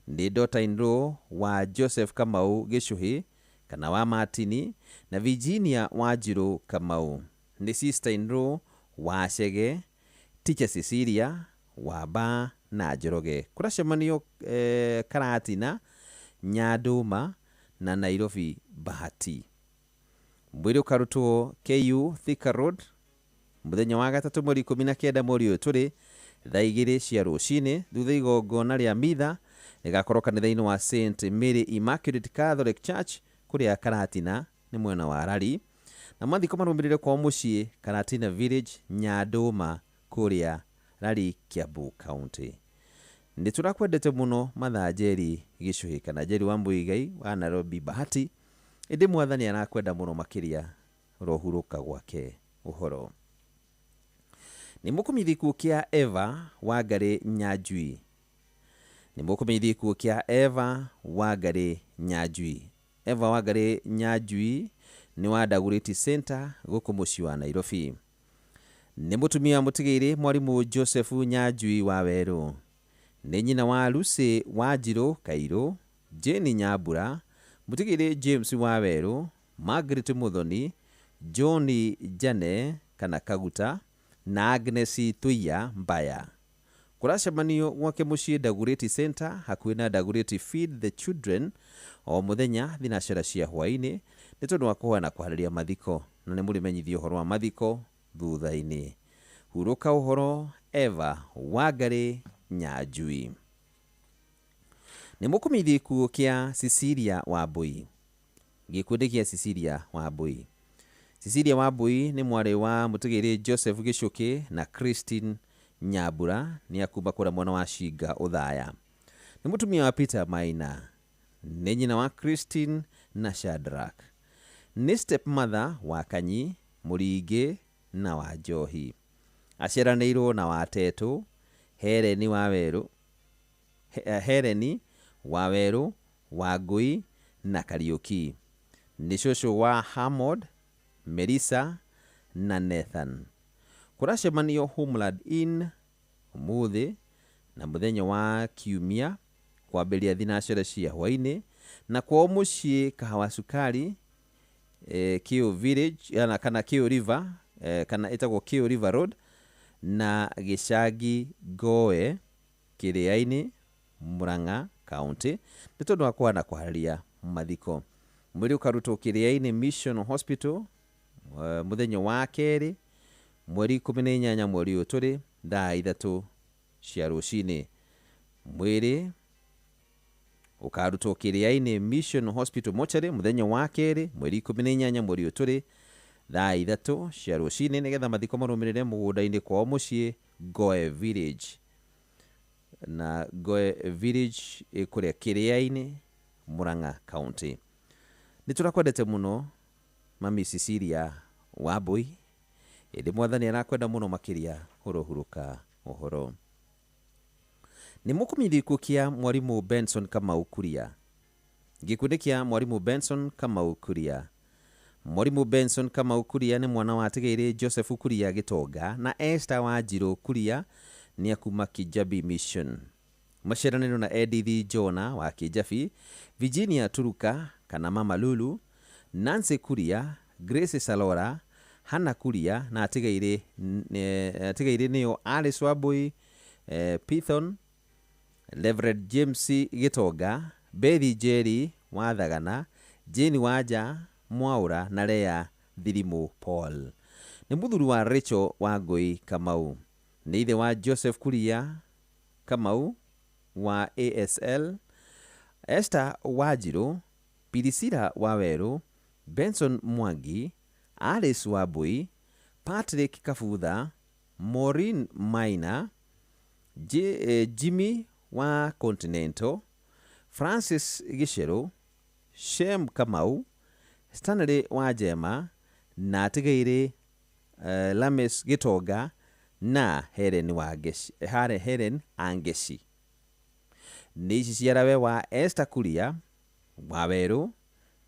Nĩ daughter-in-law wa Joseph Kamau Gĩcũhĩ kana wa Martini na Virginia Wanjirũ Kamau. Nĩ sister-in-law wa Chege Teacher Cecilia Wamba na Njoroge. Kũracemanio Karatina, Nyandũma na Nairobi Bahati. Mwĩrĩ ũkarutwo KU Thika Road mũthenya wa gatatũ mweri 19 mweri ũyũ tũrĩ thaa 2 cia rũcinĩ, thutha igongona rĩa mitha rĩgakorwo kanitha-inĩ wa St Mary Immaculate Catholic Church kũrĩa Karatina nĩ mwena wa Rari, na mathiko marũmĩrĩre kwao mũciĩ Karatina Village, Nyandũma kũrĩa Rari, Kiambu County. Nĩ tũrakwendete mũno Mathaa Njeri Gĩcũhĩ kana Njeri wa Mũigai wa Nairobi Bahati, ĩndĩ mwathani arakwenda mũno makĩria, rohurũka gwake ũhoro. Nĩ mũkũmenyithia gĩkuũ kĩa Eva Wangarĩ Nyanjui. Nĩ mũkũmenyithia gĩkuũ kĩa Eva Wangarĩ Nyanjui. Eva Wangarĩ Nyanjui nĩ wa Dagoretti Center gũkũ mũciĩ wa Nairobi. Nĩ mũtumia wa mũtigĩrĩ mwarimũ Joseph Nyanjui wa Werũ. Nĩ nyina wa Lucy Wanjirũ Kairũ, Jane Nyambura, mũtigĩrĩ James wa Werũ, Margaret Muthoni, John Jane kana Kaguta na Agnes Tuiya Mbaya. Kũracemanio gwake mũciĩ Dagoretti Center hakuhĩ na Dagoretti Feed the Children o mũthenya thinacara cia hwaĩ-inĩ nĩ tondũ wa kũhoya na kũharĩria mathiko, na nĩ mũrĩmenyithio ũhoro wa mathiko thutha-inĩ. Hurũka ũhoro Eva Wangarĩ Nyanjui. Nĩ mũkũmenyithia gĩkuũ kĩa Cecilia Wambui. Gĩkuũ nĩ kĩa Cecilia Wambui. Cecilia Wambui nĩ mwarĩ wa mũtigĩrĩ Joseph Gĩcũkĩ na Christine Nyambura, nĩ akuma kũrĩa mwena wa Cinga Ũthaya. Nĩ mũtumia wa Peter Maina. Nĩ nyina wa Christine na Shadrack. Nĩ stepmother wa Kanyi, Mũringĩ na wa Njohi. Aciaranĩirwo na Watetũ, Hereni wa Werũ, Hereni wa Werũ, Wangũi na Kariũki. Nĩ cũcũ wa Hamod, Melissa na Nathan. Kũracemanio Homeland Inn ũmũthĩ na mũthenya wa kiumia kwambĩrĩria thinacara cia hwaĩ-inĩ, na kwao mũciĩ Kahawa Sukari Kĩũ Village kana Kĩũ River kana ĩtagwo Kĩũ River Road na Gĩcangi Ngoe Kĩrĩa-inĩ Murang'a County nĩ tondũ wa kũhana kũharĩria mathiko. Mwĩrĩ ũkarutwo Kĩrĩa-inĩ Mission Hospital mũthenya wa kerĩ mweri 18 mweri ũyũ tũrĩ thaa 3 cia rũcinĩ. Mwĩrĩ ũkarutwo Kĩrĩa-inĩ Mission Hospital Mortuary mũthenya wa kerĩ mweri 18 mweri ũyũ tũrĩ thaa 3 cia rũcinĩ nĩgetha mathiko marũmĩrĩre mũgũnda-inĩ kwao mũciĩ Ngoe Village. Na Ngoe Village ĩkũrĩa Kĩrĩa-inĩ Murang'a County. Nĩ tũrakwendete mũno Mami Cecilia Wambui, ĩndĩ mwathani arakwenda mũno makĩria, ũrohurũka ũhoro. Nĩ mũkũmenyithia gĩkuũ kĩa mwarimũ Benson Kamau Kuria. Gĩkuũ nĩ kĩa mwarimũ Benson Kamau Kuria. Mwarimũ Benson Kamau Kuria nĩ mwana wa atigĩrĩ Joseph Kuria Gĩtonga na Esther Wanjirũ Kuria, nĩ akuma Kijabi Mission. Maciaranĩrwo na Edith Jona wa Kijabi, Virginia Turuka kana Mama Lulu, Nancy Kuria, Grace Salora, Hannah Kuria na atigĩrĩ nĩo Alice Wambui, Python, Reverend James Gĩtonga, Bethi Njeri wa Thagana, Jane Wanja Mwaũra na Lea Thirimũ Paul. Nĩ mũthuri wa Rachel Wangũi Kamau. Nĩ ithe wa Joseph Kuria Kamau wa ASL, Esther Wanjirũ, Priscilla Wawerũ, Benson Mwangi, Alice Wambui, Patrick Kabutha, Maureen Maina, Jimmy wa Continental, Francis Gĩcerũ, Shem Kamau, Stanley Wanjema na atigĩrĩ Lames Gĩtonga na Helen Wangeci, Helen Angeci. Nĩ ici ciarawe wa Esther Kuria Wawerũ,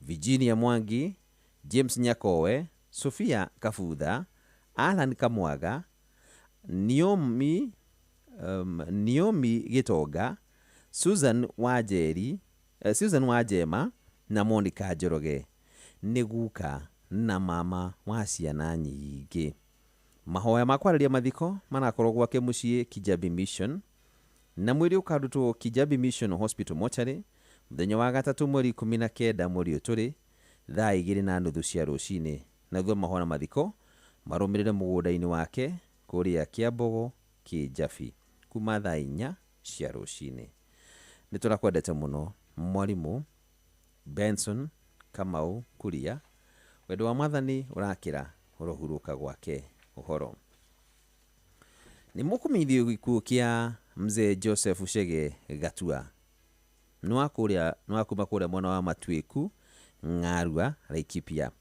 Virginia Mwangi, James Nyakoe, Sophia Kabutha, Alan Kamwaga, Niomi Gĩtonga, Susan Wanjeri, Susan Wanjema na Monica Njoroge. Nĩ guka na mama wa ciana nyingĩ. Mahoya ma kwarĩria mathiko marakorwo gwake mũciĩ Kijabi Mission, na mwĩrĩ ũkarutwo Kijabi Mission Hospital Mortuary mũthenya wa gatatũ mweri 19 mweri ũyũ tũrĩ thaa 2:30 cia rũcinĩ, na thutha mahoya na mathiko marũmĩrĩre mũgũnda-inĩ wake kũrĩa Kĩambogo Kĩjabi kuma thaa 4 cia rũcinĩ. Nĩ tũrakwendete mũno mwarimũ Benson Kamau Kuria, wendo wa mwathani ũrakĩra ũrohurũka gwake ũhoro. Nĩ mũkũmenyithio gĩkuũ kĩa mzee Joseph Chege Gatua, nĩ wa kũrĩa, nĩ wa kuma kũrĩa mwena wa Matuĩku Ng'arua Laikipia.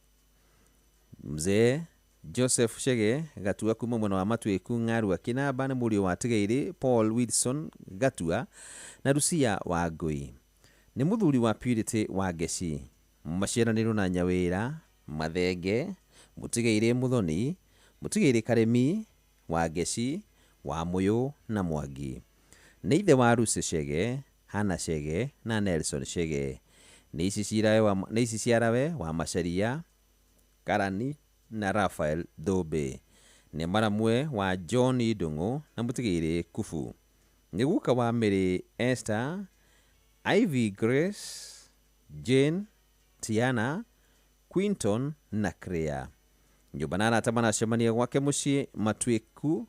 Mzee Joseph Chege Gatua kuma mwena wa Matuĩku Ng'arua Kĩnamba nĩ mũriũ wa Tigairĩ Paul Wilson Gatua na Lucia wa Ngũi. Nĩ mũthuri wa Purity wa Ngeci, maciaranĩirwo na Nyawĩra Mathenge, Mũtigairĩ Mũthoni, Mũtigairĩ Karĩmi wa Ngeci, wa Mũyũ na Mwangi. Nĩ ithe wa Lucy Chege, Hannah Chege na Nelson Chege. Nĩ ici ciarawe wa Macharia, Karani na Raphael Thũmbĩ. Nĩ maramwe wa John Ndung'u na Mũtigairĩ Kubu. Nĩ guka wa Mary Esther, Ivy Grace, Jane, Tiana, Quinton na Crea. Nyũmba na arata maracemania gwake mũciĩ Matuĩku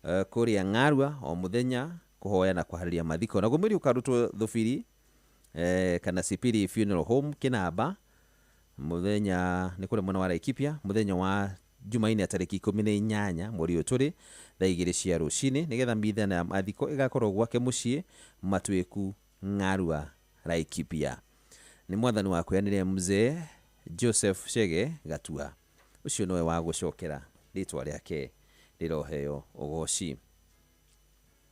kũrĩa Ng'arua o mũthenya kũhoya na kũharĩria mathiko. Naguo mwĩrĩ ũkarutwo Thũbiri kana Sipiri Funeral Home Kĩnamba mũthenya nĩ kũrĩa mwena wa Laikipia mũthenya wa Jumaine tarĩki 18 mweri ũyũ tũrĩ thaa 2 cia rũcinĩ, nĩgetha mitha na mathiko ĩgakorwo gwake mũciĩ Matuĩku Ng'arua Laikipia. Nĩ mwathani wa kwĩanĩre mzee Joseph Chege Gatua, ũcio nĩwe wa gũcokera rĩtwa rĩake rĩroheo ũgoci.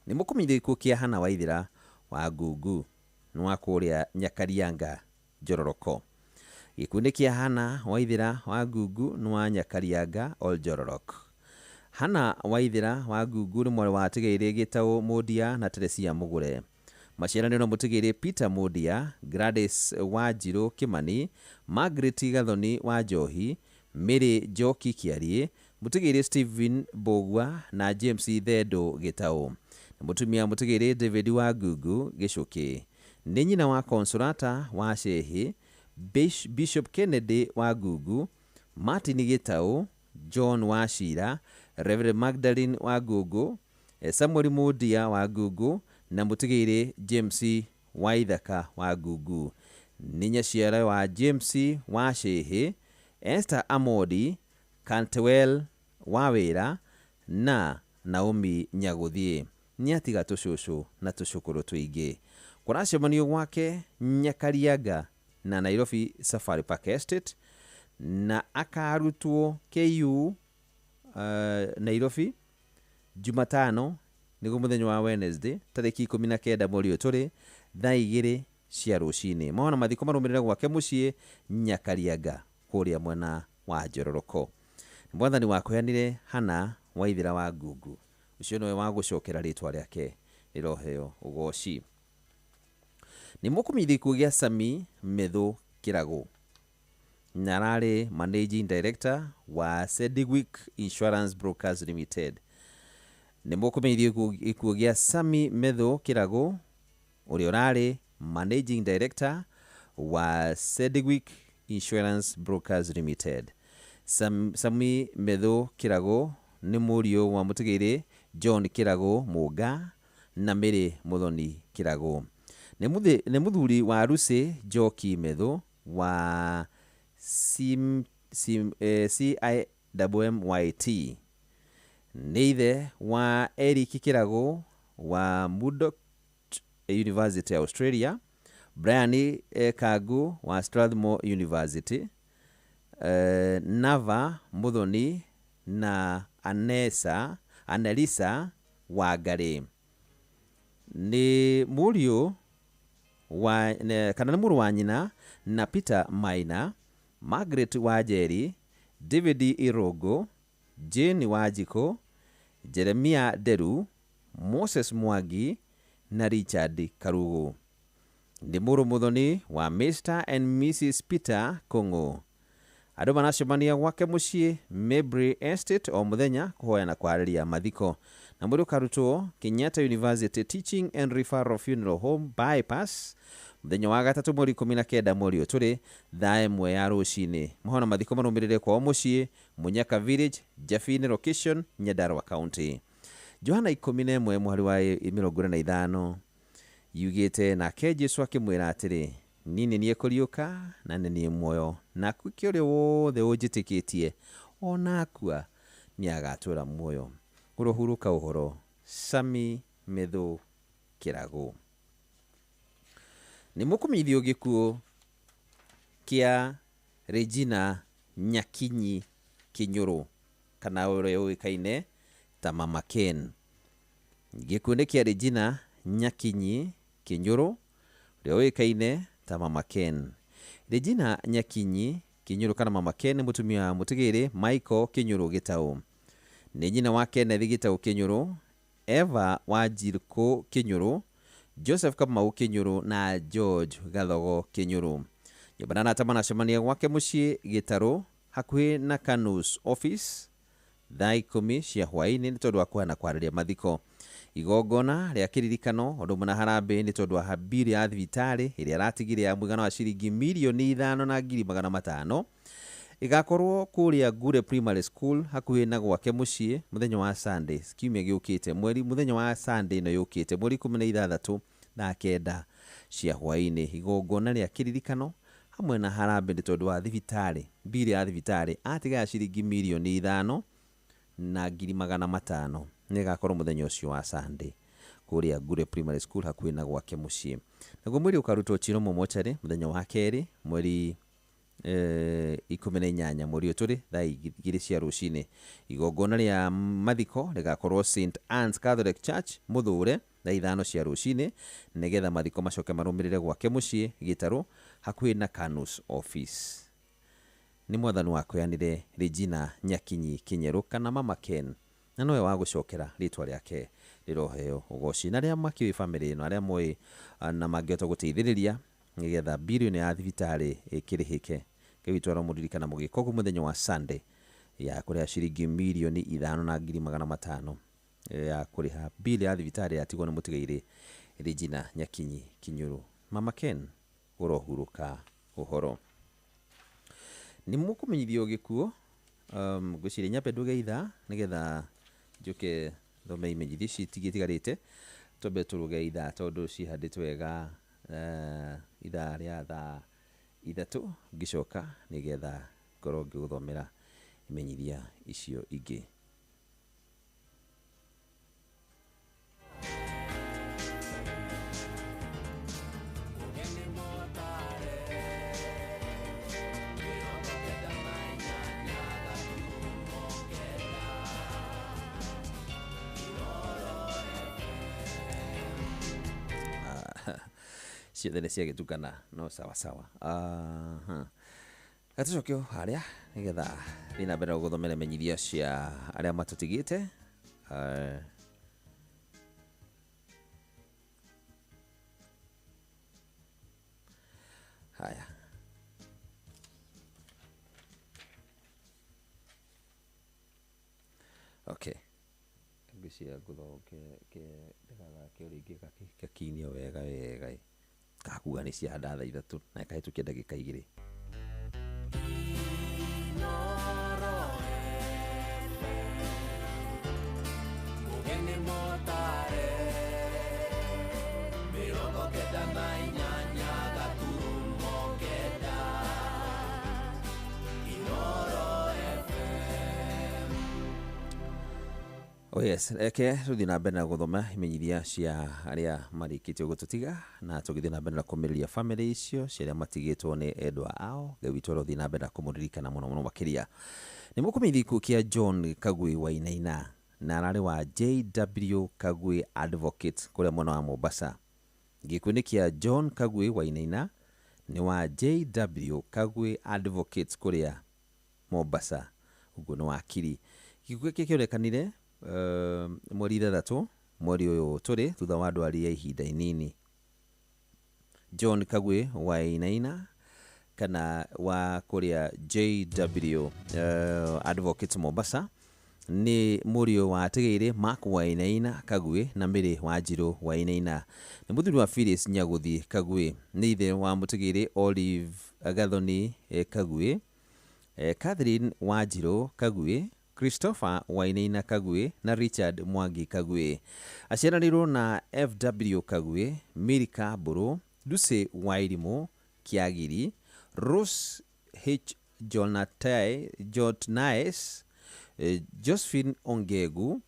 Nĩ mũkũmenyithio gĩkuũ kĩa Hannah Waithera wa Ngungu, nĩ wa kũrĩa Nyakarianga Njororoko. Gĩkuũ nĩ kĩa Hannah Waithera wa Ngungu, nĩ wa Nyakarianga Oljororok. Hannah Waithera wa Ngungu nĩ mwarĩ wa Tigairĩ Gĩtaũ Mũndia na Teresia Mũgũre. Maciaranĩro na Mũtigairĩ Peter Mũndia, Gladys Wanjirũ Kĩmani, Margaret Gathoni wa Njohi, Mary Njoki Kĩariĩ, Mũtigairĩ Stephen Mbũgua na James Thendo Gĩtaũ. Mũtumia Mũtigairĩ David wa Ngungu Gĩcũkĩ. Nĩ nyina wa Consolata wa Shehi, Bishop Kennedy wa Ngungu, Martin Gĩtaũ, John wa Shira, Reverend Magdalene wa Ngungu, Samuel Mũndia wa Ngungu na Mũtigairĩ James Waithaka wa Ngungu. Nĩ nyaciara wa James wa Shehi, Esther Amodi, Cantwell wa Wĩra na Naomi Nyagũthiĩ. Nĩ atiga tũcũcũ na tũcũkũrũ tũingĩ. Kũracemanio gwake Nyakarianga na Nairobi Safari Park Estate na akarutwo KU Nairobi Jumatano nĩguo mũthenya wa Wednesday tarĩki 19 mweri ũyũ tũrĩ thaa 2 cia rũcinĩ. Mawona mathiko marũmĩrĩre gwake mũciĩ Nyakarianga kũrĩa mwena wa Njororoko. Mwathani wakũheanire Hannah Waithera wa Ngungu, ũcio nĩwe wa gũcokera rĩtwa rĩake rĩroheo ũgoci. Nĩ mũkũmenyithio gĩkuũ gĩa Sami Methu Kĩragũ, na ararĩ Managing Director wa Sedgwick Insurance Brokers Limited. Nĩ mũkũmenyithio gĩkuũ gĩa Sami Methu Kĩragũ, ũrĩa ũrarĩ Managing Director wa Sedgwick Insurance Brokers Limited. Sami Methu Kĩragũ nĩ mũriũ wa Mũtigairĩ John Kĩragũ Mũnga na Mary Mũthoni Kĩragũ. Nĩ mũthuri wa Lucy Njoki Methu wa CIMMYT. Nĩ ithe wa Eric Kĩragũ wa Murdoch University Australia, Brian Kangu wa Strathmore University, Nava Muthoni na Annalisa Wangari. Nĩ mũriũ wa, kana nĩ mũrũ wa nyina na Peter Maina, Margaret Wanjeri, David Irogo, Jane Wanjikũ, Jeremia Nderu, Moses Mwangi na Richard Karugu. Nĩ mũrũ mũthoni wa Mr and Mrs Peter Kong'o. Andũ maracemania gwake mũciĩ Mabry Estate o mũthenya kũhoya na kwarĩria mathiko. Na mwĩrĩ ũkarutwo Kenyatta University Teaching and Referral Funeral Home Bypass mũthenya wa gatatũ mweri 19 mweri ũyũ tũrĩ thaa 1 ya rũcinĩ. Mohoro na mathiko marũmĩrĩre kwao mũciĩ Munyaka Village, Jabini Location, Nyandarua County. Johana 11 mũhari wa 45 yugĩte, nake Jesu akĩmwĩra atĩrĩ, niĩ nĩ niĩ kũriũka na nĩ niĩ muoyo, na kĩ ũrĩa wothe ũnjĩtĩkĩtie ona akua nĩ agatũũra muoyo. Ũrohurũka ũhoro. Sami Methu Kĩrago. Nĩ mũkũmenyithio gĩkuũ kĩa Regina Nyakinyi Kinyũrũ kana ũrĩa ũĩkaine ta Mama Ken. Gĩkuũ nĩ kĩa Regina Nyakinyi Kinyũrũ ũrĩa ũĩkaine ta Mama Ken. Regina Nyakinyi Kinyũrũ kana Mama Ken nĩ mũtumia wa mũtigĩrĩ Michael Kinyũrũ Gĩtaũ. Nĩ nyina wa Kenneth Gĩtaũ Kinyũrũ, Eva Wanjirkũ Kinyũrũ, Joseph Kamau Kinyũrũ na George Gathogo Kinyũrũ. Nyũmba na arata maracemania gwake mũciĩ Gĩtarũ hakuhĩ na Kanus office thaa 10 cia hwaĩ-inĩ nĩ tondũ wa kũhana kwarĩria mathiko. Igongona rĩa kĩririkano ũndũ ũmwe na harambee nĩ tondũ wa mbirũ ya thibitarĩ ĩrĩa aratigire ya mũigana wa ciringi mirioni 5,500,000 ĩgakorwo kũrĩa Ngure Primary School hakuhĩ na gwake mũciĩ mũthenya wa Sunday kiumia gĩũkĩte mweri mũthenya wa Sunday ĩno yũkĩte mweri 16 thaa 9 cia hwaĩ-inĩ. Igongona rĩa kĩririkano hamwe na harambee nĩ tondũ wa thibitarĩ mbirũ ya thibitarĩ atigaga ciringi mirioni 5,500,000 nĩ ĩgakorwo mũthenya ũcio wa Sunday kũrĩa Ngure Primary School hakuhĩ na gwake mũciĩ. Naguo mwĩrĩ ũkarutwo Chiromo mochari mũthenya wa kerĩ mweri 18 mweri ũyũ tũrĩ thaa 2 cia rũcinĩ. Igongona rĩa mathiko rĩgakorwo St Anne's Catholic Church Mũthũre thaa 5 cia rũcinĩ nĩgetha mathiko macoke marũmĩrĩre gwake mũciĩ Gĩtarũ hakuhĩ na Kanus office. Nĩ mwathani wakweanire Regina Nyakinyi Kinyerũ kana Mama Ken, na nowe wa gũcokera rĩtwa rĩake rĩroheo ũgoci. Na arĩa makĩũĩ bamĩrĩ ĩno, arĩa moĩ na mangĩhota gũteithĩrĩria nĩgetha mbirũ ĩno ya thibitarĩ ĩkĩrĩhĩke, Ngai witũ aromũririkana mũgĩka ũguo mũthenya wa Sunday ya kũrĩha ciringi mirioni 5,500,000 ya kũrĩha mbirũ ya thibitarĩ yatigwo nĩ mũtigairĩ Regina Nyakinyi Kinyũrũ. Mama Ken ũrohurũka ũhoro. Nĩ mũkũmenyithio gĩkuũ ngwĩciria nyambe nduge ithaa nĩgetha njoke thome imenyithia ici itigarĩte. Twambe tũruge ithaa tondũ cihandĩtwo wega ithaa rĩa thaa 3 ngĩcoka nĩgetha ngorwo ngĩgũthomera imenyithia icio ingĩ. Ciothe nĩ ciagĩtukana no sawa sawa. Gatũcoke o harĩa nĩgetha thiĩ na mbere gũthomera imenyithia cia arĩa matũtigĩte. Haya. Okay. Ngwĩciria ngũthonge ndĩgathake rĩngĩ gakinyio wega wega. Kakuga nĩ ciahanda thaa 3 na ĩkahĩtũkia ndagĩka 2. Oh yes, reke tũthiĩ na mbere na gũthoma imenyithia cia arĩa marĩkĩtie gũtũtiga na tũgĩthiĩ na mbere na kũmĩrĩria bamĩrĩ icio cia arĩa matigĩtwo nĩ endwa ao. Ngai witũ arothiĩ na mbere na kũmũririkana mũno mũno makĩria. Nĩ mũkũmenyithia gĩkuũ kĩa John Kagwe Wainaina na ararĩ wa JW Kagwe Advocate kũrĩa mwena wa Mombasa. Gĩkuũ nĩ kĩa John Kagwe Wainaina nĩ wa JW Kagwe Advocate kũrĩa Mombasa, ũguo nĩ wakiri. Gĩkuũ gĩkĩ kĩonekanire mweri 6 mweri ũyũ tũrĩ thutha wa ndwari ya ihinda inini. John Kagwe Wainaina kana wa kũrĩa JW Advocates Mombasa. Nĩ mũriũ wa Atigĩirĩ Mark Wainaina Kagwe na Mary Wanjirũ Wainaina. Nĩ mũthuri wa Phyllis Nyaguthi Kagwe. Nĩ ithe wa Mũtigĩirĩ Olive Gathoni Kagwe, Catherine Wanjirũ Kagwe, Christopher Wainaina Kagwe na Richard Mwangi Kagwe. Aciaranĩirwo na FW Kagwe, Milika Mbũrũ, Lucy Wairimũ Kĩagiri, Rose H Jotnaes, Josephine Ongegu,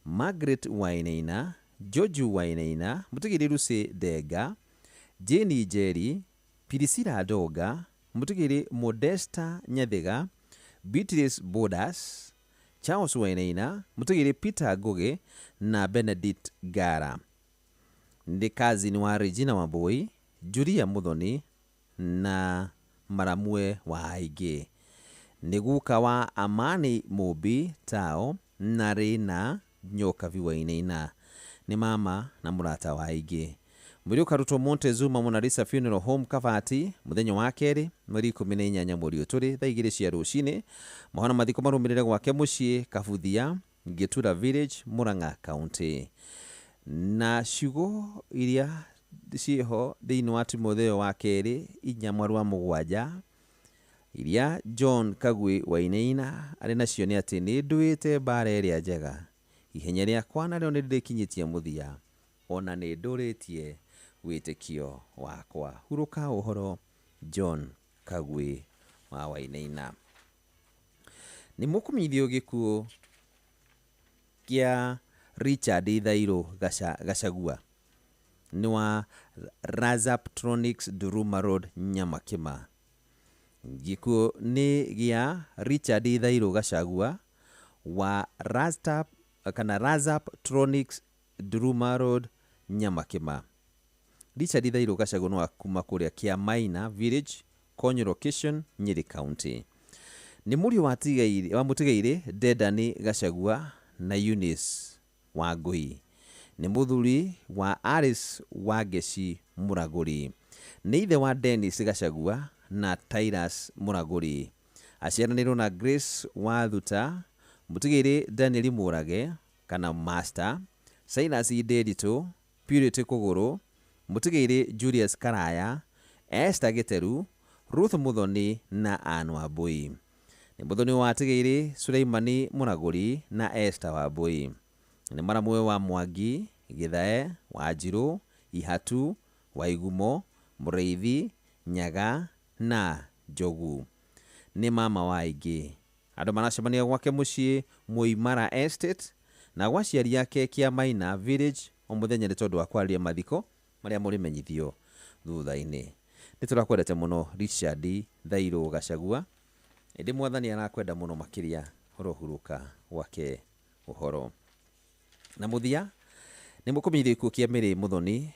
Margaret Wainaina, George Wainaina, Mũtigĩrĩ Lucy Ndenga, Jane Njeri, Priscilla Ndonga, Mũtigĩrĩ Modesta Nyathiga, Beatrice Bodas, Charles Wainaina, Mũtigĩrĩ Peter Ngugi na Benedict Ngara. Nĩ cousin wa Regina Wambui, Julia Muthoni na maramue wa aingĩ. Nĩ guka wa Amani Mũmbi Tao na Rĩna Nyokabi Wainaina. Nĩ mama na mũrata wa aingĩ. Mwĩrĩ ũkarutwo Montezuma Monalisa Funeral Home Kabati mũthenya wa kerĩ mweri 18 mweri ũyũ tũrĩ thaa 2 cia rũcinĩ. Mohoro mathiko marũmĩrĩre gwake mũciĩ Kabuthia, Gĩtura Village, Murang'a County. Na ciugo iria ciĩho thĩinĩ wa Timotheo wa kerĩ 4 mweri wa 7 iria John Kagwe Wainaina arĩ nacio nĩ atĩ nĩ ndũĩte mbara ĩrĩa njega, ihenya rĩakwa narĩo nĩ ndĩrĩkinyĩtie mũthia, ona nĩ ndũrĩtie wĩtĩkio wakwa. Hurũka ũhoro John Kagwe wa Wainaina. Nĩ mũkũmenyithio gĩkuũ kĩa Richard Thairũ Gachagua nĩ wa Razaptronics Duruma Road Nyamakima. Gĩkuũ nĩ gĩa Richard Thairũ Gachagua wa Razap kana Razaptronics Duruma Road Nyamakima. Richard Thairũ Gachagua nĩ wa kuma kũrĩa Kĩamaina Village, Konyo Location, Nyeri County. Nĩ mũriũ wa Mũtigairĩ Dedani Gachagua na Eunice Wangui. Nĩ mũthuri wa Alice Wangeci Mũragũri. Nĩ ithe wa Dennis Gachagua na Tyrus Mũragũri. Aciaranĩirwo na Grace Wathuta, Mũtigairĩ Daniel Mũrage kana Master, Silas Nderitu, Purity Kũgũrũ, Mũtigairĩ Julius Karaya, Esther Gĩteru, Ruth Muthoni na Ann Wambui. Nĩ mũthoni wa Atigĩirĩ Suleimani Mũragũri na Esther Wambui. Nĩ maramwe wa Mwangi, Gĩthae, Wanjirũ, Ihatu, Waigumo, Mũrĩithi, Nyaga na Njogu. Nĩ mama wa aingĩ. Andũ maracemania gwake mũciĩ Mũimara Estate na gwa aciari ake Kĩamaina Village o mũthenya nĩ tondũ wa kwarĩria mathiko marĩa mũrĩmenyithio thutha-inĩ. Nĩ tũrakwendete mũno Richard Thairũ Gachagua, ĩndĩ mwathani arakwenda mũno makĩria ũrohurũka gwake ũhoro. Na mũthia nĩ mũkũmenyithio gĩkuũ kĩa Mary Muthoni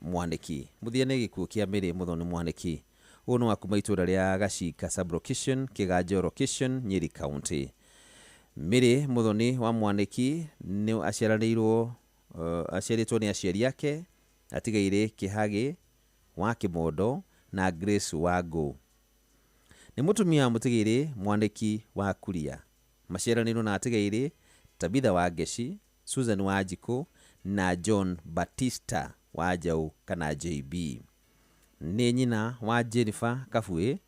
Mwanĩki. Mũthia nĩ gĩkuũ kĩa Mary Muthoni Mwanĩki. Ũyũ nĩ wa kuma itũũra rĩa Gacika sub-location, Kĩganjo location, Nyeri County. Mary Muthoni wa Mwanĩki nĩ aciaranĩirwo aciarĩtwo nĩ aciari ake Atigairĩ Kĩhagĩ wa Kĩmondo na Grace Wangũ. Nĩ mũtumia wa Mũtigairĩ Mwanĩki wa Kuria. Maciaranĩirwo na Atigairĩ Tabitha wa Ngeci, Susan Wanjikũ na John Batista wa Njaũ kana JB. Nĩ nyina wa Jennifer Kabue,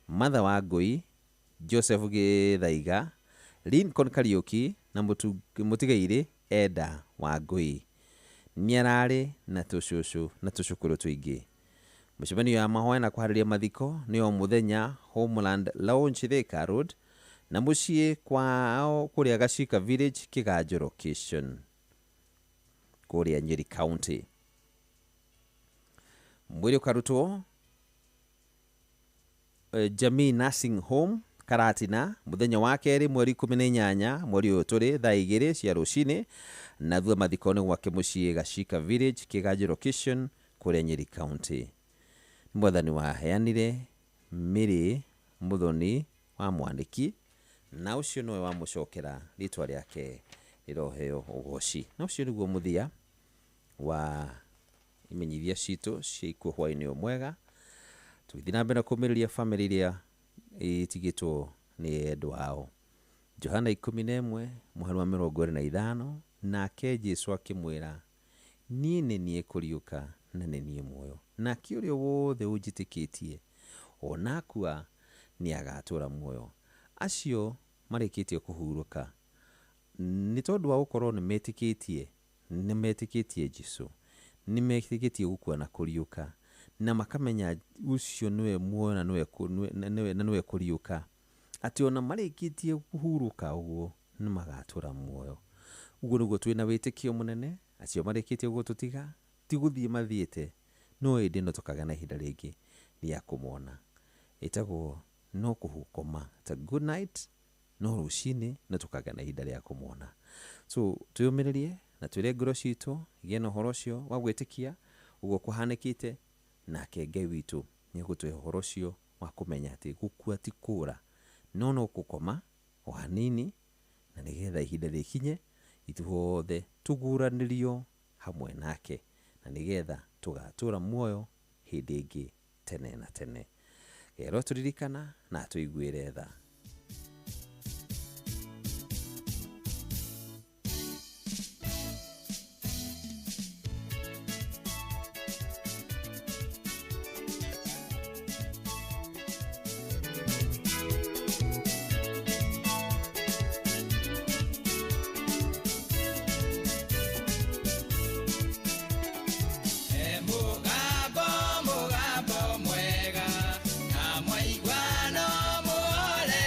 Martha Wangũi, Joseph Gĩthaiga, Lincoln Kariũki na Mũtigairĩ Eda Wangũi. Nĩ ararĩ na tũcũcũ na tũcũkũrũ tũingĩ. Mũcemanio ya mahoya na kũharĩria mathiko nĩ o mũthenya Homeland Lounge Thika Road na mũciĩ kwao kũrĩa Gacika Village, Kĩganjo location kũrĩa Nyeri County. Mwĩrĩ ũkarutwo Jamii Nursing Home Karatina mũthenya wa kerĩ mweri 18 mweri ũyũ tũrĩ thaa 2 cia rũcinĩ, na thutha mathiko nĩ gwake mũciĩ Gacika Village, Kĩganjo location kũrĩa Nyeri County. Mwathani waheanire Mary Muthoni wa Mwanĩki na ũcio nĩwe wamũcokera rĩtwa rĩake rĩroheo ũgoci. Na ũcio nĩguo mũthia wa imenyithia citũ cia ikuũ hwaĩ-inĩ ũyũ mwega. Tũgĩthiĩ na mbere na kũmĩrĩria bamĩrĩ iria itigĩtwo nĩ endwa ao. Johana 11 mũhari wa 25, nake Jesu akĩmwĩra, niĩ nĩ niĩ kũriũka na nĩ niĩ muoyo, nake ũrĩa wothe ũnjĩtĩkĩtie ona akua nĩ agatũũra muoyo. Acio marĩkĩtie kũhurũka nĩ tondũ wa gũkorwo nĩ metĩkĩtie, nĩ metĩkĩtie Jesu, nĩ metĩkĩtie gũkua na kũriũka, na makamenya ũcio nĩwe muoyo na nĩwe kũriũka, atĩ ona marĩkĩtie kũhurũka ũguo nĩ magatũra muoyo. Ũguo nĩguo twĩna wĩtĩkio mũnene, acio marĩkĩtie gũtũtiga ti gũthiĩ mathiĩte, no ĩndĩ no tũkagĩa na ihinda rĩngĩ rĩa kũmona. Ĩtagwo no kũhukoma ta good night, no rũcinĩ no tũkagĩa na ihinda rĩa kũmona. So twĩyũmĩrĩrie na twĩre ngoro citũ igĩe na ũhoro ũcio wa gwĩtĩkia ũguo kũhanĩkĩte, nake Ngai witũ nĩ egũtũhe ũhoro ũcio wa kũmenya atĩ gũkua ti kũra, no no gũkoma o hanini, na nĩgetha ihinda rĩkinye ithuothe tũguũranĩrio hamwe nake, na nĩgetha tũgatũra muoyo hĩndĩ ĩngĩ tene na tene. Ngai tũririkana na atũiguĩre tha. Mũgambo, mũgambo mwega, na mwaiguano muore.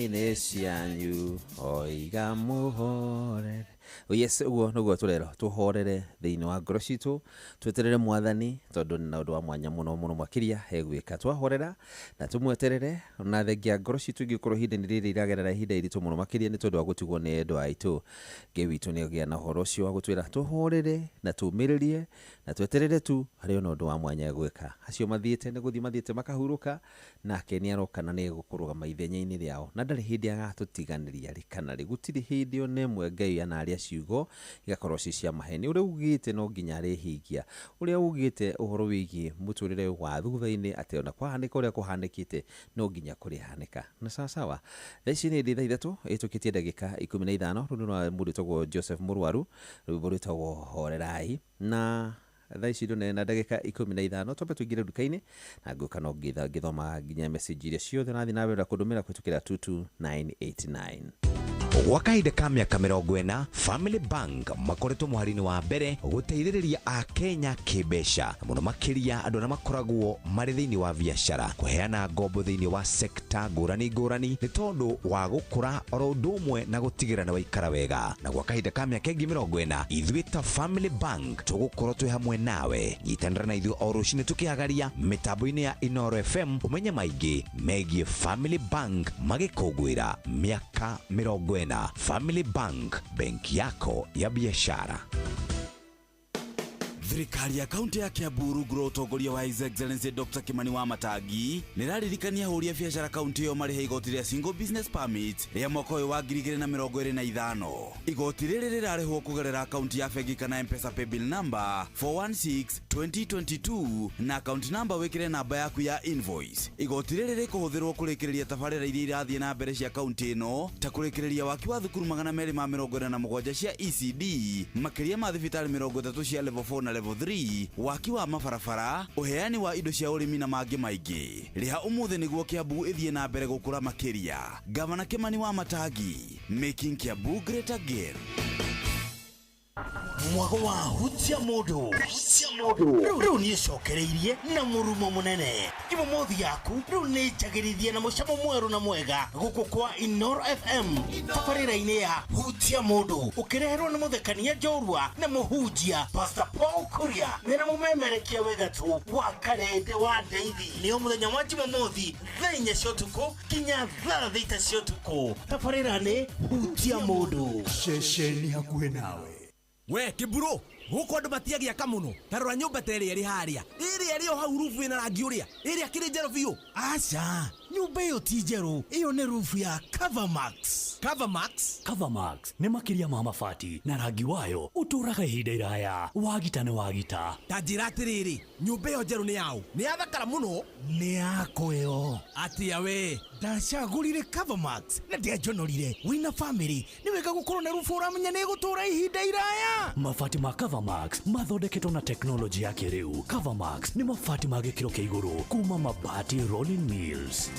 Ngoro-inĩ cianyu oiga mũhorere. Yes, ũguo nĩguo tũrerwo tũhorere thĩinĩ wa ngoro citũ, tweterere mwathani tondũ nĩ na ũndũ wa mwanya mũno mũno makĩria egwĩka. Twahorera na tũmweterere, na thengia ngoro citũ ingĩkorwo ihinda-inĩ rĩrĩ iragerera ihinda iritũ mũno makĩria nĩ tondũ wa gũtigwo nĩ endwa aitũ, Ngai witũ nĩ agĩa na ũhoro ũcio wa gũtwĩra tũhorere na tũmĩrĩrie na tweterere tu harĩ ona ũndũ wa mwanya egwĩka. Acio mathiĩte nĩ gũthiĩ mathiĩte makahurũka, nake nĩ aroka na nĩ egũkũrũgama ithenya-inĩ rĩao, na ndarĩ hĩndĩ agatũtiganĩria rĩ kana rĩ. Gũtirĩ hĩndĩ ona ĩmwe Ngai anaria ciugo igakorwo ci cia maheni. Ũrĩa ugĩte no nginya arĩhingia, ũrĩa ugĩte ũhoro wĩgiĩ mũtũrĩre wa thutha-inĩ atĩ ona kwahanĩka ũrĩa kũhanĩkĩte no nginya kũrĩhanĩka. Na sawa sawa, thaa ici nĩ thaa 3 ĩtũkĩtie ndagĩka 15. Rũu nĩ rwa mũndũ wĩtagwo Joseph Mũrwaru, rwĩmbo rwĩtagwo Horerai. Na thaa ici ndone na ndagĩka 15 twambe tũingĩre nduka-inĩ, na ngũka no ngĩthoma nginya message iria ciothe ũrathiĩ na mbere na kũndũmĩra kũhĩtũkĩra 22989. Gwa kahinda ka mĩaka 40, Family Bank makoretwo mũhari-inĩ wa mbere gũteithĩrĩria Akenya kĩmbeca, na mũno makĩria andũ arĩa makoragwo marĩ thĩinĩ wa biacara, kũheana ngombo thĩinĩ wa sekta ngũrani ngũrani nĩ tondũ wa gũkũra oro ũndũ ũmwe na gũtigĩrĩra nĩ waikara wega. Na gwa kahinda ka mĩaka ĩngĩ 40, ithuĩ ta Family Bank tũgũkorwo twĩ hamwe nawe. Nyitanĩra na ithuĩ o rũcinĩ tũkĩhagaria mĩtambo-inĩ ya Inoro FM ũmenye maingĩ megiĩ Family Bank magĩkũngũĩra mĩaka 40. Family Bank, benki yako ya biashara. Thirikari ya kaunti ya Kiambu rungu rwa ũtongoria wa His Excellency Dr. Kimani Wamatangi nĩ ĩraririkania ahũri a biacara kaunti ĩyo marĩhe igoti rĩa Single Business Permit rĩa mwaka ũyũ wa 2025. Igoti rĩrĩ rĩrarĩhwo kũgerera akaunti ya bengi kana M-Pesa paybill number 416 2022 na account number wĩkĩre namba yaku ya invoice. Igoti rĩrĩ rĩkũhũthĩrwo kũrĩkĩrĩria tabarĩra iria irathiĩ na mbere cia kaunti ĩno ta kũrĩkĩrĩria waki wa thukuru 247 cia ECD, makĩria ma thibitarĩ 30 cia level 4 na level 3, waki wa mabarabara, ũheani wa indo cia ũrĩmi na mangĩ maingĩ. Rĩha ũmũthĩ nĩguo Kiambu ĩthiĩ na mbere gũkũra makĩria. Gavana Kimani Wamatangi, making Kiambu great again. Mwago wa hutia mũndũ rĩu nĩ ĩcokereirie na mũrumo mũnene. Jumamothi yaku rĩu nĩ njagĩrithie na mũcamo mwerũ na mwega gũkũ kwa Inoro FM tabarĩra-inĩ ya hutia mũndũ, ũkĩreherwo nĩ mũthekania njorua na mũhunjia Pastor Paul Kuria mena mũmemerekia wĩgatũ wa Karende wa Ndeithi. Nĩo mũthenya wa Jumamothi thaa 4 cia ũtukũ nginya thaa 6 cia ũtukũ. Tabarĩra nĩ hutia mũndũ. Ceceni hakuhĩ nawe. We kiburo guku andu matiagiaka muno. Tarora nyumba ta ĩrĩa ĩrĩ harĩa, ĩrĩa ĩrĩ o hau rubu ĩna rangi ũrĩa, ĩrĩa kĩrĩ njerũ biũ. Aca, nyumba ĩyo ti njerũ, ĩyo nĩ rubu ya Covermax. Covermax? Covermax nĩ makĩria ma mabati na rangi wayo ũtũũraga ihinda iraya. Wagita nĩ wagita. Ta njĩra atĩrĩrĩ, nyũmba ĩyo njerũ nĩ yaũ? Nĩ yathakara mũno. Nĩ yakwa ĩyo. Atĩa we? Ndacagũrire Covermax na ndianjonorire. Wĩna family nĩ wega gũkorwo na rubu ũramenya nĩ ĩgũtũũra ihinda iraya. Mabati ma Covermax mathondeketwo na teknolojĩ ya kĩrĩu. Covermax nĩ mabati ma gĩkĩro kĩa igũrũ kuma Mabati Rolling Mills.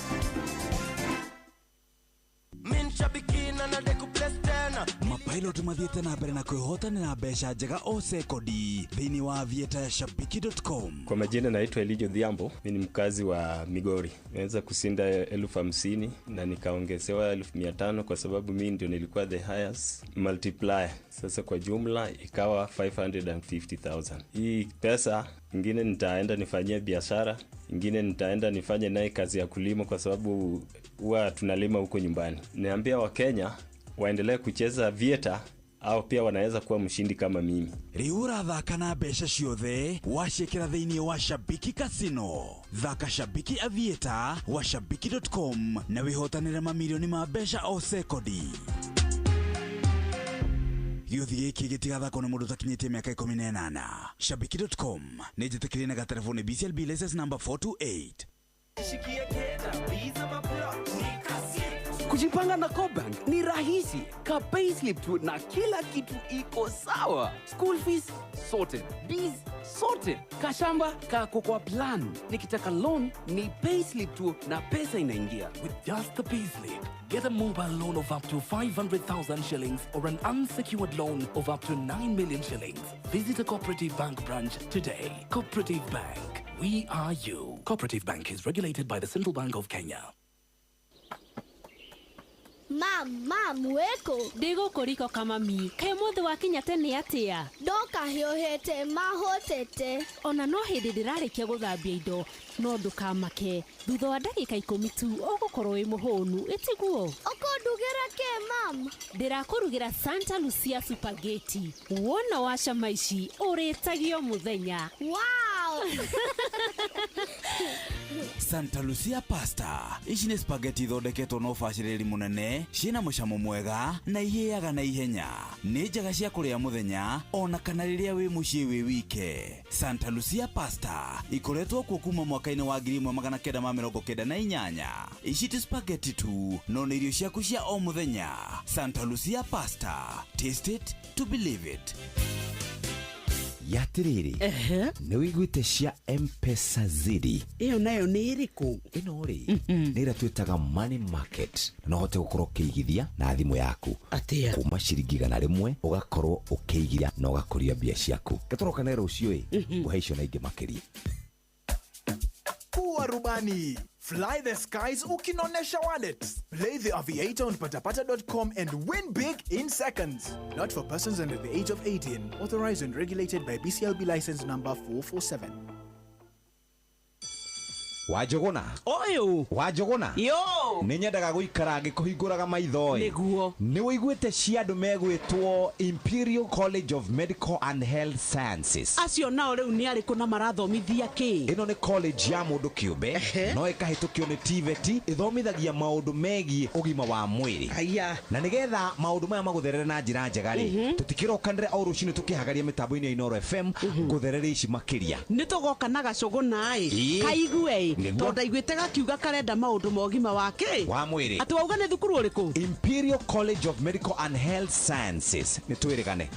Mapilot mathiĩte na mbere na kwĩhotanĩra mbeca njega o sekondi thĩinĩ wa Aviator ya shabiki.com. Kwa majina naitwa Elijah Odhiambo, mimi ni mkazi wa Migori. Nimeweza kushinda 50,000 na nikaongezewa 500,000 kwa sababu mimi ndio nilikuwa the highest multiplier. Sasa kwa jumla ikawa 550,000. Hii pesa ingine nitaenda nifanyie biashara, ingine nitaenda nifanye naye kazi ya kulima kwa sababu huwa tunalima huko nyumbani. Niambia Wakenya waendelee kucheza Aviator au pia wanaweza kuwa mshindi kama mimi. Rĩu ũrathaka na mbeca ciothe waciĩkĩra thĩinĩ wa Shabiki Casino. Thaka Shabiki Aviator wa shabiki.com na wĩhotanĩre mamirioni ma mbeca o sekondi. Gĩũthi gĩkĩ gĩtigathakwo nĩ mũndũ ũtakinyĩtie mĩaka 18. Shabiki.com nĩ njĩtĩkĩrie na gatelefoni BCLB license number 428. Kujipanga na CoBank ni rahisi. Ka payslip tu na kila kitu iko sawa. School fees sorted, bills sorted, kashamba kako kwa plan. Nikitaka loan ni payslip tu na pesa inaingia. With just the payslip, get a mobile loan of up to 500,000 shillings or an unsecured loan of up to 9 million shillings. Visit a Cooperative Bank branch today. Cooperative Bank, we are you. Cooperative Bank is regulated by the Central Bank of Kenya. Mam, mam, wĩkũ? Ndĩ gũkũ riko kamami. Kaĩ ũmũthĩ wakinya tene atĩa? Ndoka hiũhĩte mahũtĩte. Ona no hĩndĩ ndĩrarĩkia gũthambia indo, no ndũkamake. Thutha wa ndagĩka 10 tu ũgũkorwo wĩ mũhũnu, ĩtiguo? Ũkũndugĩra kĩ mam? Ndĩrakũrugĩra Santa Lucia Spaghetti. Wona wacama ici ũrĩtagio mũthenya. Wow! Santa Lucia pasta ici nĩ spaghetti ithondeketwo na ũbacĩrĩri mũnene, ciĩna mũcamo mwega na ihĩaga na ihenya. Nĩ njega cia kũrĩa mũthenya ona kana rĩrĩa wĩ mũciĩ wĩ wike. Santa Lucia pasta ikoretwo kuo kuma mwaka-inĩ wa 1998. Ici ti spaghetti tu, no nĩ irio ciaku cia o mũthenya. Santa Lucia pasta, taste it to believe it. Yatiriri, nĩ wĩiguĩte cia M-Pesa Zidi? Ĩyo nayo nĩ ĩrĩkũ? Ĩno rĩ, nĩ ĩrĩa twĩtaga money market, na no ũhote gũkorwo ũkĩigithia na thimũ yaku. Atĩa? Kuma ciringi 100 ũgakorwo ũkĩigithia na ũgakũria mbia ciaku. Gatũrokane rũciũ ĩ, ngũhe icio na ingĩ makĩria. Kuwa rubani. Fly the skies ukinonesha wallet. Play the Aviator on patapata.com and win big in seconds. Not for persons under the age of 18. Authorized and regulated by BCLB license number 447. Wanjũgũna. Ũyũ. Wanjũgũna. Yo. Nĩ nyendaga gũikara ngĩkũhingũraga maitho ĩ. Nĩguo. Nĩ wĩiguĩte cia andũ megwĩtwo Imperial College of Medical and Health Sciences. Acio nao rĩu nĩ arĩkũ na marathomithia kĩ? Ĩno nĩ college ya mũndũ kĩũmbe, no ĩkahĩtũkio nĩ TVET, ĩthomithagia maũndũ megiĩ ũgima wa mwĩrĩ. Aya. Na nĩgetha maũndũ maya magũtherere na njĩra njega rĩ, tũtikĩrokanĩre o rũcinĩ tũkĩhagaria mĩtambo-inĩ ya Inooro FM ngũtherere ici makĩria. Nĩ tũgoka na gacũgũna ĩ. Kaigue ĩ. Nĩguo. Tondũ ndaiguĩte gakiuga karenda maũndũ ma ũgima wa kĩ? Wa mwĩrĩ. Atĩ wauga nĩ thukuru ũrĩkũ? Imperial College of Medical and Health Sciences. Nĩ twĩrĩgane.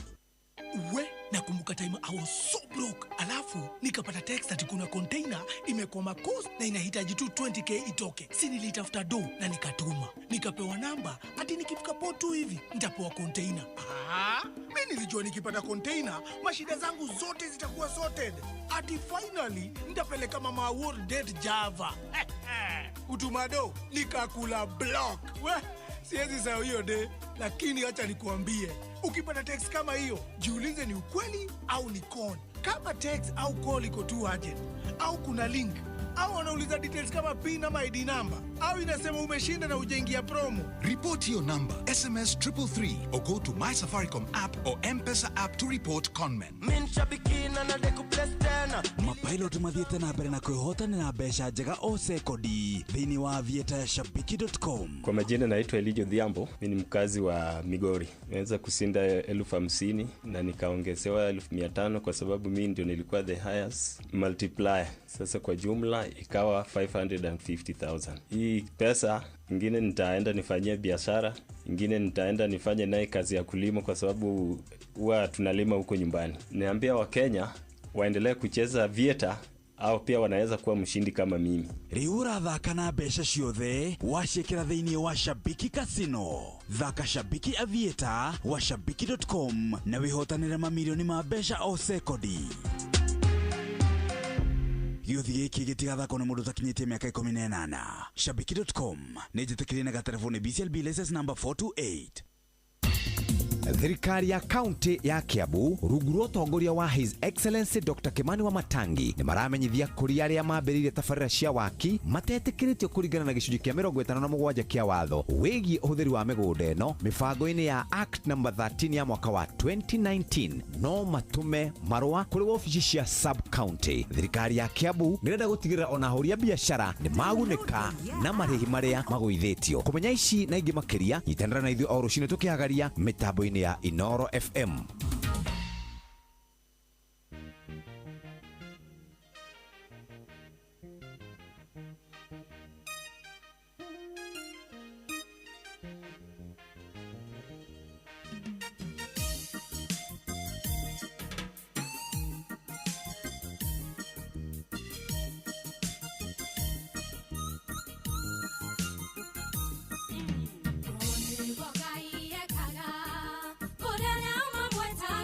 We, nakumbuka time I was so broke, alafu nikapata text ati kuna container imekwama coast na inahitaji tu 20k itoke. Si nilitafuta do na nikatuma, nikapewa namba ati nikifika port tu hivi nitapewa container. Mi nilijua nikipata container mashida zangu zote zitakuwa sorted, ati finally nitapeleka mama world date Java. Utumado nikakula block. We, siwezi sahau hiyo day, lakini acha nikuambie, ukipata text kama hiyo, jiulize ni ukweli au ni con. Kama text au call iko too urgent, au kuna link, au wanauliza details kama PIN ama ID number, au inasema umeshinda na hujaingia promo. Report your number, SMS 333 or go to My Safaricom app or M-Pesa app to report conmen. Mapilot mathiĩte na mbere na kwĩhotanĩra mbeca njega o sekondi thĩinĩ wa Aviator ya shabiki.com. Kwa majina naitwa Elijo Dhiambo, mimi ni mkazi wa Migori. Nimeweza kushinda 50,000 na nikaongezewa 500,000 kwa sababu mimi ndio nilikuwa the highest multiplier. Sasa kwa jumla ikawa 550,000. Hii pesa ingine nitaenda nifanyie biashara, ingine nitaenda nifanye naye kazi ya kulima kwa sababu huwa tunalima huko nyumbani. Niambia Wakenya waendelee kucheza Aviator au pia wanaweza kuwa mshindi kama mimi. Rĩu ũrathaka na mbeca ciothe waciĩkĩra thĩinĩ wa Shabiki Casino. Thaka Shabiki Aviator wa shabiki.com na wĩhotanĩre mamirioni ma mbeca o sekondi. Gĩũthi gĩkĩ gĩtigathakwo nĩ mũndũ ũtakinyĩtie mĩaka 18. Shabiki.com nĩ njĩtĩkĩrie na gaterebũ nĩ BCLB license number 428. Thirikari ya kaunti ya Kiambu rungu rwa ũtongoria wa His Excellency Dr. Kimani Wamatangi nĩ maramenyithia kũrĩ arĩa mambĩrĩirie tabarĩra cia waki matetĩkĩrĩtio kũringana na gĩcunjĩ kĩa 57 kĩa watho wĩgiĩ ũhũthĩri wa mĩgũnda ĩno mĩbango-inĩ ya Act number 13 ya mwaka wa 2019 no matũme marũa kũrĩ wabici cia sub county. Thirikari ya Kiambu nĩrenda gũtigĩrĩra ona ahũri a biacara nĩ magunĩka na marĩhi marĩa magũithĩtio. Kũmenya ici na ingĩ makĩria nyitanĩra na ithuĩ o rũcinĩ tũkĩhagaria mĩtambo-inĩ ya Inooro FM. Kũrĩa nyama mweta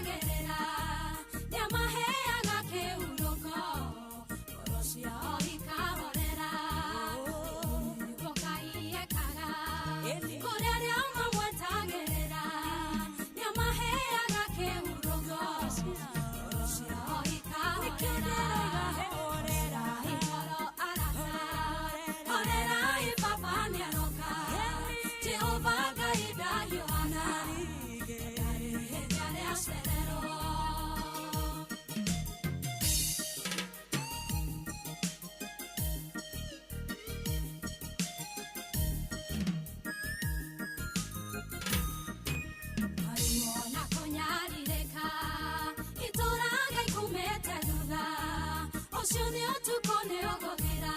ũtukũ nĩ ũgũthira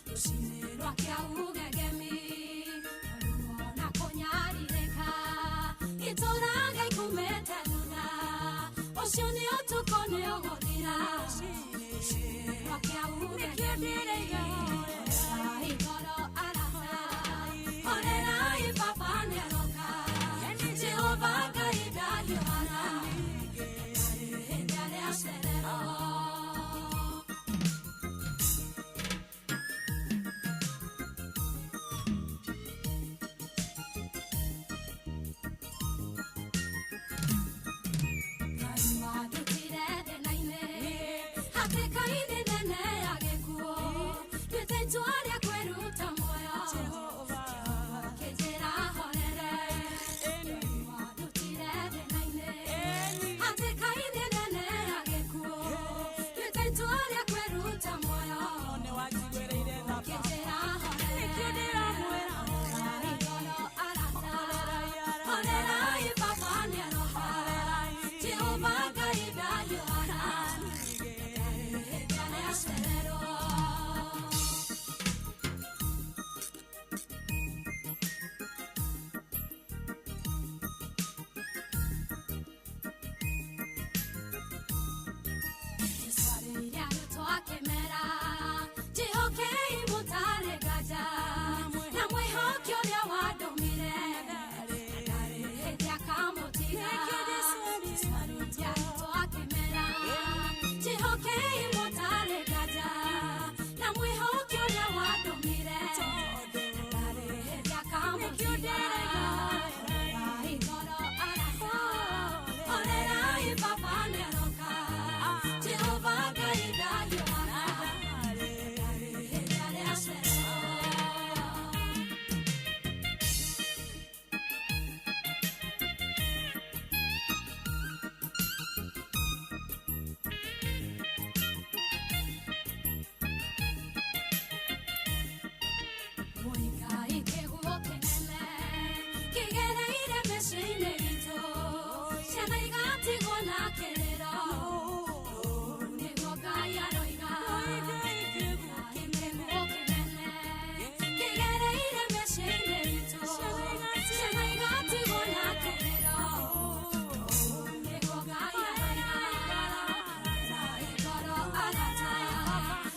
rũcinĩ rwakĩa ugegemi ruo na kũnyarirĩka itũraga ikumĩte thutha ũcio nĩ ũtukũ nĩ ũgũthira rũcinĩ rwakĩa ugegemi horerai ngoro arata horerai baba nĩaroka Jehova Ngai ndahiũhaga ndarĩ hĩndĩ arĩacererwo. Ngai wandutire thĩna-inĩ hatĩka-inĩ nene ya gĩkuũ nduĩte itua rĩa kwĩruta muoyo Jehova akĩnjĩra horere Ngai wandutire thĩna-inĩ hatĩka-inĩ nene ya gĩkuũ nduĩte itua rĩa kwĩruta muoyo akĩnjĩra horere Horerai ngoro arata horerai baba nĩaroka Jehova Ngai ndahiũhaga ndarĩ hĩndĩ arĩacererwo. Jesũ arĩire arutwo akĩmera njĩhokei mũtarĩ nganja na mwĩhoke ũrĩa wandũmire na ndarĩ hĩndĩ akamũtiga. Jesũ arĩire arutwo akĩmera njĩhokei mũtarĩ nganja na mwĩhoke ũrĩa wandũmire na ndarĩ hĩndĩ akamũtiga. Horerai ngoro arata horerai baba nĩaroka Jehova Ngai ndahiũhaga ndarĩ hĩndĩ arĩacererwo. Mũigai kĩguũ kĩnene kĩgereire mĩciĩ-inĩ itũ ciana igatigwo na kĩrĩro ũũ nĩguo Ngai aroiga. Mũigai kĩguũ kĩnene kĩgereire mĩciĩ-inĩ itũ ciana igatigwo na kĩrĩro ũũ nĩguo Ngai aroiga. Horerai ngoro arata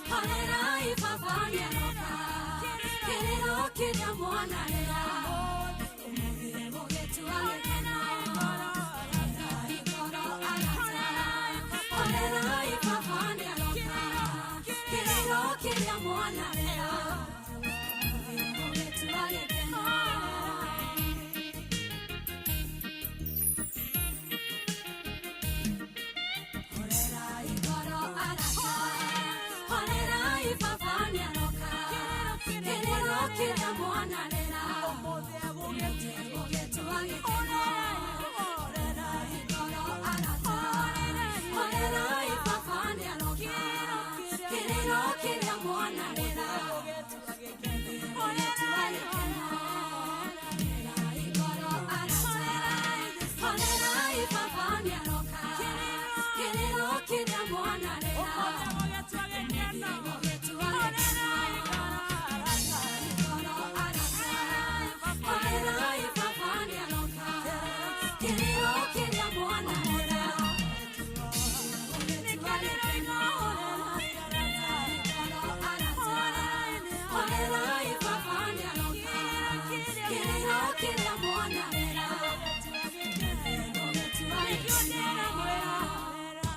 horerai baba nĩaroka kĩrĩro kĩrĩa mwanarĩra ũmũthĩ mũgĩtua gĩkeno. Horerai ngoro arata horerai baba nĩaroka kĩrĩro kĩrĩa mwanarĩra ũmũthĩ mũgĩtua gĩkeno. Horerai ngoro arata horerai baba nĩaroka kĩrĩro kĩrĩa mwanarĩra ũmũthĩ mũgĩtua gĩkeno. Horerai ngoro arata horerai baba nĩaroka kĩrĩro kĩrĩa mwanarĩra ũmũthĩ mũgĩtua gĩkeno. Horerai ngoro arata horerai baba nĩaroka kĩrĩro kĩrĩa mwanarĩra ũmũthĩ mũgĩtua gĩkeno. Horerai ngoro arata horerai baba nĩaroka kĩrĩro kĩrĩa mwanarĩra mũgĩtua gĩkeno. Horerai ngoro arata horerai baba nĩaroka kĩrĩro kĩrĩa mwanarĩra mũgĩtua gĩkeno.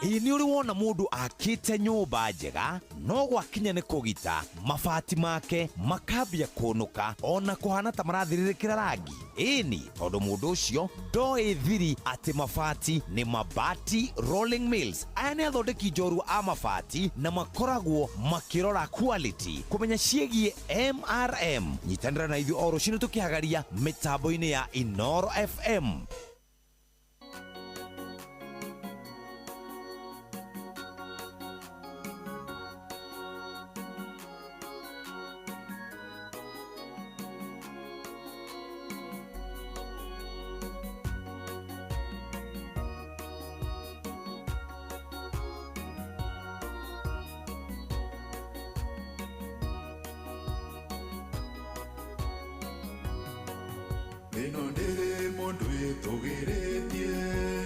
Ĩ nĩ ũrĩ wona mũndũ akĩte nyũmba njega no gwakinya nĩ kũgita mabati make makambia kũnũka ona kũhana ta marathirĩrĩkĩra rangi ĩni tondũ mũndũ ũcio ndoĩ thiri atĩ mabati nĩ Mabati Rolling Mills. Aya nĩ athondeki njorua a mabati na makoragwo makĩrora quality kũmenya ciĩgiĩ MRM. Nyitanĩra na ithuĩ o rũcinĩ tũkĩhagaria mĩtambo-inĩ ya Inoro FM. Thĩ ĩno ndĩrĩ mũndũ ĩtũgĩrĩtie.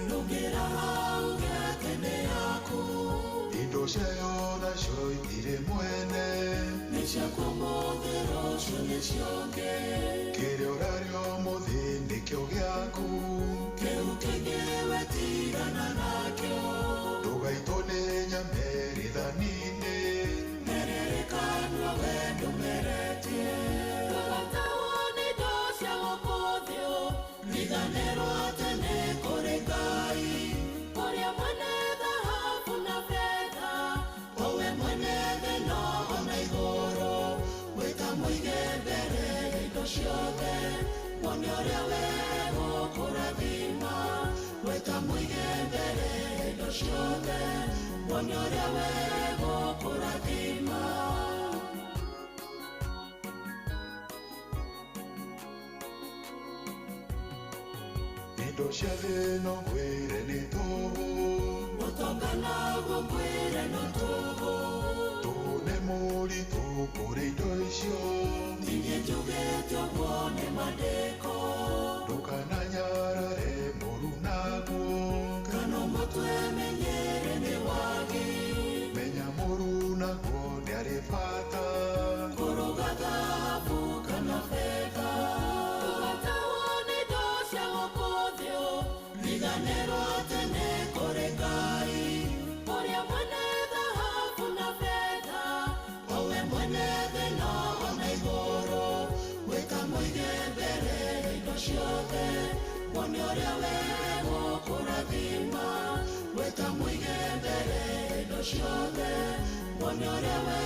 Ndũngĩraha uge atĩ nĩ yaku. Indo ciayo nacio itirĩ mwene. Nĩ ciaku ũmũthĩ rũciũ nĩ ciongĩ. Kĩrĩa ũrarĩa ũmũthĩ nĩkĩo gĩaku. Kĩu kĩngĩ we tigana nakĩo. Ndũgaitwo nĩ nyama ĩrĩ thani-inĩ. Mererĩkanua we ndũmeretie. Ndũgatahwo nĩ indo cia gũkũ thĩ Riganĩrwo atĩ nĩ kũrĩ Ngai. Ũrĩa mwene thahabu na betha. O we mwene thĩ no ona igũrũ. Wĩta mũige mbere ya indo ciothe. Wone ũrĩa we gũkũrathima. Wĩta mũige mbere ya indo ciothe. Wone ũrĩa we gũkũrathima. Indo cia thĩ ĩno ngwĩre nĩ tũhũ. Ũtonga naguo ngwĩre no tũhũ. Tũhũ nĩ mũritũ kũrĩ indo icio. Ti niĩ njugĩte ũguo nĩ maandĩko. Ndũkananyarare mũru naguo. Kana ũmũtue menyere nĩ wagi. Menya mũru naguo nĩarĩ bata. Kũrũga thahabu kana betha. Ndũgatahwo nĩ indo cia gũkũ thĩ Riganĩrwo atĩ nĩ kũrĩ Ngai. Ũrĩa mwene thahabu na betha. O we mwene thĩ no ona igũrũ. Wĩta mũige mbere ya indo ciothe. Wone ũrĩa we gũkũrathima. Wĩta mũige mbere ya indo ciothe. Wone ũrĩa we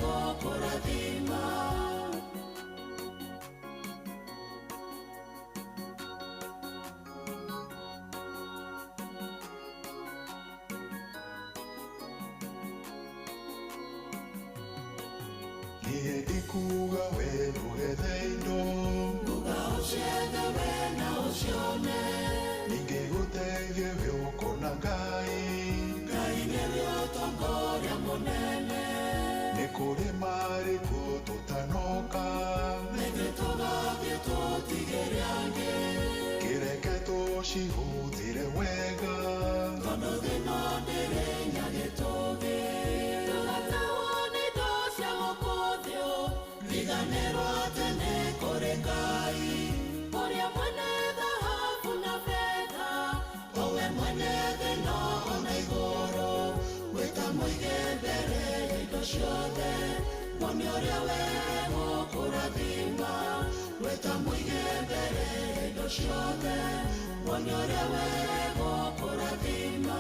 gũkũrathima. Niĩ ndikuga we ndũgethe indo. Nguga ũciethe we na ũcione. Ningĩ gũteithie we ũkona Ngai. Ngai nĩwe ũtongoria mũnene. Nĩ kũrĩ marĩkũ tũtanoka. Nĩthuĩ tũgathiĩ tũtigĩre angĩ. Kĩreke tũcihũthĩre wega. Tondũ thĩ ĩno ndĩrĩ nyagĩtũgĩ. Ndũgatahwo nĩ indo cia gũkũ thĩ Riganĩrwo atĩ nĩ kũrĩ Ngai. Ũrĩa mwene thahabu na betha. O we mwene thĩ no ona igũrũ. Wĩta mũige mbere ya indo ciothe. Wone ũrĩa we gũkũrathima. Wĩta mũige mbere ya indo ciothe. Wone ũrĩa we gũkũrathima.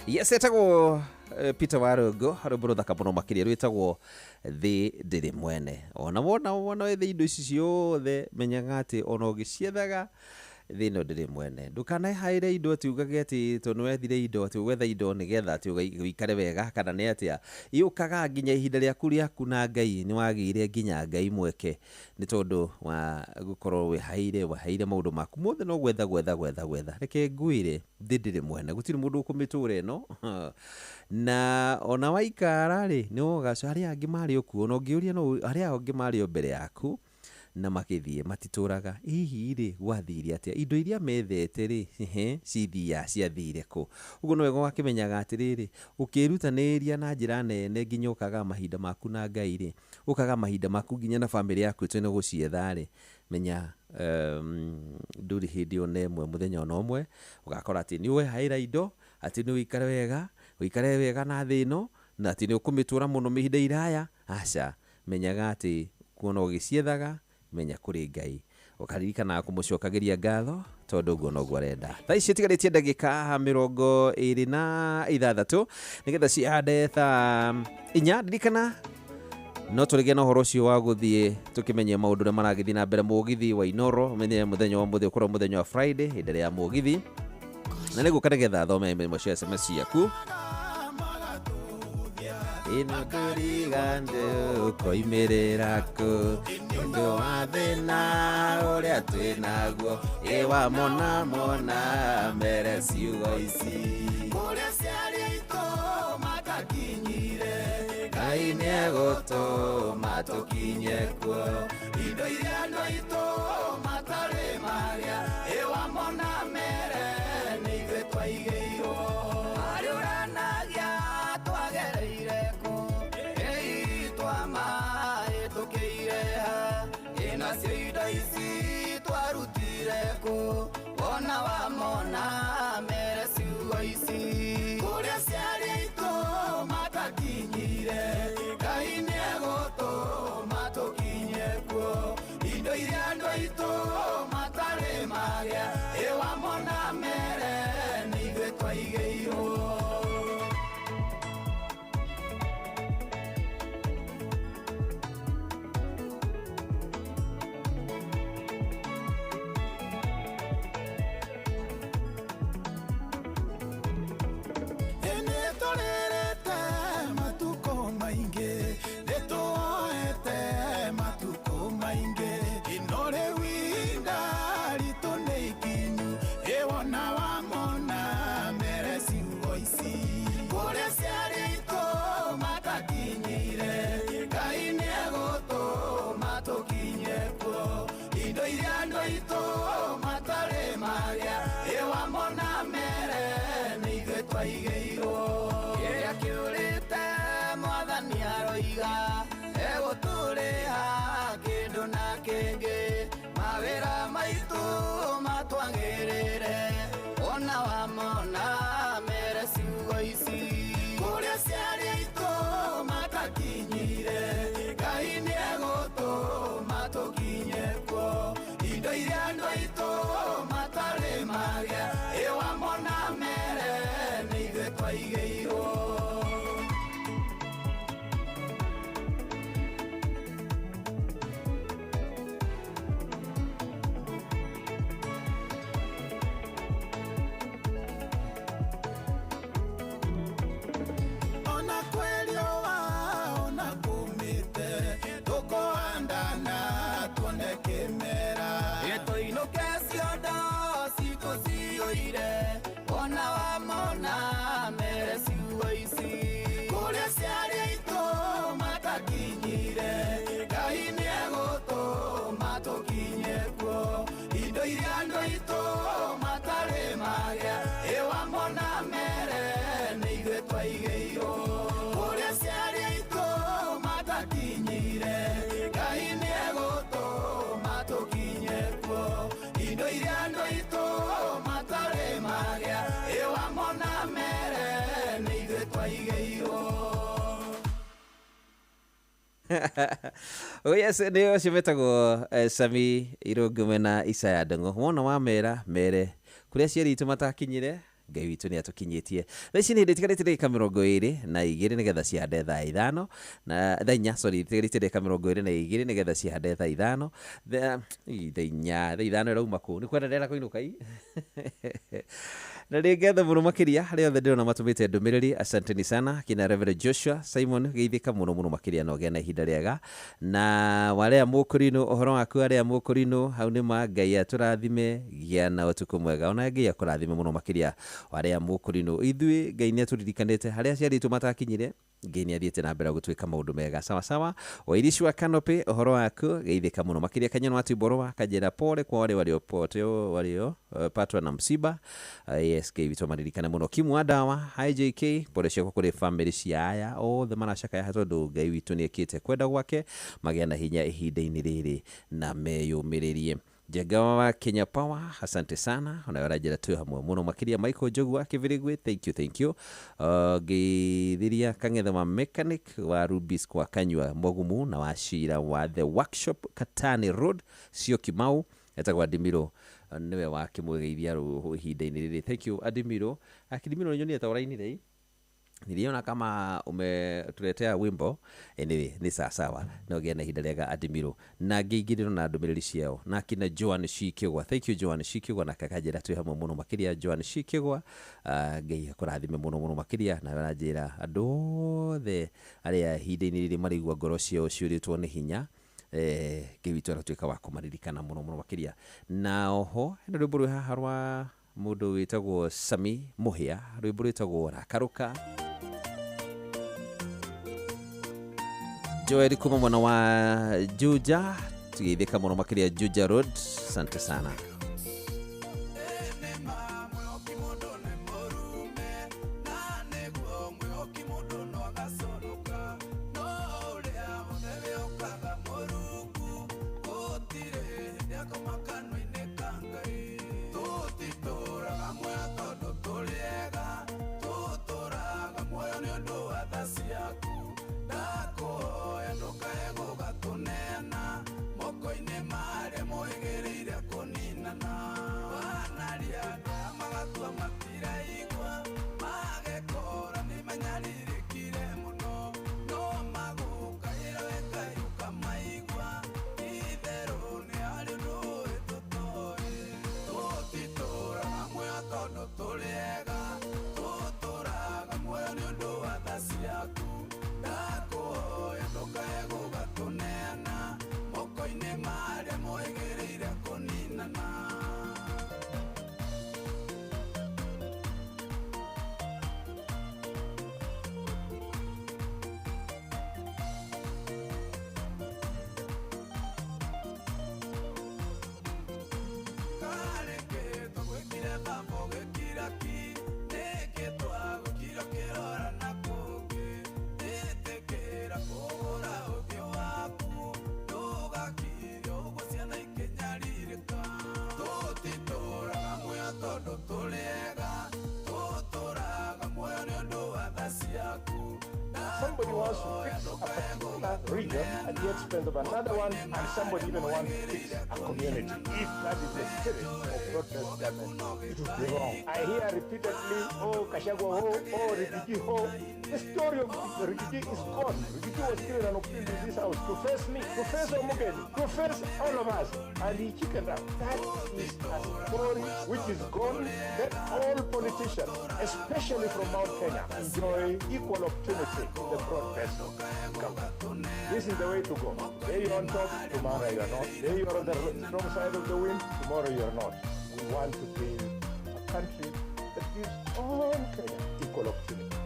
Yes, etagwo Peter Warũngũ, rwĩmbo rũthaka mũno makĩria rwĩtagwo thĩ ndĩrĩ mwene. Ona wona wona wethe indo ici ciothe menyaga atĩ ona ũgĩciethaga thĩ ĩno ndĩrĩ mwene. Ndũkanehaĩre indo atĩ ugage atĩ tondũ nĩwethire indo atĩ ũgwetha indo nĩgetha atĩ ũikare wega kana nĩ atĩa. Yũkaga nginya ihinda rĩaku rĩaku na Ngai nĩwagĩire nginya Ngai mweke nĩ tondũ wa gũkorwo wĩhaire wĩhaire maũndũ maku mothe no gwetha gwetha gwetha gwetha. Reke ngwĩre thĩ ndĩrĩ mwene, gũtirĩ mũndũ ũkũmĩtũra ĩno na ona waikara rĩ nĩ ũgaca arĩa angĩ marĩ o kuo, ona ũngĩũria no arĩa angĩ marĩ o mbere yaku na magĩthiĩ matitũraga. Hihi rĩ gwathire atĩa? Indo iria methete rĩ cithiaga ciathire kũ? Ũguo nĩ wega ũgakĩmenyaga atĩrĩrĩ, ũkĩĩrutanĩria na njĩra nene nginya ũkaga mahinda maku na Ngai rĩ, ũkaga mahinda maku nginya na bamĩrĩ yaku ĩtue nĩ gũcietha rĩ, menya ndũrĩ hĩndĩ ona ĩmwe mũthenya ona ũmwe ũgakora atĩ nĩ wehaĩra indo atĩ nĩ ũikare wega, ũikare wega na thĩ ĩno na atĩ nĩ ũkũmĩtũra mũno ihinda iraya. Aca, menyaga atĩ kuona ũgĩciethaga menya kũrĩ Ngai, ũkaririkanaga kũmũcokagĩria ngatho tondũ ũguo noguo arenda. Thaa ici itigarĩtie ndagĩka 26 nĩgetha cihande thaa 4. Ririkana no tũrĩge na ũhoro ũcio wa gũthiĩ tũkĩmenye maũndũ ũrĩa maragĩthiĩ na mbere mũgithi wa Inoro. Menye mũthenya wa mũthĩ ũkorwo mũthenya wa Friday hĩndĩ ĩrĩa ya mũgithi, na nĩgũka nĩgetha thome imwe cia SMS ciaku. Ĩno ndũriga ndũkoimĩrĩra kũ nĩ ũndũ wa thĩna ũrĩa ũrĩa twĩ naguo ĩ wamona mona mere ciugo ici kũrĩa ciarĩ aitũ matakinyire Ngai nĩegũtũma tũkinye kuo indo iria andũ aitũ matarĩ marĩa ĩ wamona mere nĩ ithuĩ twaigĩirwo harĩ ũranagia twagereire kũ ĩ twamahĩtũkĩire ha ĩ nacio indo ici twarutire kũ wona wamona mere ciugo ici kũrĩa ciarĩ aitũ matakinyire Ngai nĩegũtũma tũkinye kuo indo iria andũ aitũ matarĩ marĩa ĩ wamona mere nĩ ithuĩ twaigĩirwo. Nĩtũrĩrĩte matukũ maingĩ nĩtuoete matukũ maingĩ ino rĩu ihinda ritũ nĩ ikinyu ĩ wona wamona mere ciugo ici kũrĩa ciarĩ aitũ matakinyire Ngai nĩegũtũma tũkinye kuo indo iria andũ aitũ matarĩ marĩa ĩ wamona mere nĩ ithuĩ twaigĩirwo kĩrĩa kĩũrĩte mwathani aroiga egũtũrĩha kĩndũ na kĩngĩ mawĩra maitũ matwagĩrĩre wona wamona mere ciugo ici kũrĩa ciarĩ aitũ matakinyire Ngai nĩegũtũma tũkinye kuo indo iria andũ aitũ matarĩ marĩa ĩ wamona mere nĩ ithuĩ twaigĩirwo. Ona kwĩriũa ona kũmĩte tũkũhandana tuone kĩmera tũinũke ciondo citũ ciyũire wona wamona mere ciugo ici kũrĩa ciarĩ aitũ matakinyire Ngai nĩegũtũma tũkinye kuo indo iria andũ aitũ matarĩ marĩa ĩ wamona mere nĩ ithuĩ twaigĩirwo kũrĩa ciarĩ aitũ matakinyire Ngai nĩegũtũma tũkinye kuo indo iria andũ aitũ matarĩ marĩa ĩ wamona mere nĩ ithuĩ twaigĩirwo. Oh yes, nĩ ũcio metagwo Sami Irũngũme na Isaya Ndung'u. Wona wamera mere kũrĩa aciari aitũ matakinyire Ngai witũ nĩ atũkinyĩtie. Thaa ici nĩ hĩndĩ itigarĩte ndagĩka 22 nĩgetha cihande thaa 5 na thaa 4 sorry itigarĩte ndagĩka 22 nĩgetha cihande thaa 5 thaa 4 thaa 5 ĩrauma kũ nĩ kwenda ndĩrenda kũinũka i na nĩ ngatho mũno makĩria arĩa othe ndĩrona matũmĩte ndũmĩrĩri asanteni sana kina Reverend Joshua Simon geithĩka mũno mũno makĩria na ũgĩe na ihinda rĩega na warĩa mũkũrinũ ũhoro waku arĩa mũkũrinũ hau nĩ ma Ngai atũrathime gĩa na ũtukũ mwega ona Ngai akũrathime mũno makĩria warĩa mũkũrinũ ithuĩ Ngai nĩ atũririkanĩte harĩa aciari aitũ matakinyire Ngai nĩ athiĩte na mbere gũtuĩka maũndũ mega sawa sawa. Wairici wa Canopy ũhoro waku geithĩka mũno makĩria Kanyano wa Tiborwa kanjĩra pole kwa wale waliopoteo waliopatwa na msiba. Yes, Ngai witũ amaririkane mũno. Kimu wa Dawa IJK pole ciakwa kũrĩ family cia aya othe maracakaya tondũ Ngai witũ nĩ ekĩte kwenda gwake magĩa na hinya ihinda-inĩ rĩrĩ na meyũmĩrĩrie. Njenga wa Kenya Power asante sana ona ũranjĩra twĩ hamwe mũno makĩria. Michael Njogu wa Kĩbĩrĩgwe thank you thank you. Ngĩthiria Kang'ethe wa mechanic wa Rubis kwa Kanyua Mogumu na wa Cira wa The Workshop Katani Road Syokimau etagwo Adimiro nĩwe wakĩmwĩgeithia ihinda-inĩ rĩrĩ thank you Adimiro. Akidimiro nyonire ta ũrainire niliona kama umetuletea wimbo. Anyway, ni sawa sawa na ũgĩe na ihinda rĩega Adimiro na ngĩingĩrĩrwo na ndũmĩrĩri ciao na kina Joan Shikigwa thank you Joan Shikigwa na kakanjĩra twĩ hamwe mũno makĩria Joan Shikigwa. Ngai akũrathime mũno mũno makĩria na aranjĩra andũ othe arĩa ihinda-inĩ rĩrĩ maraigua ngoro ciao ciũrĩtwo nĩ hinya Ngai witũ aratuĩka wa kũmaririkana mũno mũno makĩria. Na oho hena rwĩmbo rwĩ haha rwa mũndũ wĩtagwo Sami Mũhĩa, rwĩmbo rwĩtagwo Rakarũka. Joel kuma mwena wa Juja, tugeithĩka mũno makĩria Juja Road, asante sana. Somebody wants to fix a particular region at the expense of another one, and somebody even wants to fix a community. If that is the spirit of broad-based government, it would be wrong. I hear repeatedly, oh, Gachagua ho, oh, Riggy G ho. The story of Riggy G is gone. Riggy G was given an opportunity in this house to face me, to face Omogeni, to face all of us, and he chickened out. That is a story which is gone. Let all politicians, especially from Mount Kenya, enjoy equal opportunity in the broad-based government. This is the way to go. Today you're on top, tomorrow you're not. Today you're on the strong side of the wind, tomorrow you're not. We want to build a country that gives all Kenya equal opportunity.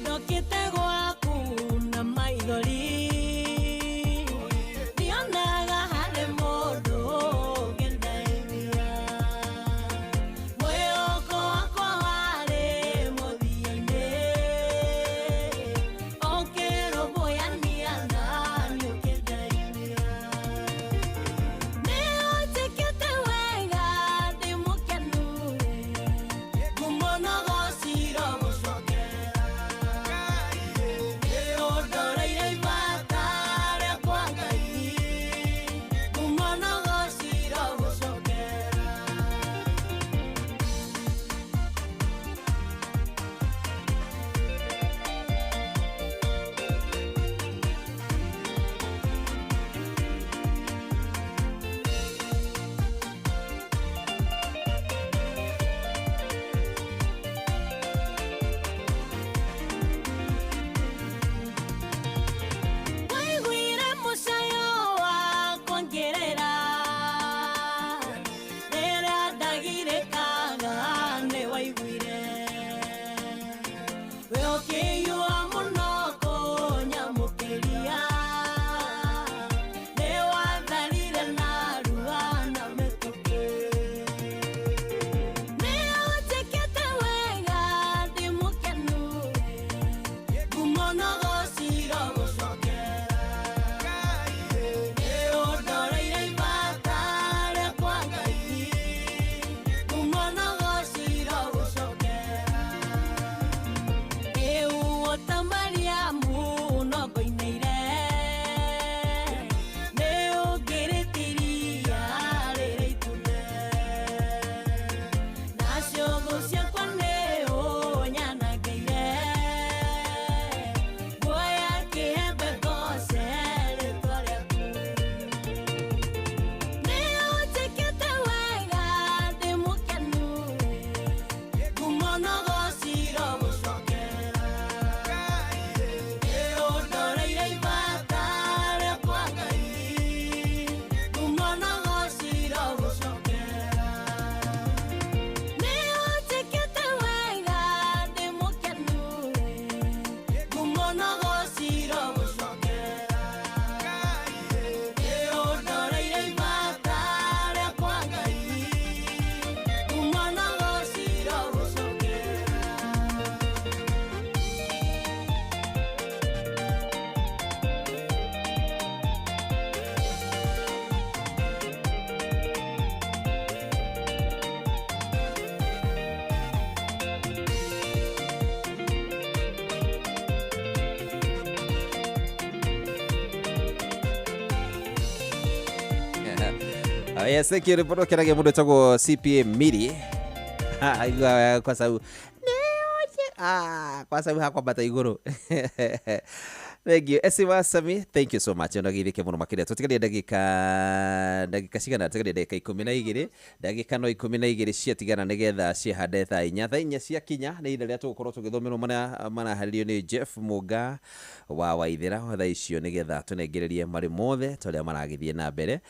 Ndokĩte gwaku na maithori ndionaga harĩ mũndũ ũngĩndeithia mwĩhoko wakwa warĩ mũthia-inĩ ũkĩrũmbũyania nani ũkĩndeithia nĩ Yes, thank you. Rĩmwe kĩragia mũndũ wĩtagwo CPA Miri. Aigua kwa sababu kwa sababu hakwambata igũrũ. Thank you. Esi Wasami, thank you so much. Ona githike muno makiria. Tutigarie ndagika cigana, tutigarie ndagika 12, ndagika no 12 ciatigana nigetha cihande thaa inya. Thaa inya ciakinya nĩ ihinda rĩrĩa tũgũkorwo tũgĩthomerwo marĩa maraharĩrio nĩ Jeff Mũnga wa Waithĩra thaa icio nĩgetha tũnengererie marĩ mothe ta ũrĩa maragĩthiĩ na mbere.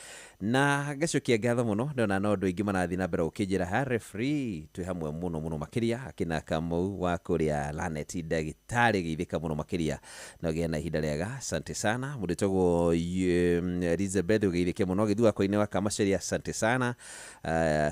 Na ngacokia ngatho mũno ndona no andũ aingĩ marathiĩ na mbere gũkĩnjĩra ha referee twĩ hamwe mũno mũno makĩria akina Kamau wa kũrĩa Lanet ndagĩtarĩ geithĩka mũno makĩria na ũgĩe na ihinda rĩega. Asante sana mũndũ wĩtagwo Elizabeth ũgeithĩke mũno gĩthua kwa-inĩ wa Kamaceria, asante sana.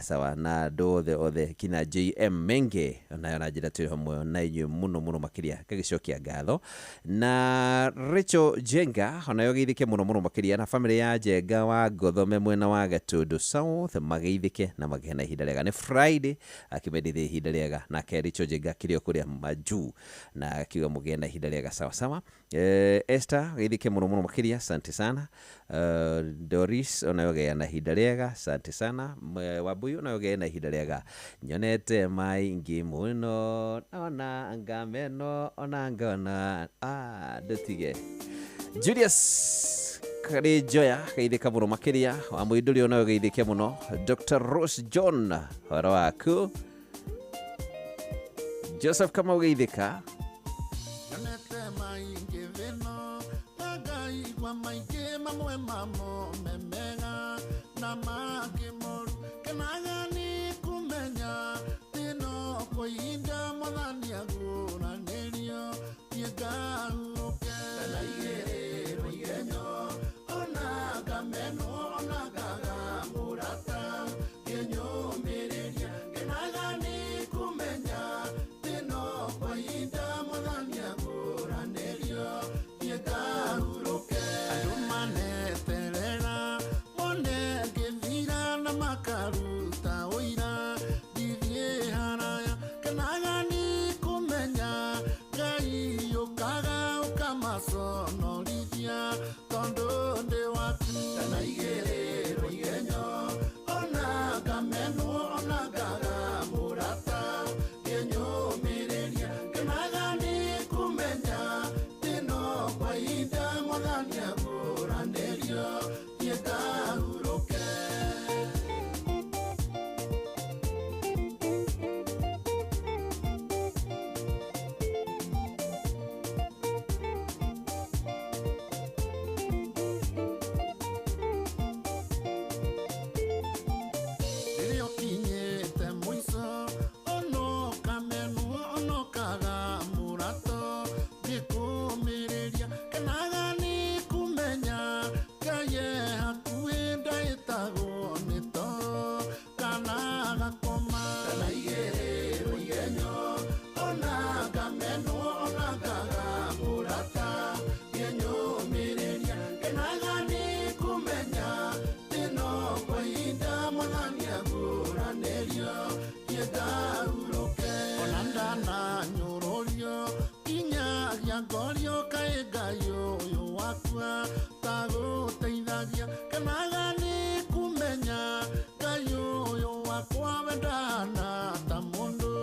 Sawa na andũ othe othe kina JM Menge nayo na njĩra twĩ hamwe na inyuĩ mũno mũno makĩria ngagĩcokia ngatho. Na Rachel Jenga onayo geithĩke mũno mũno makĩria na family ya Jenga wa Ngothome mwena wa Gatundu South mageithĩke na magĩe na ihinda rĩega. Nĩ Friday akĩmendithia ihinda rĩega nake Rachel Jenga akĩrĩ o kũrĩa majuu na akiuga mũgĩe na ihinda rĩega sawa sawa. Esther geithĩke mũno mũno makĩria, asante sana. Doris onayo gĩa na ihinda rĩega, asante sana. Wambuyu onayo gĩa na ihinda rĩega. Nyonete maingĩ mũno ona ngameno ona ngona ndũtige. Julius Karinjoya geithĩka mũno makĩria. Wa Mũindũri onayo geithĩke mũno. Dr. Rose John horo waku. Joseph Kamau geithĩka. Nyonete maingĩ thĩno na ngaigua maingĩ mamwe mamo me mega na mangĩ moru kenaga nĩ kũmenya thĩno kwa ihinda mwathani agũranĩrio thiĩ ngahurũke ndanaigĩrĩrwo igenyo ona ngamenwo ona ngaga mũrata ngĩnyũmĩrĩria kenaga nĩ kũmenya thĩno kwa ihinda mwathani agũranĩrio thiĩ ngahurũke andũ maneterera mone ngĩthira na makaruta ũira ndithiĩ haraya kenaga nĩ kũmenya Ngai ũkaga ũkamaconorithia tondũ ndĩ waku ndanaigĩrĩrwo igenyo ona ngamenwo ona ngaga mũrata ngĩnyũmĩrĩria kenaga nĩ kũmenya thĩno kwa ihinda mwathani agũranĩrio thiĩ ngahurũke. Rĩrĩa ũkinyĩte mũico ono kamenwo ono kaga mũrato ngĩkũmĩrĩria kenaga nĩ kũmenya Ngai e hakuhĩ ndahĩtagwo nĩ toro kana gakoma ndanaigĩrĩrwo igenyo ona ngamenwo ona ngaga mũrata ngĩnyũmĩrĩria kenaga nĩ kũmenya thĩno kwa ihinda mwathani agũranĩrio thiĩ ngahurũke ona ndananyũrũrio nginyagia ngorio kaĩ Ngai ũyũ wakwa tagũteithagia kenaga nĩ kũmenya Ngai ũyũ wakwa we ndahana ta mũndũ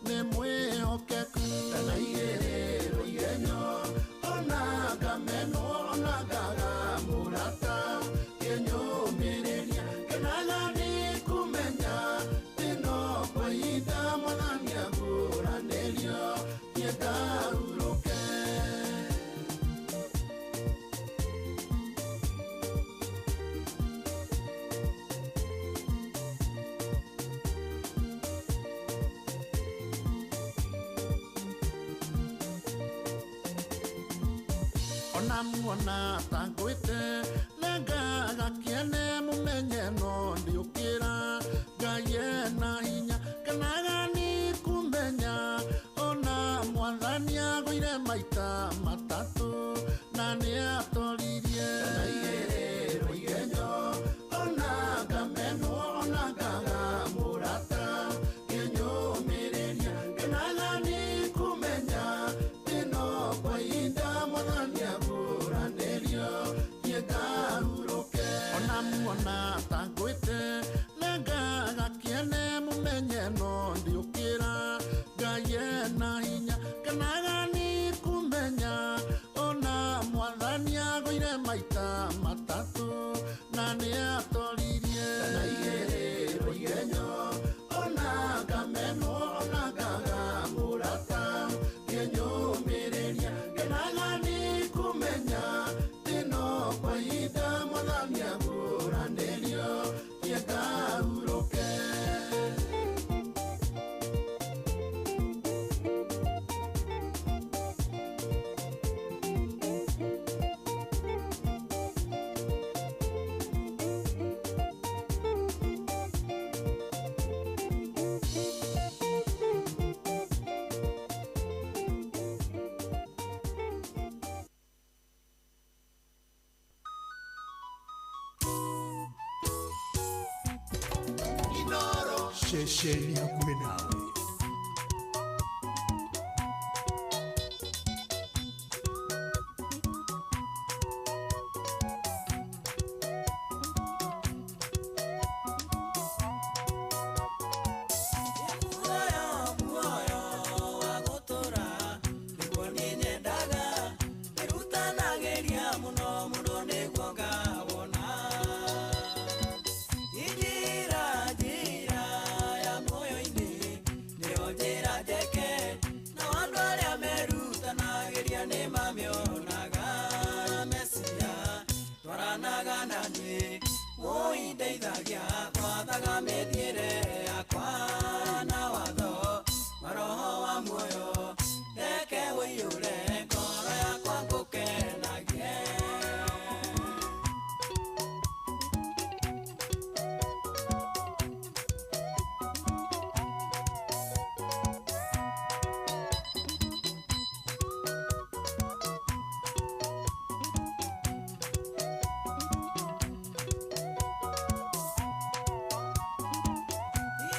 nĩ mwĩhokeku ndanaigĩrĩrwo igenyo ona ngamenwo ona ngaga mũrata ngĩnyũmĩrĩria kenaga nĩ kũmenya thĩno kwa ihinda mwathani agũranĩrio thiĩ ngahurũke. Ona muona ta ngwĩte nengaga kĩene mũmenye no ndiũkĩra Ngai ena hinya kenaga nĩ kũmenya ona mwathani agũire maita matatũ na nĩ atoririe ndanaigĩrĩrwo igenyo ona ngamenwo ona ngaga mũrata ngĩnyũmĩrĩria kenaga nĩ kũmenya thĩno kwa ihinda mwathani agũranĩrio thiĩ ngahurũke ona muona ta ngwĩte Ũmenye no ndĩũkĩra Ngai ena hinya. Kenaga nĩ kũmenya ona mwathani agũire maita matatũ na nĩ atoririe. Ndanaigĩrĩrwo igenyo ona ngamenwo ona ngaga mũrata ngĩnyũmĩrĩria. Kenaga nĩ kũmenya thĩno kwa ihinda mwathani agũranĩrio thiĩ ngahurũke. Ceceni hakuhĩ nawe. Muoyo wa gũtũra nĩguo niĩ nyendaga, nĩrutanagĩria mũno mũno nĩguo ngawona. Njĩra njĩra ya muoyo-inĩ nĩyo njĩra njeke, nao andũ arĩa merutanagĩria nĩmamĩonaga. Mesia twaranaga na niĩ, ũindeithagia gwathaga mĩthiĩre yakwa na watho wa roho wa muoyo, reke ũiyũre ngoro yakwa ngũkenagie.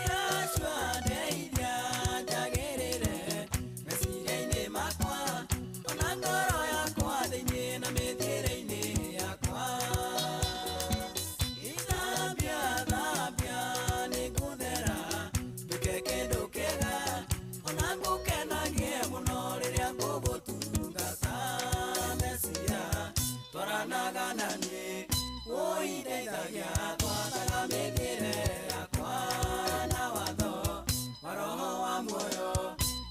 Yashua ndeithia njagĩrĩre meciria-inĩ makwa, ona ngoro yakwa thĩinĩ na mĩthiĩre-inĩ yakwa. Ithambia thambia nĩngũthera nduĩke kĩndũ kĩega, ona ngũkenagie mũno rĩrĩa ngũgũtungata. Mesia twaranaga na niĩ, ũindeithagia gwathaga mĩthiĩre yakwa na watho wa roho wa muoyo,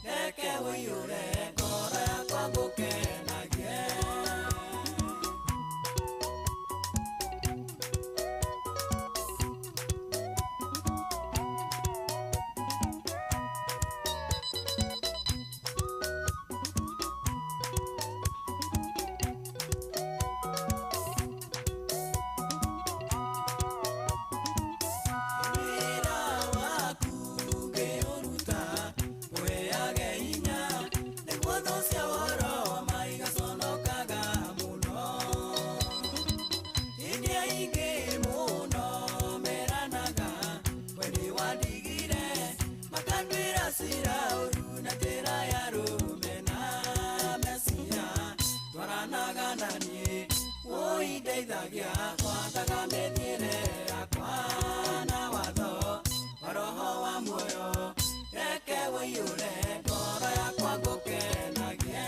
reke ũiyũre ngoro yakwa ngũkenagie. Wĩra waku ngĩũruta ũheage hinya, nĩguo thũ cia ũhoro wa ma igaconokaga mũno. Hĩndĩ aingĩ mũno meranaga we nĩwandigire, makanduĩra cira ũru na njĩra ya rũmena. Mesia twaranaga na niĩ, ũindeithagia gwathaga mĩthiĩre yakwa na watho wa roho wa muoyo, reke ũiyũre ngoro yakwa ngũkenagie.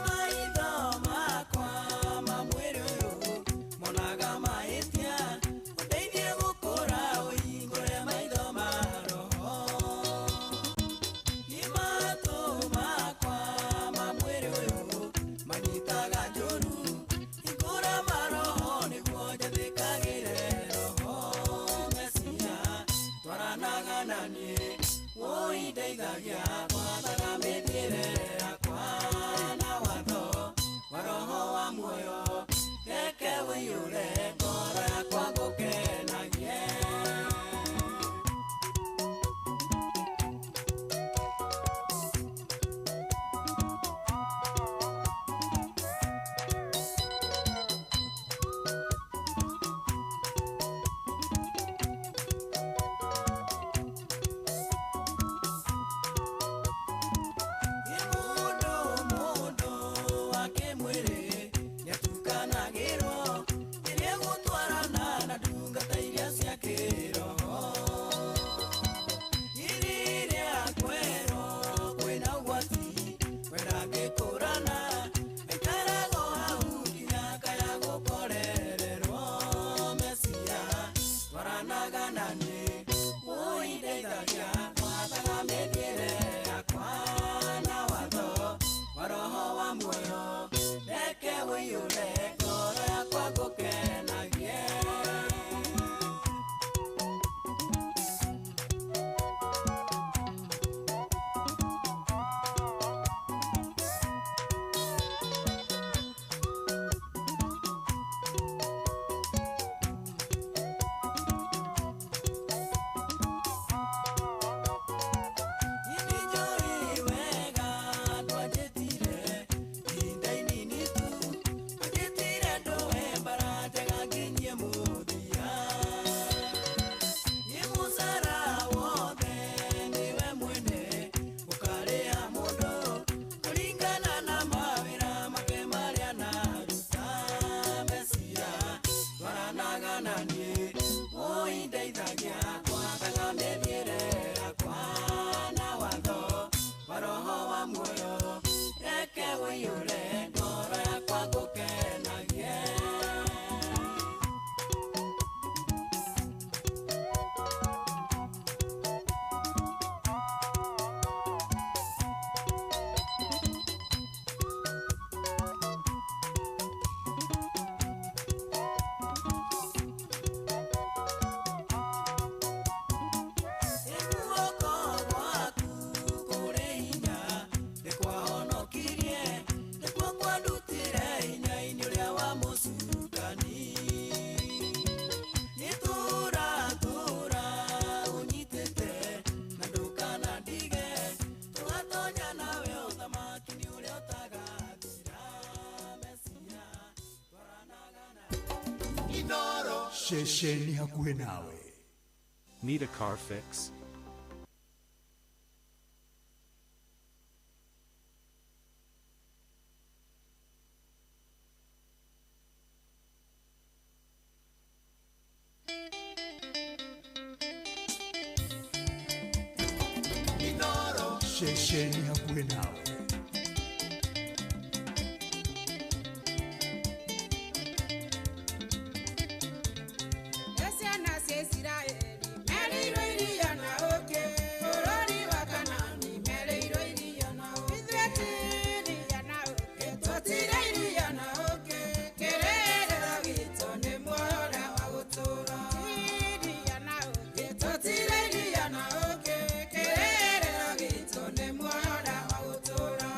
Maitho makwa ma mwĩrĩ ũyũ monaga mahĩtia, ũndeithie gũkũra ũhingũre maitho ma roho. Matũ makwa ma mwĩrĩ ũyũ manyitaga njũru, hingũra maroho nĩguo njathĩkagĩre roho. Mesia twaranaga na niĩ, ũindeithagia gwathaga mĩthiĩre yakwa na watho wa roho wa muoyo, reke ũiyũre ngoro yakwa ngũkenagie. Inoro ceceni hakuhĩ nawe. Need a car fix? Inoro ceceni hakuhĩ nawe. Ciana cia Isiraeli mereirwo iria na ũkĩ, bũrũri wa Kanaani mereirwo iria na ũkĩ. Ithuĩ ti iria na ũkĩ, tũtirĩ iria na ũkĩ, kĩrĩrĩro gitũ nĩ muoyo ũrĩa wa gũtũũra. Ti iria na ũkĩ, tũtirĩ iria na ũkĩ, kĩrĩrĩro gitũ nĩ muoyo ũrĩa wa gũtũũra.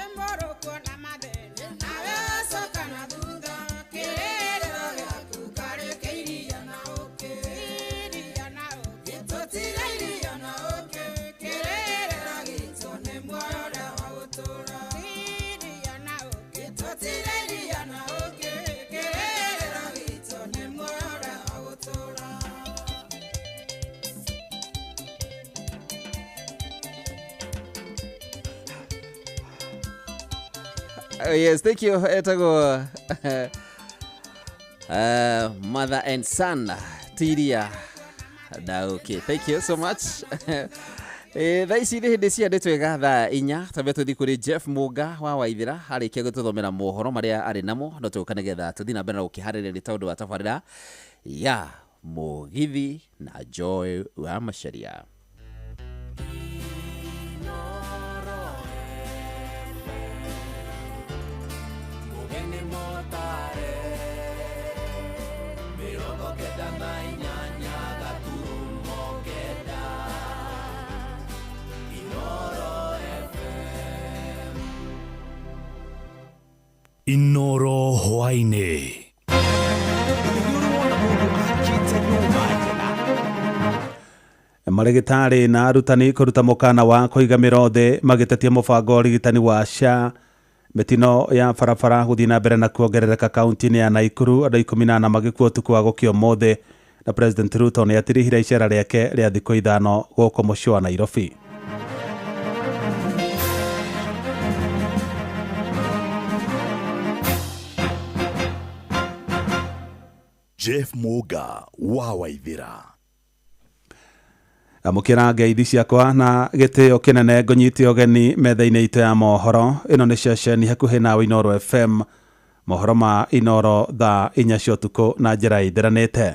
Ĩmũrũkwo na mathĩna, nawe ũcoka na thutha, kĩrĩrĩro gĩaku karĩ kĩiria na ũkĩ. Iria na ũkĩ, tũtirĩ iria na ũkĩ, kĩrĩrĩro gitũ nĩ muoyo ũrĩa wa gũtũũra. Iria na ũkĩ, tũtirĩ iria na ũkĩ, kĩrĩrĩro gitũ nĩ muoyo ũrĩa wa gũtũũra. Oh, yes, thank you. Etagwo mother and son Tiria na okay. Thank you so much. Thaa ici nĩ hĩndĩ cia twega thaa 4 tambe tũthiĩ kũrĩ Jeff Mũnga wa Waithĩra arĩkia gũtũthomera mohoro marĩa arĩ namo no tũka nĩgetha tũthiĩ na mbere na gũkĩharĩrĩria tondũ wa tabarĩra ya Mũgithi na Joy wa Macharia. Mugeni motare 98 gaturumo 9 Inoro FM. Inoro hwaini. Marĩgĩtarĩ na arutani kũruta mũkana wa kũiga mĩro thĩ magĩtetia mũbango wa ũrigitani wa SHA. Mĩtino ya barabara gũthiĩ na mbere na kuongerereka kaunti-inĩ ya Naikuru, andũ 14 magĩkua ũtukũ wa gũkĩa ũmũthĩ, na President Ruto nĩ atirihire icera rĩake rĩa thikũ 5 gũkũ mũciĩ wa Nairobi. Jeff Muga wa Waithira. Amũkĩra ngeithi ciakwa na gĩtĩo kĩnene ngũnyite ũgeni metha-inĩ itũ ya mohoro. Ĩno nĩ ceceni hakuhĩ nawe Inoro FM, mohoro ma Inoro thaa 4 cia ũtukũ na njĩra ĩtheranĩte.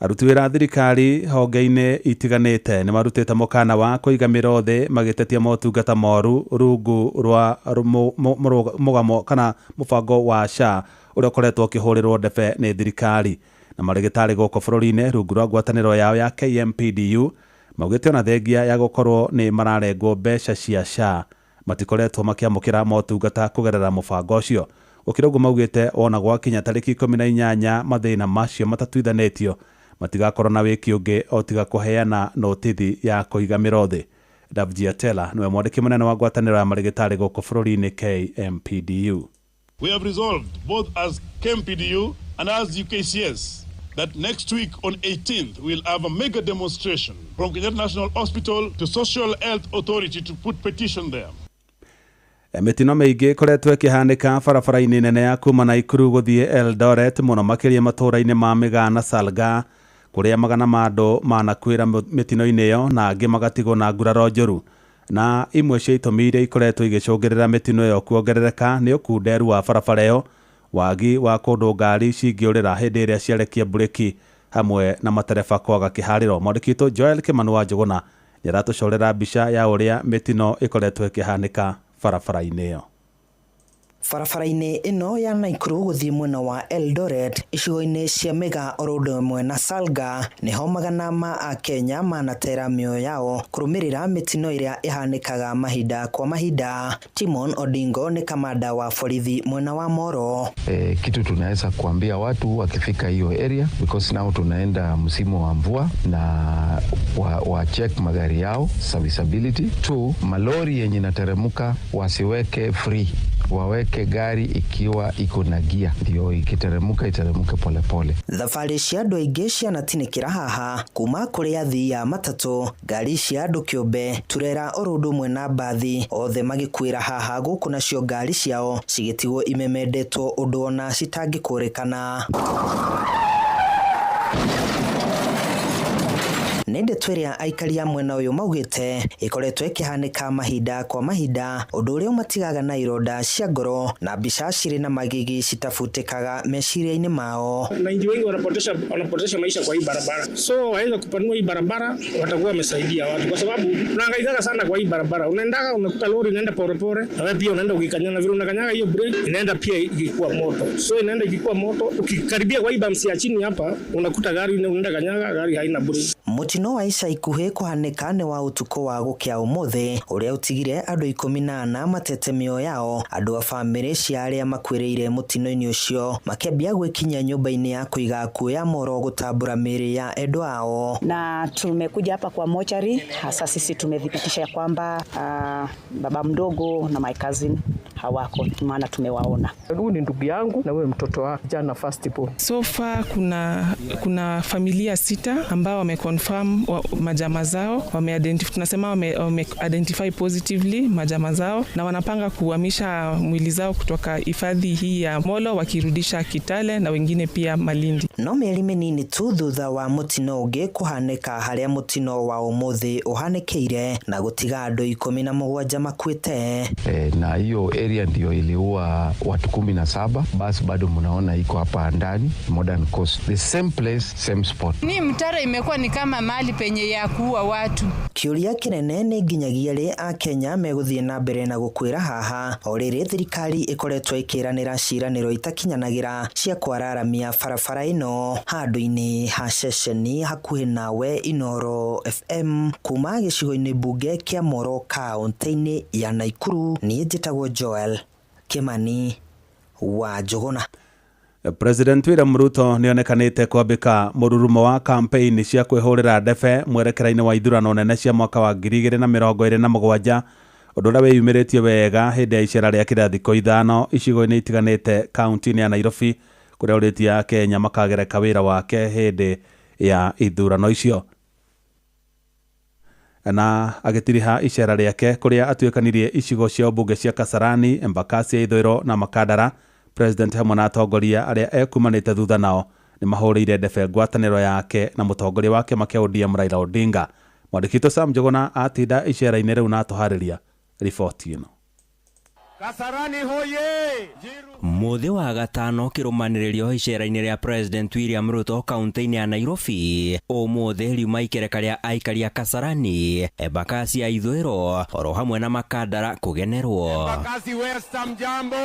Aruti wĩra a thirikari honge-inĩ itiganĩte nĩ marutĩte mũkana wa kũiga mĩro thĩ magĩtetia motungata moru rungu rwa mũgamo kana mũbango wa SHA ũrĩa ũkoretwo ũkĩhũrĩrwo ndebe nĩ thirikari. Na marĩgĩtarĩ gũkũ bũrũri-inĩ rungu rwa ngwatanĩro yao ya KMPDU maugĩte ona thengia ya gũkorwo nĩ mararengwo mbeca cia SHA matikoretwo makĩamũkĩra motungata kũgerera mũbango ũcio. Gũkĩra ũguo maugĩte ona gwakinya tarĩki 18 mathĩna macio matatuithanĩtio matigakorwo na wĩki ũngĩ o tiga kũheana notithi ya kũiga mĩro thĩ. Davji Atela nĩwe mwandĩki mũnene wa ngwatanĩro ya marĩgĩtarĩ gũkũ bũrũri-inĩ KMPDU. We have resolved, both as KMPDU and as UKCS, that next week on 18th, we'll have a mega demonstration from Kenyatta National Hospital to Social Health Authority to put petition there. Mĩtino mĩingĩ ĩkoretwo ĩkĩhanĩka barabara-inĩ nene ya kuma Naikuru gũthiĩ Eldoret, mũno makĩria matũũra-inĩ ma Mĩgaa na Salga, kũrĩa magana ma andũ manakuĩra mĩtino-inĩ ĩyo na angĩ magatigwo na nguraro njũru. Na imwe cia itũmi iria ikoretwo igĩcũngĩrĩra mĩtino ĩyo kuongerereka nĩ ũkunderu wa barabara ĩyo, wagi wa kũndũ ngari cingĩũrĩra hĩndĩ ĩrĩa ciarekia mburĩki, hamwe na matereba kwaga kĩharĩro. Mwandĩki witũ Joel Kĩmanu wa Njũgũna nĩaratũcorera mbica ya ũrĩa mĩtino ĩkoretwo ĩkĩhanĩka barabara-inĩ ĩyo. Barabara-inĩ ĩno ya Naikuru gũthiĩ mwena wa Eldoret icigo-inĩ cia Mĩga oro ũndũ ũmwe na Salga nĩho magana ma akenya manatera mĩoyo yao kũrũmĩrĩra mĩtino ĩrĩa ĩhanĩkaga mahinda kwa mahinda. Timon Odingo nĩ kamanda wa borithi mwena wa Moro. Kitu tunaweza kuambia watu wakifika hiyo area because now tunaenda msimu wa mvua na wa check magari yao serviceability. Two, malori yenye inateremuka wasiweke free, waweke gari ikiwa iko na gia, ndio ikiteremuka iteremuke polepole. Thabarĩ cia andũ aingĩ cianatinĩkĩra haha kuma kũrĩ athii a matatũ, ngari cia andũ kĩũmbe, turera oro ũndũ ũmwe na mbathi, othe magĩkuĩra haha gũkũ nacio ngari ciao cigĩtigwo imemendetwo ũndũ ona citangĩkũrĩkana. Nĩ ndeto ĩrĩa aikari a mwena ũyũ maugĩte ĩkoretwo ĩkĩhanĩka mahinda kwa mahinda, ũndũ ũrĩa ũmatigaga na ironda cia ngoro na mbica cirĩ na magigi citabutĩkaga meciria-inĩ mao. Wananchi wengi wanapotesha maisha kwa hii barabara, so waweza kupanua hii barabara, watakuwa wamesaidia watu, kwa sababu unahangaikaga sana kwa hii barabara. Unaendaga unakuta lori inaenda polepole, na wewe pia unaenda ukikanyaga, vile unakanyaga hiyo brake inaenda pia ikikuwa moto, so inaenda ikikuwa moto. Ukikaribia kwa hii bumps ya chini hapa, unakuta gari unaenda kanyaga, gari haina brake. Mũtino wa ica ikuhĩ kũhanĩka nĩ wa ũtukũ wa gũkĩa ũmũthĩ ũrĩa ũtigire andũ 14 matete mĩoyo yao, andũ a bamĩrĩ cia arĩa makuĩrĩire mũtino-inĩ ũcio makĩambia gwĩkinyia nyũmba-inĩ ya kũiga akuũ ya Moro gũtambũra mĩĩrĩ ya endwa ao. Na tumekuja hapa kwa mochari, hasa sisi tumethibitisha kwamba baba mdogo na my cousin hawako, maana tumewaona. Huyu ni ndugu yangu na wewe mtoto wake jana first born. So far kuna familia 6 ambao wameconfirm majama zao, tunasema wame identify positively majama zao, na wanapanga kuhamisha mwili zao kutoka hifadhi hii ya Molo wakirudisha Kitale na wengine pia Malindi. No mĩeri mĩnini tu thutha wa mũtino ũngĩ kũhanĩka harĩa mũtino wa ũmũthĩ ũhanĩkĩire na gũtiga andũ 17 makuĩte. Na hiyo area ndio iliua watu 17, basi bado mnaona iko hapa ndani Modern Coast, the same place same spot. Ni mtaro imekuwa ni kama mahali penye ya kuua watu. Kĩũria kĩnene nĩ nginyagia rĩ akenya megũthiĩ na mbere na gũkuĩra haha o rĩrĩ thirikari ĩkoretwo ĩkĩranĩra ciĩranĩro itakinyanagĩra cia kwararamia barabara ĩno. Handũ-inĩ ha ceceni hakuhĩ nawe Inooro FM kuma gĩcigo-inĩ mbunge kĩa Moro kaũntĩ-inĩ ya Naikuru, niĩ njĩtagwo Joel Kimani wa Njũgũna. President William Ruto nĩonekanĩte kwambĩka mũrurumo wa campaign cia kwĩhũrĩra ndebe mwerekera-inĩ wa ithurano nene cia mwaka wa 2027, ũndũ ũrĩa wĩyumĩrĩtie wega hĩndĩ ya icera rĩa kĩra thikũ 5 icigo-inĩ itiganĩte kaunti-inĩ ya Nairobi, kũrĩa ũrĩtie Akenya makagereka wĩra wake hĩndĩ ya ithurano icio. Na agĩtiriha icera rĩake kũrĩa atuĩkanirie icigo cia ũmbunge cia Kasarani, Embakasi ya Ithũĩro na Makandara, President hamwe na atongoria arĩa ekumanĩte thutha nao nĩ mahũrĩire ndebe ngwatanĩro yake na mũtongoria wa kĩama kĩa ODM Raila Odinga. Mwandĩki witũ Sam Njũgũna atinda icera-inĩ rĩu na atũharĩria riboti ĩno. Kasarani hoye! Mũthĩ wa gatano kĩrũmanĩrĩrio icera-inĩ rĩa President William Ruto kaunti-inĩ ya Nairobi, ũmũthĩ riuma ikereka rĩa aikari a Kasarani, Embakasi ya Ithũĩro oro hamwe na Makandara kũgenerwo. Embakasi West, mjambo!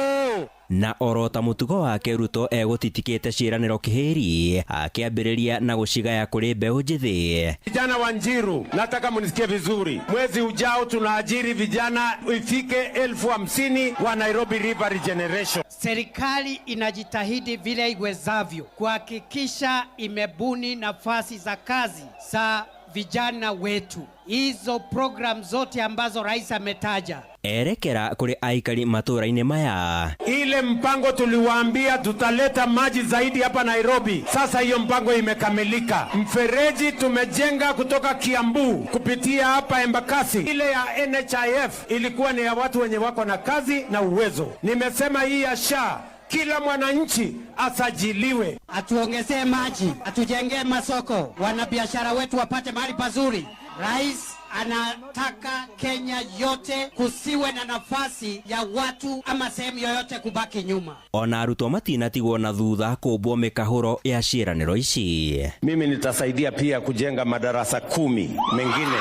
Na oro ta mũtugo wake Ruto egũtitikĩte ciĩranĩro kĩhĩri akĩambĩrĩria na gũcigaya kũrĩ mbeũ njĩthĩ. Vijana wa Njiru, nataka munisikie vizuri. Mwezi ujao tunaajiri vijana ifike 50,000 wa Nairobi River Regeneration. Serikali inajitahidi vile iwezavyo kuhakikisha imebuni nafasi za kazi za vijana wetu. Hizo program zote ambazo rais ametaja. Erekera kũrĩ aikari matũũra-inĩ maya. Ile mpango tuliwaambia tutaleta maji zaidi hapa Nairobi, sasa hiyo mpango imekamilika. Mfereji tumejenga kutoka Kiambu kupitia hapa Embakasi. Ile ya NHIF ilikuwa ni ya watu wenye wako na kazi na uwezo. Nimesema hii ya SHA kila mwananchi asajiliwe. Atuongezee maji, atujengee masoko, wanabiashara wetu wapate mahali pazuri. Rais Anataka Kenya yote kusiwe na nafasi ya watu ama sehemu yoyote kubaki nyuma. Ona arutwo matinatigwo na thutha kũmbwo mĩkahũro ya ciĩranĩro ici. Mimi nitasaidia pia kujenga madarasa 10 mengine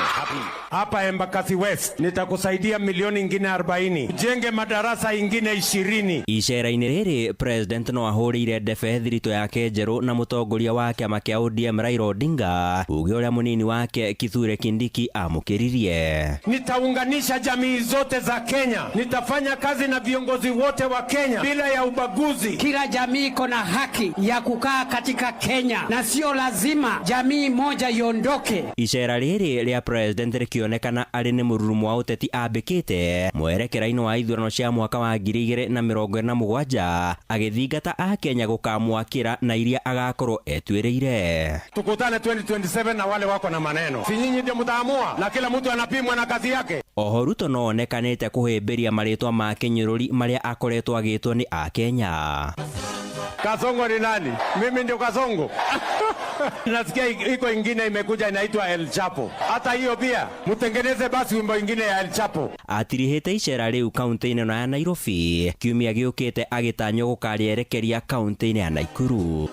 hapa Embakasi West. Nitakusaidia milioni ingine 40 ujenge madarasa ingine 20. Icera-inĩ rĩrĩ president no ahũrĩire ndebe thiritũ yake njerũ na mũtongoria wa kĩama kĩa ODM Raila Odinga, uge ũrĩa mũnini wake Kithure Kindiki amũkĩririe. Nitaunganisha jamii zote za Kenya, nitafanya kazi na viongozi wote wa Kenya bila ya ubaguzi. Kila jamii iko na haki ya kukaa katika Kenya na sio lazima jamii moja iondoke. Icera rĩrĩ rĩa president rĩkĩonekana arĩ nĩ mũrurumo wa ũteti ambĩkĩte mwerekera-inĩ wa ithurano cia mwaka wa 2027 agĩthingata Akenya gũkamwakĩra na iria agakorwo etuĩrĩire. Tukutane 2027 na wale wako na maneno, si nyinyi ndio mtaamua, na kila mtu anapimwa na kazi yake. Oho Ruto no onekanĩte kũhĩmbĩria marĩtwa ma kĩnyũrũri marĩa akoretwo agĩtwo nĩ Akenya. Kasongo ni nani? Mimi ndio Kasongo. Nasikia iko ingine imekuja inaitwa El Chapo. Hata hiyo pia mtengeneze basi wimbo ingine ya El Chapo. Atirihĩte icera rĩu kaunti-inĩ ĩno ya Nairobi kiumia gĩũkĩte agĩtanywo gũkarĩerekeria kaunti-inĩ ya Nakuru.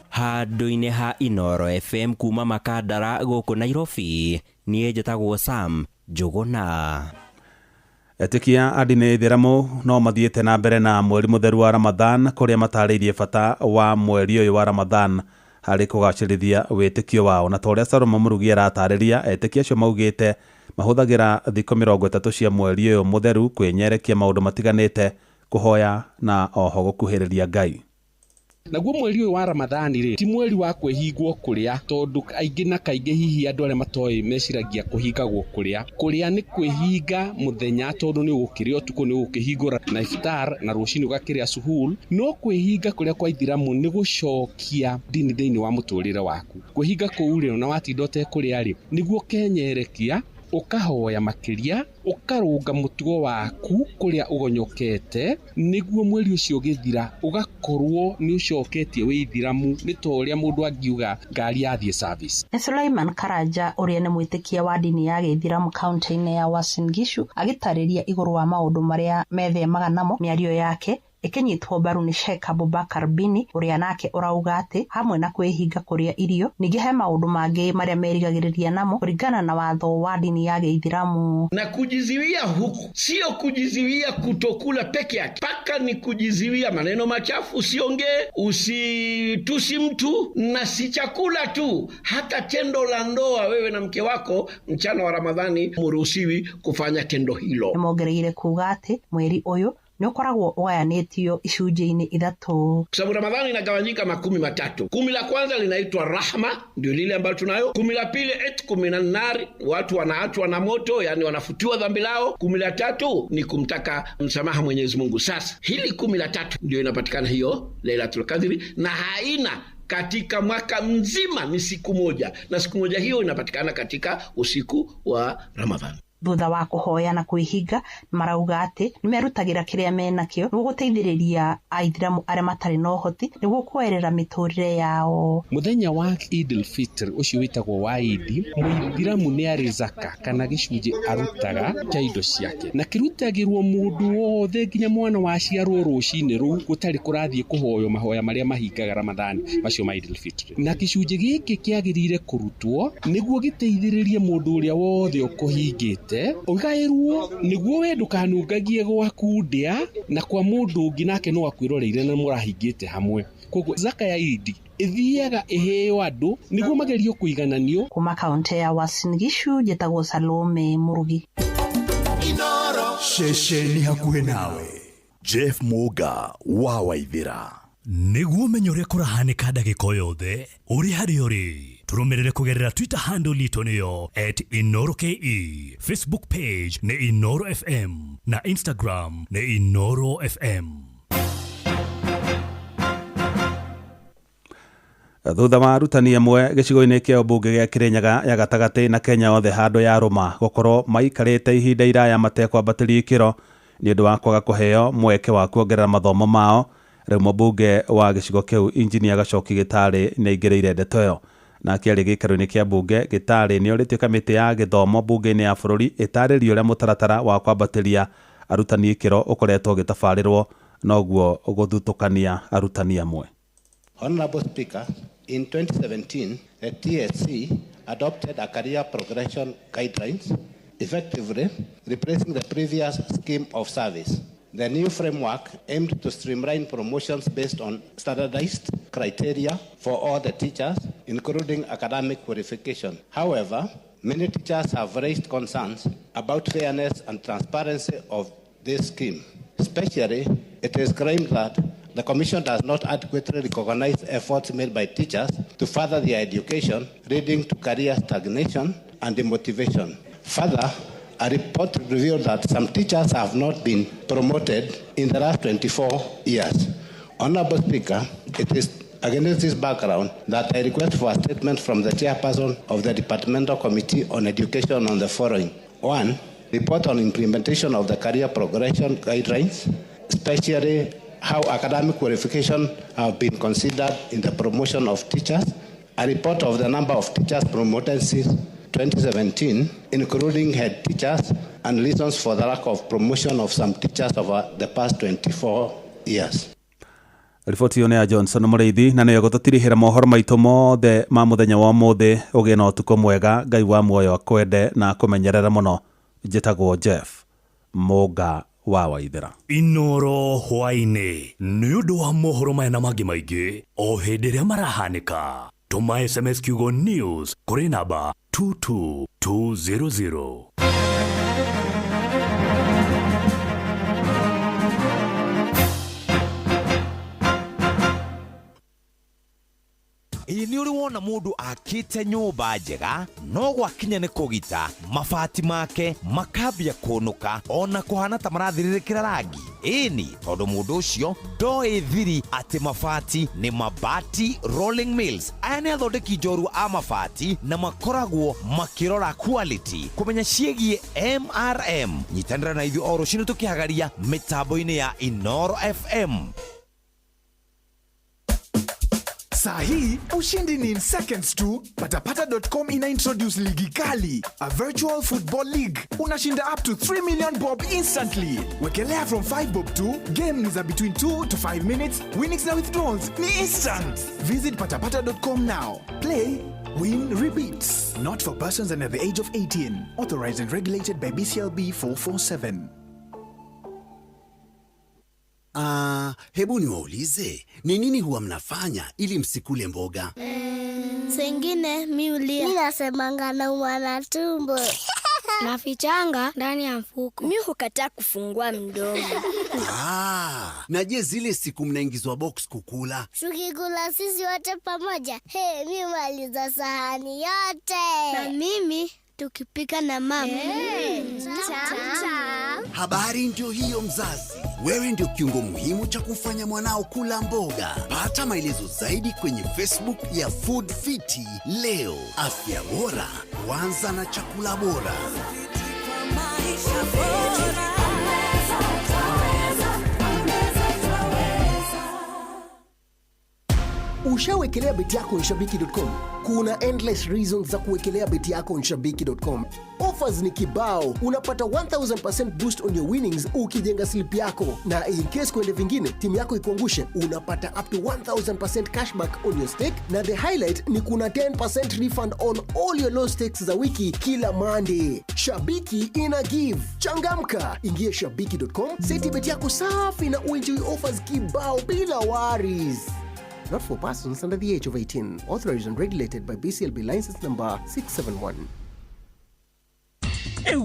Handũ-inĩ ha Inoro FM kuma Makandara gũkũ Nairobi, niĩ njĩtagwo Sam Njũgũna. Etĩkia a ndini ya Ithĩramu no mathiĩte na mbere na mweri mũtheru wa Ramadhan kũrĩa matarĩirie bata wa mweri ũyũ wa Ramadhan harĩ kũgacĩrithia wĩtĩkio wao. Na ta ũrĩa Salome Mũrugi aratarĩria, etĩkia acio maugĩte mahũthagĩra thikũ 30 cia mweri ũyũ mũtheru kwĩnyerekia maũndũ matiganĩte, kũhoya na oho gũkuhĩrĩria Ngai. Naguo mweri ũyũ wa Ramadhani rĩ, ti mweri wa kwĩhingwo kũrĩa, tondũ aingĩ na kaingĩ hihi andũ arĩa matoĩ meciragia kũhingagwo kũrĩa. Kũrĩa nĩ kwĩhinga mũthenya, tondũ nĩ ũgũkĩrĩa ũtukũ, nĩ ũgũkĩhingũra na iftar na rũcinĩ ũgakĩrĩa suhul. No kwĩhinga kũrĩa kwa Ithĩramu nĩ gũcokia ndini thĩinĩ wa mũtũrĩre waku. Kwĩhinga kũu rĩ, na watinda ũtekũrĩa rĩ, nĩguo ũkenyerekia, ũkahoya makĩria, ũkarũnga mũtugo waku kũrĩa ũgonyokete, nĩguo mweri ũcio ũgĩthira ũgakorwo nĩ ũcoketie wĩ Ithĩramu, nĩ ta ũrĩa mũndũ angiuga ngari yathiĩ service. Nĩ Sulaiman Karanja ũrĩa nĩ mwĩtĩkia wa ndini ya Gĩithĩramu kaunti-inĩ ya Uasin Gishu agĩtarĩria igũrũ wa maũndũ marĩa methemaga namo. Mĩario yake ĩkĩnyitwo mbaru nĩ Sheikh Abubakar Bini ũrĩa nake ũrauga atĩ hamwe na kwĩhinga kũrĩa irio, ningĩ he maũndũ mangĩ marĩa merigagĩrĩria namo kũringana na watho wa ndini ya Gĩithĩramu. Na kujiziwia huku sio kujiziwia kutokula peke yake, paka ni kujiziwia maneno machafu, usiongee, usitusi mtu, na si chakula tu, hata tendo la ndoa wewe na mke wako mchana wa Ramadhani muruhusiwi kufanya tendo hilo. Nĩmongereire kuga atĩ mweri ũyũ nĩ ũkoragwo ũgayanĩtio icunjĩ-inĩ 3. Kwa sababu Ramadhani inagawanyika makumi 3. Kumi la kwanza linaitwa rahma, ndio lile ambalo tunayo. Kumi la pili itqu minan nar, watu wanaachwa na moto, yani wanafutiwa dhambi lao. Kumi la tatu ni kumtaka msamaha Mwenyezi Mungu. Sasa hili kumi la tatu ndio inapatikana hiyo Lailatul Qadri, na haina katika mwaka mzima, ni siku moja, na siku moja hiyo inapatikana katika usiku wa Ramadhani. Thutha wa kũhoya na kwĩhinga, marauga atĩ nĩmerutagĩra kĩrĩa menakĩo nĩguo gũteithĩrĩria Aithĩramu arĩa matarĩ na ũhoti nĩguo kuoerera mĩtũrĩre yao. Mũthenya wa Eid al-Fitr ũcio wĩtagwo wa Eid, mũithĩramu nĩ arĩ zaka kana gĩcunjĩ arutaga kĩa indo ciake, na kĩrutagĩrwo mũndũ wothe nginya mwana waciarwo rũcinĩ rũu gũtarĩ kũrathiĩ kũhoywo mahoya marĩa mahingaga Ramadhani macio ma Eid al-Fitr. Na gĩcunjĩ gĩkĩ kĩagĩrĩire kũrutwo nĩguo gĩteithĩrĩrie mũndũ ũrĩa wothe ũkũhingĩte, ũgaĩrwo nĩguo we ndũkanungagie gwaku ndĩa na kwa mũndũ ũngĩ nake no akwĩroreire na mũrahingĩte hamwe. Koguo zaka ya Eid ĩthiaga ĩheo andũ nĩguo magerio kũigananio. Kuma kaunti ya Uasin Gishu njĩtagwo Salome Mũrugi. Ceceni hakuhĩ nawe, Jeff Muga wa Waithĩra. Nĩguo ũmenye ũrĩa kũrahanĩka ndagĩka o yothe ũrĩ harĩa ũrĩ, tũrũmĩrĩre kũgerera Twitter handle itũ nĩyo @InoroKE, Facebook page nĩ Inoro FM na Instagram nĩ Inoro FM. Thutha wa arutani amwe gĩcigo-inĩ kĩa ũmbunge gĩa Kĩrĩnyaga ya gatagatĩ na Kenya othe handũ ya rũma gũkorwo maikarĩte ihinda iraya matekwambatĩrio ikĩro nĩ ũndũ wa kwaga kũheo mweke wa kuongerera mathomo mao, rĩu mũmbunge wa gĩcigo kĩu Injinia Gachoki Gĩtarĩ nĩ aingĩrĩire ndeto ĩyo. Na akĩaria gĩikaro-inĩ kĩa mbunge Gĩtarĩ nĩorĩtie kamĩtĩ ya gĩthomo mbunge-inĩ ya bũrũri ĩtarĩrie ũrĩa mũtaratara wa kwambatĩria arutani ikĩro ũkoretwo ũgĩtabarĩrwo noguo gũthutũkania arutani amwe. Honorable Speaker, in 2017, the TSC adopted a career progression guidelines, effectively replacing the previous scheme of service. The new framework aimed to streamline promotions based on standardized criteria for all the teachers, including academic qualification. However, many teachers have raised concerns about fairness and transparency of this scheme. Especially, it is claimed that the Commission does not adequately recognize efforts made by teachers to further their education, leading to career stagnation and demotivation. Further, a report revealed that some teachers have not been promoted in the last 24 years. Honorable Speaker, it is against this background that I request for a statement from the chairperson of the Departmental Committee on Education on the following. 1. Report on implementation of the career progression guidelines, especially how academic qualification have been considered in the promotion of teachers. A report of the number of teachers promoted since 2017, including head teachers, and reasons for the lack of promotion of some teachers over the past 24 years. Riboti ĩyo nĩ ya Johnson Mũrĩithi na nĩyo gũtũtirihĩra mohoro maitũ mothe ma mũthenya wa ũmũthĩ. Ũgĩe na ũtukũ mwega, Ngai wa muoyo akwende na akũmenyerere mũno. Njĩtagwo Jeff Mũnga wa Waithera. Inoro hwaĩ-inĩ nĩ ũndũ wa mohoro maya na mangĩ maingĩ o hĩndĩ ĩrĩa marahanĩka. Tũma SMS kiugo news kũrĩ namba 22200. Ĩĩ nĩ ũrĩ wona mũndũ akĩte nyũmba njega no gwakinya nĩ kũgita mabati make makambia kũnũka ona kũhana ta marathirĩrĩkĩra rangi. Ĩni tondũ mũndũ ũcio ndoĩ thiri atĩ mabati nĩ Mabati Rolling Mills. Aya nĩ athondeki njorua a mabati na makoragwo makĩrora quality kũmenya ciĩgiĩ MRM. Nyitanĩra na ithuĩ o rũcinĩ tũkĩhagaria mĩtambo-inĩ ya Inoro FM. Saa hii ushindi ni in seconds tu. Patapata.com ina introduce ligi kali, a virtual football league. Unashinda up to 3 million bob instantly. Wekelea from 5 bob tu. Game ni za between 2 to 5 minutes. Winnings na withdrawals ni instant. Visit patapata.com now. Play, win, repeat. Not for persons under the age of 18. Authorized and regulated by BCLB 447. Hebu niwaulize, ni nini huwa mnafanya ili msikule mboga? Sengine mi ulia. Mi nasemanga naumwa na tumbo. Nafichanga ndani ya mfuko. Mi hukataa kufungua mdomo. Na je zile siku mnaingizwa box kukula? Tukikula sisi wote pamoja. Hey, mi maliza sahani yote. Na mimi tukipika na mama. Hey, Habari ndio hiyo mzazi. Wewe ndio kiungo muhimu cha kumfanya mwanao kula mboga. Pata maelezo zaidi kwenye Facebook ya Food Fiti leo. Afya bora, kwanza na chakula bora. Ushawekelea beti yako on shabiki.com? Kuna endless reasons za kuwekelea beti yako on shabiki.com. Offers ni kibao. Unapata 1000% boost on your winnings ukijenga slip yako, na in case kwende vingine timu yako ikuangushe, unapata up to 1000% cashback on your stake, na the highlight ni kuna 10% refund on all your low stakes za wiki kila Monday. Shabiki ina give. Changamka, ingia shabiki.com, seti beti yako safi na uenjoy offers kibao bila worries. Not for persons under the age of 18. Authorized and regulated by BCLB license number 671.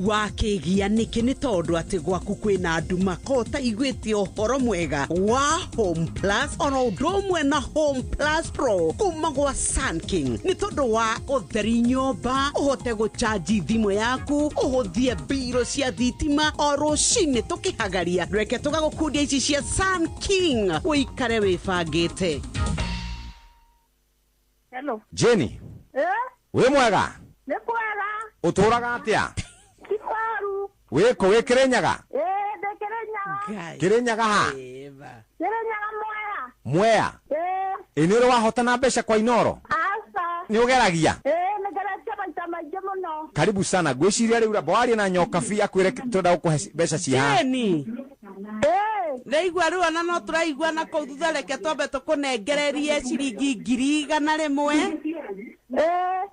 Wakĩgia nĩkĩ nĩ tondũ atĩ gwaku kwĩna nduma ko taiguĩte ũhoro mwega wa Home Plus oro ũndũ ũmwe na Home Plus Pro kuma gwa Sun King nĩ tondũ wa ũtheri nyũmba ũhote gũchanji thimũ yaku ũhũthie mbiro cia thitima o rũcinĩ tũkĩhagaria reke tũgagũkundia ici cia Sun King ũikare wĩbangĩte. Hello. Jenny. Wĩ mwega? Nĩ kwega. Ũtũraga atĩa? Kibaru. Wĩkũ wĩ Kĩrĩnyaga? Ĩĩ ndĩ Kĩrĩnyaga. Kĩrĩnyaga ha? Kĩrĩnyaga Mwea. Mwea? Ĩĩ. Ĩ nĩ ũrĩ wahotana mbeca kwa Inoro? Aca. Nĩ ũgeragia? Ĩĩ, nĩngeretie maita maingĩ mũno. Karibu sana. Ngwĩciria rĩu ramba warie na Nyokabi akwĩre twenda gũkũhe mbeca ci haha. Jane. Ndaigua rĩu ona no tũraigua na kũu thutha, reke twambe tũkũnengererie ciringi 100,000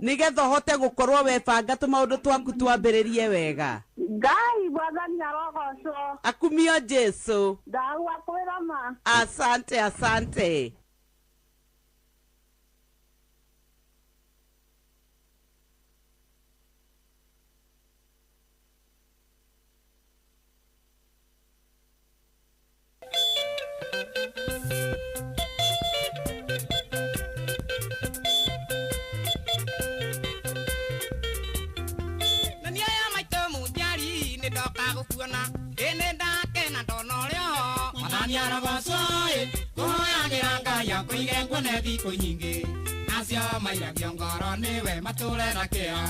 nĩgetha ũhote gũkorwo webanga tũmaũndũ twaku twambĩrĩrie wega. Ngai mwathani arogocwo. Akumio Jesu. Ndagua kwĩra ma. Asante, asante. Na nĩ aya maitũ mũnjiari nĩ ndoka gũkuona ĩ nĩ ndakena ndona ũrĩa ho mwathani arogocwo ĩ kũhoyagĩra Ngai akũige nguone thikũ nyingĩ acio mairagio ngoro nĩwe matũre na kĩo.